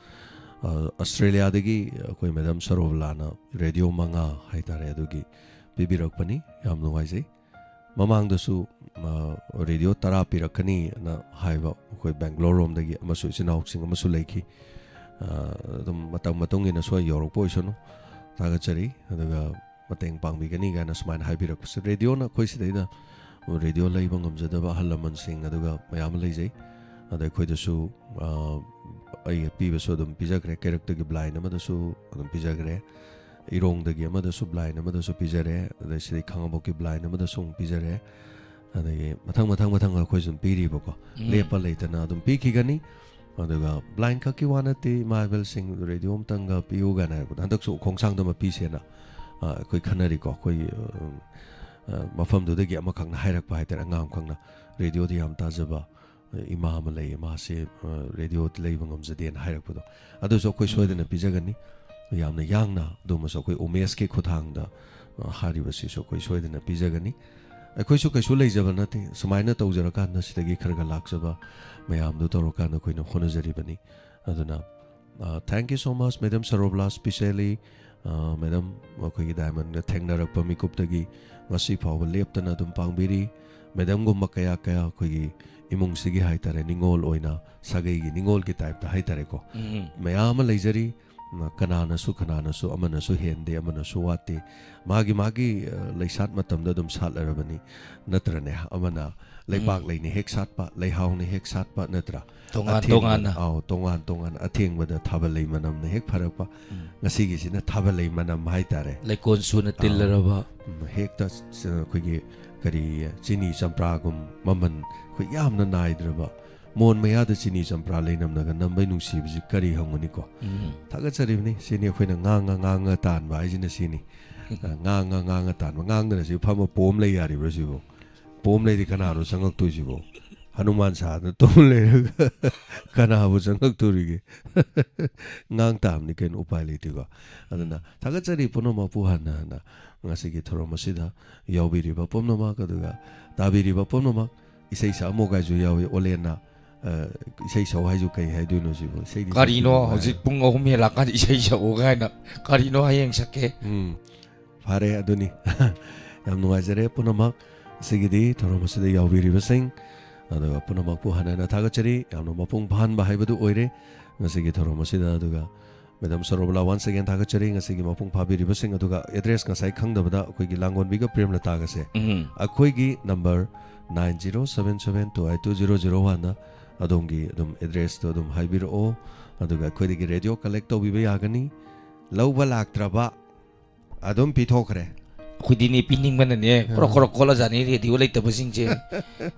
ꯑ, ꯑꯁꯇ꯭ꯔꯦꯂꯤꯌꯥꯗꯒꯤ ꯑꯩꯈꯣꯏ madam ꯁꯔꯣꯕꯂꯥꯅ ꯔꯦꯗꯤꯑꯣ ꯃꯉꯥ ꯍꯥꯏꯇꯥꯔꯦ, ꯑꯗꯨꯒꯤ ꯄꯤꯕꯤꯔꯛꯄꯅꯤ꯫ ꯌꯥꯝ ꯅꯨꯡꯉꯥꯏꯖꯩ꯫ ꯃꯃꯥꯡꯗꯁꯨ, ꯑ, ꯔꯦꯗꯤꯑꯣ ꯇꯔꯥ ꯄꯤꯔꯛꯀꯅꯤꯅ ꯍꯥꯏꯕ ꯑꯩꯈꯣꯏ ꯕꯦꯡꯒ꯭ꯂꯣꯔ ꯔꯣꯝꯗꯒꯤ ꯑꯃꯁꯨ, ꯏꯆꯤꯟ ꯏꯅꯥꯎꯁꯤꯡ ꯑꯃꯁꯨ ꯂꯩꯈꯤ꯫ ꯑ, ꯑꯗꯨꯝ ꯃꯇꯝ ꯃꯇꯨꯡ ꯏꯟꯅ ꯁꯣꯏ ꯌꯧꯔꯛꯄ ꯑꯣꯏꯁꯅꯨ꯫ ꯊꯥꯒꯠꯆꯔꯤ꯫ ꯑꯗꯨꯒ ꯃꯇꯦꯡ ꯄꯥꯡꯕꯤꯒꯅꯤ ꯀꯥꯏꯅ ꯁꯨꯃꯥꯏꯅ ꯍꯥꯏꯕꯤꯔꯛꯄꯁꯦ, ꯔꯦꯗꯤꯑꯣꯅ ꯑꯩꯈꯣꯏ ꯁꯤꯗꯩꯗ ꯔꯦꯗꯤꯑꯣ ꯂꯩꯕ ꯉꯝꯖꯗꯕ ꯑꯍꯜ ꯂꯃꯟꯁꯤꯡ ꯑꯗꯨꯒ ꯃꯌꯥꯝ ꯑꯃ ꯂꯩꯖꯩ꯫ ꯑꯗ ꯑꯩꯈꯣꯏꯗꯁꯨ, ꯑ, ꯑꯩ ꯄꯤꯕꯁꯨ ꯑꯗꯨꯝ ꯄꯤꯖꯈ꯭ꯔꯦ, ꯀꯩꯔꯛꯇꯒꯤ blind ꯑꯃꯗꯁꯨ ꯑꯗꯨꯝ ꯄꯤꯖꯈ꯭ꯔꯦ, ꯏꯔꯣꯡꯗꯒꯤ ꯑꯃꯗꯁꯨ blind ꯑꯃꯗꯁꯨ ꯄꯤꯖꯔꯦ, ꯑꯗꯩ ꯁꯤꯗꯩ ꯈꯥꯉꯕꯣꯛꯀꯤ blind ꯑꯃꯗꯁꯨ ꯑꯃꯨꯛ ꯄꯤꯖꯔꯦ꯫ ꯑꯗꯒꯤ ꯃꯊꯪ ꯃꯊꯪ ꯃꯊꯪ ꯑꯩꯈꯣꯏꯁꯨ ꯑꯗꯨꯝ ꯄꯤꯔꯤꯕꯀꯣ, ꯎꯝ꯫ ꯂꯦꯞꯄ ꯂꯩꯇꯅ ꯑꯗꯨꯝ ꯄꯤꯈꯤꯒꯅꯤ꯫ ꯑꯗꯨꯒ blind ꯈꯛꯀꯤ ꯋꯥ ꯅꯠꯇꯦ, ꯏꯃꯥ ꯏꯕꯦꯜꯁꯤꯡ ꯔꯦꯗꯤꯑꯣ ꯑꯝꯇꯪꯒ ꯄꯤꯌꯨ ꯀꯥꯏꯅ ꯍꯥꯏꯕꯗ, ꯍꯟꯗꯛꯁꯨ ꯎꯈꯣꯡꯁꯥꯡꯗ ꯑꯃ ꯄꯤꯁꯦꯅ, ꯑ, ꯑꯩꯈꯣꯏ ꯈꯟꯅꯔꯤꯀꯣ꯫ ꯑꯩꯈꯣꯏꯒꯤ, ꯑ, ꯑ, ꯃꯐꯝꯗꯨꯗꯒꯤ ꯑꯃꯈꯛꯅ ꯍꯥꯏꯔꯛꯄ ꯍꯥꯏꯇꯥꯔꯦ, ꯑꯉꯥꯡ ꯑꯃꯈꯛꯅ ꯔꯦꯗꯤꯑꯣꯗ ꯌꯥꯝ ꯇꯥꯖꯕ, ꯏꯃꯥ ꯑꯃ ꯂꯩꯌꯦ, ꯃꯥꯁꯦ, ꯑ, ꯔꯦꯗꯤꯑꯣꯗ ꯂꯩꯕ ꯉꯝꯖꯗꯦꯅ ꯍꯥꯏꯔꯛꯄꯗꯣ, ꯑꯗꯨꯁꯨ ꯑꯩꯈꯣꯏ ꯁꯣꯏꯗꯅ ꯄꯤꯖꯒꯅꯤ꯫ ꯌꯥꯝꯅ ꯌꯥꯡꯅ ꯑꯗꯨꯃꯁꯨ ꯑꯩꯈꯣꯏ ꯎꯃꯦꯁꯀꯤ ꯈꯨꯠꯊꯥꯡꯗ, ꯑ, ꯍꯥꯏꯔꯤꯕꯁꯤꯁꯨ ꯑꯩꯈꯣꯏ ꯁꯣꯏꯗꯅ ꯄꯤꯖꯒꯅꯤ꯫ ꯑꯩꯈꯣꯏꯁꯨ ꯀꯩꯁꯨ ꯂꯩꯖꯕ ꯅꯠꯇꯦ, ꯁꯨꯃꯥꯏꯅ ꯇꯧꯖꯔꯀꯥꯟꯗ ꯁꯤꯗꯒꯤ ꯈꯔ ꯈꯔ ꯂꯥꯛꯆꯕ ꯃꯌꯥꯝꯗꯨ ꯇꯧꯔꯀꯥꯟꯗ ꯑꯩꯈꯣꯏꯅ ꯍꯣꯠꯅꯖꯔꯤꯕꯅꯤ꯫ ꯑꯗꯨꯅ, ꯑ, thank you so much, Madam ꯁꯔꯣꯕꯂꯥ, specially, ꯑ, Madam, ꯑꯩꯈꯣꯏꯒꯤ ꯗꯥꯏꯃꯟꯒ ꯊꯦꯡꯅꯔꯛꯄ ꯃꯤꯀꯨꯞꯇꯒꯤ ꯉꯁꯤ ꯐꯥꯎꯕ ꯂꯦꯞꯇꯅ ꯑꯗꯨꯝ ꯄꯥꯡꯕꯤꯔꯤ꯫ Madamꯒꯨꯝꯕ ꯀꯌꯥ ꯀꯌꯥ ꯑꯩꯈꯣꯏꯒꯤ ꯏꯃꯨꯡꯁꯤꯒꯤ ꯍꯥꯏꯇꯥꯔꯦ, ꯅꯤꯉꯣꯜ ꯑꯣꯏꯅ, ꯁꯥꯒꯩꯒꯤ ꯅꯤꯉꯣꯜꯒꯤ typeꯇ ꯍꯥꯏꯇꯥꯔꯦꯀꯣ, ꯎꯝ꯫ ꯃꯌꯥꯝ ꯑꯃ ꯂꯩꯖꯔꯤ꯫ ꯀꯅꯥꯅꯁꯨ, ꯀꯅꯥꯅꯁꯨ, ꯑꯃꯅꯁꯨ ꯍꯦꯟꯗꯦ, ꯑꯃꯅꯁꯨ ꯋꯥꯠꯇꯦ꯫ ꯃꯥꯒꯤ, ꯃꯥꯒꯤ, ꯑ, ꯂꯩꯁꯥꯠ ꯃꯇꯝꯗ ꯑꯗꯨꯝ ꯁꯥꯠꯂꯔꯕꯅꯤ, ꯅꯠꯇ꯭ꯔꯅꯦ? ꯑꯃꯅ ꯂꯩꯄꯥꯛ ꯎꯝ꯫ ꯂꯩꯅ ꯍꯦꯛ ꯁꯥꯠꯄ, ꯂꯩꯍꯥꯎꯅ ꯍꯦꯛ ꯁꯥꯠꯄ, ꯅꯠꯇ꯭ꯔꯥ? ꯇꯣꯉꯥꯟ ꯑꯊꯦꯡꯕꯗ, ꯇꯣꯉꯥꯟꯅ꯫ ꯑꯥꯎ, ꯇꯣꯉꯥꯟ ꯇꯣꯉꯥꯟ꯫ ꯑꯊꯦꯡꯕꯗ ꯊꯥꯕꯜ ꯂꯩ ꯃꯅꯝꯅ ꯍꯦꯛ ꯐꯔꯛꯄ꯫ ꯎꯝ꯫ ꯉꯁꯤꯒꯤꯁꯤꯅ ꯊꯥꯕꯜ ꯂꯩ ꯃꯅꯝ ꯍꯥꯏꯇꯥꯔꯦ꯫ ꯂꯩꯀꯣꯟ ꯁꯨꯅ ꯑꯥꯎ꯫ ꯇꯤꯜꯂꯔꯕ꯫ ꯎꯝ, ꯍꯦꯛꯇ, ꯑ, ꯑꯩꯈꯣꯏꯒꯤ ꯀꯔꯤ, ꯆꯤꯅꯤ ꯆꯝꯄ꯭ꯔꯥꯒꯨꯝ ꯃꯃꯜ ꯑꯩꯈꯣꯏ ꯌꯥꯝꯅ ꯅꯥꯏꯗ꯭ꯔꯕ ꯃꯣꯟ ꯃꯌꯥꯗ ꯆꯤꯅꯤ ꯆꯝꯄ꯭ꯔꯥ ꯂꯩꯅꯝꯅꯒ ꯅꯝꯕꯩ ꯅꯨꯡꯁꯤꯕꯁꯤ ꯀꯔꯤ ꯍꯪꯉꯨꯅꯤꯀꯣ? ꯎꯝ꯫ ꯊꯥꯒꯠꯆꯔꯤꯕꯅꯤ꯫ ꯁꯤꯅꯤ ꯑꯩꯈꯣꯏꯅ ꯉꯥꯡꯉ ꯉꯥꯡꯉ ꯇꯥꯟꯕ ꯍꯥꯏꯁꯤꯅ ꯁꯤꯅꯤ꯫ ꯑ, ꯉꯥꯡꯉ ꯉꯥꯡꯉ ꯇꯥꯟꯕ꯫ ꯉꯥꯡꯗꯅ ꯁꯤ ꯐꯝꯃ ꯄꯣꯝ ꯂꯩ ꯌꯥꯔꯤꯕ꯭ꯔꯥ ꯁꯤꯕꯨ? ꯄꯣꯝ ꯂꯩꯗꯤ ꯀꯅꯥꯅꯣ ꯆꯪꯉꯛꯇꯣꯏꯁꯤꯕꯣ? ꯍꯅꯨꯃꯥꯟ ꯁꯥꯗꯅ ꯇꯨꯝ ꯂꯩꯔꯒ ꯀꯅꯥꯕꯨ ꯆꯪꯉꯛꯇꯣꯔꯤꯒꯦ? ꯉꯥꯡ ꯇꯥꯕꯅꯤ ꯀꯩꯅꯣ, ꯎꯄꯥꯏ ꯂꯩꯇꯦꯀꯣ꯫ ꯑꯗꯨꯅ ꯊꯥꯒꯠꯆꯔꯤ ꯄꯨꯝꯅꯃꯛꯄꯨ ꯍꯟꯅ ꯍꯟꯅ ꯉꯁꯤꯒꯤ ꯊꯧꯔꯝ ꯑꯁꯤꯗ ꯌꯥꯎꯕꯤꯔꯤꯕ ꯄꯨꯝꯅꯃꯛ, ꯑꯗꯨꯒ ꯇꯥꯕꯤꯔꯤꯕ ꯄꯨꯝꯅꯃꯛ꯫ ꯏꯁꯩ ꯁꯛꯑꯝꯃꯣ ꯀꯥꯏꯁꯨ ꯌꯥꯎꯏ, ꯑꯣꯂꯦꯟꯅ꯫ ꯑ, ꯏꯁꯩ ꯁꯛꯑꯣ ꯍꯥꯏꯁꯨ ꯀꯩ ꯍꯥꯏꯗꯣꯏꯅꯣ ꯁꯤꯕꯨ? ꯏꯁꯩꯗꯤ ꯀꯔꯤꯅꯣ ꯁꯛꯄ ꯅꯨꯡꯉꯥꯏ꯫ ꯍꯧꯖꯤꯛ ꯄꯨꯡ ꯑꯍꯨꯝ ꯍꯦꯜꯂꯛꯑꯀꯥꯟꯗ ꯏꯁꯩ ꯁꯛꯑꯣ ꯀꯥꯏꯅ? ꯀꯔꯤꯅꯣ ꯍꯌꯦꯡ ꯁꯛꯀꯦ? ꯎꯝ, ꯐꯔꯦ ꯑꯗꯨꯅꯤ꯫ ꯌꯥꯝ ꯅꯨꯡꯉꯥꯏꯖꯔꯦ ꯄꯨꯝꯅꯃꯛ꯫ ꯉꯁꯤꯒꯤꯗꯤ ꯊꯧꯔꯝ ꯑꯁꯤꯗ ꯌꯥꯎꯕꯤꯔꯤꯕꯁꯤꯡ, ꯑꯗꯨꯒ ꯄꯨꯝꯅꯃꯛꯄꯨ ꯍꯟꯅ ꯍꯟꯅ ꯊꯥꯒꯠꯆꯔꯤ꯫ ꯌꯥꯝꯅ ꯃꯄꯨꯡ ꯐꯥꯍꯟꯕ ꯍꯥꯏꯕꯗꯨ ꯑꯣꯏꯔꯦ ꯉꯁꯤꯒꯤ ꯊꯧꯔꯝ ꯑꯁꯤꯗ꯫ ꯑꯗꯨꯒ Madam ꯁꯔꯣꯕꯂꯥ, once again ꯊꯥꯒꯠꯆꯔꯤ ꯉꯁꯤꯒꯤ ꯃꯄꯨꯡ ꯐꯥꯕꯤꯔꯤꯕꯁꯤꯡ꯫ ꯑꯗꯨꯒ address ꯉꯁꯥꯏ ꯈꯪꯗꯕꯗ ꯑꯩꯈꯣꯏꯒꯤ ꯂꯥꯡꯒꯣꯟꯕꯤꯒ ꯄ꯭ꯔꯦꯝꯂꯇꯥꯒꯁꯦ ꯎꯝ꯫ ꯑꯩꯈꯣꯏꯒꯤ number nine zero seven seven two eight two zero zero oneꯗ ꯑꯗꯣꯝꯒꯤ ꯑꯗꯨꯝ addressꯇꯣ ꯑꯗꯨꯝ ꯍꯥꯏꯕꯤꯔꯛꯑꯣ꯫ ꯑꯗꯨꯒ ꯑꯩꯈꯣꯏꯗꯒꯤ radio collect ꯇꯧꯕꯤꯕ ꯌꯥꯒꯅꯤ꯫ ꯂꯧꯕ ꯂꯥꯛꯇ꯭ꯔꯕ ꯑꯗꯨꯝ ꯄꯤꯊꯣꯛꯈ꯭ꯔꯦ꯫ ꯑꯩꯈꯣꯏꯗꯤꯅꯦ ꯄꯤꯅꯤꯡꯕꯅꯅꯦ ꯈꯣꯔꯣꯛ ꯈꯣꯔꯣꯛ ꯈꯣꯠꯂꯖꯥꯠꯅꯤ radio ꯂꯩꯇꯕꯁꯤꯡꯁꯦ꯫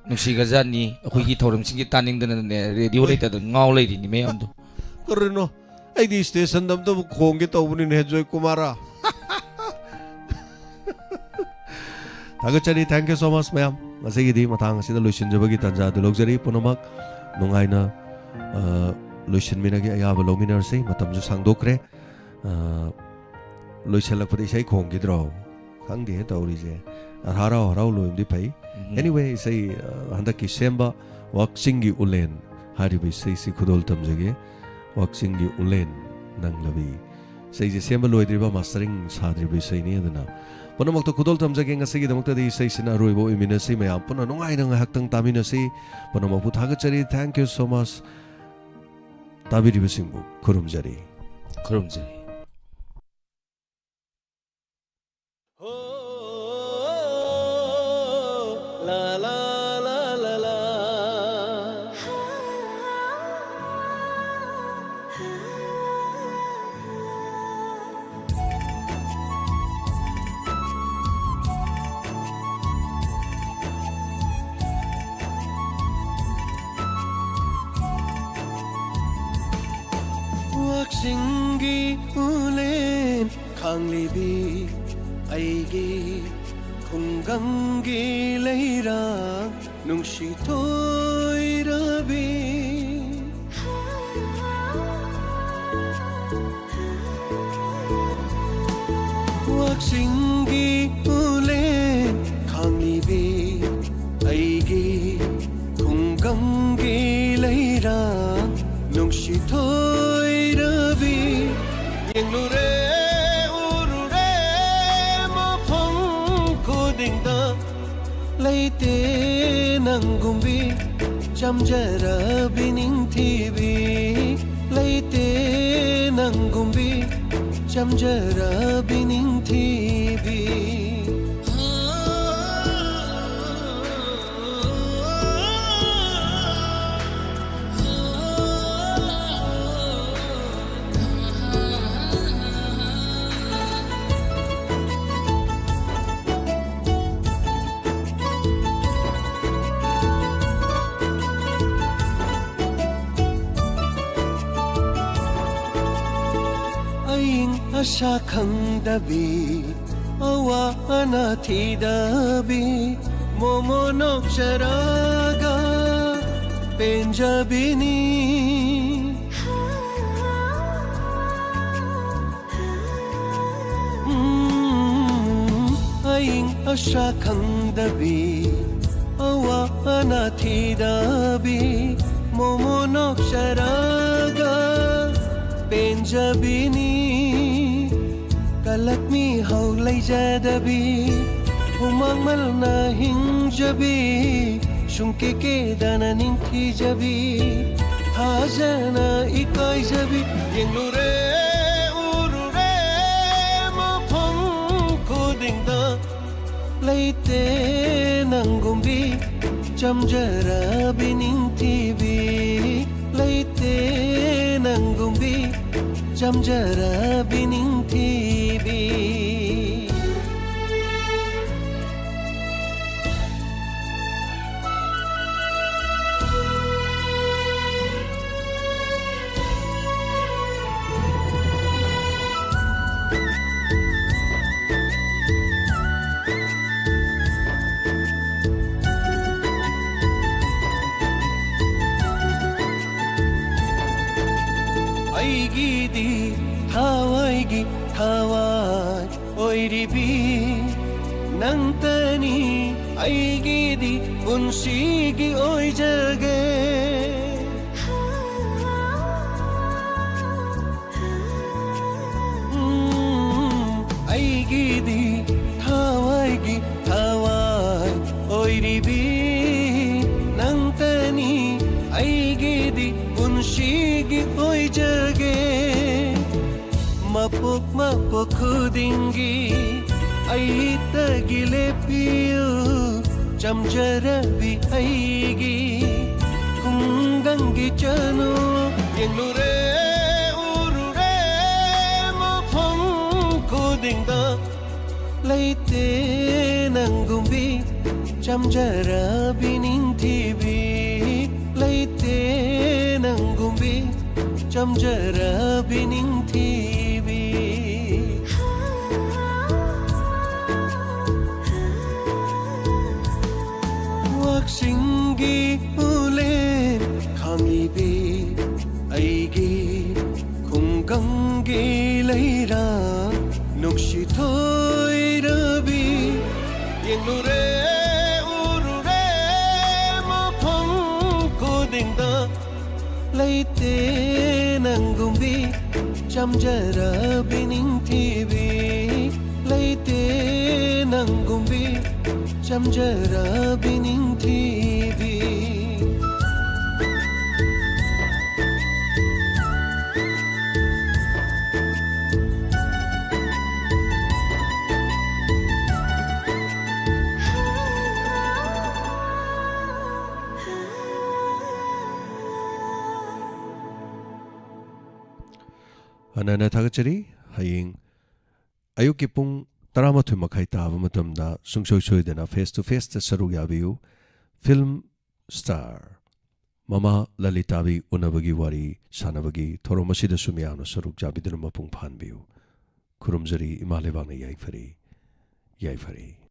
ꯅꯨꯡꯁꯤꯒ꯭ꯔꯖꯥꯠꯅꯤ꯫ ꯑꯩꯈꯣꯏꯒꯤ ꯊꯧꯔꯝꯁꯤꯡꯁꯦ ꯇꯥꯅꯤꯡꯗꯅꯅꯦ radio ꯍꯣꯏ꯫ ꯂꯩꯇꯗꯅ ꯉꯥꯎ ꯂꯩꯔꯤꯅꯤ ꯃꯌꯥꯝꯗꯣ꯫ ꯀꯔꯤꯅꯣ? ꯑꯩꯗꯤ stationꯗ ꯑꯝꯇꯕꯨ ꯈꯣꯡꯒꯦ ꯇꯧꯕꯅꯤꯅꯦ, ꯖꯣꯏꯀꯨꯃꯥꯔ꯫ ꯊꯥꯒꯠꯆꯔꯤ, thank you so much ꯃꯌꯥꯝ꯫ ꯉꯁꯤꯒꯤꯗꯤ ꯃꯇꯥꯡ ꯑꯁꯤꯗ ꯂꯣꯏꯁꯤꯟꯖꯕꯒꯤ ꯇꯥꯟꯖꯥꯗꯨ ꯂꯧꯖꯔꯤ꯫ ꯄꯨꯝꯅꯃꯛ ꯅꯨꯡꯉꯥꯏꯅ, ꯑ, ꯂꯣꯏꯁꯤꯟꯃꯤꯟꯅꯒꯦ, ꯑꯌꯥꯕ ꯂꯧꯃꯤꯟꯅꯔꯁꯤ꯫ ꯃꯇꯝꯁꯨ ꯁꯥꯡꯗꯣꯛꯈ꯭ꯔꯦ꯫ ꯑ, ꯂꯣꯏꯁꯤꯜꯂꯛꯄꯗ ꯏꯁꯩ ꯈꯣꯡꯈꯤꯗ꯭ꯔꯣ? ꯈꯪꯗꯦ ꯇꯧꯔꯤꯁꯦ꯫ ꯍꯔꯥꯎ ꯍꯔꯥꯎ ꯂꯣꯏꯕꯗꯤ ꯐꯩ꯫ ꯎꯝ꯫ Anyway, ꯏꯁꯩ, ꯑ, ꯍꯟꯗꯛꯀꯤ ꯁꯦꯝꯕ ꯋꯥꯛꯆꯤꯡꯒꯤ ꯎꯂꯦꯟ ꯍꯥꯏꯔꯤꯕ ꯏꯁꯩꯁꯤ ꯈꯨꯗꯣꯜ ꯇꯝꯖꯒꯦ꯫ ꯋꯥꯛꯆꯤꯡꯒꯤ ꯎꯂꯦꯟ ꯅꯪꯂꯕꯤ꯫ ꯏꯁꯩꯁꯦ ꯁꯦꯝꯕ ꯂꯣꯏꯗ꯭ꯔꯤꯕ, mastering ꯁꯥꯗ꯭ꯔꯤꯕ ꯏꯁꯩꯅꯤ꯫ ꯑꯗꯨꯅ ꯄꯨꯝꯅꯃꯛꯇ ꯈꯨꯗꯣꯜ ꯇꯝꯖꯒꯦ꯫ ꯉꯁꯤꯒꯤꯗꯃꯛꯇꯗꯤ ꯏꯁꯩꯁꯤꯅ ꯑꯔꯣꯏꯕ ꯑꯣꯏꯃꯤꯟꯅꯁꯤ꯫ ꯃꯌꯥꯝ ꯄꯨꯟꯅ ꯅꯨꯡꯉꯥꯏꯅ ꯉꯥꯏꯍꯥꯛꯇꯪ ꯇꯥꯃꯤꯟꯅꯁꯤ꯫ ꯄꯨꯝꯅꯃꯛꯄꯨ ꯊꯥꯒꯠꯆꯔꯤ꯫ Thank you so much꯫ ꯇꯥꯕꯤꯔꯤꯕꯁꯤꯡꯕꯨ ꯈꯨꯔꯨꯝꯖꯔꯤ꯫ ꯈꯨꯔꯨꯝꯖꯔꯤ꯫ ꯋꯥꯛꯆꯤꯡꯒꯤ ꯎꯂꯦꯟ ꯈꯥꯡꯂꯤꯕꯤ ꯑꯩꯒꯤ ꯈꯨꯡꯒꯪꯒꯤ ꯂꯩꯔꯥꯡ ꯅꯨꯡꯁꯤ ꯊꯣꯏꯔꯕꯤ꯫ ꯋꯥꯛꯆꯤꯡꯒꯤ ꯎꯂꯦꯟ ꯈꯥꯡꯂꯤꯕꯤ ꯑꯩꯒꯤ ꯈꯨꯡꯒꯪꯒꯤ ꯂꯩꯔꯥꯡ ꯅꯨꯡꯁꯤ ꯊꯣꯏꯔꯕꯤ꯫ ꯌꯦꯡꯂꯨꯔꯦ, ꯎꯔꯨꯔꯦ ꯃꯐꯝ ꯈꯨꯗꯤꯡꯗ, ꯂꯩꯇꯦ ꯅꯪꯒꯨꯝꯕꯤ ꯆꯝꯖꯔꯕꯤ ꯅꯤꯡꯊꯤꯕꯤ꯫ ꯂꯩꯇꯦ ꯅꯪꯒꯨꯝꯕꯤ ꯆꯝꯖꯔꯕꯤ ꯅꯤꯡꯊꯤꯕꯤ꯫ ꯑꯏꯪ ꯑꯁꯥ ꯈꯪꯗꯕꯤ, ꯑꯋꯥ ꯑꯅꯥ ꯊꯤꯗꯕꯤ, ꯃꯣꯃꯣ ꯅꯣꯛꯆꯔꯒ ꯄꯦꯟꯖꯕꯤꯅꯤ꯫ ꯎꯝ, ꯑꯏꯪ ꯑꯁꯥ ꯈꯪꯗꯕꯤ, ꯑꯋꯥ ꯑꯅꯥ ꯊꯤꯗꯕꯤ, ꯃꯣꯃꯣ ꯅꯣꯛꯆꯔꯒ ꯄꯦꯟꯖꯕꯤꯅꯤ꯫ ꯀꯂꯛ ꯃꯤꯍꯧ ꯂꯩꯖꯗꯕꯤ, ꯍꯨꯃꯥꯡ ꯃꯜꯅ ꯍꯤꯡꯖꯕꯤ, ꯁꯨꯡꯀꯦ ꯀꯦꯗꯅ ꯅꯤꯡꯊꯤꯖꯕꯤ, ꯊꯥꯖꯅ ꯏꯀꯥꯏꯖꯕꯤ, ꯌꯦꯡꯂꯨꯔꯦ ꯎꯔꯨꯔꯦ ꯃꯐꯝ ꯈꯨꯗꯤꯡꯗ, ꯂꯩꯇꯦ ꯅꯪꯒꯨꯝꯕꯤ ꯆꯝꯖꯔꯕꯤ ꯅꯤꯡꯊꯤꯕꯤ, ꯂꯩꯇꯦ ꯅꯪꯒꯨꯝꯕꯤ ꯆꯝꯖꯔꯕꯤ ꯅꯤꯡꯊꯤꯕꯤ꯫ ꯑꯩꯒꯤꯗꯤ ꯊꯋꯥꯏꯒꯤ ꯊꯋꯥꯏ ꯑꯣꯏꯔꯤꯕꯤ ꯅꯪꯇꯅꯤ, ꯑꯩꯒꯤꯗꯤ ꯄꯨꯟꯁꯤꯒꯤ ꯑꯣꯏꯖꯒꯦ꯫ ꯎꯝ, ꯑꯩꯒꯤꯗꯤ ꯊꯋꯥꯏꯒꯤ ꯊꯋꯥꯏ ꯑꯣꯏꯔꯤꯕꯤ ꯅꯪꯇꯅꯤ, ꯑꯩꯒꯤꯗꯤ ꯄꯨꯟꯁꯤꯒꯤ ꯑꯣꯏꯖꯒꯦ꯫ ꯃꯄꯣꯛ ꯃꯄꯣꯛ ꯈꯨꯗꯤꯡꯒꯤ ꯑꯩꯇꯒꯤ ꯂꯦꯞꯄꯤꯌꯨ, ꯆꯝꯖꯔꯕꯤ ꯑꯩꯒꯤ ꯈꯨꯡꯒꯪꯒꯤ ꯆꯅꯨ꯫ ꯌꯦꯡꯂꯨꯔꯦ ꯎꯔꯨꯔꯦ ꯃꯐꯝ ꯈꯨꯗꯤꯡꯗ, ꯂꯩꯇꯦ ꯅꯪꯒꯨꯝꯕꯤ ꯆꯝꯖꯔꯕꯤ ꯅꯤꯡꯊꯤꯕꯤ, ꯂꯩꯇꯦ ꯅꯪꯒꯨꯝꯕꯤ ꯆꯝꯖꯔꯕꯤ ꯅꯤꯡꯊꯤꯕꯤ꯫ ꯒꯤ ꯎꯂꯦꯟ ꯈꯥꯡꯂꯤꯕꯤ ꯑꯩꯒꯤ ꯈꯨꯡꯒꯪꯒꯤ ꯂꯩꯔꯥ ꯅꯨꯡꯁꯤ ꯊꯣꯏꯔꯕꯤ ꯌꯦꯡꯂꯨꯔꯦ ꯎꯔꯨꯔꯦ ꯃꯐꯝ ꯈꯨꯗꯤꯡꯗ ꯂꯩꯇꯦ ꯅꯪꯒꯨꯝꯕꯤ ꯆꯝꯖꯔꯕꯤ ꯅꯤꯡꯊꯤꯕꯤ ꯂꯩꯇꯦ ꯅꯪꯒꯨꯝꯕꯤ ꯆꯝꯖꯔꯕꯤ ꯅꯤꯡꯊꯤꯕꯤ ꯍꯟꯅ ꯍꯟꯅ ꯊꯥꯒꯠꯆꯔꯤ꯫ ꯍꯌꯦꯡ ꯑꯌꯨꯛꯀꯤ ꯄꯨꯡ ꯇꯔꯥꯃꯥꯊꯣꯏ ꯃꯈꯥꯏ ꯇꯥꯕ ꯃꯇꯝꯗ ꯁꯨꯡꯁꯣꯏ ꯁꯣꯏꯗꯅ ꯐꯦꯁ ꯇꯨ ꯐꯦꯁꯇ ꯁꯔꯨꯛ ꯌꯥꯕꯤꯌꯨ꯫ ꯐꯤꯜꯝ ꯁ꯭ꯇꯥꯔ ꯃꯃꯥ ꯂꯂꯤꯇꯥꯕꯤ ꯎꯅꯕꯒꯤ ꯋꯥꯔꯤ ꯁꯥꯟꯅꯕꯒꯤ ꯊꯧꯔꯝ ꯑꯁꯤꯗꯁꯨ ꯃꯤꯌꯥꯝꯅ ꯁꯔꯨꯛ ꯌꯥꯕꯤꯗꯨꯅ ꯃꯄꯨꯡ ꯐꯥꯍꯟꯕꯤꯌꯨ꯫ ꯈꯨꯔꯨꯝꯖꯔꯤ, ꯏꯃꯥ ꯂꯩꯕꯥꯛꯅ ꯌꯥꯏꯐꯔꯤ, ꯌꯥꯏꯐꯔꯤ꯫